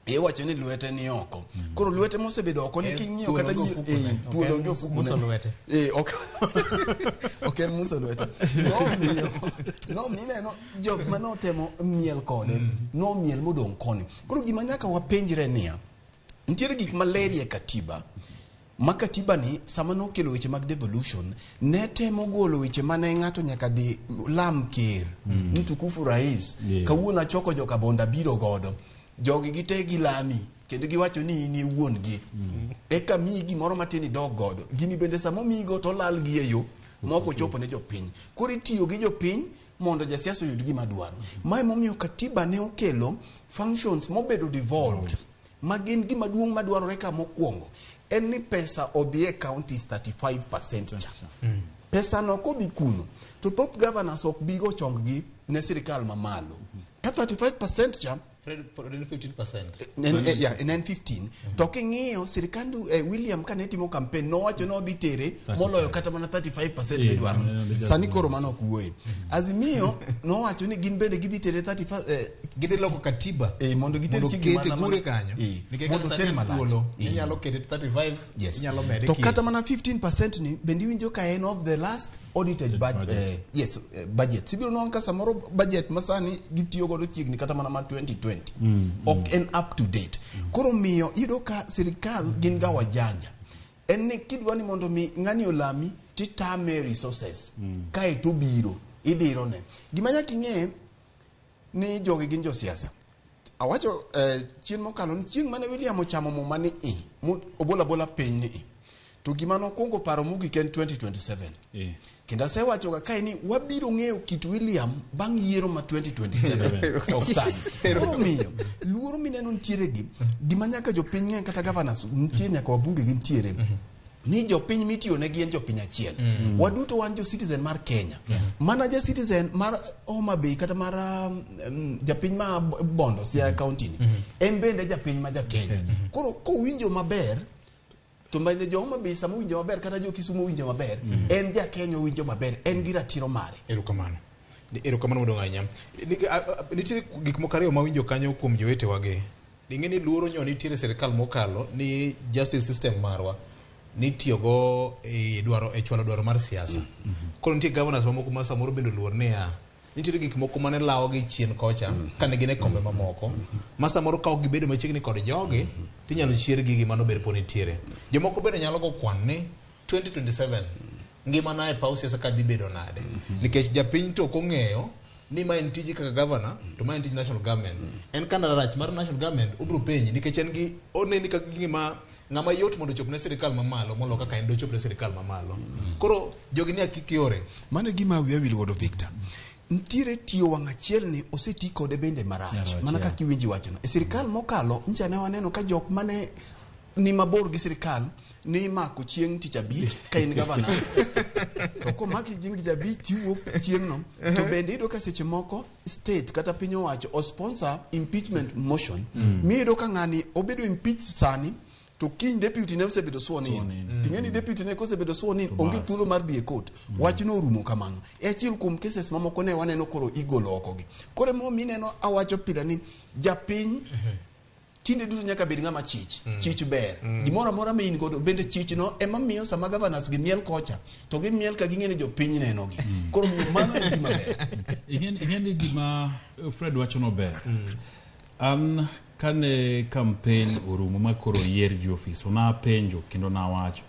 Iwacho ni lwete ni oko. Koro lwete mosebedo oko ni king'iyo kata thuol onge ofukune. Ok en muso lwete. Nomiyo ineno jok manotemo miel kode, nomiel modong' koni. Koro gima nyaka wapenjre niya, nitiere gik maler e katiba Ma katiba ni sama nokelo weche mag devolution ne temo golo weche mane ng'ato nyaka dhi lam ker mtukufu rais kawuono achoko joka Bonda biro godo jogi gite gilami kendo giwacho ni in e wuon gi eka miyi gimoro matin idog godo gini bende sama omiyigo to olal gi e yo mok ochopo ne jopiny koro itiyo gi jopiny mondo jasiasa oyud gima dwaro mae momiyo katiba ne okelo functions mobedo devolved ma gin gima duong' madwarore ka mokwongo en ni pesa odhi e counties 35% cha pesa no kodhi kuno to thoth governors ok bi go chong-gi ne sirikal mamalo ka 35% cha
Fred, pod en 15%.
En en 15 to king'iyo sirikand William kane timo campaign nowacho ni odhi tere moloyo kata mana 35% midwaro sani koro mano ok wuoye Azimio nowacho ni gin bende gidhi tere 35
gidhi loko katiba
mondo giter
Mondo
chiegni
kete
mana-
gure kanyo. Nikech
mondo
kata
tere
sani
malach.
thuolo, inyalo kete 35,
Yes.
inyalo mede
to
kiny.
kata mana 15% ni bende iwinjo ka en of the last audited yes, budget ibiro nwang'o ka samoro budget ma sani gitiyo godo chiegni kata mana ma 2020 ok en up to date koro miyo iyudo ka sirikal gin ga wajanja en ni kidwa ni mondo mi ng'ani olami titame resources kaeto obiro idirone gima nyaka ing'e ni jogi gin josiasa awacho chien mokalo ni chieng' mane William ochamo muma ni i obola bola piny ni i to gima nokwongo paro mogik en 2027 kendo asewacho ga kae ni wabiro ng'eyo kit William bang' yiero ma 2027 ok sani koro miyo luoro mineno nitiere gi gima nyaka jopiny ng'e kata governors nitie nyaka wabunge gi nitiere ni jopiny mitiyo negi en jopiny achiel waduto wan jo citizen mar Kenya mana ja citizen mar Homa Bay kata mar japiny ma Bondo Siaya County ni en bende japiny ma ja Kenya koro kowinjo maber to bende jo Homa Bay sama owinjo maber kata jo Kisumu owinjo maber en ja Kenya owinjo maber en gi ratiro mare
Erokamano. Erokamano maduong' ahinya. Nitie gik moko ariyo mawinjo kanyo kuom jowetewagi. Ing'e ni luoro nyo nitiere sirikal mokalo ni justice system marwa nitiyogo e dwaro e chwalo dwaro mar siasa. Koro nitie governors mamoko ma samoro bende oluor niya nitiere gik moko mane lawogi chien kocha kane gin e kombe mamoko ma samoro ka ok gibedo machiegni kod jogi tinyalo chier gigi mano bende pod nitiere. Jomoko bende nyalo go kwan ni 2027 ngimana e paw siasa ka dhi bedo nade nikech japiny to ok ong'eyo ni ma en tiji kaka governor to ma en tij national government en kandarach mar national government obiro penji nikech en gi oneni kaka gima ng'ama yot mondo ochop ne sirikal mamalo molo kaka en dochop ne sirikal mamalo koro jogi ni akik yore
mano e gima wiya wil godo Victor nitiere tiyo wang' achiel ni oseti kode bende marach mana kaka iwinji wachono e sirikal mokalo ncha ne waneno ka jok mane ni mabor gi sirikal ni mako chieng' tich abich ka in gavana to komaki chieng' tich abich tiwuok chieng'no to bende iyudo ka seche moko state kata piny owacho o sponsor impeachment motion miyudo ka ng'ani obedo impeached sani to kiny deputy ne osebedo sworn in ting'e ni deputy ne kosebedo sworn in onge thuolo mar dhi e court wachno orumo kamano e achiel kuom cases mamoko ne waneno koro igolo oko gi koro emomiyo ineno awacho pile ni japiny kinde duto nyaka bed ng'ama chich chich ber gimoro amora ma in godo bende chich no ema miyo sama governors gi miel kocha to gimiel ka ging'e ni jopiny nenogi koro miyo mano en gima ber
Ing'e ni gima Fred wacho no ber. An kane campaign orumo ma koro yier ji ofis to napenjo kendo nawacho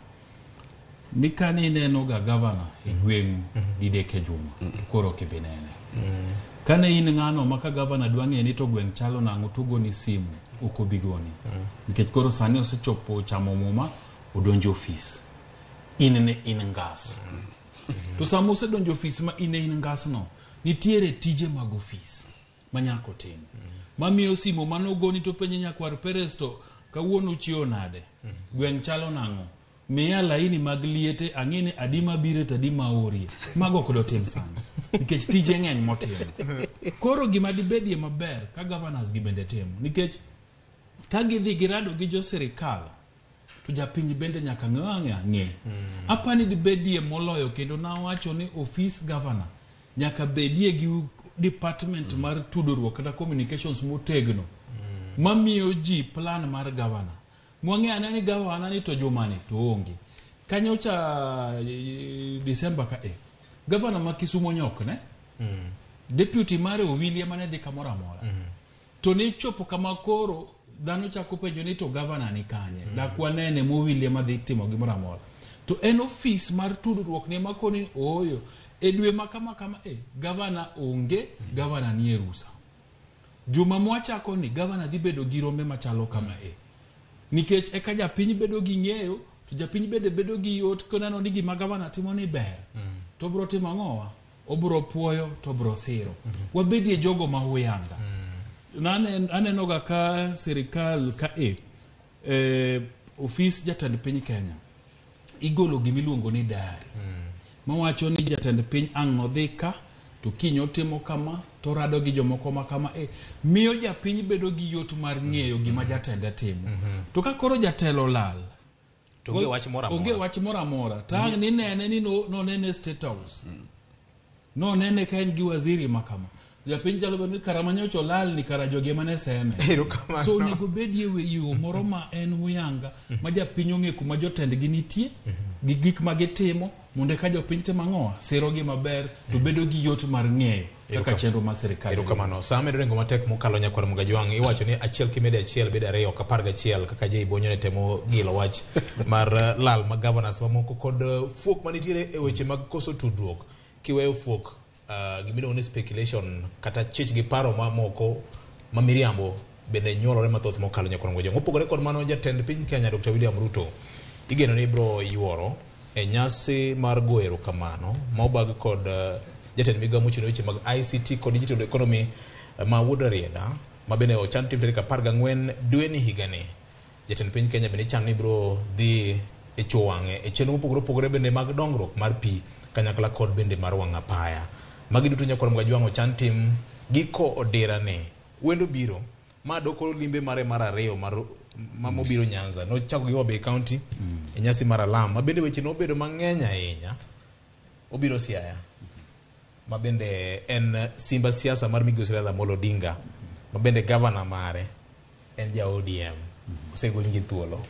ni kane ineno ga gavana e gweng'u didek e juma to koro ok ibi nene. Kane in ng'ano ma ka gavana dwa ng'e ni to gweng' chalo nang'o to ogoni simu ok obi goni. Nikech koro sani osechopo chamo muma odonjo ofis. In ne in ngas. To sama osedonjo ofis ma in e in ngasno, nitiere tije mag ofis ma nyaka otim. Mamiyo simu manogoni to penje nyakwar Perez to kawuono uchiewo nade? Gweng' chalo nang'o? Miya laini mag liete ang'e ni adi mabiro to adi maorie. Mago ok dotim sani. Nikech tije ng'eny motimo. Koro gima dibedie maber ka governors gi bende timo. Nikech ka gidhi girado gi jo sirikal to japiny bende nyaka ng'e ng'e. Apani dibedie moloyo kendo nawacho ni ofis governor nyaka bedie gi department mar tudruok kata communications motegno mamiyo ji plan mar governor. Mwang'e ane ni governor ni to jumani to onge. Kanyocha December ka governor ma Kisumo nyok ne deputy mare Owili ema ne dhi kamoro amora. To ne chopo kama koro Dhano chako penjo ni to gavana ni kanye? Dak wanene mowilie madhi timo gimoro amora. To en ofis mar tudruok ne makoni ooyo. E dwe ma kama kama gavana onge, gavana nie rusa. Juma mwachako ni gavana dhi bedo gi rombe machalo kama Nikech eka japiny bedo gi ng'eyo, to japiny bende bedo gi yot koneno ni gima gavana timo ni ber. To obro timo ang'owa? Obro puoyo to obro siro. Wabedie jogo ma huyanga. Aneno ga ka sirikal ka ofis jatend piny Kenya igolo gimiluongo ni diary. Mawacho ni jatend piny ang' nodhi ka to kiny otimo kama to rado gi jomoko ma kama miyo japiny bedo gi yot mar ng'eyo gima jatende timo. To ka koro jatelo lal
to onge wach moro amora.
Onge wach moro amora. To ang' ni nene ni nonene State House. Nonene ka en gi waziri ma kama. Japiny chalo bedo ni kara manyocha olal ni kara jogi ema ne seme. So onego bedie yo moro ma en huyanga ma japiny ong'e kuma jotendgi nitie gi gik ma gitimo mondo eka jopiny timo ang'owa sirogi maber to bedo gi yot mar ng'eyo kaka chenro mar sirikal.
Erokamano. Sama medo ringo matek mokalo nyakwar Mugajwang' iwacho ni achiel kimedo achiel bedo ariyo ok 11 kaka Jay Bonyo ne temo gilo wach mar lal mag governors mamoko kod fuok manitiere e weche mag koso tudruok kiweyo fuok gimiluongo ni speculation kata chich gi paro mamoko ma miriambo bende nyuolore mathoth mokalo nyakwar Mugajwang'. Mopogore kod mano jatend piny Kenya Dr. William Ruto igeno ni ibro yuoro e nyasi mar goyo erokamano ma obag kod jatend migawo mochung' ne weche mag ICT kod digital economy ma Wuod Rarieda ma bende ochan tim tarik 14 dweni higani. Jatend piny Kenya bende ichano ni ibro dhi e chuo wang'e e chenro mopogore opogore bende mag dongruok mar pi kanyakla kod bende mar wang' apaya. Magi duto nyakwar Mugajwang' ochan tim giko odira ni wendo biro ma doko limbe mare mar ariyo mar mobiro Nyanza nochako gi Homa Bay County e nyasi mar alam ma bende weche nobedo mang'eny ahinya. Obiro Siaya ma bende en simba siasa mar migosi Raila Amolo Odinga ma bende gavana mare en ja ODM osegol gi thuolo.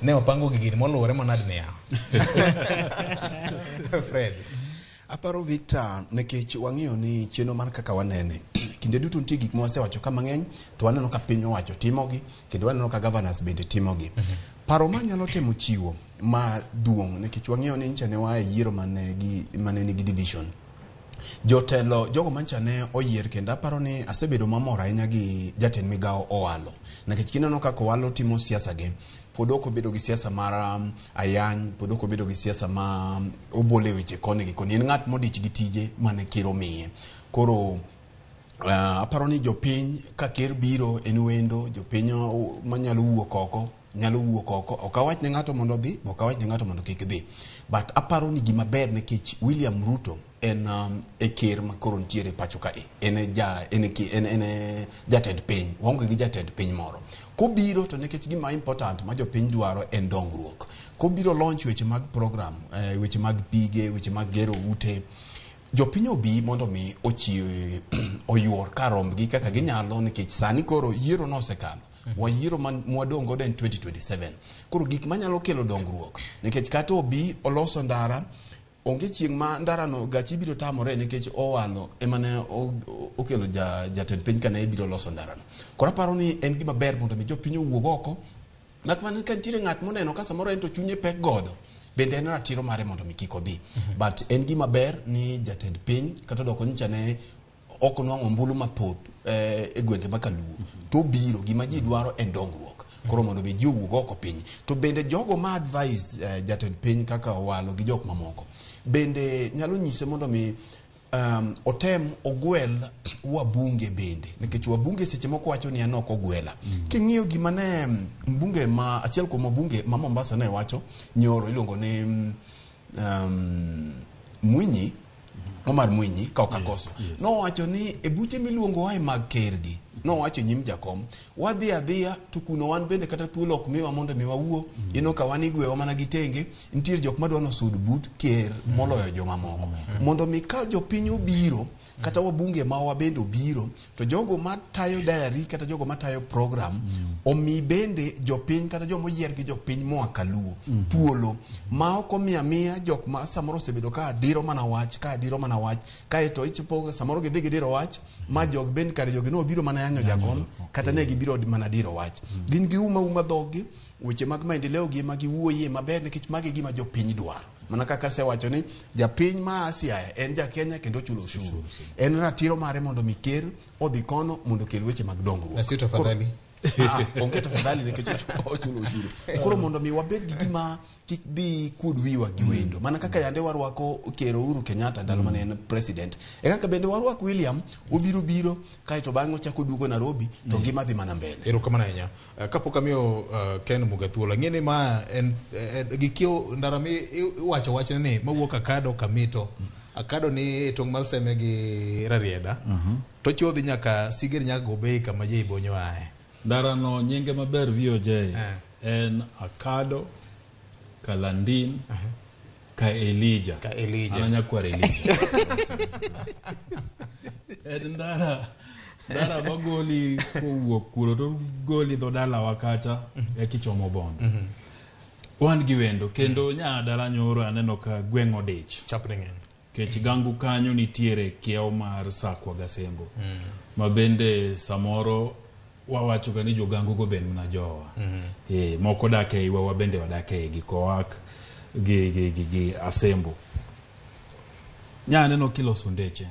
Ne opango gigi moluwore manade niya. Fred.
Aparo Victor nikech wang'iyo ni chenro mar kaka wanene kinde duto nitie gik mwasewacho ka mang'eny to waneno ka piny owacho timogi kendo waneno ka governors bende timogi. Paro manyalo temo chiwo maduong' nikech wang'iyo ni ncha ne waa e yiero mane nigi division. Jotelo jogo mancha ne oyier kendo aparo ni asebedo mamor ahinya gi jatend migawo Owalo nikech kineno kaka Owalo timo siasa ge pod ok obedo gi siasa mar ayany, pod ok obedo gi siasa ma obole weche koni gi koni. En ng'at modich gi tije mane ker omiye. Koro aparo ni jopiny ka ker biro en wendo, jopiny manyalo wuok oko nyalo wuok oko. Ok awach ne ng'ato mondo odhi, ok awach ne ng'ato mondo kik dhi. But aparo ni gima ber nikech William Ruto en e ker ma koro nitiere pacho ka en jatend piny. Waonge gi jatend piny moro. Kobiro to nikech gima important ma jopiny dwaro en dongruok. Kobiro launch weche mag program, weche mag pige, weche mag gero ute, jopiny obi mondo mi ochiw oyuor karombgi kaka ginyalo nikech sani koro yiero nosekalo. Wayiero mwadong' godo en 2027. Koro gik manyalo kelo dongruok nikech kata obi oloso ndara, onge chieng' ma ndarano gachi biro tamore nikech Owalo ema ne okelo jatend piny kane ibiro loso ndarano. Koro aparo ni en gima ber mondo mi jopiny owuog oko. Mak mana ka nitiere ng'at moneno ka samoro en to chunye pek godo, bende en ratiro mare mondo mi kik odhi. But en gima ber ni jatend piny kata odoko nyicha ne ok onwang'o ombulu mathoth e gwenge ma Kaluo, to obiro gima ji dwaro en dongruok. Koro mondo mi ji owuog oko piny. To bende jogo ma advise jatend piny kaka Owalo gi jok mamoko bende nyalo nyise mondo mi otem ogwel wabunge bende nikech wabunge seche moko wacho ni an ok ogwela. King'iyo gima ne mbunge ma achiel kuom wabunge ma Mombasa ne wacho nyoro iluongo ni Mwinyi, Omar Mwinyi ka ok akoso. Nowacho ni e buche miluongo wae mag kergi, nowacho e nyim jakom, wadhi adhiya to kuno wan bende kata thuolo ok miwa mondo mi wawuo. Ineno ka wan igwewa mana gi tenge, nitiere jok madwa nosud but ker moloyo jomamoko. Mondo mi ka jopiny obiro kata wabunge mawa bende obiro to jogo matayo diary kata jogo matayo program omi bende jopiny kata joma oyier gi jopiny moa Kaluo thuolo ma ok omiyo amiya jok ma samoro osebedo ka diro mana wach, kaeto ichopo samoro gidhi gidiro wach ma jog bende kare jogi nobiro mana yanyo jakom kata ne gibiro mana diro wach. Gin giuma uma dhoggi, weche mag maendeleo gi ema giwuoye maber nikech magi e gima jopiny dwaro. Mana kaka asewacho ni japiny ma Siaya en ja Kenya kendo ochulo osuru. En ratiro mare mondo mi ker odhi kono mondo okel weche mag dongruok.
Na sio tafadhali.
Onge tafadhali nikech ochulo osuru. Koro mondo mi wabed gi gima kik bi kuod wiwa gi wendo. Mana kaka yande warwako Ker Uhuru Kenyatta ndalo mane en president. E kaka bende warwak William obiro biro kaeto bang'e ochako duogo Nairobi to ngima dhi mana mbele.
Erokamano ahinya. Kapok amiyo Ken Muga thuolo, ang'e ni ma en gikiewo ndara mi iwacho wachne ni mawuok Akado Kamito. Akado ni e tong' mar Seme gi Rarieda. To chiwo dhi nyaka Siger nyaka Gobei kama Jay Bonyo aye.
Ndarano nyinge maber VOJ en Akado, Kalandin, ka Elija.
Ka Elija.
An nyakwar Elija. En ndara magoli kowuok kuro to goli dho dalawa kacha e kichomo Bondo. Wan gi wendo kendo nya dala nyoro aneno ka gweng' odich.
Chapni ng'eny.
Kech gangu kanyo nitiere kiewo mar Sakwa Gasembo. Ma bende samoro wawacho ga ni jogangu go ben mana jowa. Moko dak e iwa wabende wadak e igi Kowak gi Asembo. Nya aneno kiloso ndeche.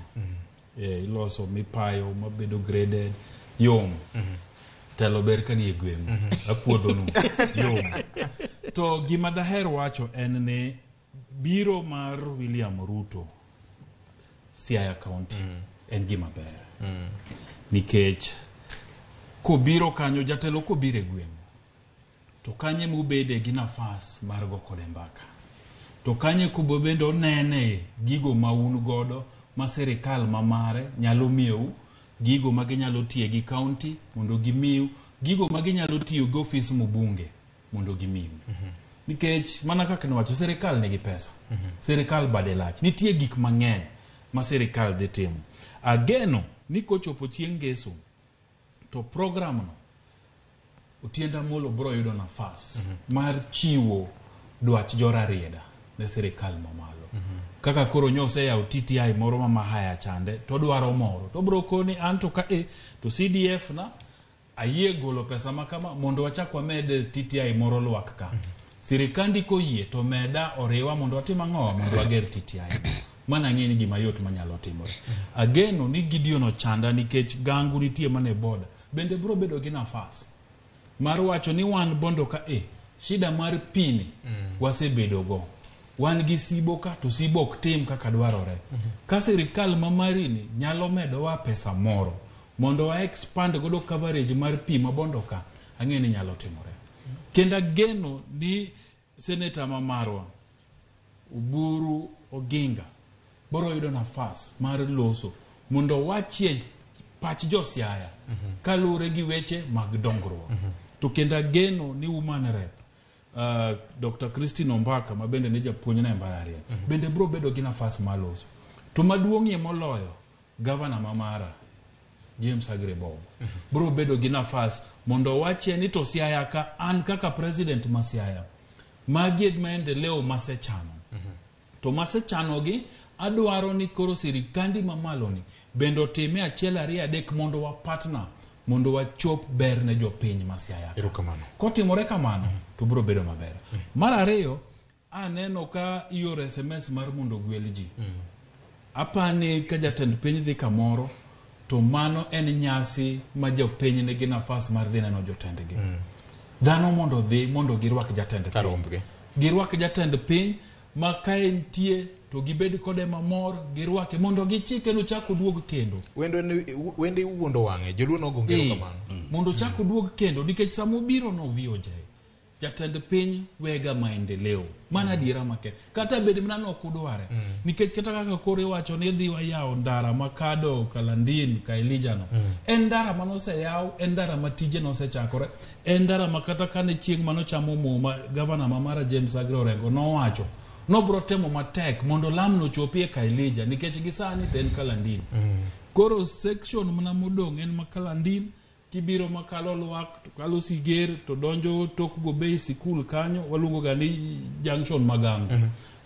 Iloso mipayo mabedo graded yom. Telo ber ka nie gweng'. Akuodhonu yom. To gima daher wacho en ni biro mar William Ruto Siaya County en gima ber. Nikech kobiro kanyo jatelo kobiro e gweng' to kanye mubede gi nafas mar go kode mbaka. To kanye kubo bende onene gigo ma un godo ma sirikal ma mare nyalo miyou, gigo ma ginyalo tiye gi county mondo gimiu, gigo ma ginyalo tiyo gi ofis mbunge mondo gimiu. Nikech mana kaka niwacho sirikal nigi pesa. Sirikal bade lach. Nitie gik mang'eny ma sirikal dhi timo. Ageno ni kochopo chieng' ngeso to program no Otiende Amolo bro yudo nafas mar chiwo dwach jo Rarieda ne sirikal mamalo. Kaka koro nyoseyawo TTI moro ma Mahaya chande to dwaro moro to bro koni anto ka to CDF na ayie golo pesa ma kama mondo wachak wamed TTI moro lwak ka. Sirikandi koyie to meda oriwa mondo watim ang'o mondo wager TTI. Mana ang'e ni gima yot manyalo timore. Ageno ni Gideon Ochanda nikech gangu nitie mana e boda bende bro bedo gi nafas mar wacho ni wan Bondo ka shida mar pi ni wasebedo go. Wan gi sibo ka to sibo ok tim kaka dwarore. Ka sirikal ma mari ni nyalo medowa pesa moro mondo wa expand godo coverage mar pi ma Bondo ka ang'e ni nyalo timore. Kendo ageno ni seneta ma marwa Oburu Oginga boro yudo nafas mar loso mondo wachie pach jo Siaya kaluwore gi weche mag dongruok. To kendo ageno ni woman rep Dr. Christine Ombaka ma bende ne japuonj na e mbalariany bende bro bedo gi nafas mar loso. To maduong'ie moloyo gavana ma mara James Aggrey Bob bro bedo gi nafas mondo owachie ni to Siaya ka an kaka president ma Siaya magi e maendeleo masechano. To masechano gi adwaro ni koro sirikandi mamalo ni bende otime 1 2 3 mondo wa partner mondo wachop ber ne jopiny ma Siaya.
Erokamano.
Kotimore kamano to bro bedo maber. Mar ariyo aneno ka ioro SMS mar mondo ogwel ji. Apani ka jatend piny dhi kamoro to mano en nyasi ma jopiny nigi nafas mar dhi neno jotendgi. Dhano mondo dhi mondo girwak jatend piny. Girwak jatend piny ma ka entie to gibed kode mamor, girwake mondo gichike nochak oduog kendo.
Wende iwuondo wang'e, joluo nogo ngero kamano.
Mondo ochak oduog kendo nikech sama obiro no VOJ jatend piny wega maendeleo. Mana adiera make. Kata bed mana nok udware. Nikech kata kaka koro iwacho ni idhi wayawo ndara makado Kalandin ka Elija no. En ndara manoseyaw, en ndara ma tije nosechakore, en ndara ma kata kane chieng' manochamo muma gavana ma mara James Aggrey Orengo nowacho nobro temo matek mondo lamno ochopie ka Elija nikech gi sani to en Kalandin. Koro section mana modong' en ma Kalandin kibiro makalo Lwak to kalo Siger to donjo tok Gobei sikul kanyo waluongo ga ni junction Magango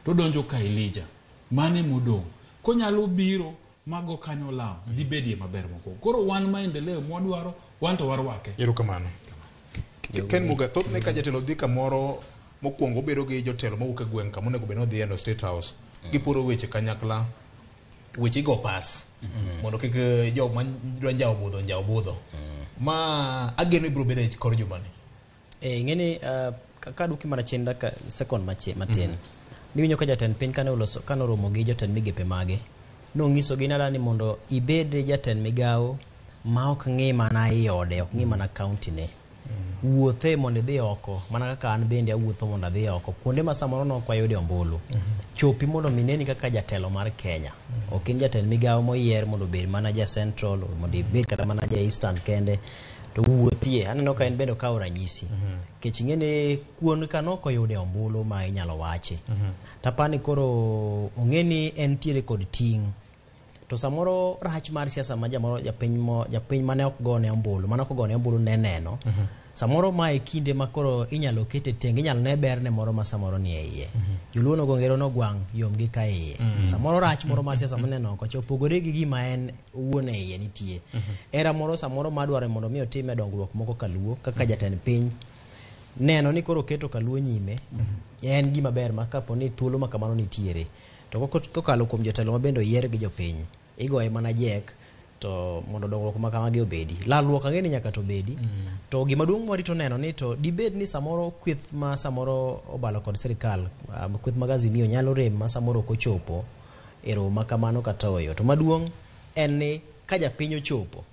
to donjo ka Elija. Mane modong'. Konyalo biro Mago kanyo lam dhi bedie maber mokwongo. Koro wan maendeleo mwadwaro wan to warwake.
Erokamano. Ken Muga, thothne ka jatelo dhi kamoro mokwongo obedo gi jotelo mowuok e gweng' kama onego bed ni odhiye no State House. Giporo weche kanyakla, weche igo pas mondo kik joma dwa njawo budho njaw budho. Ma ageno ibiro bedo e kor jumani.
Ing'eni kaduoki mana chien dakika second matin. Niwinjo ka jatend piny kane oloso kane oromo gi jotend migepe mage, nong'isogi nada ni mondo ibed jatend migawo ma ok ng'i mana i ode, ok ng'i mana kaunti ne. Wuothe mondo idhi oko, mana kaka an bende awuotho mondo adhi oko. Kuonde ma samoro ne ok wayude ombulu. Chopi mondo mineni kaka jatelo mar Kenya. Ok in jatend migawo moyier mondo obed mana ja Central, mondo ibed kata mana ja Eastern kende. To wuothie, aneno ka en bende okawo ranyisi. Nikech ing'e ni kuon ka nok oyude ombulu ma inyalo wachi. Tapani koro ong'e ni entiere kod ting'. To samoro rach mar siasa ma jamoro japiny mane ok gone ombulu, mane ok ogone ombulu ne neno. Samoro ma e kinde ma koro inyalo kete tenge, inyalo ne berne moro ma samoro ni e iye. Joluo nogo ngero nogwang' yom gi ka iye. Samoro rach moro mar siasa maneno oko cha opogore gi gima en owuon e iye nitie. Era moro samoro madwaro mondo mi otime dongruok moko kaluo kaka jatend piny neno ni koro keto kaluo nyime en gima ber ma kapo ni thuolo ma kamano nitiere. To kokalo kuom jotelo ma bende oyier gi jopiny, igoye mana jek to mondo dongruok ma kamagi obedi. Lalruok ang'e ni nyaka to obedi. To gima duong' mwarito neno ni to dibed ni samoro kweth ma samoro obalo kod sirikal, kweth mag Azimio nyalo rem ma samoro ok ochopo e romo ma kamano kata oyo. To maduong' en ni ka japiny ochopo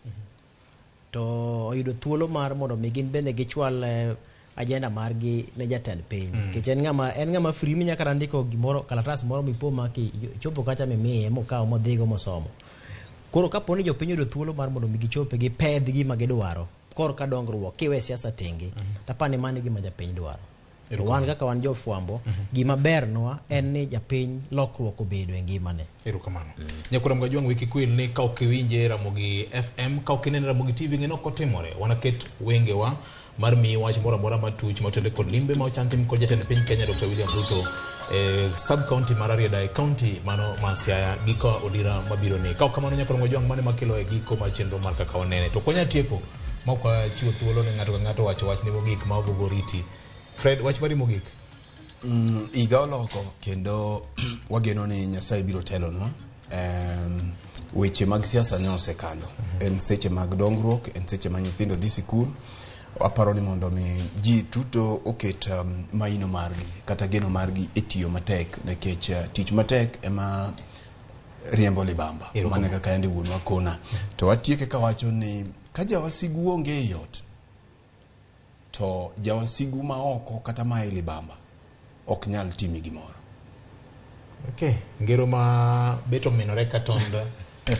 to oyudo thuolo mar mondo mi gin bende gichwal agenda margi ne jatend piny. Nikech en ng'ama free minya kata ndiko gimoro kalatas moro mipo ma kichopo kacha mimiye mokawo modhigo mosomo. Koro kapo ni jopiny oyudo thuolo mar mondo mi gichope gipedh gima gidwaro korka dongruok kiwe siasa tenge, tapani mano e gima japiny dwaro. To wan kaka wan jofwambo, gima bernwa en ni japiny lokruok obedo e ngimane.
Erokamano. Nyakwar Mgajwang' wiki kwil ni ka ok iwinje Ramogi FM, ka ok inene Ramogi TV, ng'e ni ok otimore. Wanaket wengewa mar miyi wach moro amora matuch motende kod limbe ma ochan tim kod jatend piny Kenya Dr. William Ruto e sub county mar Rarieda e county mano ma Siaya giko odira mabiro ni. Ka ok kamano Nyakwar Mgajwang' mane makelo e giko mar chenro mar kaka wanene. To ok wanyal tieko ma ok wachiwo thuolo ne ng'ato ka ng'ato wacho wachne mogik ma ogogo oriti. Fred, wach mari mogik.
Higa oloko kendo wageno ni Nyasaye biro telonwa. Weche mag siasa ne osekalo. En seche mag dongruok, en seche ma nyithindo dhi sikul. Waparo ni mondo mi ji duto oket maino margi kata geno margi e tiyo matek, nikech tich matek ema riembo libamba. Mana kaka yande wuonwa kona. To watieke kawacho ni ka jawasigu onge e ot, to jawasigu ma oko kata ma e libamba ok nyal timi gimoro.
Okay, ngero ma bet ominore ka tond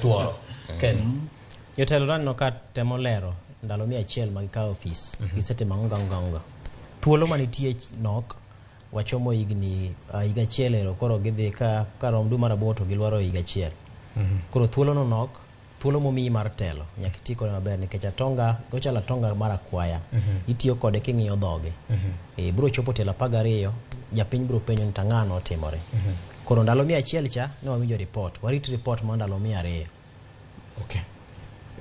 tuoro. Ken.
Jotelo naneno ka temo lero ndalo 100 mag kawo ofis. Gisetimo ang'o gang'o gang'o. Thuolo manitie nok, wachomo higni higa achiel ero koro gidhi ka rom dwe mar aboro to gilwaro higa achiel. Koro thuolo no nok, thuolo momiyi mar telo nyaka iti kode maber nikech atonga ochalo atonga mar akwaya. Itiyo kode king'iyo dhoge. Biro chopo tielo 12, japiny biro penjo ni to ang'o notimore. Koro ndalo 100 cha ne wawinjo report, warit report mar ndalo 200.
Okay.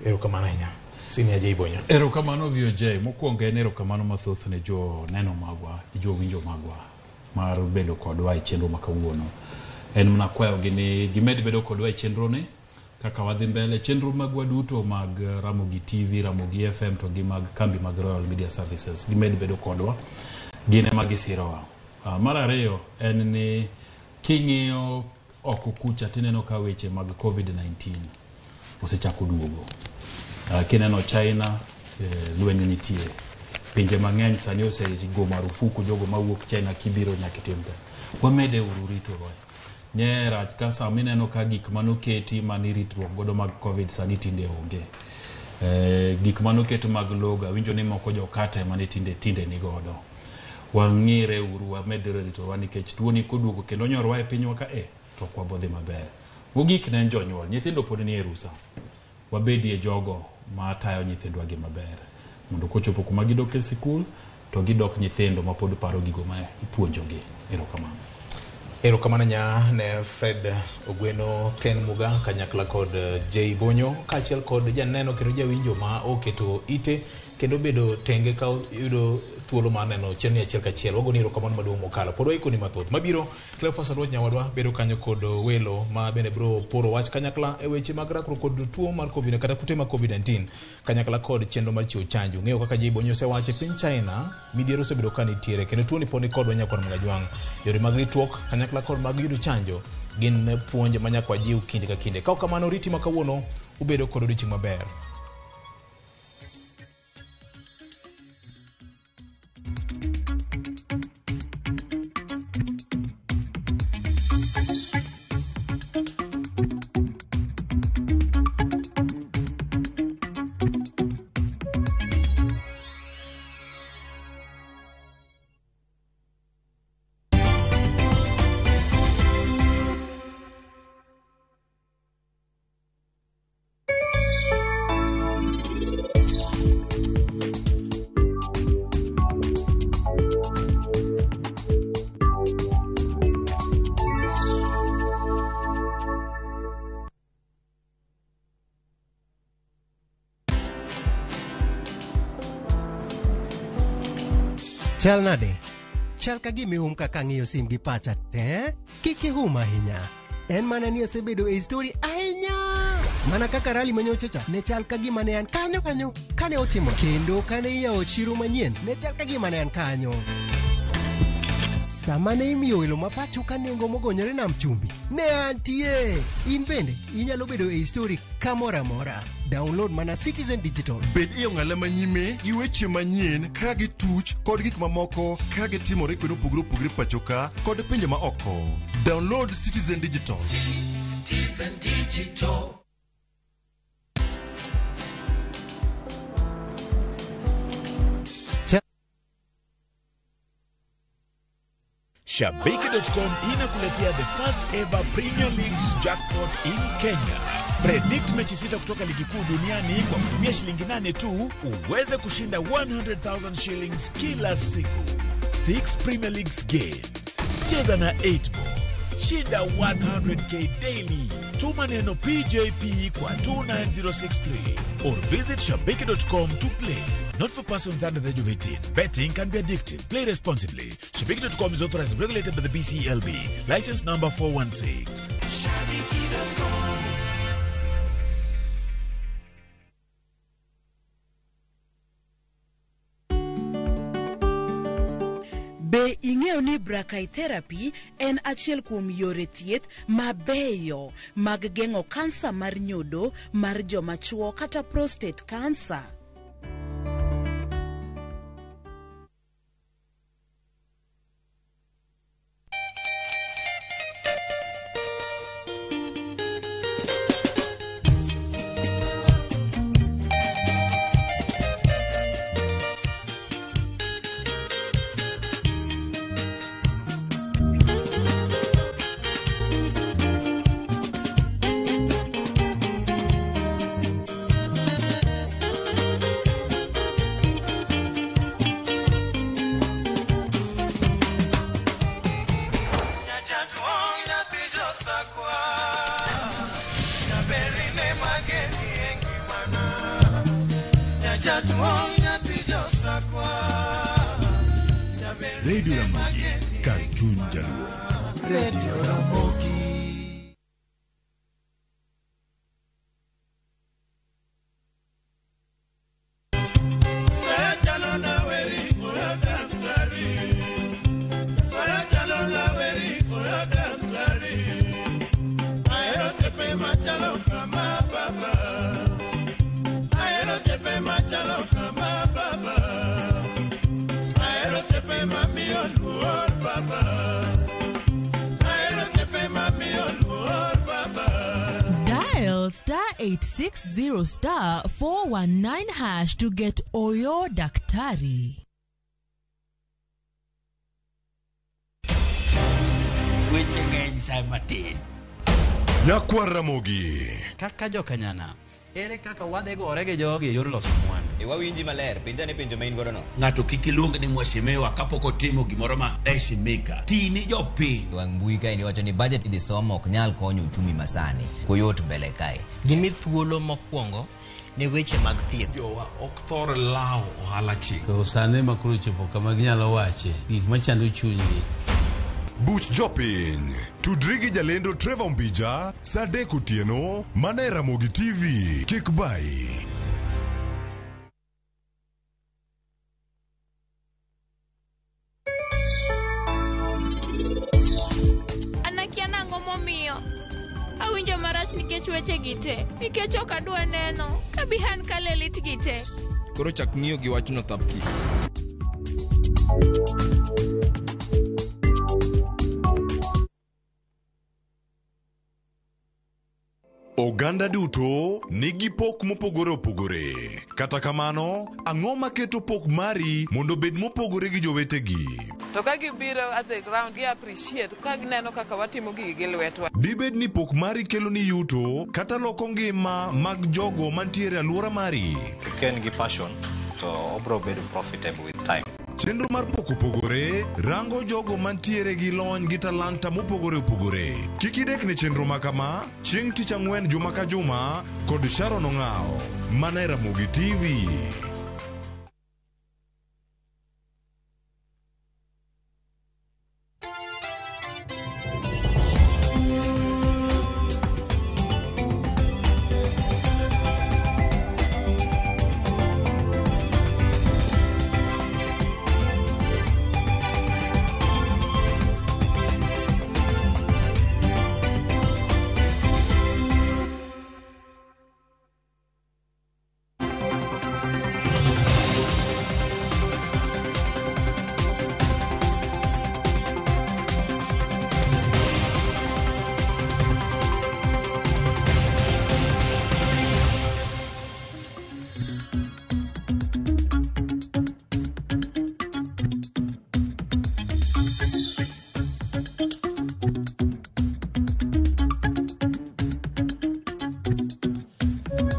Erokamano ahinya. Senior J Bonyo.
Erokamano VOJ. Mokwongo en erokamano mathoth ne jo neno magwa, jo winjo magwa mar bedo kodwa e chenro ma kawuono. En mana kwayogi ni gimed bedo kodwa e chenro ni kaka wadhi mbele. Chenro magwa duto mag Ramogi TV, Ramogi FM to gi mag kambi mag Royal Media Services gimed bedo kodwa. Gin ema gisirowa. Mar ariyo en ni king'iyo oko kucha tineno ka weche mag COVID-19 osechako duogo. Kineno China, lweny nitie. Pinje mang'eny sani osego marufuku jogo mawuok China kibiro nyaka itim te. Wamede uru ritruok. Nye rach ka sama ineno ka gik manoketi mane ritruok godo mag COVID sani tinde onge. Gik manoketi mag logo, awinjo ni moko jokata ema ne tinde ni godo. Wang'ire uru, wamedre ritowa nikech tuoni koduogo kendo nyorwa e pinywa ka to ok wabodhi maber. Mogik ne en jonyuol, nyithindo pod nie rusa. Wabedie jogo ma tayo nyithindwa gi maber. Mondo kochopo kuma gidok e sikul, to gidok nyithindo ma pod paro gigo ma ipuonjogi. Erokamano.
Erokamano nya ne Fred Ogweno, Ken Muga kanyakla kod Jay Bonyo kaachiel kod janeno kendo jawinjo ma oketo ite kendo bedo tenge ka yudo thuolo mar neno chenro ni achiel kachiel. Wagoni erokamano maduong' mokalo. Pod waikoni mathoth. Mabiro Cleophas Oluoch nyawadwa bedo kanyo kod welo ma bende biro poro wach kanyakla e weche mag rakruok kod tuo mar COVID kata kute mag COVID-19 kanyakla kod chenro mar chiwo chanjo. Ng'eyo kaka Jay Bonyo osewacho e piny China, midhiero osebedo ka nitiere kendo tuoni pod ni kodwa nyakwar Mgajwang'. Yore mag ritruok kanyakla kod mag yudo chanjo gin puonj ma nyaka wajiw kinde ka kinde. Ka ok kamano, riti ma kawuono ubedo kod odiochieng' maber.
Chal nade? Chal ka gima ihum kaka ang'iyo sim gi pacha te. Kik ihum ahinya. En mana ni asebedo e story ahinya. Mana kaka rali manyocha cha ne chal ka gima ne an kanyo kanyo kane otimo kendo kane iyawo chiro manyien ne chal ka gima ne an kanyo. Sama ne imiyo welo ma pacho ka nengo mogonyore nam chumbi ne antie. In bende inyalo bedo e story kamoro amora. Download mana Citizen Digital.
Bed e ong'ala manyime gi weche manyien ka gituch kod gik mamoko ka gitimore kuonde mopogore opogore pacho ka kod pinje ma oko. Download Citizen Digital.
Citizen Digital.
Shabiki.com inakuletea the first ever Premier Leagues jackpot in Kenya. Predict mechi sita kutoka ligi kuu duniani kwa kutumia shilingi 8 tu uweze kushinda 100,000 shillings kila siku. 6 Premier Leagues games. Cheza na 8 ball. Shinda 100k daily. Tuma neno PJP kwa 29063 or visit shabiki.com to play. Not for persons under the age of 18. Betting can be addictive. Play responsibly. Shabiki.com is authorized and regulated by the BCLB. License number 416.
Shabiki.com.
Be ing'eyo ni brachytherapy en achiel kuom yore thieth mabeyo mag geng'o kansa mar nyodo mar joma chuo kata prostate cancer?
Radio Ramogi, Cartoon Jaluo.
Radio Ramogi.
Dial star 860 star 419 hash to get Oyo Daktari.
Weche ng'eny sa matin.
Nyakwar Ramogi.
Kaka jokanyana,
Ere kaka wadhi gore gi jogi e yor loso mwandu?
E wawinji maler, penja ne penjo ma in godo no.
Ng'ato kik iluong ni mheshimiwa kapok otimo gimoro ma heshimika. Ti ni jopiny.
Wang' mbui kae ni wacho ni budget idhi somo ok nyal konyo uchumi masani. Koyot mbele kae.
Gimi thuolo mokwongo ne weche mag thieth.
Jowa ok thor lawo ohala chik.
To sani ema koro ochopo kama ginyalo wache gik machando chunygi.
Buch Jopiny. Tudri gi jalendo Trevor Mbija saa 3 otieno mana e Ramogi TV. Kik bayi.
An akia nang'o momiyo awinjo marach nikech wechegi te, nikech ok adwa neno ka Bihan kale lit gi te.
Koro chak ng'iyo gi wachno thapki.
Oganda duto nigi pok mopogore opogore. Kata kamano, ang'o maketo pok mari mondo obed mopogore gi jowetegi?
To ka gibiro at the ground, gi appreciate ka gineno kaka watimo gigi gi lwetwa.
Dibed ni pok mari kelo ni yuto kata loko ngima mag jogo mantiere e alwora mari?
Ka en gi passion to obro bedo profitable with time.
Chenro mar pok opogore rango jogo mantiere gi lony gi talanta mopogore opogore. Kik idek ne chenro ma kama chieng' tich ang'wen juma ka juma kod Sharon Ong'awo mana e Ramogi TV.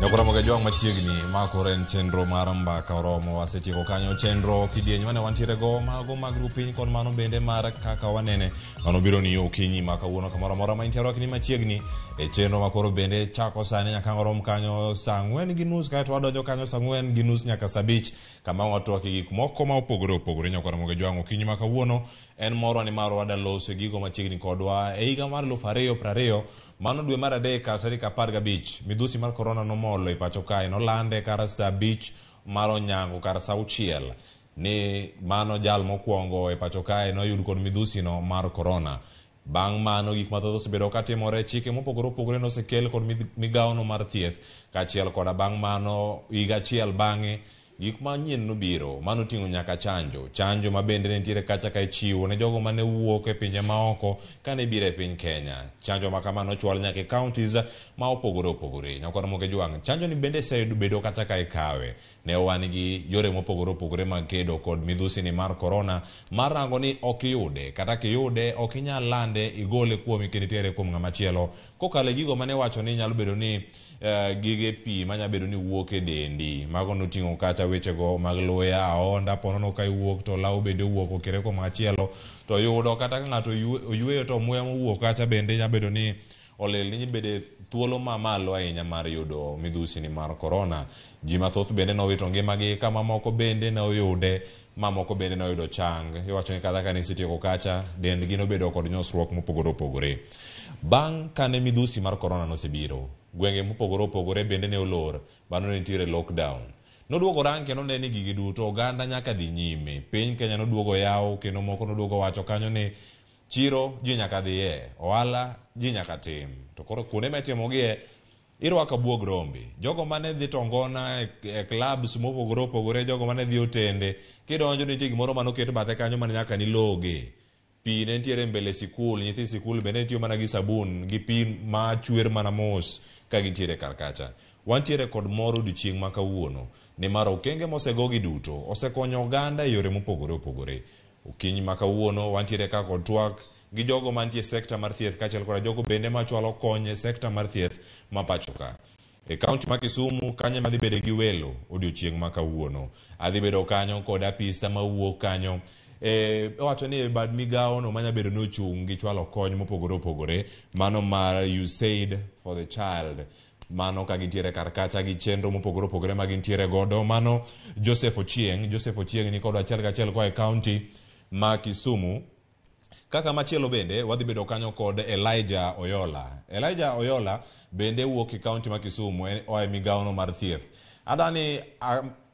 Nyakwara Jwang' machiegni ma koro en chenro mar mbaka oromo wasetieko kanyo chenro kidieny mane wantiere go mago mag ru piny kod mano bende mar kaka wanene mano biro ni okinyi ma kawuono kamoro amora ma intie rwakni machiegni e chenro ma koro bende chako sani nyaka ang' orom kanyo saa 4:30 kaeto wadonjo kanyo saa 4:30 nyaka saa 5 kama watwake gik moko ma opogore opogore. Nyakwara Jwang' okinyi ma kawuono en morwa ni mar wadaloso e gigo machiegni kodwa e higa mar 2020 mano dwe mar 3 kar tarik 15 midhusi mar korona nomolo e pacho kae nolande kar saa 5 mar onyango kar saa 6 ni mano jal mokwongo e pacho kae noyud kod midhusi no mar korona. Bang' mano gik mathoth osebedo katimore, chike mopogore opogore nosekel kod migawo no mar thieth kaachiel koda bang' mano higa achiel bang'e gik manyien nobiro mano ting'o nyaka chanjo chanjo ma bende nitiere kacha ka ichiwo ne jogo mane wuok e pinje maoko kane biro e piny Kenya. Chanjo ma kamano ochwal nyaka e counties ma opogore opogore. Nyakwar Ramogi Jwang' chanjo ni bende osebedo kacha ka ikawe. Ne wan gi yore mopogore opogore mag kedo kod midhusi ni mar korona mar rango ni ok iyude kata kiyude ok inyal lande igole kuomi kendo itere kuom ng'ama chielo kokalo e gigo mane wacho ni nyalo bedo ni gige pi manya bedo ni wuok e dendi mago noting'o kacha wechego mag luya aonda ponono ka iwuok to law bende owuok okere kuom machielo to yudo kata ka ng'ato oyweyo to muya mowuok kacha bende nyalo bedo ni olil ni bede thuolo mamalo ahinya mar yudo midhusi ni mar korona. Ji mathoth bende nowito ngimagi kama moko bende ne oyude mamoko bende noyudo chang. Iwacho ni kata ka nisetieko kacha dendgi nobedo kod nyosruok mopogore opogore. Bang' kane midhusi mar korona nosebiro gwenge mopogore opogore bende ne olor mano ne nitiere lockdown. Noduogo rang kendo ne ni gigi duto oganda nyaka dhi nyime. Piny Kenya noduogo yawo kendo moko noduogo wacho kanyo ni chiro ji nyaka dhiye, ohala ji nyaka tim. To koro kuonde ma itimogie irwako buog rombe. Jogo mane dhi tongona e clubs mopogore opogore, jogo mane dhi otende, kidonjo nitie gimoro manoket bathe kanyo mane nyaka niloge. Pi ne nitiere mbele sikul, nyithi sikul bende ne tiyo mana gi sabun gi pi ma chwer mana mos ka gintiere kar kacha. Wantiere kod mor odiochieng' ma kawuono nimar okenge mosegogi duto osekonyo oganda e yore mopogore opogore. Okinyi ma kawuono wantiere ka kod twak gi jogo mantie e sekta mar thieth kaachiel koda jogo bende machwalo kony e sekta mar thieth ma pacho ka. E kaunti ma Kisumu kanyo ema adhi bede gi welo odiochieng' ma kawuono. Adhi bedo kanyo kod apisa mawuok kanyo. Owacho ni e bad migawo no manya bedo ni ochung' gi chwalo kony mopogore opogore, mano mar USAID for the Child. Mano ka gintiere kar kacha gi chenro mopogore opogore ma gintiere godo. Mano Joseph Ochieng'. Joseph Ochieng' ni kodwa achiel kachiel koa e kaunti ma Kisumu. Kaka machielo bende wadhi bedo kanyo kod Elijah Oyola. Elijah Oyola bende wuok e kaunti ma Kisumu, oa e migawo no mar thieth. Adani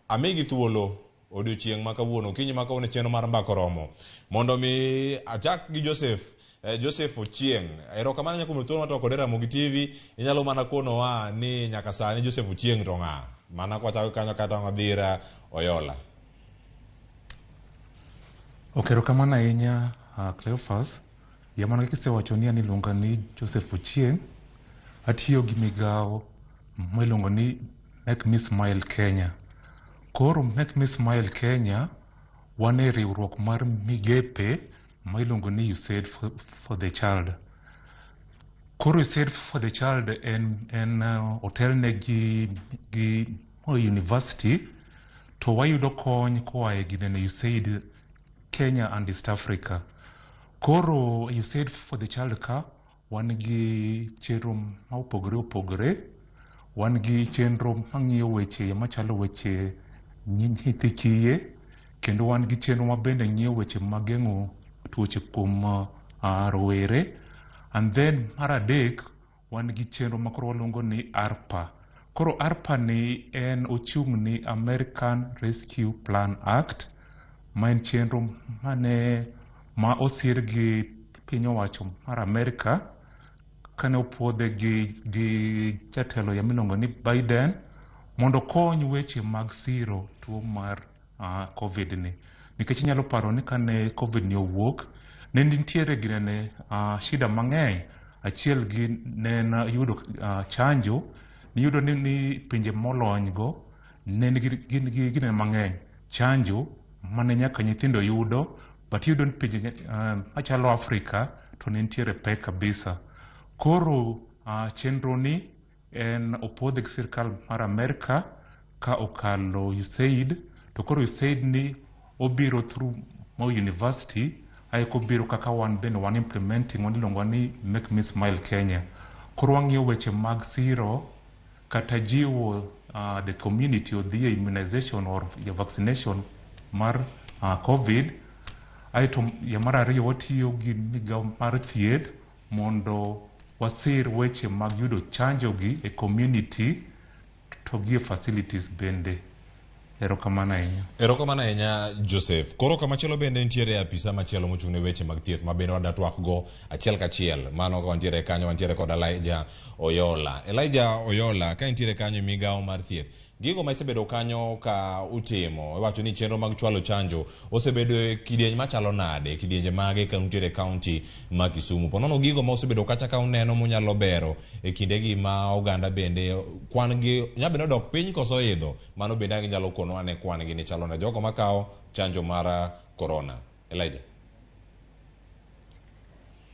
amigi thuolo odiochieng' ma kawuono, okinyi ma kawuono chenro mar Mbaka Oromo, mondo mi achak gi Joseph Ochieng'. Erokamano ahinya kuom thuolo matwak kod Ramogi TV. Inyalo mana konowa ni nyaka sani Joseph Ochieng' to ng'a? Mana kwachako kanyo kata wadhira Oyola.
Ok, erokamano ahinya Cleophas. Ya mana kaka isewacho ni an iluonga ni Joseph Ochieng'. Atiyo gi migawo ma iluongo ni Make Me Smile Kenya. Koro Make Me Smile Kenya wan e riwruok mar migepe ma iluongo ni USAID for the Child. Koro USAID for the Child en otelne gi university to wayudo kony koa e ginene USAID Kenya and East Africa. Koro USAID for the Child ka wan gi chenro ma opogore opogore. Wan gi chenro mang'iyo weche machalo weche nyithi kiye, kendo wan gi chenro mabende ng'iyo weche mag geng'o tuoche kuom rowere. And then mar adek wan gi chenro ma koro waluongo ni ARPA. Koro ARPA ni en ochung' ni American Rescue Plan Act, ma en chenro mane ma osir gi piny owacho mar Amerika kane opuodhe gi jatelo ya miluongo ni Biden mondo okony weche mag siro tuo mar COVID ni. Nikech inyalo paro ni kane COVID ni owuok, ne nitiere ginene shida mang'eny. Achiel gi ne en yudo chanjo, niyudo ni pinje molony go ne nigi gin gi ginene mang'eny. Chanjo mane nyaka nyithindo yudo, but iyudo ni pinje machalo Afrika to ne nitiere pek kabisa. Koro chenro ni en opuodhe gi sirkal mar Amerika ka okalo USAID, to koro USAID ni obiro through Moi University, ae kobiro kaka wan bende wan implementing wan iluongo ni Make Me Smile Kenya. Koro wang'iyo weche mag siro kata jiwo the community odhi e immunization or vaccination mar COVID. Aeto ya mar ariyo watiyo gi migawo mar thieth mondo wasir weche mag yudo chanjo gi e community to gi e facilities bende. Erokamano ahinya.
Erokamano ahinya Joseph. Koro kamachielo bende nitiere apisa machielo mochung' ne weche mag thieth ma bende wadwa twak go achiel kachiel. Mano ka wantiere kanyo, wantiere kod Elijah Oyola. Elijah Oyola, ka intiere kanyo e migawo mar thieth, gigo ma isebedo kanyo ka utimo, iwacho ni chenro mag chwalo chanjo osebedo e kidieny machalo nade, kidienje mage ka untiere e kaunti ma Kisumu. Po nono gigo ma osebedo kacha ka uneno munyalo bero e kindegi ma oganda bende kwan gi nyalo bedo ni odok piny koso idho, mano bende ang' inyalo konowa ne kwan gi ni chalo nade jogo makawo chanjo mar corona. Elijah.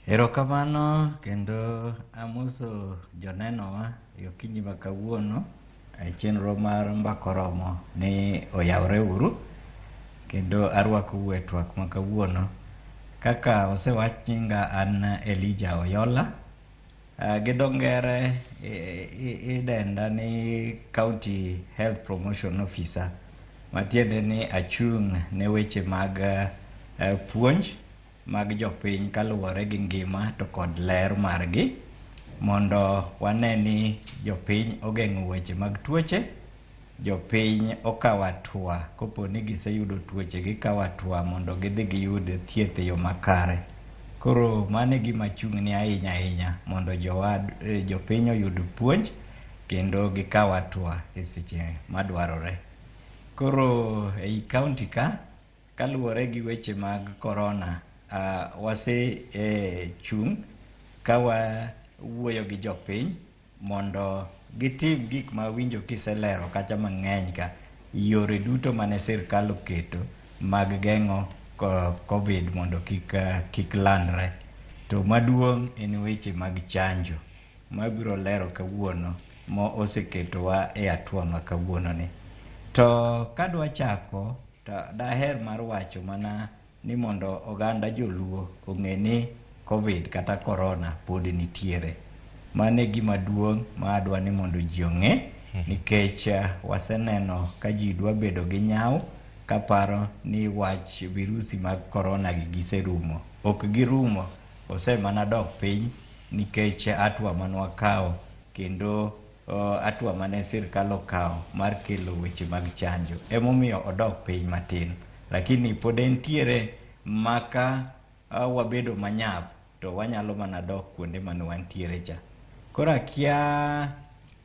Erokamano kendo amoso jonenowa e okinyi ma kawuono e chenro mar Mbaka Oromo ni oyawre uru kendo arwakou e twak ma kawuono. Kaka osewach nyinga an Elijah Oyola. Gi dho ngere idenda ni County Health Promotion Officer, matiende ni achung' ne weche mag puonj mag jopiny kaluwore gi ngima to kod ler margi, mondo wane ni jopiny ogeng'o weche mag tuoche, jopiny okawo hatua kopo ni giseyudo tuoche gikawo hatua mondo gidhi giyud thieth e yo makare. Koro mano e gima achung'ne ahinya ahinya mondo jopiny oyud puonj kendo gikaw hatua e seche madwarore. Koro ei kaunti ka, kaluwore gi weche mag corona, wase chung' ka wawuoyo gi jopiny mondo gitim gik ma awinjo kiselero kacha mang'eny ka, yore duto mane sirkal oketo mag geng'o COVID mondo kik landre. To maduong' en weche mag chanjo mabiro lero kawuono. mo oseketowa e hatua ma kawuono ni. To kadwa chako to daher mar wacho mana ni mondo oganda joluo ong'e ni Covid kata corona pod nitiere. Mano e gima duong' ma adwa ni mondo ji ong'e nikech waseneno ka ji dwa bedo gi nyawo kaparo ni wach virusi mag corona gi giserumo. Ok girumo, osemana dok piny nikech hatua mane wakawo kendo hatua mane sirkal okawo mar kelo weche mag chanjo. Emomiyo odok piny matin. Lakini pod entiere maka wabedo manyap to wanyalo mana dok kuonde mane wantiere cha. Koro akia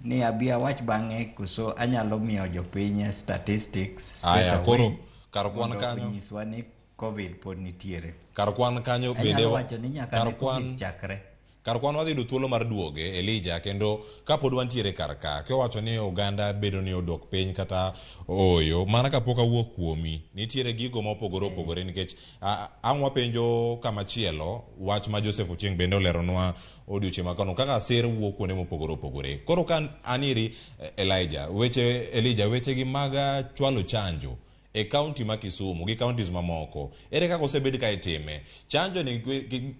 ni abi awach bang'e koso anyalo miyo jopiny statistics
Aya, koro kar kwan kanyo
onyiswa ni Covid pod nitiere.
Kar kwan kanyo
Anyalo
bende
wacho ni nyaka
kar
ne
kwan
Covid chakre.
Kar kwan wadhi yudo thuolo mar duoge Elijah, kendo kapod wantiere kar ka kiwacho ni oganda bedo ni odok piny kata ooyo, mana kapok awuok kuomi nitiere gigo ma opogore opogore nikech ang' wapenjo kama chielo wach ma Joseph Ochieng bende oleronwa odiochieng' ma kawuono kaka sir wuok kuonde mopogore opogore. Koro ka an iri Elijah, weche Elijah, weche gi mag chwalo chanjo e kaunti ma Kisumu gi counties mamoko, ere kaka osebed ka itime? Chanjo ni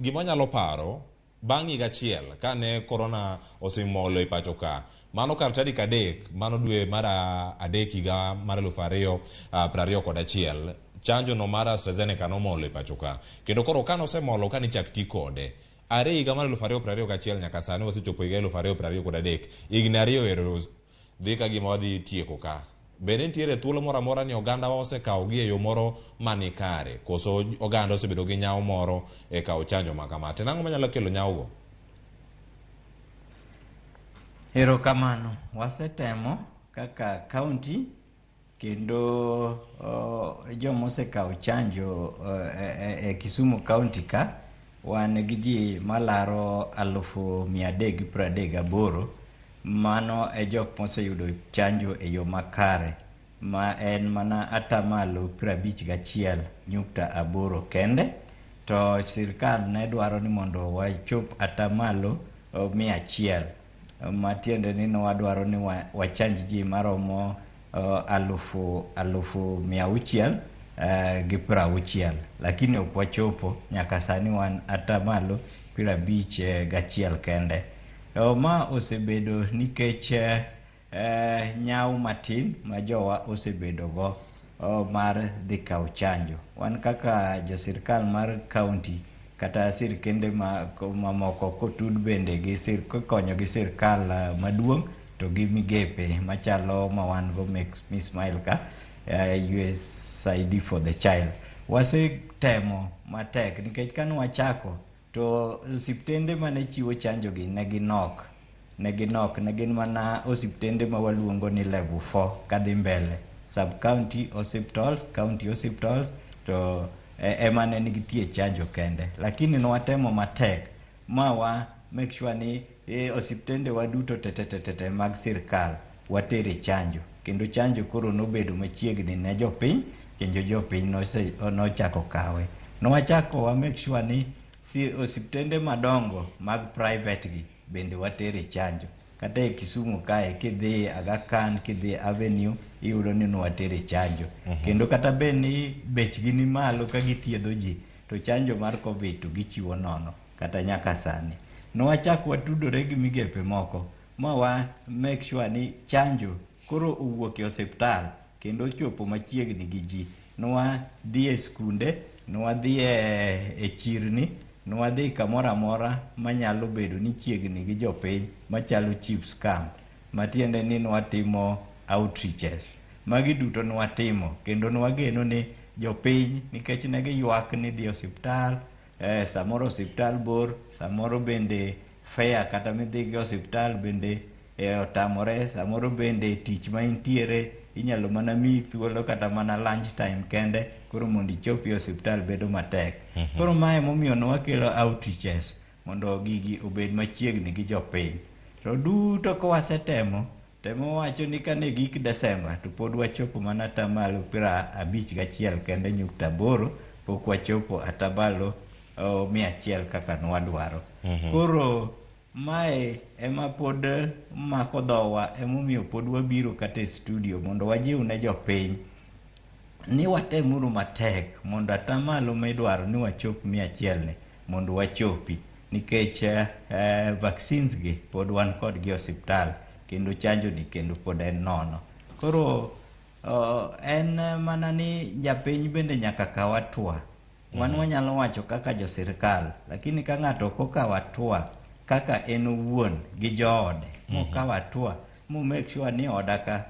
gima anyalo paro bang' higa achiel kane corona osemolo e pacho ka, mano kar tarik 3 mano dwe mar 3 higa mar 2021, chanjo no mar AstraZeneca nomolo e pacho ka. Kendo koro kane osemolo kane ichak ti kode are higa mar 2021 nyaka sani wasechopo higa 2023, higni 2 ero dhi ka gima wadhi tieko ka. Bende nitiere thuolo moro amora ni oganda wa osekawo gi e yo moro mani kare, koso oganda osebedo gi nyawo moro e kawo chanjo ma kama? To nang'o manyalo kelo nyawo go?
Erokamano. Wasetemo kaka county kendo joma osekawo chanjo e Kisumu county ka wan gi ji malaro 338,000. Mano e jok moseyudo chanjo e yo makare, ma en mana 51.8% kende. To sirkal ne dwaro ni mondo wachop 100%, matiende ni nwadwaro ni wachanj ji maromo 660,000, lakini ok wachopo nyaka sani, wan 51% kende. Ma osebedo nikech nyawo matin ma jowa osebedo go mar dhi kawo chanjo. Wan kaka jo sirkal mar county kata sirkende mamoko kotud bende gi kokonyo gi sirkal maduong' to gi migepe machalo ma wan go Make Me Smile ka, USAID for the Child. Wasetemo matek nikech kane wachako to osiptende mane chiwo chanjo gi ne ginok, ne gin mana osiptende ma waluongo ni level 4 kadhi mbele, sub county hospitals, county hospitals to ema ne nitie chanjo kende. Lakini nwatemo matek ma wa make sure ni osiptende wa duto te mag sirkal watere chanjo, kendo chanjo koro nobedo machiegni ne jopiny, kendo jopiny nochako kawe. Nwachako wa make sure ni osiptende madongo mag private gi bende watere chanjo. Kata e Kisumu kae kidhi Aga Khan, kidhi Avenue, iyudo ni nwatere chanjo. Kendo kata bed ni bechgi ni malo ka githiedho ji, to chanjo mar Covid to gichiwo nono kata nyaka sani. Nwachako watudore gi migepe moko ma wa make sure ni chanjo koro owuok e osiptal kendo ochopo machiegni gi ji. Nwadhi e skunde, nwadhi e chirni, nwadhi kamoro amora manyalo bedo ni chiegni gi jopiny machalo chiefs camp, matiende ni nwatimo outreaches. Magi duto nwatimo kendo nwageno ni jopiny, nikech ne giywak ni dhi osiptal, samoro osiptal bor, samoro bende fare kata midhi go osiptal bende otamore, samoro bende tich ma intiere inyalo mana miyi thuolo kata mana lunch time kende, koro mondo ichop e osiptal bedo matek. Koro mae momiyo nwakelo outreaches mondo gigi obed machiegni gi jopiny. To duto ka wasetemo, temo wacho ni kane gik Desemba to pod wachopo mana 51.8% kende, pok wachopo 100% kaka nwadwaro. Koro Mae ema pod mako dhowa, emomiyo pod wabiro kata e studio mondo wajiw ne jopiny ni watemuru matek mondo atamalo midwaro ni wachop 100 ni mondo wachopi, nikech vaccines gi pod wan kodgi e osiptal kendo chanjo ni kendo pod en nono. Koro en mana ni japiny bende nyaka kaw hatua. Wan wanyalo wacho kaka jo sirkal, lakini ka ng'ato ok okawo hatua kaka en owuon gi joode, mokawo hatua mo make sure ni oda ka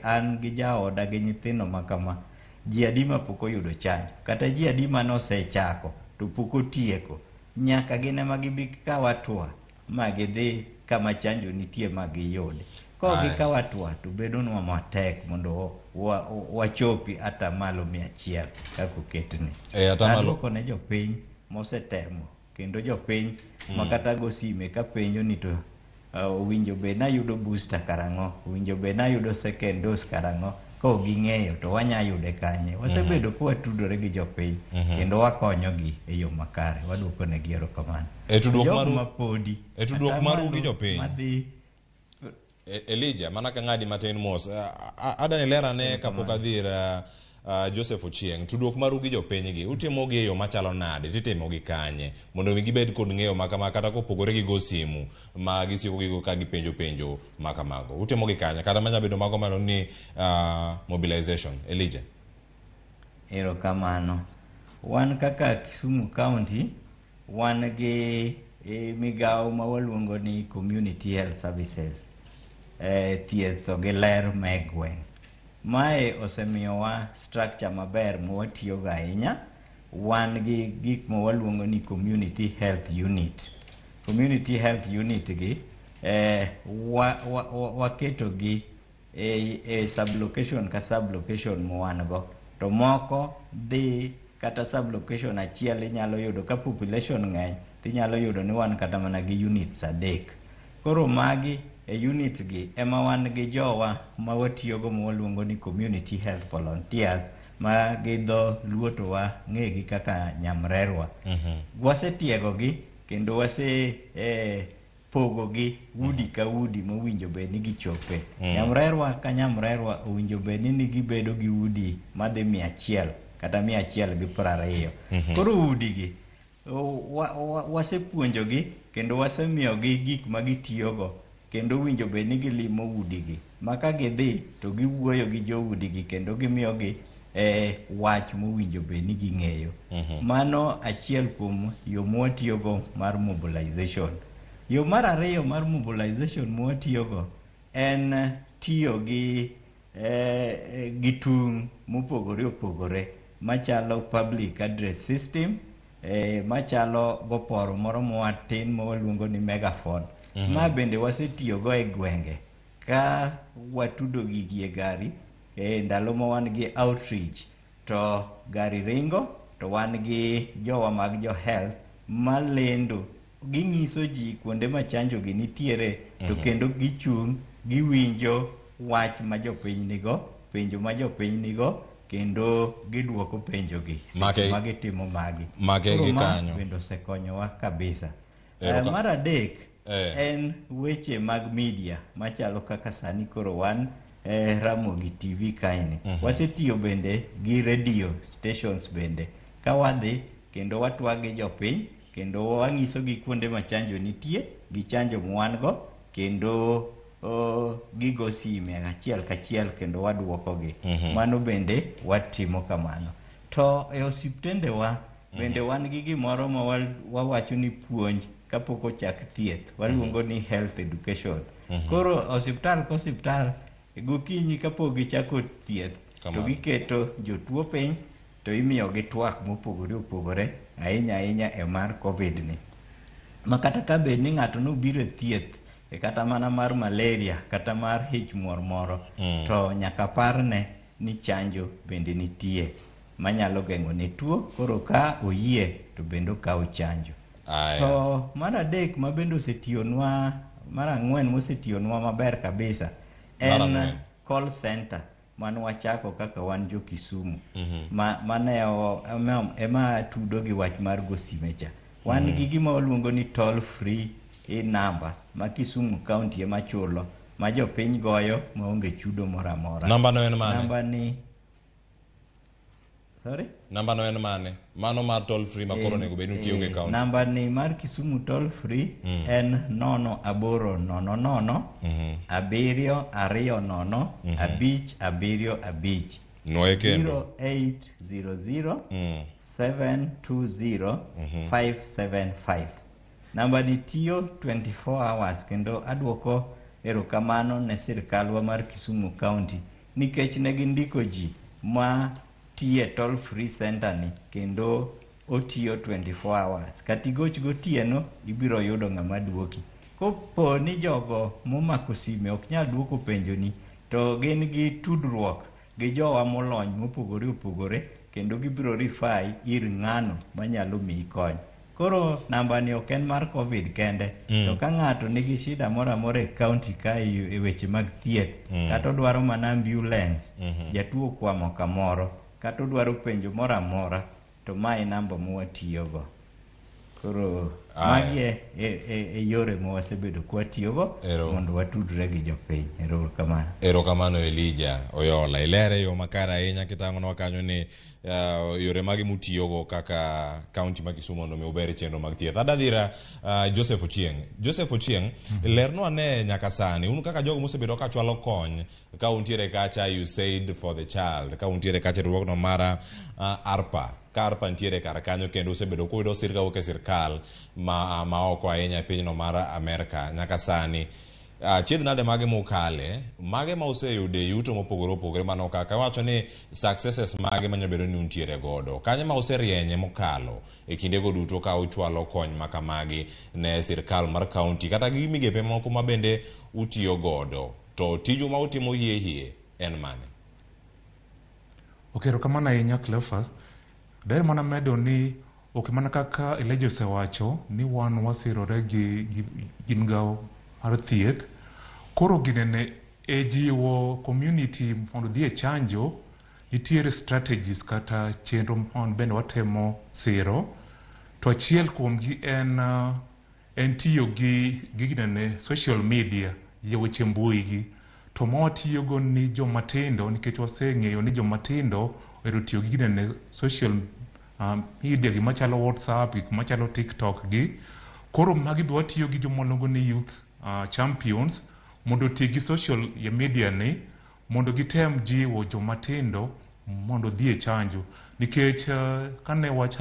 an gi jaoda gi nyithindo ma kama, ji adi ma pok oyudo chanjo, kata ji adi mane osechako to pok otieko, nyaka gin ema gibi kaw hatua ma gidhi kama chanjo nitie ma giyudi. Ka gikawo hatua to bedonwa matek mondo wachopi atamalo 100 kaka oketni. Aduoko ne jopiny mosetemo kendo jopiny ma kata go sime kapenjo ni to owinjo bed nayudo booster karang'o, owinjo bed nayudo second dose karang'o, ka ok ging'eyo to wanya yude kanye. Wasebedo ka watudore gi jopiny kendo wakonyogi e yo makare, waduoko negi erokamano.
E tudruok
maru mapodi
e tudruok maru gi jopiny. Elijah, mana ka ng'adi matin mos, adani lera ne kapok adhi ir Joseph Ochieng, tudruok maru gi jopiny gi utimo gi e yo machalo nade, titimo gi kanye mondo mi gibed kod ng'eyo makama kata kopogore gi go simu ma gisiko gigo ka gipenjo penjo makamago, utimo gi kanye kata manya bedo mago mano ni mobilization? Elijah.
Erokamano. Wan kaka Kisumu County wan gi migawo ma waluongo ni Community Health Services, thieth to gi ler me gweng'. Mae osemiyowa structure maber ma watiyogo ahinya. Wan gi gik ma waluongo ni Community Health Unit. Community Health Unit gi waketo gi e sublocation ka sublocation ma wan go. To moko dhi kata sublocation achiel inyalo yudo ka population ng'eny, tinyalo yudo ni wan kata mana gi units 3. Koro magi e unit gi ema wan gi jowa ma watiyogo ma waluongo ni Community Health Volunteers, ma gi dho luo to wang'egi kaka nyamrerwa. Wasetiegogi kendo wase pogogi udi ka udi mowinjo bed ni gichope. Nyamrerwa ka nyamrerwa owinjo bed ni gibedo gi udi madhi 100 kata 120. Koro udi gi wasepuonjogi kendo wasemiyogi gik ma gitiyogo, kendo winjo bed ni gilimo udigi ma ka gidhi to giwuoyo gi joudigi kendo gimiyogi wach mowinjo bed ni ging'eyo. Mano achiel kuom yo mwatiyogo mar mobilization. Yo mar ariyo mar mobilization mwatiyogo en tiyo gi tung' mopogore opogore machalo public address system, machalo goporo moro matin ma waluongo ni megaphone. Ma bende wasetiyogo e gwenge ka watudo gigi e gari ndalo ma wan gi outreach to gari ringo to wan gi jowa mag jo health malendo, ging'iso ji kuonde ma chanjo gi nitiere to kendo gichung' giwinjo wach ma jopiny nigo, penjo ma jopiny nigo, kendo giduoko penjo gi ma gitimo magi.
Make gi kanyo
bende osekonyowa kabisa. Mar adek en weche mag media machalo kaka sani koro wan Ramogi TV kaeni. Wasetiyo bende gi radio stations bende ka wadhi kendo watwag gi jopiny kendo wang'isogi kuonde ma chanjo nitie gi chanjo mwan go kendo gigo sime achiel kachiel kendo waduokogi. Mano bende watimo kamano. To e osiptendewa bende wan gi gimoro ma wawacho ni puonj kapok ochak thieth, waluongo ni health education. Koro osiptal ka osiptal gokinyi kapok gichako thieth to giketo jotuo piny to imiyogi twak mopogore opogore ahinya ahinya e mar COVID ni. Ma kata ka bed ni ng'ato nobiro e thieth e kata mana mar malaria kata mar hich muor moro, to nyaka parne ni chanjo bende nitie manyalo geng'o ne tuo, koro ka oyie to bende okawo chanjo. To mar adek ma bende osetiyonwa, mar ang'wen mosetiyonwa maber kabisa en call center mane wachako kaka wan jo Kisumu, mane ema tudo gi wach mar go sime cha. Wan gi gima waluongo ni toll free i namba ma Kisumu County ema chulo ma jopiny goyo maonge chudo moro amora.
Namba no en mane?
Namba ni Sorry?
Namba no en mane? Mano mar toll free ma koro onego bed ni utiyogo e county.
Namba ni mar Kisumu toll free en 0800 7 2 0 5 7 5.
Nwoye kendo.
0800 720 575. Namba ni tiyo 24 hours kendo aduoko erokamano ne sirkalwa mar Kisumu County nikech ne gindiko ji ma tiye toll free center ni kendo otiyo 24 hours. Kata igoch gotieno ibiro yudo ng'ama duoki. Kopo ni jogo momako sime ok nyal duoko penjoni to gin gi tudruok gi jowa molony mopogore opogore kendo gibiro refer ir ng'ano manyalo miyi kony. Koro namba ni ok en mar COVID kende, to ka ng'ato nigi shida moro amora e county ka e weche mag thieth, kata odwaro mana ambulance, jatuo okwamo kamoro, kata odwaro penjo moro amora, to mae e namba mwatiyogo. Koro magi e yore mwasebedo kwatiyogo mondo watudre gi jopiny. Erokamano.
Erokamano Elijah Oyola. Ilere yo makare ahinya kitang'onwa kanyo ni yore mage mutiyogo kaka county ma Kisumu mondo mi uber chenro mag thieth. Adadhira Joseph Ochieng. Joseph Ochieng, lernwa ne nyaka sani un kaka jogo mosebedo ka chwalo kony ka untiere kacha USAID for the Child, ka untiere kacha riwruogno mar ARPA, ka ARPA nitiere kar kanyo kendo usebedo kuyudo sir kawuok e sirkal ma oko ahinya e pinyno mar Amerka nyaka sani. Chiedh nade mage mukale, mage ma useyudo e yuto mopogore opogore mano kaka wacho ni successes mage manyalo bedo ni untiere godo, kanye ma userienye mokalo e kindego duto ka uchwalo kony makamagi ne sirkal mar county kata gi migepe moko ma bende utiyo godo, to tiju ma utimo hie hie en mane?
Ok, erokamano ahinya Cleophas. Daher mana medo ni ok mana kaka Elijah osewacho ni wan wasirore gi migawo mar thieth. Koro ginene e jiwo community mondo odhi e chanjo, nitiere strategies kata chenro ma bende watemo siro. To achiel kuomgi en tiyo gi ginene social media, e weche mbui gi. To ma watiyogo ni jomatindo nikech waseng'eyo ni jomatindo ohero tiyo gi ginene social media gima chalo WhatsApp, gik machalo TikTok gi. Koro magi be watiyo gi joma waluongo ni youth champions mondo oti gi social media ni mondo gitem jiwo jomatindo mondo odhi e chanjo. Nikech kane wach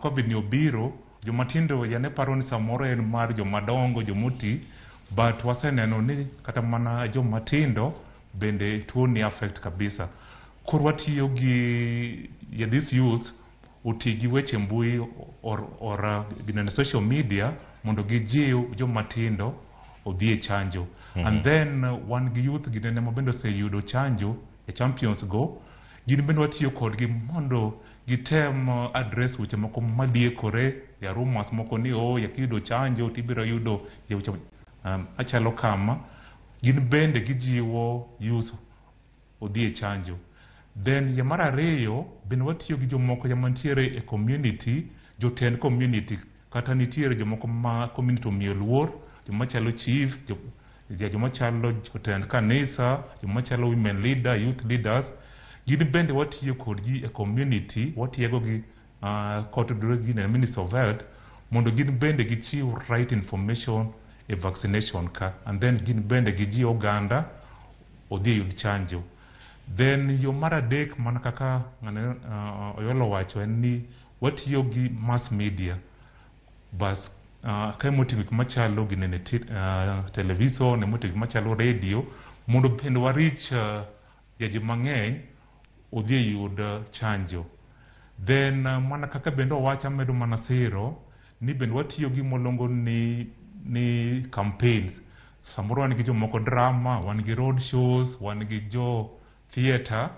COVID ni obiro, jomatindo yane paro ni samoro en mar jomadongo, jomoti, but waseneno ni kata mana jomatindo bende tuo ni affect kabisa. Koro watiyo gi this youth oti gi weche mbui or ginene social media mondo gijiw jomatindo odhi e chanjo. And then wan gi youth ginene ma bende oseyudo chanjo e champions go, gin bende watiyo kodgi mondo gitem address weche moko madiekore ya rumors moko ni ya kiyudo chanjo tibiro yudo ya weche achalo kama. Gin bende gijiwo youth odhi e chanjo. Then ya mar ariyo bende watiyo gi jomoko ya mantiere e community, jotend community, kata nitiere jomoko ma community omiyo luor, joma chalo chief, joma chalo jotend kanisa, joma chalo women leader, youth leaders. Gin bende watiyo kodgi e community, watiego gi kotudore gi Ministry of Health mondo gin bende gichiw right information e vaccination ka, and then gin bende gijiw oganda odhi oyud chanjo. Then yo mar adek mana kaka Oyola owacho en ni watiyo gi mass media. Bas ka emoting'o gik machalo ginene television, emoting'o gik machalo radio, mondo bende warich ji mang'eny odhi oyud chanjo. Then mana kaka bende owacho amedo mana siro ni bende watiyo gi moluongo ni campaigns. Samoro wan gi jomoko drama, wan gi road shows, wan gi jo theatre.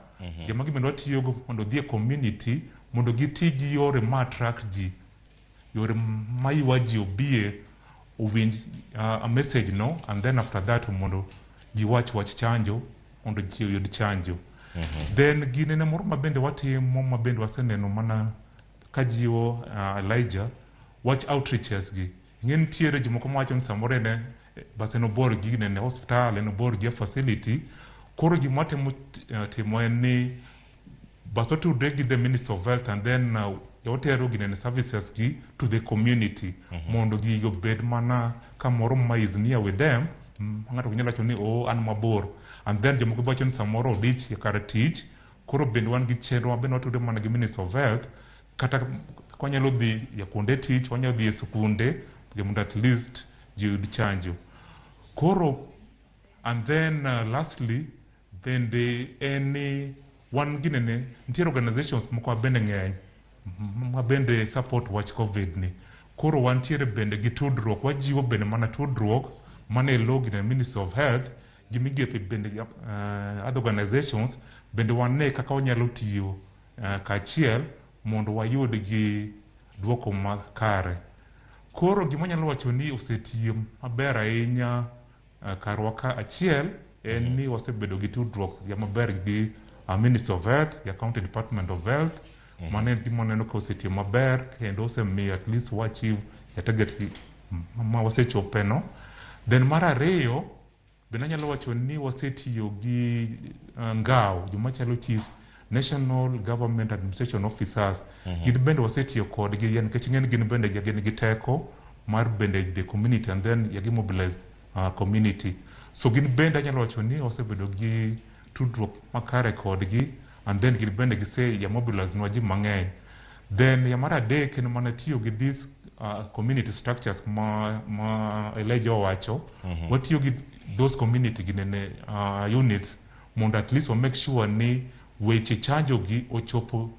Joma gi bende watiyogo mondo odhi e community mondo giti gi yore ma attract ji, yore ma ywa ji obie owinj a message no, and then after that mondo giwach wach chanjo mondo ji oyud chanjo. Then ginene moro ma bende watimo ma bende waseneno mana ka jiwo Elijah wach outreaches gi. Ing'e nitiere jomoko mawacho ni samoro en bas en obor gi ginene hospital, en obor gi facility. Koro gima watemo timo en ni bas otudre gi the Minister of Health and then watero ginene services gi to the community mondo gigo obed mana kamoro ma is near with them. Ng'ato ok nyal wacho ni oh an mabor. And then jomoko be wacho ni samoro odich e kar tich. Koro bende wan gi chenro ma bende watudre mana gi Minister of Health kata wanyalo dhi e kuonde tich, wanyalo dhi e skunde mondo at least ji oyud chanjo. Koro and then lastly bende en ni wan ginene nitiere organizations moko ma bende ng'eny ma bende support wach COVID ni. Koro wantiere bende gi tudruok, wajiwo bende mana tudruok mana e lo ginene Ministry of Health gi migepe bende other organizations bende wane kaka wanyalo tiyo kaachiel mondo wayud gi duoko makare. Koro gima anyalo wacho ni osetiyo maber ahinya karwa ka achiel en ni wasebedo gi tudruok ya maber gi Ministry of Health, gi County Department of Health. Mano en gima waneno ka osetiyo maber kendo osemiyo at least wa achieve e target ma wasechope no. Then mar ariyo bende anyalo wacho ni wasetiyo gi ngao joma chalo chief National Government Administration Officers. Gin bende wasetiyo kodgi nikech ing'e ni gin bende gin gi teko mar bende the community and then gi mobilize community. So gin bende anyalo wacho ni wasebedo gi tudruok makare kodgi and then gin bende gise ya mobilize nwa ji mang'eny. Then ya mar adek en mana tiyo gi these community structures ma Elijah owacho. Watiyo gi those community ginene units mondo at least wa make sure ni weche chanjo gi ochopo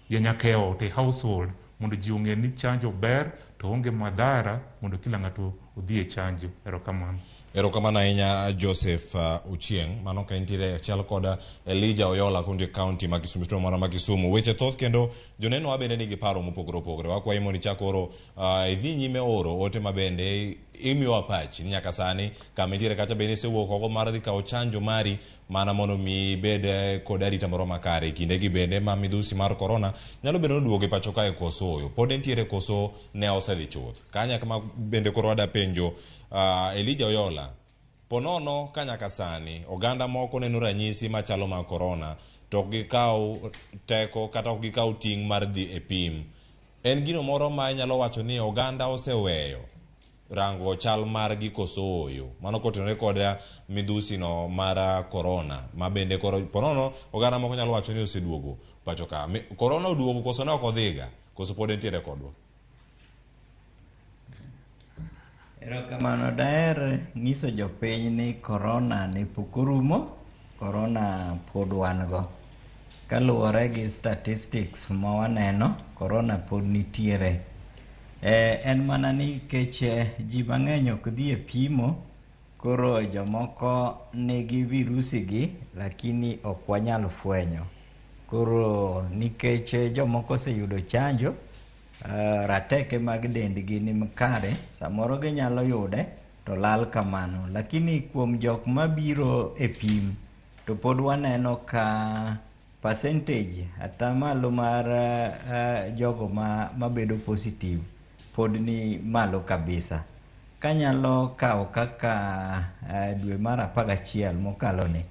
ya nyaka e ot, e household, mondo ji ong'e ni chanjo ber to onge madhara mondo kila ng'ato odhi e chanjo. Erokamano.
Erokamano ahinya Joseph Ochieng'. Mano ka intiere achiel kod Elijah Oyola kuntie county ma Kisumu, studio moro ma Kisumu. Weche thoth kendo joneno wa bende nigi paro mopogore opogore. Wakwayi mondo ichak oro idhi nyime oro ote ma bende imiyowa pachi ni nyaka sani kama intiere kacha bende isewuok oko mar dhi kawo chanjo mari mana mondo mi ibed kod arita moro makare. Kindegi bende ma midhusi mar korona nyalo bedo ni oduogo e pacho kae koso oyo. Pod entiere koso ne osedhi chuth. Kanya kama bende koro wada penjo Elijah Oyola, ponono ka nyaka sani oganda moko neno ranyisi machalo mag korona to ok gikaw teko kata ok gikaw ting' mar dhi e pim. En gino moro ma inyalo wacho ni oganda oseweyo rango chal margi koso oyo. Mano kotenore kod midhusi no mar korona ma bende koro ponono oganda moko nyalo wacho ni oseduogo pacho ka. Korona oduogo koso ne ok odhiga koso pod entiere kodwa?
Erokamano. Daher nyiso jopiny ni korona ni pok orumo, korona pod wan go. Kaluwore gi statistics ma waneno, korona pod nitiere. En mana nikech ji mang'eny ok dhi e pimo, koro jomoko nigi virusi gi lakini ok wanyal fwenyo. Koro nikech jomoko oseyudo chanjo, rateke mag dendgi ni kare, samoro ginyalo yude to lal kamano. Lakini kuom jok mabiro e pim, to pod waneno ka percentage atamalo mar jogo mabedo positive pod ni malo kabisa. Kanyalo kawo kaka dwe mar 11 mokalo ni,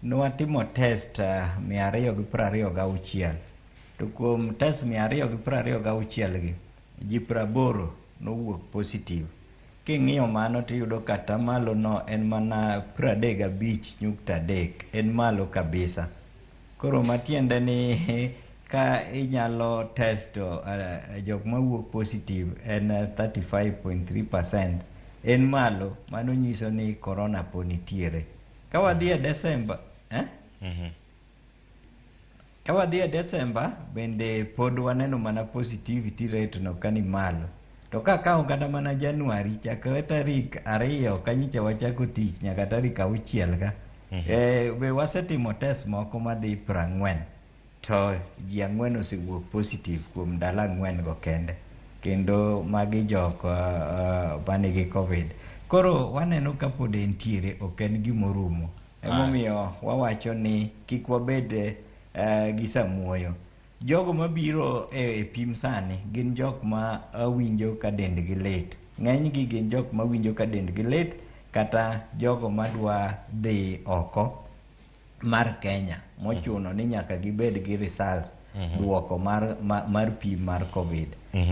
nwatimo test 226. To kuom test 226 gi, ji 80 nowuok positive. King'iyo mano tiyudo ka atamalo no en mana 35.3, en malo kabisa. Koro matiende ni ka inyalo testo jok mawuok positive en 35.3%, en malo, mano nyiso ni korona pod nitiere. Ka wadhi e Desemba, Ka wadhi e Desemba bende pod waneno mana positivity rate no ka ni malo. To ka akawo kata mana Januari chakre tarik 2 kanyicha wachako tich nyaka tarik 6 ka. Be wasetimo test moko madhi 40 to ji 4 osewuok positive kuom ndalo 4 go kende. Kendo magi jok manigi COVID. Koro waneno ka pod entiere, ok en gimorumo. Emomiyo wawacho ni kik wabed gi samuoyo. Jogo mabiro e pim sani gin jok ma winjo ka dendgi lit. Ng'enygi gin jok mawinjo ka dendgi lit kata jogo madwa dhi oko mar Kenya mochuno ni nyaka gibed gi results duoko mar pim mar COVID.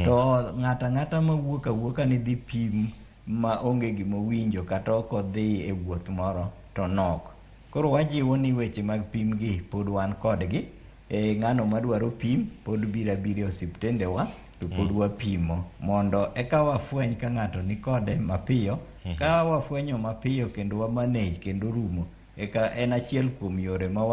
To ng'ato ang'ata mawuok awuoka ni dhi pim ma onge gimowinjo kata ok odhi e wuoth moro to nok. Koro wajiwo ni weche mag pim gi pod wan kodgi. Ng'ano madwaro pim pod biro abira e osiptendewa to pod wapimo mondo eka wafweny ka ng'ato ni kode mapiyo. Ka wafwenyo mapiyo kendo wa manage kendo rumo, eka en achiel kuom yore ma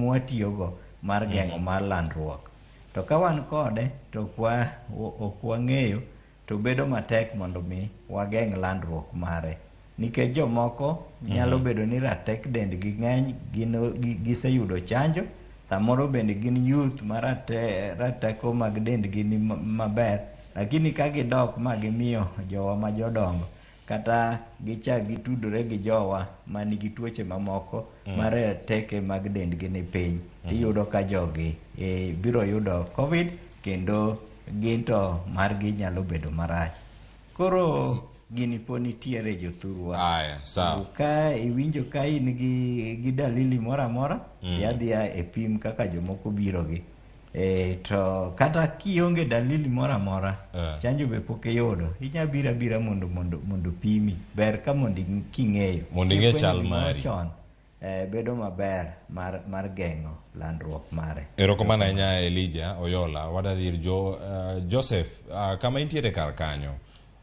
watiyogo mar geng'o mar landruok. To ka wan kode to ok wang'eyo to bedo matek mondo mi wageng' landruok mare. Nikech jomoko nyalo bedo ni ratek dendgi ng'eny, gin giseyudo chanjo, samoro bende gin youth ma rateko mag dendgi ni maber, lakini ka gidok ma gimiyo jowa ma jodongo kata gichak gitudore gi jowa manigi tuoche mamoko ma rateke mag dendgi ni piny, tiyudo ka jogi biro yudo COVID kendo gin to margi nyalo bedo marach. Koro gini pod nitiere jothurwa.
Aya, sawa.
Ka iwinjo ka in gi dalili moro amora, dhi adhiya e pim kaka jomoko biro gi. To kata kionge dalili moro amora, chanjo be pok iyudo, inya biro abira mondo pimi. Ber ka mondo king'eyo.
Mondo ing'e
Kifwenyo
chal
gimoro
mari.
chon, bedo maber mar geng'o landruok mare.
Erokamano ahinya, Elijah Oyola. Wadadhi ir Joseph, kama intiere kar kanyo.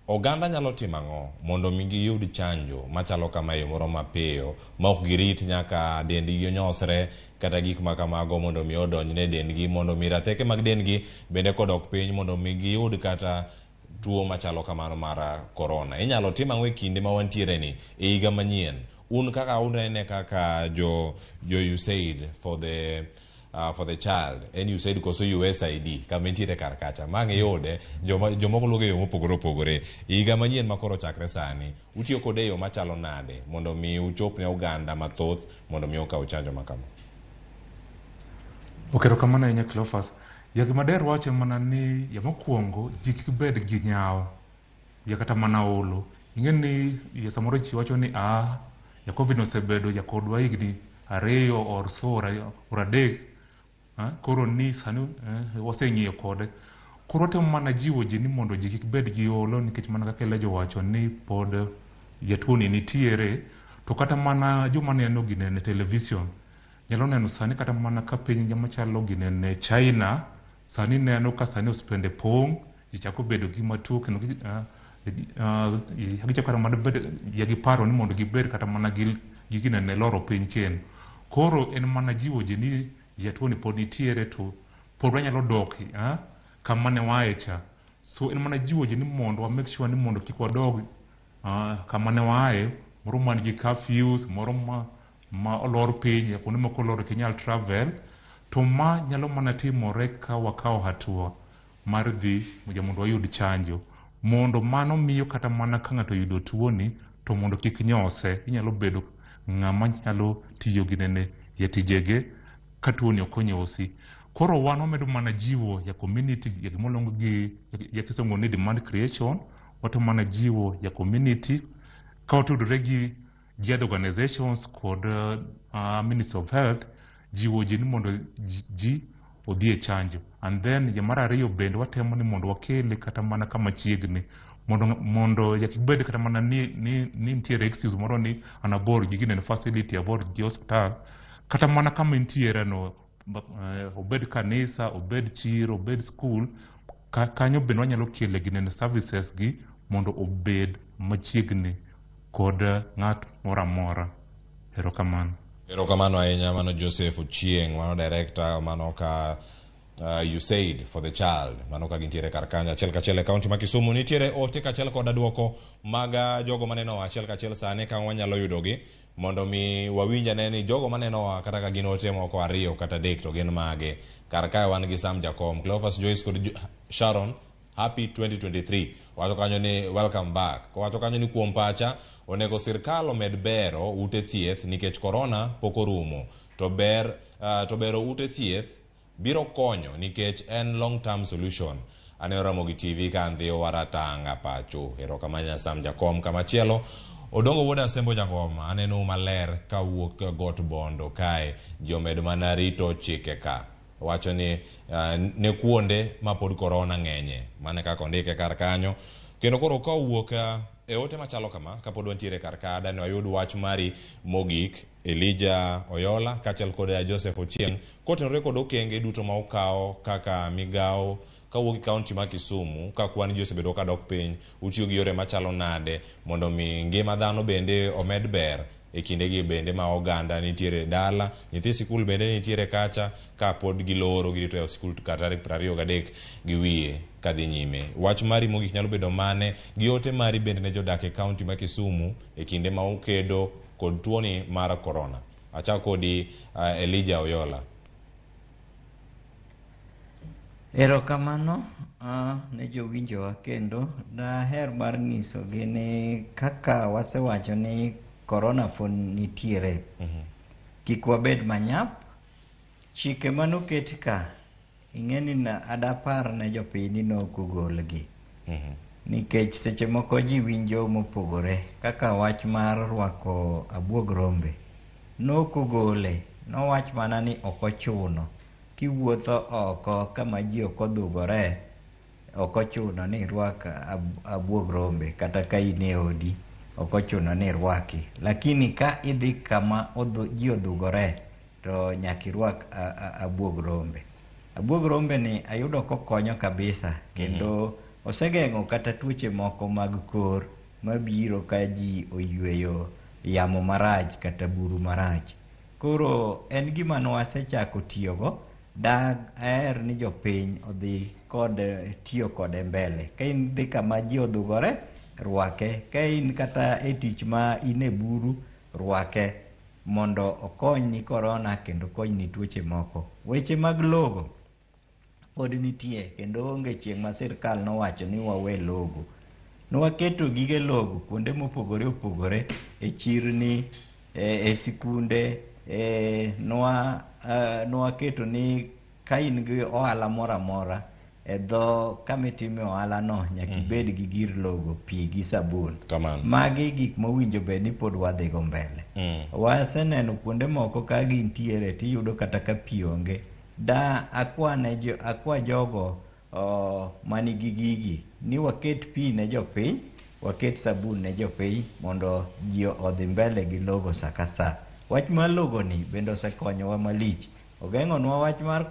Oganda nyalo timo ang'o mondo mi giyud chanjo machalo kama e yo moro mapiyo ma ok girit nyaka dendgi onyosre kata gik ma kamago mondo mi odonjne dendgi, mondo mi rateke mag dendgi bende kodok piny, mondo mi giyud kata tuo machalo kamano mar corona? Inyalo tim ang'o e kinde ma wantiere ni e higa manyien, un kaka unene kaka jo USAID for the child, en USAID koso USID kama intiere kar kacha ma ang' iyude? Jomoko luonge e yo mopogore opogore. Higa manyien ma koro chakre sani, utiyo kode e yo machalo nade mondo mi uchop ne oganda mathoth mondo mi okaw chanjo ma kama?
Ok, erokamano ahinya, Cleophas. Ya gima der wacho mana ni ya mokwongo ji kik bed gi nyawo ya kata mana olo. Ing'e ni ya samoro ji wacho ni ya COVID osebedo ya kodwa higni 2 or so or 3, koro ni sani waseng'iyo kode. Koro watemo mana jiwo ji ni mondo ji kik bed gi olo, nikech mana kaka Elijah owacho ni pod jatuo ni nitiere. To kata mana joma neno ginene television nyalo neno sani, kata mana ka piny machalo ginene China sani neno ka sani osiptende pong', ji chako bedo gi matuo kendo gichako kata mana bedo ya gi paro ni mondo gibed kata mana gi ginene loro piny kendo. Koro en mana jiwo ji ni jatuo ni pod nitiere to pod wanyalo dok kama ne waaye cha. So en mana jiwo ji ni mondo wa make sure ni mondo kik wadog kama ne waaye, moro man gi curfews, moro ma olor piny, kuonde moko olor ok inyal travel. To ma nyalo mana timore ka wakawo hatua mar dhi mondo wayud chanjo, mondo mano miyo kata mana ka ng'ato oyudo tuoni to mondo kik nyose, inyalo bedo ng'ama nyalo tiyo ginene e tijege ka tuoni ok onyosi. Koro wan wamedo mana jiwo ya community ya gima gi ya kisungu ni demand creation. Watemo mana jiwo ya community ka watudore gi other organizations kod Ministry of Health, jiwo ji ni mondo ji odhi e chanjo. And then ya mar ariyo bende watemo ni mondo wakele kata mana kama chiegni mondo ya kik bed kata mana ni nitiere excuse moro ni an abor gi ginene facility, abor gi osiptal. Kata mana kama intiere no, obed kanisa, obed chiro, obed school, kanyo bende wanyalo kele ginene services gi mondo obed machiegni kod ng'at moro amora. Erokamano.
Erokamano ahinya. Mano Joseph Ochieng, mano director mano ka USAID for the child, mano ka gintiere kar kanyo achiel kachiel e kaunti ma Kisumu. Nitiere ote kachiel kod duoko mag jogo manenowa achiel kachiel sani ka wanyalo yudogi mondo mi wawinj ane ni jogo manenowa kata ka gin ote moko ariyo kata adek to gin mage. Kar kae wan gi Sam Jakom, Cleophas, Joyce kod Sharon, happy 2023. Wacho kanyo ni welcome back. Kowacho kanyo ni kuom pacha onego sirkal omed bero ute thieth nikech corona pok orumo, to bero ute thieth biro konyo nikech en long term solution. Aneno Ramogi TV ka ndhiyo waratanga pacho. Erokamano Nyasam Jakom. Kamachielo Odongo wuod Asembo Jangoma, aneno maler kawuok got Bondo kae. Ji omedo mana rito chike ka. Wacho ni ne kuonde ma pod korona ng'enye. Mano e kaka ondike kar kanyo. Kendo koro ka owuok e ote machalo kama, kapod wantiere kar ka, dane wayud wach mari mogik, Elijah Oyola kaachiel kod Joseph Ochieng, kotenore kod okenge duto ma ukawo kaka migawo kawuok e kaunti ma Kisumu, ka kwan ji osebedo kadok piny, utiyo gi yore machalo nade mondo mi ngima dhano bende omed ber e kindegi bende ma oganda nitiere dala, nyithi sikul bende nitiere kacha ka pod giloro girito yawo sikul kar tarik 23 gi wiye kadhi nyime. Wach mari mogik nyalo bedo mane gi ote mari bende ne jodak e kaunti ma Kisumu e kinde ma ukedo kod tuoni mar korona? Achak kodi Elijah Oyola.
Erokamano ne jowinjowa kendo daher mar nyisogi ni kaka wasewacho ni korona pod nitiere. Kik wabed manyap. Chike manoket ka, ing'e ni adapar ne jopiny ni nok ogolgi. Nikech seche moko ji winjo mopogore kaka wach mar rwako abuog rombe. Nok ogole, nowach mana ni ok ochuno. Kiwuotho oko kama ji ok odhugore, ok ochuno ni irwak abuog rombe kata ka in e odi ok ochuno ni irwaki. Lakini ka idhi kama ji odhugore to nyaka irwak abuog rombe. Abuog rombe ni ayudo kokonyo kabisa kendo osegeng'o kata tuoche moko mag kor mabiro ka ji oyweyo yamo marach kata buru marach. Koro en gima nwasechako tiyogo, daher ni jopiny odhi kod tiyo kode mbele. Ka in dhi kama ji odhugore, rwake. Ka in kata e tich ma in e buru, rwake mondo okonyni korona kendo okonyni tuoche moko. Weche mag logo pod nitie kendo onge chieng' ma sirkal nowacho ni wawe logo. Nwaketo gige logo kuonde mopogore opogore, e chirni, e sikunde, nwaketo ni ka in gi ohala moro amora e dho kama itime ohala no nyaka ibed gi gir logo, pi gi sabun. Magi gik mowinjo bed ni pod wadhigo mbele. Waseneno kuonde moko ka gintiere tiyudo kata ka pi onge. Da akwa jogo manigi gigi ni waket pi ne jopiny, waket sabun ne jopiny mondo ji odhi mbele gi logo sa ka sa. Wach mar logo ni bende osekonyowa malich. Ogeng'onwa wach mar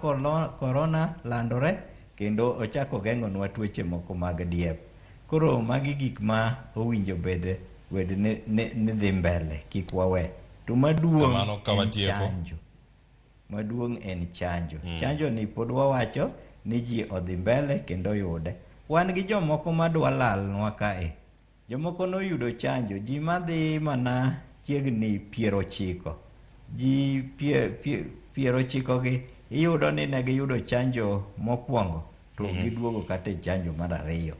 korona landore kendo ochako ogeng'onwa tuoche moko mag diep. Koro magi gik ma owinjo bed ni dhi mbele, kik wawe. To maduong' en chanjo. Maduong' en chanjo. Chanjo ni pod wawacho ni ji odhi mbele kendo yude. Wan gi jomoko madwa lalnwa kae. Jomoko noyudo chanjo, ji madhi mana chiegni 90. Ji 90 gi iyudo ni ne giyudo chanjo mokwongo to giduogo kata e chanjo mar ariyo.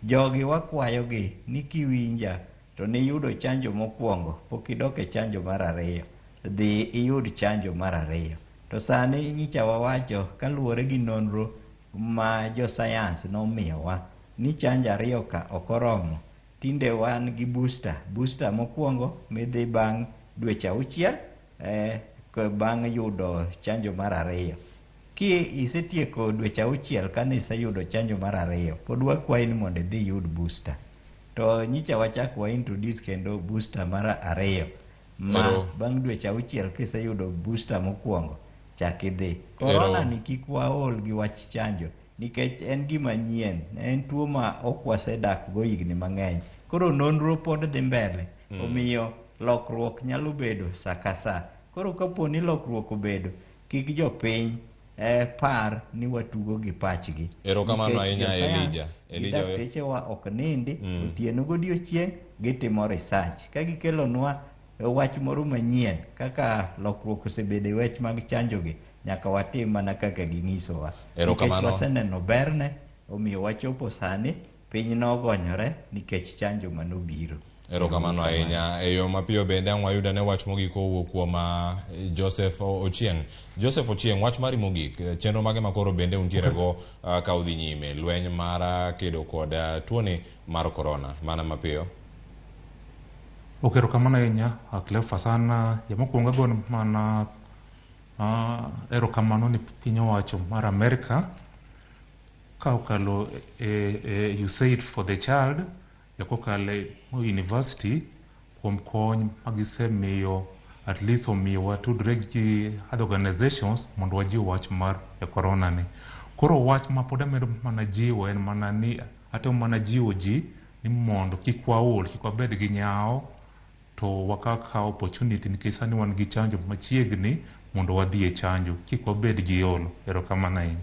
Jogi wakwayogi ni kiwinja to niyudo chanjo mokwongo pok idok e chanjo mar ariyo. Dhi iyud chanjo mar ariyo. To sani nyicha wawacho kaluwore gi nonro ma jo sayans nomiyowa ni chanjo ariyo ka ok oromo. Tinde wan gi booster. Booster mokwongo midhi bang' dweche 6 bang' yudo chanjo mar ariyo. Ki isetieko dweche 6 kane iseyudo chanjo mar ariyo, pod wakwayi ni mondo idhi iyud booster. To nyicha wachak wa introduce kendo booster mar ariyo. Ma bang' dweche 6 kiseyudo booster mokwongo, chak idhi. Korona ni kik waol gi wach chanjo nikech en gima nyien, en tuo ma ok wasedak go higni mang'eny. Koro nonro pod dhi mbele, omiyo lokruok nyalo bedo sa ka sa. Koro kapo ni lokruok obedo, kik jopiny par ni watugo gi pachgi.
Erokamano ahinya Elijah. Elijah
daktechewa ok nindi, otieno godiochieng' gitimo research. Ka gikelonwa wach moro manyien kaka lokruok osebedo e wach mag chanjogi, nyaka watim mana kaka ginyisowa.
Erokamano.
Nikech waseneno berne, omiyo wachopo sani piny nogonyore nikech chanjo manobiro.
Erokamano ahinya. E yo mapiyo bende ang' wayud ane wach mogik kowuok kuom Joseph Ochieng. Joseph Ochieng, wach mari mogik, chenro mage ma koro bende untiere go ka udhi nyime lweny mar kedo kod tuoni mar korona? Mana mapiyo.
Ok, erokamano ahinya Cleophas. An jamokwongo agono mana erokamano ni piny owacho mar Amerika ka okalo e USAID for the Child kokalo e Moi University kuom kony magisemiyo, at least omiyo watudre gi other organizations mondo wajiw wach mar corona ni. Koro wach ma pod amedo mana jiwo en mana ni atemo mana jiwo ji ni mondo kik waol, kik wabed gi nyawo, to wakaw opportunity nikech sani wan gi chanjo machiegni mondo wadhi e chanjo, kik wabed gi olo. Erokamano ahinya.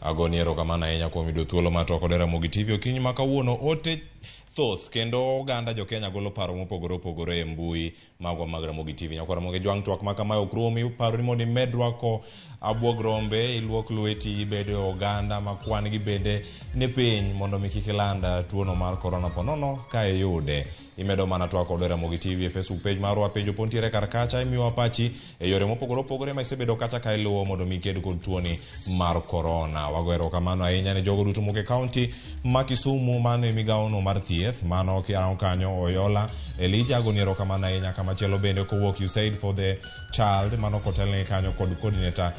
Agoni erokamano ahinya kuom yudo thuolo mar twak kod Ramogi TV okinyi ma kawuono. Ote thoth kendo oganda jo Kenya golo paro mopogore opogore e mbui magwa mag Ramogi TV. Nyakwa Ramogi Jwang', twak ma kamae ok romi, paro ni mondo imed rwako abuog rombe, iluok lweti, ibedo e oganda ma kwan gi bende ni piny mondo mi kik iland tuono mar korona ponono ka iyude. Imedo mana twak kod Ramogi TV e Facebook page marwa, penjo po ntiere kar kacha, imiyowa pachi e yore mopogore opogore ma isebedo kacha ka iluwo mondo mi iked kod tuoni mar korona. Wago erokamano ahinya ne jogo duto mowuok e kaunti ma Kisumu, mano e migawono mar thieth, mano kirango kanyo Oyola Elijah, agoni erokamano ahinya. Kamachielo bende kowuok USAID for the Child, mano kotelne kanyo kod coordinator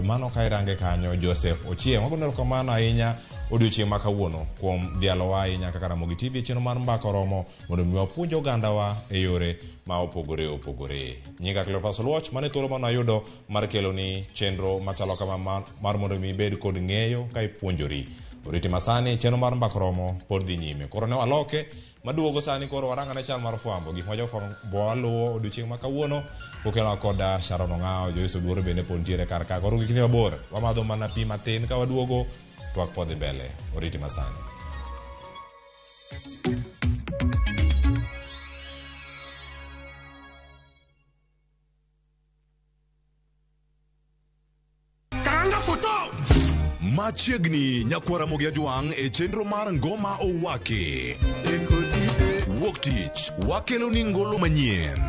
mano ka irange kanyo Joseph Ochieng. Wagoni erokamano ahinya odiochieng' ma kawuono kuom dhialowa ahinya kaka Ramogi TV e chenro mar Mbaka Oromo mondo mi wapuonj ogandawa e yore ma opogore opogore. Nyinga Cleophas Oluoch, mano e thuolo mane ayudo mar keloni chenro machalo kama mar mondo mi ibed kod ng'eyo ka ipuonjori. Oriti masani chenro mar Mbaka Oromo pod dhi nyime. Koro ne waloke maduogo sani, koro warang'ane chal mar fwambo gik ma jofwambo waluwo odiochieng' ma kawuono kokelwa kod Sharon Ong'awo. Joyce Oduor bende pod ntiere kar ka. Koro kik idhi mabor, wamadho mana pi matin ka waduogo twak pod dhi mbele. Oriti masani.
Machiegni nyakwara Ramogi Ajwang' e chenro mar Ngoma Owaki. Wuok tich wakelo ni ngolo manyien.